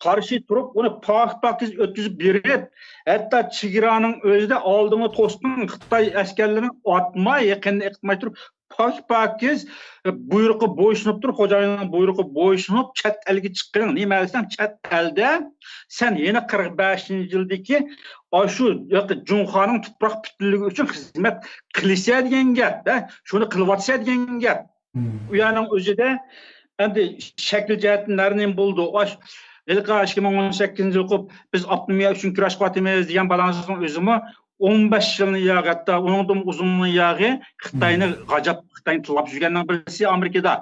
قارشى تۇرۇپ، ئۇنى پاك-پاكىز ئۆتكۈزۈپ بېرىپ، ھەتتا چېگرانىڭ ئۆزىدە ئالدىڭغا توسقان خىتاي ئەسكەرلىرىنى ئاتماي، يېقىننى ئېقىتماي تۇرۇپ، پاك-پاكىز بۇيرۇققا بويسۇنۇپ تۇرۇپ، خوجايىننىڭ بۇيرۇقىغا بويسۇنۇپ، چەت ئەلگە چىققىنىڭ، نېمە دېسەڭ، چەت ئەلدە سەن يەنە قىرىق بەشىنچى يىلدىكى ئاشۇ جۇڭخۇانىڭ تۇپراق پۈتۈنلۈكى ئۈچۈن خىزمەت قىلىسەن دېگەن گەپ، ھە؟ شۇنى قىلىۋاتىسەن دېگەن گەپ. ئۇ يەرنىڭ ئۆزىدە ئەمدى شەكىل جەھەتتىن نەرە نېمە بولىدۇ؟ ئاش-، ھېلىقى ئىككى مىڭ ئون سەككىزىنچى يىل قوپ بىز ئاپتونومىيە ئۈچۈن كۈرەش قىلىۋاتىمىز دېگەن بالاڭىزنىڭ ئۆزىمۇ ئون بەش يىلنى ياغى، ھەتتا ئۇنىڭدىنمۇ ئۇزۇننى ياغى خىتاينى غاجاپ، خىتاينى تىللاپ يۈرگەننىڭ بىرسى ئامېرىكىدا.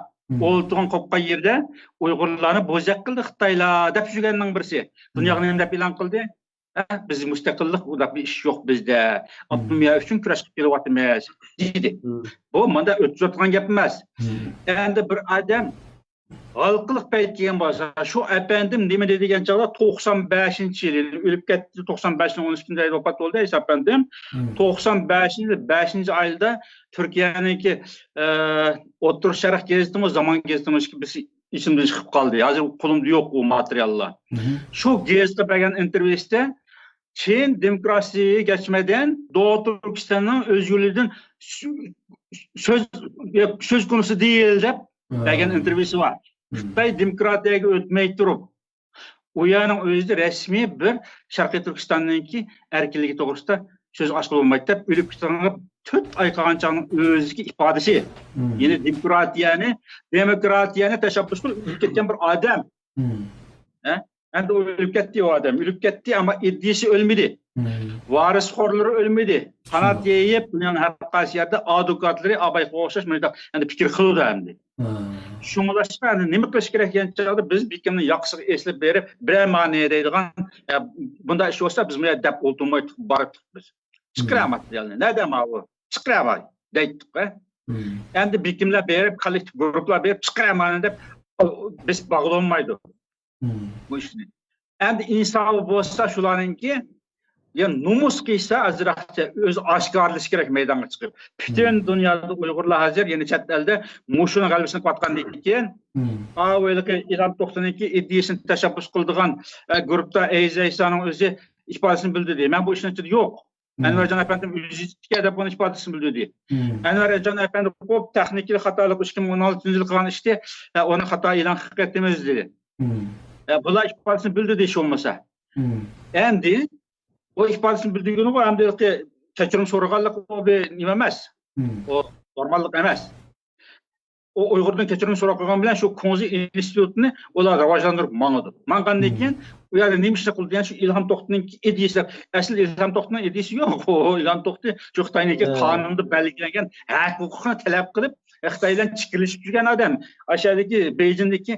ئولتۇرغان قوپقان يېرىدە ئۇيغۇرلارنى بوزەك قىلدى خىتايلار دەپ يۈرگەننىڭ بىرسى. دۇنياغا نېمە دەپ ئېلان قىلدى؟ ھە، بىز مۇستەقىللىق، ئۇنداق بىر ئىش يوق بىزدە. ئاپتونومىيە ئۈچۈن كۈرەش قىلىپ كېلىۋاتىمىز، دېدى. بۇ مانا ئۆتۈپ تۇرىدىغان گەپ ئەمەس. ئەمدى بىر ئادەم ھالقىلىق پەيت كېلىپ قالسا، شۇ ئەپەندىم نېمە دېدى دېگەن چاغدا، توقسان بەشىنچى يىلى ئۆلۈپ كەتتى، توقسان بەشىنىڭ ئون ئىككىنچى ئايدا ۋاپات بولدى ئەيسا ئەپەندىم. توقسان بەشىنچى يىلى بەشىنچى ئايدا تۈركىيەنىڭكى، ئە، ئوتتۇرا شەرق گېزىتىمۇ، زامان گېزىتىمۇ ئىككىسى ئېسىمدىن چىقىپ قالدى. ھازىر قولۇمدا يوق ئۇ ماتېرىياللار. شۇ گېزىتكە بەرگەن ئىنتېرۋيۇسىدا چىن دېموكراتىيەگە كەچمەيدىغان، دولقۇن تۈركىستاننىڭ ئۆزگىرىشىدىن سۆ-، سۆز، سۆز كونۇسى دېيىل دەپ بەرگەن ئىنتېرۋيۇسى بار. خىتاي دېموكراتىيەگە ئۆتمەي تۇرۇپ، ئۇ يەرنىڭ ئۆزىدە رەسمىي بىر شەرقىي تۈركىستاننىڭكى ئەركىنلىكى توغرىسىدا سۆز ئاچقىلى بولمايدۇ دەپ، ئۆلۈپ كېتىدىغان تۆت ئاي قالغان چاغنىڭ ئۆزىدىكى ئىپادىسى. يەنى دېموكراتىيەنى، دېموكراتىيەنى تەشەببۇس قىلىپ ئۆلۈپ كەتكەن بىر ئادەم. ھە؟ ئەمدى ئۇ ئۆلۈپ كەتتى، ئۇ ئادەم. ئۆلۈپ كەتتى، ئەمما ئىدىيىسى ئۆلمىدى. ۋارىسخورلىرى ئۆلمىدى. قانات يېيىپ، دۇنيانىڭ ھەر قايسى يەردە ئادۋوكاتلىرى ئابايغا ئوخشاش مۇنداق ئەمدى پىكىر قىلىدۇ ئەمدى. شۇڭلاشقا ئەمدى نېمە قىلىش كېرەك دېگەن چاغدا، بىز بېكىمنى ياقىسىغا ئېسىلىپ بېرىپ، بىرەر مانى دەيدىغان، ئە، بۇنداق ئىش بولسا، بىز بۇ يەردە دەپ ئولتۇرمايتتۇق، باراتتۇق بىز. چىقىرە ماتېرىيالنى. نەدە ماۋۇ؟ چىقىرە ماۋۇ دەيتتۇق، ھە؟ ئەمدى بېكىملەر بېرىپ، كوللېكتىپ گۇرۇپپىلار بېرىپ، چىقىرە مانى دەپ، بېسىپ باغلىۋالمايدۇ بۇ ئىشنى. ئەمدى ئىنسابى بولسا شۇلارنىڭكى، يا نومۇس قىلسا ئازراقچە ئۆزى ئاشكارىلىشى كېرەك مەيدانغا چىقىپ. پۈتۈن دۇنيادا ئۇيغۇرلار ھازىر يەنە چەت ئەلدە مۇشۇنىڭ غەلىبىسىنى قىلىۋاتقاندىن كېيىن، ئاۋۇ ھېلىقى ئىلھام توختىنىڭكى ئىدىيىسىنى تەشەببۇس قىلىدىغان، ئە، گۇرۇپتا ئەيز ئەيسانىڭ ئۆزى ئىپادىسىنى بىلدۈردى. مەن بۇ ئىشنىڭ ئىچىدە يوق. ئەنۋەرجان ئەپەندىم ئۆزى ئىكەن دەپ ئۇنىڭ ئىپادىسىنى بىلدۈردى. ئەنۋەرجان ئەپەندى قوپ تېخنىكىلىق خاتالىق ئىككى مىڭ ئون ئالتىنچى يىلى قىلغان ئىشتى، ئە، ئۇنى خاتا ئېلان قىلىپ كەتتىمىز دېدى. ئە، بۇلار ئىپادىسىنى بىلدۈردى ھېچ بولمىسا. ئەمدى ئۇ ئىپادىسىنى بىلدۈرگىنىغۇ ئەمدى كەچۈرۈم سورىغانلىق ئۇ بىر نېمە ئەمەس. ئۇ نورماللىق ئەمەس. ئۇ ئۇيغۇردىن كەچۈرۈم سوراپ قويغان بىلەن شۇ كۇڭزى ئىنستىتۇتىنى ئۇلار راۋاجلاندۇرۇپ ماڭىدۇ. ماڭغاندىن كېيىن ئۇ يەردە نېمە ئىشنى قىلدى دېگەن شۇ ئىلھام توختىنىڭكى ئىدىيىسى. ئەسلى ئىلھام توختىنىڭ ئىدىيىسى يوق. ئۇ ئىلھام توختى شۇ خىتاينىڭكى قانۇندا بەلگىلەنگەن ھەق ھوقۇقنى تەلەپ قىلىپ، خىتاي بىلەن چېكىنىشىپ يۈرگەن ئادەم. ئاشۇ يەردىكى بېيجىڭدىكى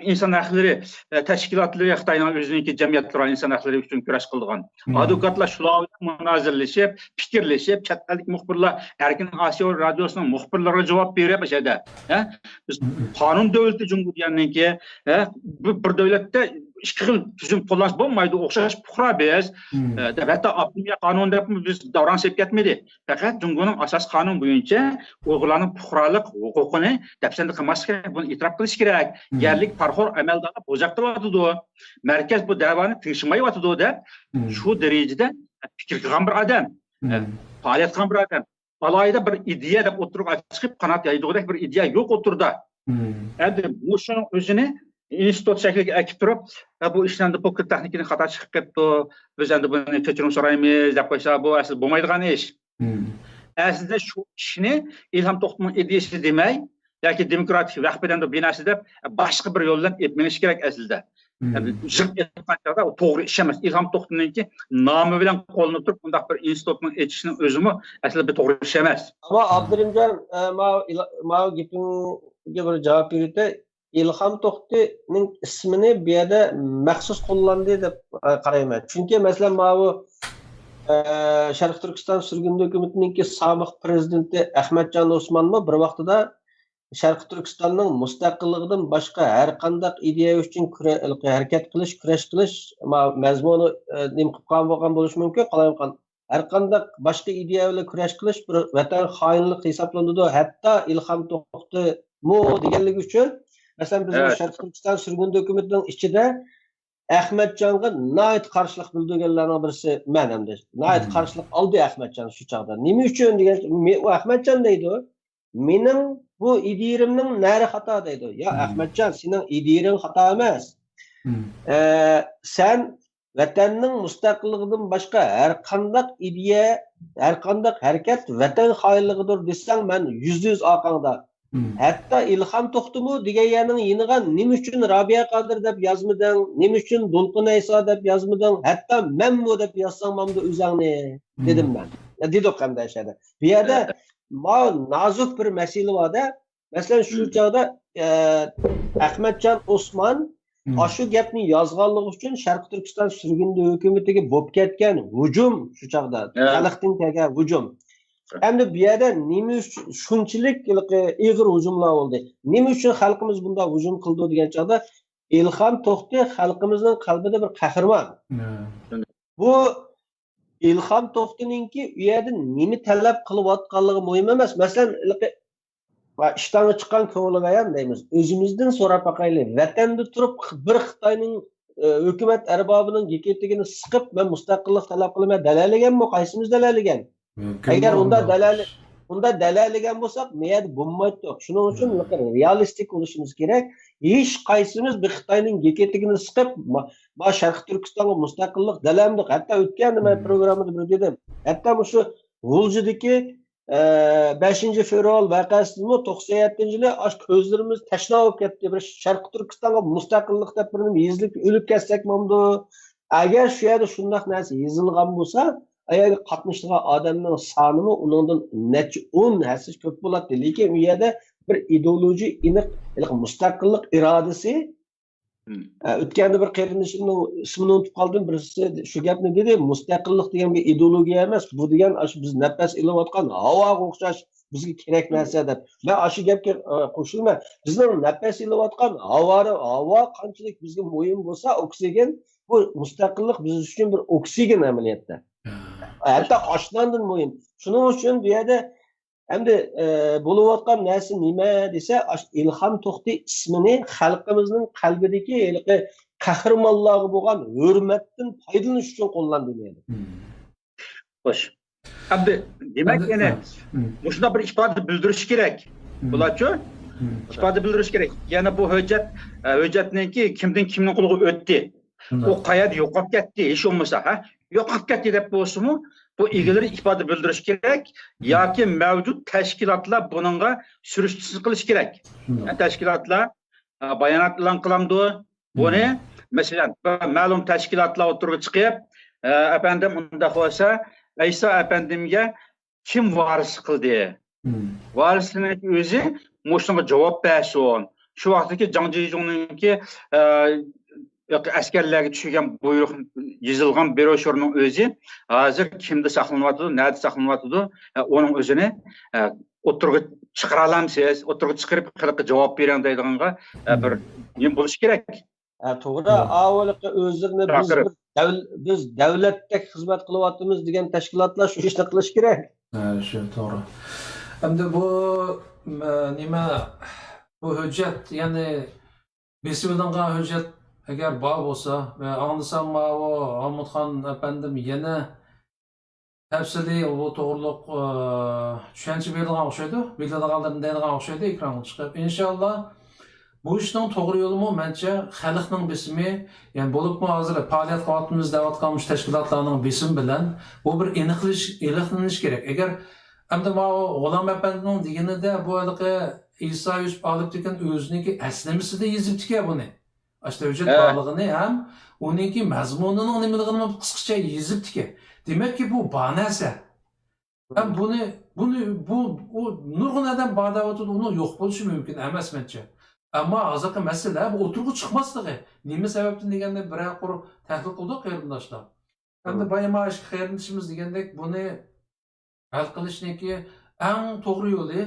ئىنسان ھەقلىرى، ئە، تەشكىلاتلىرى، خىتاينىڭ ئۆزىنىڭكى جەمئىيەتلىرى ئىنسان ھەقلىرى ئۈچۈن كۈرەش قىلىدىغان. ئادۋوكاتلار شۇلار بىلەن مۇنازىرىلىشىپ، پىكىرلىشىپ، چەت ئەلدىكى مۇخبىرلار، ئەركىن ئاسىيا رادىيوسىنىڭ مۇخبىرلىرىغا جاۋاب بېرىپ، ئاشۇ يەردە، ھە؟ بىز قانۇن دۆلىتى جۇڭگو دېگەننىڭكى، ھە؟ بىر، بىر دۆلەتتە ئىككى خىل تۈزۈم قوللانسا بولمايدۇ، ئوخشاش پۇقرا بىز، ھە، دەپ، ھەتتا ئاپتونومىيە قانۇنى دەپمۇ بىز داۋراڭ سېلىپ كەتمىدى. پەقەت جۇڭگونىڭ ئاساسىي قانۇنى بويىچە ئۇيغۇرلارنىڭ پۇقرالىق ھوقۇقىنى دەپسەندە قىلماسلىق كېرەك، بۇنى ئېتىراپ قىلىش كېرەك. يەرلىك پارىخور ئەمەلدارلار بوزەك قىلىۋاتىدۇ. مەركەز بۇ دەۋانى تىڭشىمايۋاتىدۇ دەپ، شۇ دەرىجىدە پىكىر قىلغان بىر ئادەم، پائالىيەت قىلغان بىر ئادەم. ئالاھىدە بىر ئىدىيە دەپ ئوتتۇرىغا چىقىپ، قانات يايىدىغۇدەك بىر ئىدىيە يوق ئوتتۇرىدا. ئەمدى مۇشۇنىڭ ئۆزىنى ئىنستىتۇت شەكلىگە ئەكىپ تۇرۇپ، ھە، بۇ ئىشنى ئەمدى پوكىت تېخنىكىنى خاتا چىقىپ قېپتۇ، بىز ئەمدى بۇنى كەچۈرۈم سورايمىز دەپ قويسا، بۇ ئەسلى بولمايدىغان ئىش. ئەسلىدە شۇ ئىشنى ئىلھام توختىنىڭ ئىدىيىسى دېمەي، ياكى دېموكراتىك ۋەخپە دەمدۇ بىناسى دەپ، باشقا بىر يول بىلەن ئېلىپ مېڭىش كېرەك ئەسلىدە. يەنى جىق ئېيتقان چاغدا ئۇ توغرا ئىش ئەمەس. ئىلھام توختىنىڭكى نامى بىلەن قوللىنىپ تۇرۇپ، بۇنداق بىر ئىنستىتۇتنىڭ ئېچىشنىڭ ئۆزىمۇ ئەسلىدە بىر توغرا ئىش ئەمەس. ئەمما ئابدۇرېھىمجان، ئە، ماۋۇ ئىلا-، ماۋۇ گېپىڭگە بىر جاۋاب بېرىۋېتەي. ئىلھام توختىنىڭ ئىسمىنى بۇ يەردە مەخسۇس قوللاندى دەپ، ئە، قارايمەن. چۈنكى، مەسىلەن، ماۋۇ، ئە، شەرقىي تۈركىستان سۈرگۈندە ھۆكۈمىتىنىڭكى سابىق پىرېزىدېنتى ئەخمەتجان ئوسمانمۇ بىر ۋاقتىدا شەرقىي تۈركىستاننىڭ مۇستەقىللىقىدىن باشقا ھەر قانداق ئىدىيە ئۈچۈن كۈرە-، ھەرىكەت قىلىش، كۈرەش قىلىش ما-، مەزمۇنى، ئە، نېمە قىلىپ قالغان بولۇشى مۇمكىن، قالايمىقان. ھەر قانداق باشقا ئىدىيە بىلەن كۈرەش قىلىش بىر ۋەتەن خائىنلىقى ھېسابلىنىدۇ. ھەتتا ئىلھام توختىمۇ دېگەنلىكى ئۈچۈن، مەسىلەن، بىزنىڭ شەرقىي تۈركىستان سۈرگۈندە ھۆكۈمىتىنىڭ ئىچىدە ئەخمەتجانغا ناھايىتى قارشىلىق بىلدۈرگەنلەرنىڭ بىرسى مەن ھەمدە. ناھايىتى قارشىلىق ئالدى ئەخمەتجان شۇ چاغدا. نېمە ئۈچۈن دېگەن، مې-، ئۇ ئەخمەتجان دەيدۇ، مېنىڭ بۇ ئىدىيىرىمنىڭ نەرى خاتا دەيدۇ. يا ئەخمەتجان، سېنىڭ ئىدىيىرىڭ خاتا ئەمەس. ئە، سەن ۋەتەننىڭ مۇستەقىللىقىدىن باشقا ھەر قانداق ئىدىيە، ھەر قانداق ھەرىكەت ۋەتەن خائىنلىقىدۇر دېسەڭ، مەن يۈزدە يۈز ئارقاڭدا. ھەتتا ئىلھام توختىمۇ دېگەن يەرنىڭ يېنىغا نېمە ئۈچۈن رابىيە قادىر دەپ يازمىدىڭ، نېمە ئۈچۈن دولقۇن ئەيسا دەپ يازمىدىڭ، ھەتتا مەنمۇ دەپ يازساڭ مامدا ئۆزەڭنى، دېدىم مەن. يا، دېدۇق ھەمدە ئەشەدە. بۇ يەردە ماۋۇ نازۇك بىر مەسىلە بار-دە. مەسىلەن، شۇ چاغدا، ئە، ئەخمەتجان ئوسمان ئاشۇ گەپنى يازغانلىقى ئۈچۈن شەرقىي تۈركىستان سۈرگۈندە ھۆكۈمىتىگە بولۇپ كەتكەن ھۇجۇم، شۇ چاغدا خەلقتىن كەلگەن ھۇجۇم. ئەمدى بۇ يەردە نېمە ئۈچۈن شۇنچىلىك ھېلىقى ئېغىر ھۇجۇملار بولدى؟ نېمە ئۈچۈن خەلقىمىز بۇنداق ھۇجۇم قىلىدۇ دېگەن چاغدا، ئىلھام توختى خەلقىمىزنىڭ قەلبىدە بىر قەھرىمان. بۇ ئىلھام توختىنىڭكى ئۇ يەردە نېمە تەلەپ قىلىۋاتقانلىقى مۇھىم ئەمەس. مەسىلەن، ھېلىقى ۋە ئىشتانغا چىققان كۆڭلى بايان دەيمىز. ئۆزىمىزدىن سوراپ باقايلى. ۋەتەندە تۇرۇپ بىر خىتاينىڭ، ئە، ھۆكۈمەت ئەربابىنىڭ گېكىتىگىنى سىقىپ، مەن مۇستەقىللىق تەلەپ قىلىمەن دەلەللىگەنمۇ؟ قايسىمىز دەلەللىگەن؟ ئەگەر ئۇنداق دەلەل-، ئۇنداق دەلەللىگەن بولساق، مەيەردە بولمايتتۇق. شۇنىڭ ئۈچۈن رېئالىستىك بولۇشىمىز كېرەك. ھېچ قايسىمىز بىر خىتاينىڭ گېكىتىگىنى سىقىپ، ما-، ما شەرقىي تۈركىستانغا مۇستەقىللىق دەلەللىدۇق. ھەتتا ئۆتكەندە مەن پروگراممىدا بىر دېدىم. ھەتتا مۇشۇ غۇلجىدىكى ئە، بەشىنچى فېۋرال ۋەقەسىدىمۇ توقسان يەتتىنچى يىلى ئاشۇ كۆزلىرىمىز تەشنا بولۇپ كەتتى. بىر شەرقىي تۈركىستانغا مۇستەقىللىق دەپ بىر نېمە يېزىلىپ ئۆلۈپ كەتسەك بولامدۇ؟ ئەگەر شۇ يەردە شۇنداق نەرسە يېزىلغان بولسا، ئەگەر قاتنىشىدىغان ئادەمنىڭ سانىمۇ ئۇنىڭدىن نەچچە ئون ھەسسە كۆپ بولاتتى. لېكىن ئۇ يەردە بىر ئىدېئولوگىيە ئېنىق، ھېلىقى مۇستەقىللىق ئىرادىسى ئە، ئۆتكەندە بىر قېرىندىشىمنىڭ ئىسمىنى ئۇنتۇپ قالدىم، بىرسى شۇ گەپنى دېدى، مۇستەقىللىق دېگەن بىر ئىدېئولوگىيە ئەمەس، بۇ دېگەن ئاشۇ بىز نەپەس ئېلىۋاتقان ھاۋاغا ئوخشاش بىزگە كېرەك نەرسە دەپ. مەن ئاشۇ گەپكە، ئە، قوشۇلىمەن. بىزنىڭ نەپەس ئېلىۋاتقان ھاۋا، ھاۋا قانچىلىك بىزگە مۇھىم بولسا، ئوكسىگېن، بۇ مۇستەقىللىق بىز ئۈچۈن بىر ئوكسىگېن ئەمەلىيەتتە. ھەتتا ئاش ناندىن مۇھىم. شۇنىڭ ئۈچۈن بۇ يەردە ئەمدى، ئە، بولۇۋاتقان نەرسە نېمە دېسە، ئاشۇ ئىلھام توختى ئىسمىنى خەلقىمىزنىڭ قەلبىدىكى ھېلىقى قەھرىمانلارغا بولغان ھۆرمەتتىن پايدىلىنىش ئۈچۈن قوللاندى دېدى. خوش. ئەمدى دېمەك، ئەمدى، يەنە ھە. مۇشۇنداق بىر ئىپادە بىلدۈرۈش كېرەك. بولارچۇ؟ ئىپادە بىلدۈرۈش كېرەك. يەنە بۇ ھۆججەت، ئە، ھۆججەتنىڭكى كىمدىن كىمنىڭ قولىغا ئۆتتى؟ ئۇ قەيەردە يوقاپ كەتتى، ھېچ بولمىسا، ھە؟ يوقاپ كەتتى دەپ بولسىمۇ، بۇ ئىگىلىرى ئىپادە بىلدۈرۈشى كېرەك ياكى مەۋجۇت تەشكىلاتلار بۇنىڭغا سۈرۈشتە قىلىشى كېرەك. تەشكىلاتلار، ئە، بايانات ئېلان قىلامدۇ؟ بۇنى، مەسىلەن، بىر مەلۇم تەشكىلاتلار ئوتتۇرىغا چىقىپ، ئە، ئەپەندىم، ئۇنداق بولسا، ئەيسا ئەپەندىمگە كىم ۋارىسلىق قىلدى؟ ۋارىسلىقنىڭ ئۆزى مۇشۇنىڭغا جاۋاب بەرسۇن. شۇ ۋاقىتتىكى جاڭ جىجۇڭنىڭكى، ئە، ئەسكەرلەرگە چۈشۈرگەن بۇيرۇق، يېزىلغان بروشۇرنىڭ ئۆزى ھازىر كىمدە ساقلىنىۋاتىدۇ، نەدە ساقلىنىۋاتىدۇ، ئە، ئۇنىڭ ئۆزىنى، ئە، ئوتتۇرىغا چىقىرالامسىز؟ ئوتتۇرىغا چىقىرىپ، خەلققە جاۋاب بېرىڭ دەيدىغانغا، ئە، بىر نېمە بولۇشى كېرەك. ھە، توغرا. ئاۋۇ ئۆزلىرىنى بىز بىر دەۋل-، بىز دەۋلەتتەك خىزمەت قىلىۋاتىمىز دېگەن تەشكىلاتلار شۇ ئىشنى قىلىشى كېرەك. ھە، شۇ توغرا. ئەمدى بۇ، م-، نېمە، بۇ ھۆججەت، يەنى بېسىۋېلىنغان ھۆججەت ئەگەر بار بولسا ۋە ئاڭلىسام، ماۋۇ ھامۇتخان ئەپەندىم يەنە تەپسىلىي بۇ توغرۇلۇق، ئى، چۈشەنچە بېرىدىغان ئوخشايدۇ، بىلىدىغانلىرىنى دەيدىغان ئوخشايدۇ ئېكرانغا چىقىپ. ئىنشاللا بۇ ئىشنىڭ توغرا يولىمۇ مەنچە خەلقنىڭ بېسىمى، يەنى بولۇپمۇ ھازىر پائالىيەت قىلىۋاتىمىز دەۋاتقان مۇشۇ تەشكىلاتلارنىڭ بېسىمى بىلەن بۇ بىر ئېنىقلىش-، ئېنىقلىنىشى كېرەك. ئەگەر ئەمدى ماۋۇ غۇلام ئەپەندىنىڭ دېگىنىدە بۇ ھېلىقى ئىسا يۈسۈپ ئالىپتېكىن ئۆزىنىڭكى ئەسلىمىسىدە يېزىپتىكەن بۇنى. ئاشۇ ھۆججەت بارلىقىنى ھەم ئۇنىڭكى مەزمۇنىنىڭ نېمىلىكىنى قىسقىچە يېزىپتىكەن. دېمەككى، بۇ بار نەرسە. ھەم بۇنى، بۇنى، بۇ، ئۇ نۇرغۇن ئادەم بار دەۋاتىدۇ، ئۇنىڭ يوق بولۇشى مۇمكىن ئەمەس مەنچە. ئەمما ھازىرقى مەسىلە بۇ ئوتتۇرىغا چىقماسلىقى. نېمە سەۋەبتىن دېگەندە بىرەر قۇر تەھلىل قىلدۇق قېرىنداشلار. ئەمدى بايا مانا قېرىندىشىمىز دېگەندەك بۇنى ھەل قىلىشنىڭكى ئەڭ توغرا يولى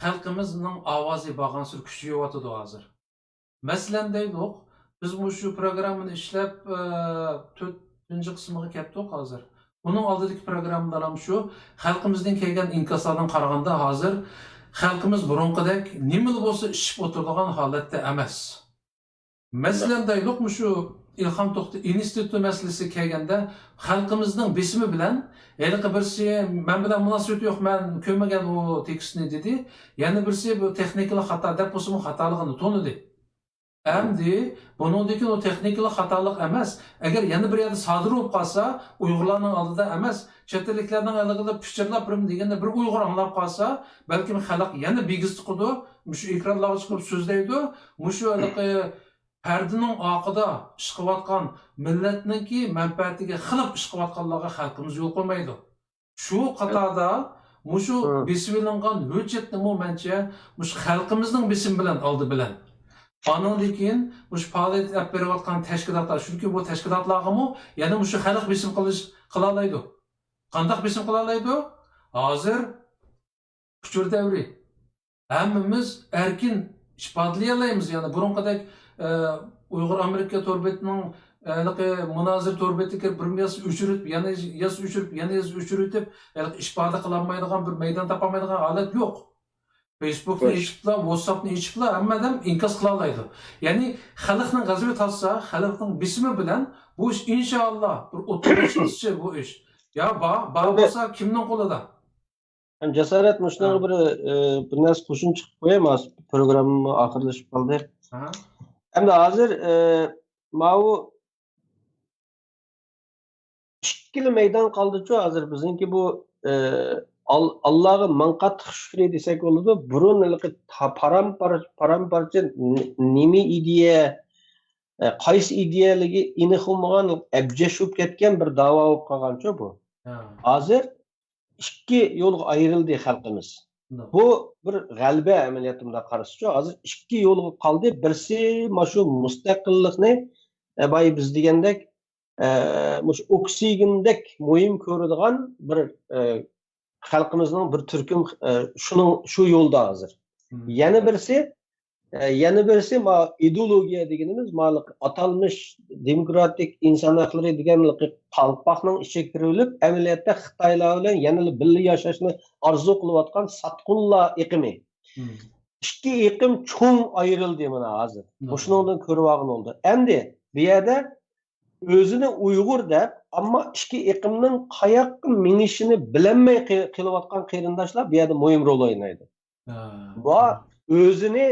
خەلقىمىزنىڭ ئاۋازى بارغانسېرى كۈچىيىۋاتىدۇ ھازىر. مەسىلەن دەيدۇق، بىز مۇشۇ پروگراممىنى ئىشلەپ، ئە، تۆتىنچى قىسمىغا كەپتۇق ھازىر. ئۇنىڭ ئالدىدىكى پروگراممىدا ھەم شۇ خەلقىمىزدىن كەلگەن ئىنكاسلاردىن قارىغاندا، ھازىر خەلقىمىز بۇرۇنقىدەك نېمىلا بولسا ئىششىپ ئولتۇرىدىغان ھالەتتە ئەمەس. مەسىلەن دەيدۇق، مۇشۇ ئىلھام توختى ئىنستىتۇتى مەسىلىسىگە كەلگەندە، خەلقىمىزنىڭ بېسىمى بىلەن، ھېلىقى بىرسى، مەن بىلەن مۇناسىۋىتى يوق، مەن كۆرمىگەن ئۇ تېكىستنى دېدى. يەنە بىرسى بۇ تېخنىكىلىق خاتا دەپ بولسىمۇ خاتالىقىنى تونۇدى. ئەمدى بۇنىڭدىن كېيىن ئۇ تېخنىكىلىق خاتالىق ئەمەس، ئەگەر يەنە بىر يەردە سادىر بولۇپ قالسا، ئۇيغۇرلارنىڭ ئالدىدا ئەمەس، چەت ئەللىكلەرنىڭ ئالدىدا پىچىرلاپ بىر دېگەندە بىر ئۇيغۇر ئاڭلاپ قالسا، بەلكىم خەلق يەنە بىگىز چىقىدۇ، مۇشۇ ئېكرانلارغا چىقىپ سۆزلەيدۇ، مۇشۇ ھېلىقى پەردىنىڭ ئارقىدا ئىش قىلىۋاتقان، مىللەتنىڭكى مەنپەئەتىگە خىلاپ ئىش قىلىۋاتقانلارغا خەلقىمىز يول قويمايدۇ. شۇ قاتاردا مۇشۇ بېسىۋېلىنغان ھۆججەتنىمۇ مەنچە مۇشۇ خەلقىمىزنىڭ بېسىمى بىلەن ئالدى بىلەن. ئانىڭدىن كېيىن مۇشۇ پائالىيەت ئېلىپ بېرىۋاتقان تەشكىلاتلار، چۈنكى بۇ تەشكىلاتلارغىمۇ يەنە مۇشۇ خەلق بېسىم قىلىش، قىلالايدۇ. قانداق بېسىم قىلالايدۇ؟ ھازىر ئۇچۇر دەۋرى. ھەممىمىز ئەركىن ئىپادىلىيەلەيمىز. يەنى بۇرۇنقىدەك، ئە، ئۇيغۇر ئامېرىكا تور بېتىنىڭ، ئە، ھېلىقى مۇنازىرە تور بېتىگە كىرىپ، بىر يازسا ئۆچۈرۈپ، يەنە يازسا ئۆچۈرۈپ، يەنە يازسا ئۆچۈرۈۋېتىپ، ھېلىقى ئىپادە قىلالمايدىغان، بىر مەيدان تاپالمايدىغان ھالەت يوق. فېيسبۇكنى ئېچىپلا، ۋاتساپنى ئېچىپلا ھەممە ئادەم ئىنكاس قىلالايدۇ. يەنى خەلقنىڭ غەزىپى تارتسا، خەلقنىڭ بېسىمى بىلەن بۇ ئىش ئىنشائاللا بىر ئوتتۇرىغا چىقىشى بۇ ئىش. يا بار، بار بولسا كىمنىڭ قولىدا؟ جاسارەت، مۇشۇنىڭغا بىر، ئى، بىر نەرسە قوشۇمچە قىلىپ قوياي، ھازىر پروگرامما ئاخىرلىشىپ قالدى. ئەمدى ھازىر، ئى، ماۋۇ ئىككىلا مەيدان قالدىچۇ ھازىر بىزنىڭكى بۇ، ئى، ئال-، ئاللاغا مىڭ قاتلىق شۈكرى دېسەك بولىدۇ. بۇرۇن ھېلىقى تا-، پارام-پار-، پارام-پارچە ن-، نېمە ئىدىيە، ئى، قايسى ئىدىيەلىكى ئېنىق بولمىغان، ئەبجەش بولۇپ كەتكەن بىر داۋا بولۇپ قالغانچۇ بۇ. ھازىر ئىككى يولغا ئايرىلدى خەلقىمىز. بۇ بىر غەلىبە ئەمەلىيەتتە مۇنداق قارىسىچۇ. ھازىر ئىككى يولغا قالدى. بىرسى مانا شۇ مۇستەقىللىقنى، ئە، بايا بىز دېگەندەك، ئە، مۇشۇ ئوكسىگېندەك مۇھىم كۆرىدىغان بىر، ئە، خەلقىمىزنىڭ بىر تۈركۈم، ئە، شۇنىڭ، شۇ يولدا ھازىر. يەنە بىرسى، ئە، يەنە بىرسى ما ئىدېئولوگىيە دېگىنىمىز، ما ئاتالمىش دېموكراتىك ئىنسان ھەقلىرى دېگەن قالپاقنىڭ ئىچىگە كىرىۋېلىپ، ئەمەلىيەتتە خىتايلار بىلەن يەنىلا بىللە ياشاشنى ئارزۇ قىلىۋاتقان ساتقۇنلار ئېقىمى. ئىككى ئېقىم چوڭ ئايرىلدى مانا ھازىر. مۇشۇنىڭدىن كۆرۈۋالغىلى بولىدۇ. ئەمدى بۇ يەردە ئۆزىنى ئۇيغۇر دەپ، ئەمما ئىككى ئېقىمنىڭ قاياققا مېڭىشىنى بىلەلمەي قېلىۋاتقان قېرىنداشلار بۇ يەردە مۇھىم رول ئوينايدۇ. ۋا ئۆزىنى،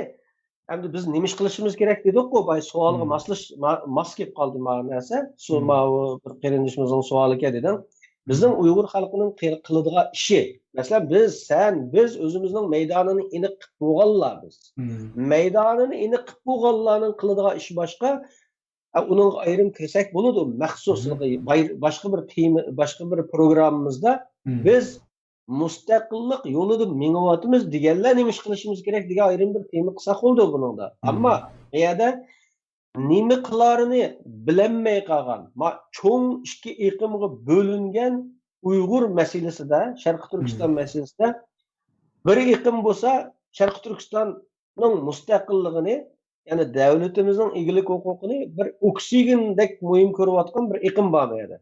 ئەمدى بىز نېمە ئىش قىلىشىمىز كېرەك دېدۇققۇ، باي سوئالغا ماسلىش-، ما-، ماس كېلىپ قالدى مانا نەرسە. سو-، ماۋۇ بىر قېرىندىشىمىزنىڭ سوئالىكەن دېدىڭ. بىزنىڭ ئۇيغۇر خەلقىنىڭ قىل-، قىلىدىغان ئىشى، مەسىلەن، بىز، سەن، بىز ئۆزىمىزنىڭ مەيدانىنى ئېنىق قىلىپ بولغانلار بىز. مەيدانىنى ئېنىق قىلىپ بولغانلارنىڭ قىلىدىغان ئىشى باشقا. ئە، ئۇنىڭغا ئايرىم كىرسەك بولىدۇ. مەخسۇس باي-، باشقا بىر تېما، باشقا بىر پروگراممىمىزدا بىز مۇستەقىللىق يولىدا مېڭىۋاتىمىز دېگەنلەر نېمە ئىش قىلىشىمىز كېرەك دېگەن ئايرىم بىر تېما قىلساق بولىدۇ بۇنىڭدا. ئەمما بۇ يەردە نېمە قىلارىنى بىلەلمەي قالغان، ما-، چوڭ ئىككى ئېقىمغا بۆلۈنگەن ئۇيغۇر مەسىلىسىدە، شەرقىي تۈركىستان مەسىلىسىدە بىر ئېقىم بولسا شەرقىي تۈركىستاننىڭ مۇستەقىللىقىنى، يەنى دۆلىتىمىزنىڭ ئىگىلىك ھوقۇقىنى بىر ئوكسىگېندەك مۇھىم كۆرۈۋاتقان بىر ئېقىم بار بۇ يەردە.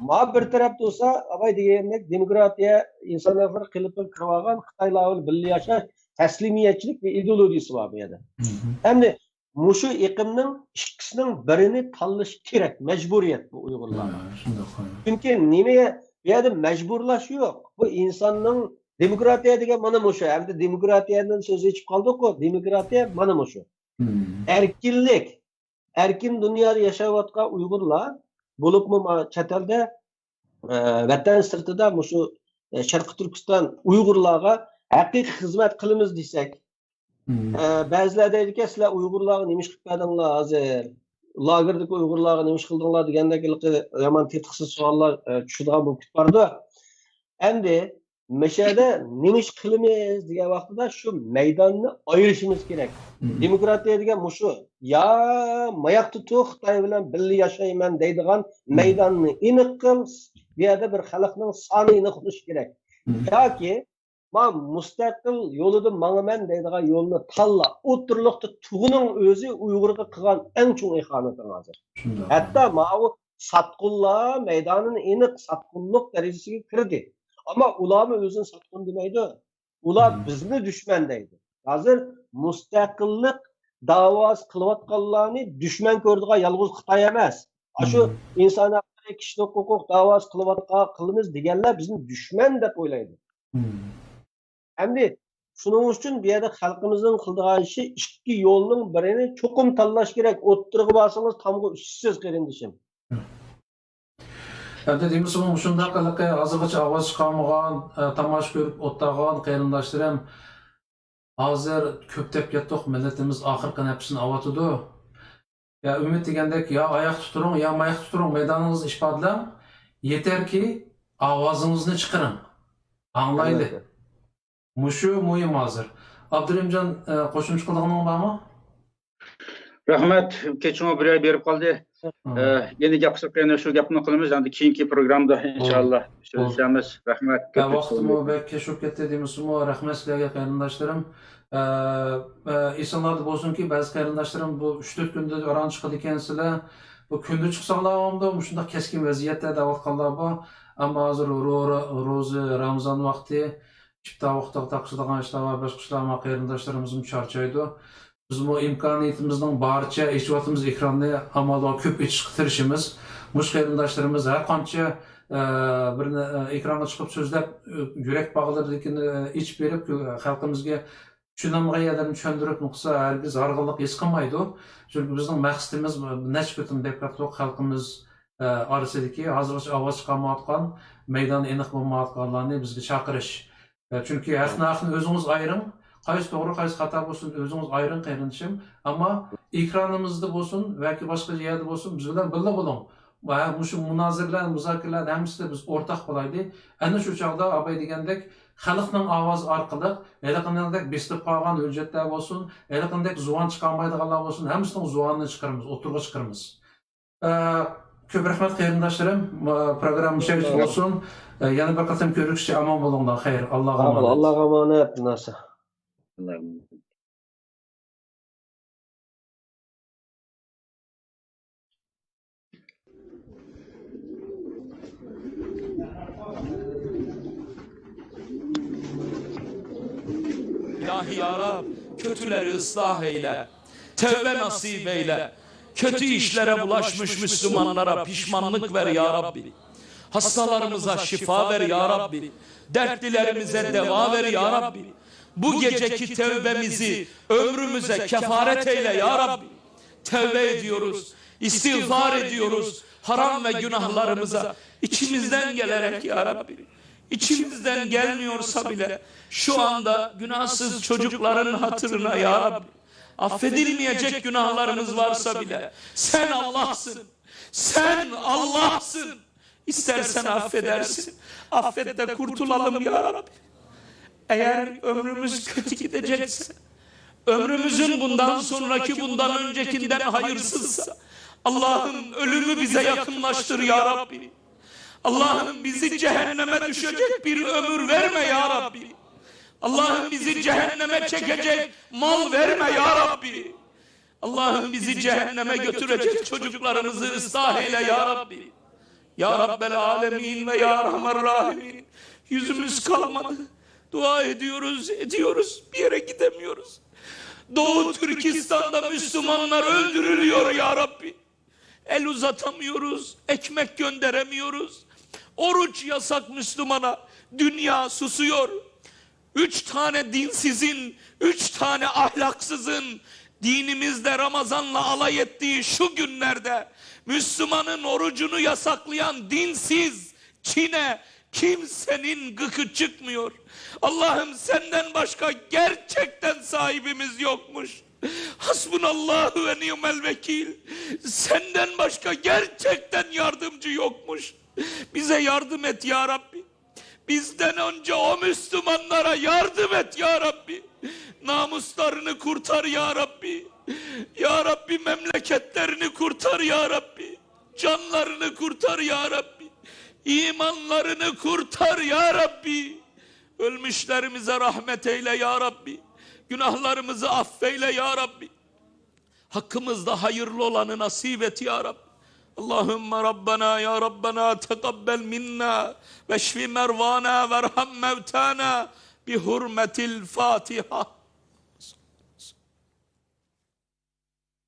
ما بىر تەرەپتە بولسا، ئاباي دېگەندەك دېموكراتىيە، ئىنسان ھەقلىرى قېلىپىغا كىرىۋالغان، خىتايلار بىلەن بىللە ياشاش، تەسلىمىيەتچىلىك بىر ئىدېئولوگىيىسى بار بۇ يەردە. ئەمدى مۇشۇ ئېقىمنىڭ ئىككىسىنىڭ بىرىنى تاللىشى كېرەك، مەجبۇرىيەت بۇ ئۇيغۇرلارغا. چۈنكى نېمە، بۇ يەردە مەجبۇرلاش يوق. بۇ ئىنساننىڭ، دېموكراتىيە دېگەن مانا مۇشۇ. ئەمدى دېموكراتىيەدىن سۆز ئېچىپ قالدۇققۇ، دېموكراتىيە مانا مۇشۇ. ئەركىنلىك، ئەركىن دۇنيادا ياشاۋاتقان ئۇيغۇرلار، بولۇپمۇ ما چەت ئەلدە، ئە، ۋەتەن سىرتىدا مۇشۇ، ئە، شەرقىي تۈركىستان ئۇيغۇرلارغا ھەقىقىي خىزمەت قىلىمىز دېسەك، ئە، بەزىلەر دەيدىكەن، سىلەر ئۇيغۇرلارغا نېمە ئىش قىلىپ بەردىڭلار ھازىر؟ لاگېردىكى ئۇيغۇرلارغا نېمە ئىش قىلدىڭلار دېگەندەك ھېلىقى يامان تېتىقسىز سوئاللار، ئە، چۈشىدىغان بولۇپ كېتىپ بارىدۇ. ئەمدى مەشەدە نېمە ئىش قىلىمىز دېگەن ۋاقتىدا شۇ مەيداننى ئايرىشىمىز كېرەك. دېموكراتىيە دېگەن مۇشۇ. يا ماياقتا تۇر، خىتاي بىلەن بىللە ياشايمەن دەيدىغان مەيداننى ئېنىق قىل. بۇ يەردە بىر خەلقنىڭ سانى ئېنىق بولۇشى كېرەك. ياكى ما مۇستەقىل يولىدا ماڭىمەن دەيدىغان يولنى تاللا. ئوتتۇرىلىقتا تۇغنىڭ ئۆزى ئۇيغۇرغا قىلغان ئەڭ چوڭ ئىخانىتىڭ ھازىر. شۇنداق. ھەتتا ماۋۇ ساتقۇنلار مەيدانىنى ئېنىق ساتقۇنلۇق دەرىجىسىگە كىردى. ئەمما ئۇلارمۇ ئۆزىنى ساتقۇن دېمەيدۇ. ئۇلار بىزنى دۈشمەن دەيدۇ. ھازىر مۇستەقىللىق داۋاسى قىلىۋاتقانلارنى دۈشمەن كۆرىدىغان يالغۇز خىتاي ئەمەس. ئاشۇ ئىنسان ھەقلىرى، كىشىلىك ھوقۇق داۋاسى قىلىۋاتقان، قىلىمىز دېگەنلەر بىزنى دۈشمەن دەپ ئويلايدۇ. ئەمدى شۇنىڭ ئۈچۈن بۇ يەردە خەلقىمىزنىڭ قىلىدىغان ئىشى ئىككى يولنىڭ بىرىنى چوقۇم تاللاش كېرەك. ئوتتۇرىغا بارسىڭىز تامغا ئۈسىسىز، قېرىندىشىم. ئەمدى دېمىسىمۇ مۇشۇنداق ھېلىقى ھازىرغىچە ئاۋاز چىقارمىغان، ئە، تاماشا كۆرۈپ ئولتۇرغان قېرىنداشلىرىم، ھازىر كۆپ دەپ كەتتۇق، مىللىتىمىز ئاخىرقى نەپىسىنى ئاۋاتىدۇ. يا ئۈمىد دېگەندەك، يا ئاياقتا تۇرۇڭ، يا ماياقتا تۇرۇڭ، مەيدانىڭىزنى ئىپادىلەڭ. يېتەركى، ئاۋازىڭىزنى چىقىرىڭ. ئاڭلايلى. ئەلۋەتتە. مۇشۇ مۇھىم ھازىر. ئابدۇرېھىمجان، ئە، قوشۇمچە قىلىدىغىنىڭ بارمۇ؟ رەھمەت، كېچىمۇ بىرەر بېرىپ قالدى. ئە، يەنە گەپ قىلساق، يەنە شۇ گەپنى قىلىمىز. ئەمدى كېيىنكى پروگراممىدا، بولدى، ئىنشاللا، بولدى. سۆزلىشەرمىز. رەھمەت، ھە، كۆپ ۋاقتىمۇ بەك كەچ بولۇپ كەتتى دېمىسىمۇ، رەھمەت سىلەرگە، قېرىنداشلىرىم. ئە، ئە، ئېسىڭلاردا بولسۇنكى، بەزى قېرىنداشلىرىم بۇ ئۈچ تۆت كۈندە ئاراڭ چىقىدىكەنسىلەر. بۇ كۈندە چىقساڭلار بولامدۇ؟ مۇشۇنداق كەسكىن ۋەزىيەتتە دەۋاتقانلار بار. ئەمما ھازىر رو-، رو-، روزا، رامىزان ۋاقتى، ئىپتار ۋاقتىغا تاقىشىدىغان ئىشلار ۋە باشقا ئىشلار، ئەمما قېرىنداشلىرىمىزمۇ چارچايدۇ. بىزمۇ ئىمكانىيىتىمىزنىڭ بارىچە ئېچىۋاتىمىز ئېكراننى، ئامال بار كۆپ ئېچىشقا تىرىشىمىز. مۇشۇ قېرىنداشلىرىمىز ھەر قانچە، ئە، بىر نە-، ئە، ئېكرانغا چىقىپ سۆزلەپ، ئە، يۈرەك باغلىرىدىكىنى، ئە، ئېچىپ بېرىپ، ئە، خەلقىمىزگە چۈشىنەلمىگەن يەرلەرنى چۈشەندۈرۈپ نۇقسا ھەرگىز ھارغىنلىق ھېس قىلمايدۇ. چۈنكى بىزنىڭ مەقسىتىمىز نەچچە قېتىم دەپ باقتۇق، خەلقىمىز، ئە، ئارىسىدىكى ھازىرغىچە ئاۋاز چىقارمايۋاتقان، مەيدانى ئېنىق بولمايۋاتقانلارنى بىزگە چاقىرىش. ئە، چۈنكى ھەقنى، ھەقنى ئۆزىڭىز ئايرىڭ. قايسى توغرا، قايسى خاتا بولسۇن، ئۆزىڭىز ئايرىڭ، قېرىندىشىم. ئەمما ئېكرانىمىزدا بولسۇن ياكى باشقا يەردە بولسۇن، بىز بىلەن بىللە بولۇڭ. ۋە مۇشۇ مۇنازىرىلەر، مۇزاكىرىلەردە ھەممىسىدە بىز ئورتاق بولايلى. ئەنە شۇ چاغدا ئاباي دېگەندەك خەلقنىڭ ئاۋازى ئارقىلىق ھېلىقىنىڭدەك بېسىلىپ قالغان ھۆججەتلەر بولسۇن، ھېلىقىنىڭدەك زۇۋان چىقارمايدىغانلار بولسۇن، ھەممىسىنىڭ زۇۋانىنى چىقىرىمىز، ئوتتۇرىغا چىقىرىمىز. ئە، كۆپ رەھمەت قېرىنداشلىرىم. ئە، پروگرامما مۇشۇ يەرگىچە بولسۇن. ئە، يەنە بىر قېتىم كۆرۈشكىچە ئامان بولۇڭلار. خەير، ئاللاغا ئامانەت. ئاللاغا ئامانەت، ناسىر. İlahi ya Rab, kötüleri ıslah eyle. Tevbe nasip eyle. Kötü işlere bulaşmış Müslümanlara pişmanlık ver ya Rabbi. Hastalarımıza şifa ver ya Rabbi. Dertlilerimize deva ver ya Rabbi. Bu geceki tevbemizi ömrümüze kefaret eyle ya Rabbi. Tevbe ediyoruz, istiğfar ediyoruz. Haram ve günahlarımıza içimizden gelerek ya Rabbi. İçimizden gelmiyorsa bile şu anda günahsız çocukların hatırına ya Rabbi. Affedilmeyecek günahlarımız varsa bile sen Allah'sın. Sen Allah'sın. İstersen affedersin. Affet de kurtulalım ya Rabbi. Eğer ömrümüz kötü gidecekse, ömrümüzün bundan sonraki, bundan öncekinden hayırsızsa, Allah'ım ölümü bize yakınlaştır ya Rabbi. Allah'ım bizi cehenneme düşecek bir ömür verme ya Rabbi. Allah'ım bizi cehenneme çekecek mal verme ya Rabbi. Allah'ım bizi cehenneme götürecek çocuklarımızı ıslah eyle ya Rabbi. Ya Rabbel Alemin ve ya Erhamer Rahimin. Yüzümüz kalmadı. Dua ediyoruz, ediyoruz. Bir yere gidemiyoruz. Doğu Türkistan'da Müslümanlar öldürülüyor ya Rabbi. El uzatamıyoruz, ekmek gönderemiyoruz. Oruç yasak Müslümana, dünya susuyor. Üç tane dinsizin, üç tane ahlaksızın dinimizde Ramazan'la alay ettiği şu günlerde Müslümanın orucunu yasaklayan dinsiz Çin'e kimsenin gıkı çıkmıyor. Allah'ım senden başka gerçekten sahibimiz yokmuş. Hasbunallahu ve ni'mel vekil. Senden başka gerçekten yardımcı yokmuş. Bize yardım et ya Rabbi. Bizden önce o Müslümanlara yardım et ya Rabbi. Namuslarını kurtar ya Rabbi. Ya Rabbi memleketlerini kurtar ya Rabbi. Canlarını kurtar ya Rabbi. İmanlarını kurtar ya Rabbi. Ölmüşlerimize rahmet eyle ya Rabbi. Günahlarımızı affeyle ya Rabbi. Hakkımızda hayırlı olanı nasip et ya Rabbi. اللهم ربنا يا ربنا تقبل منا واشف مرضانا وارحم موتانا بحرمة الفاتحة.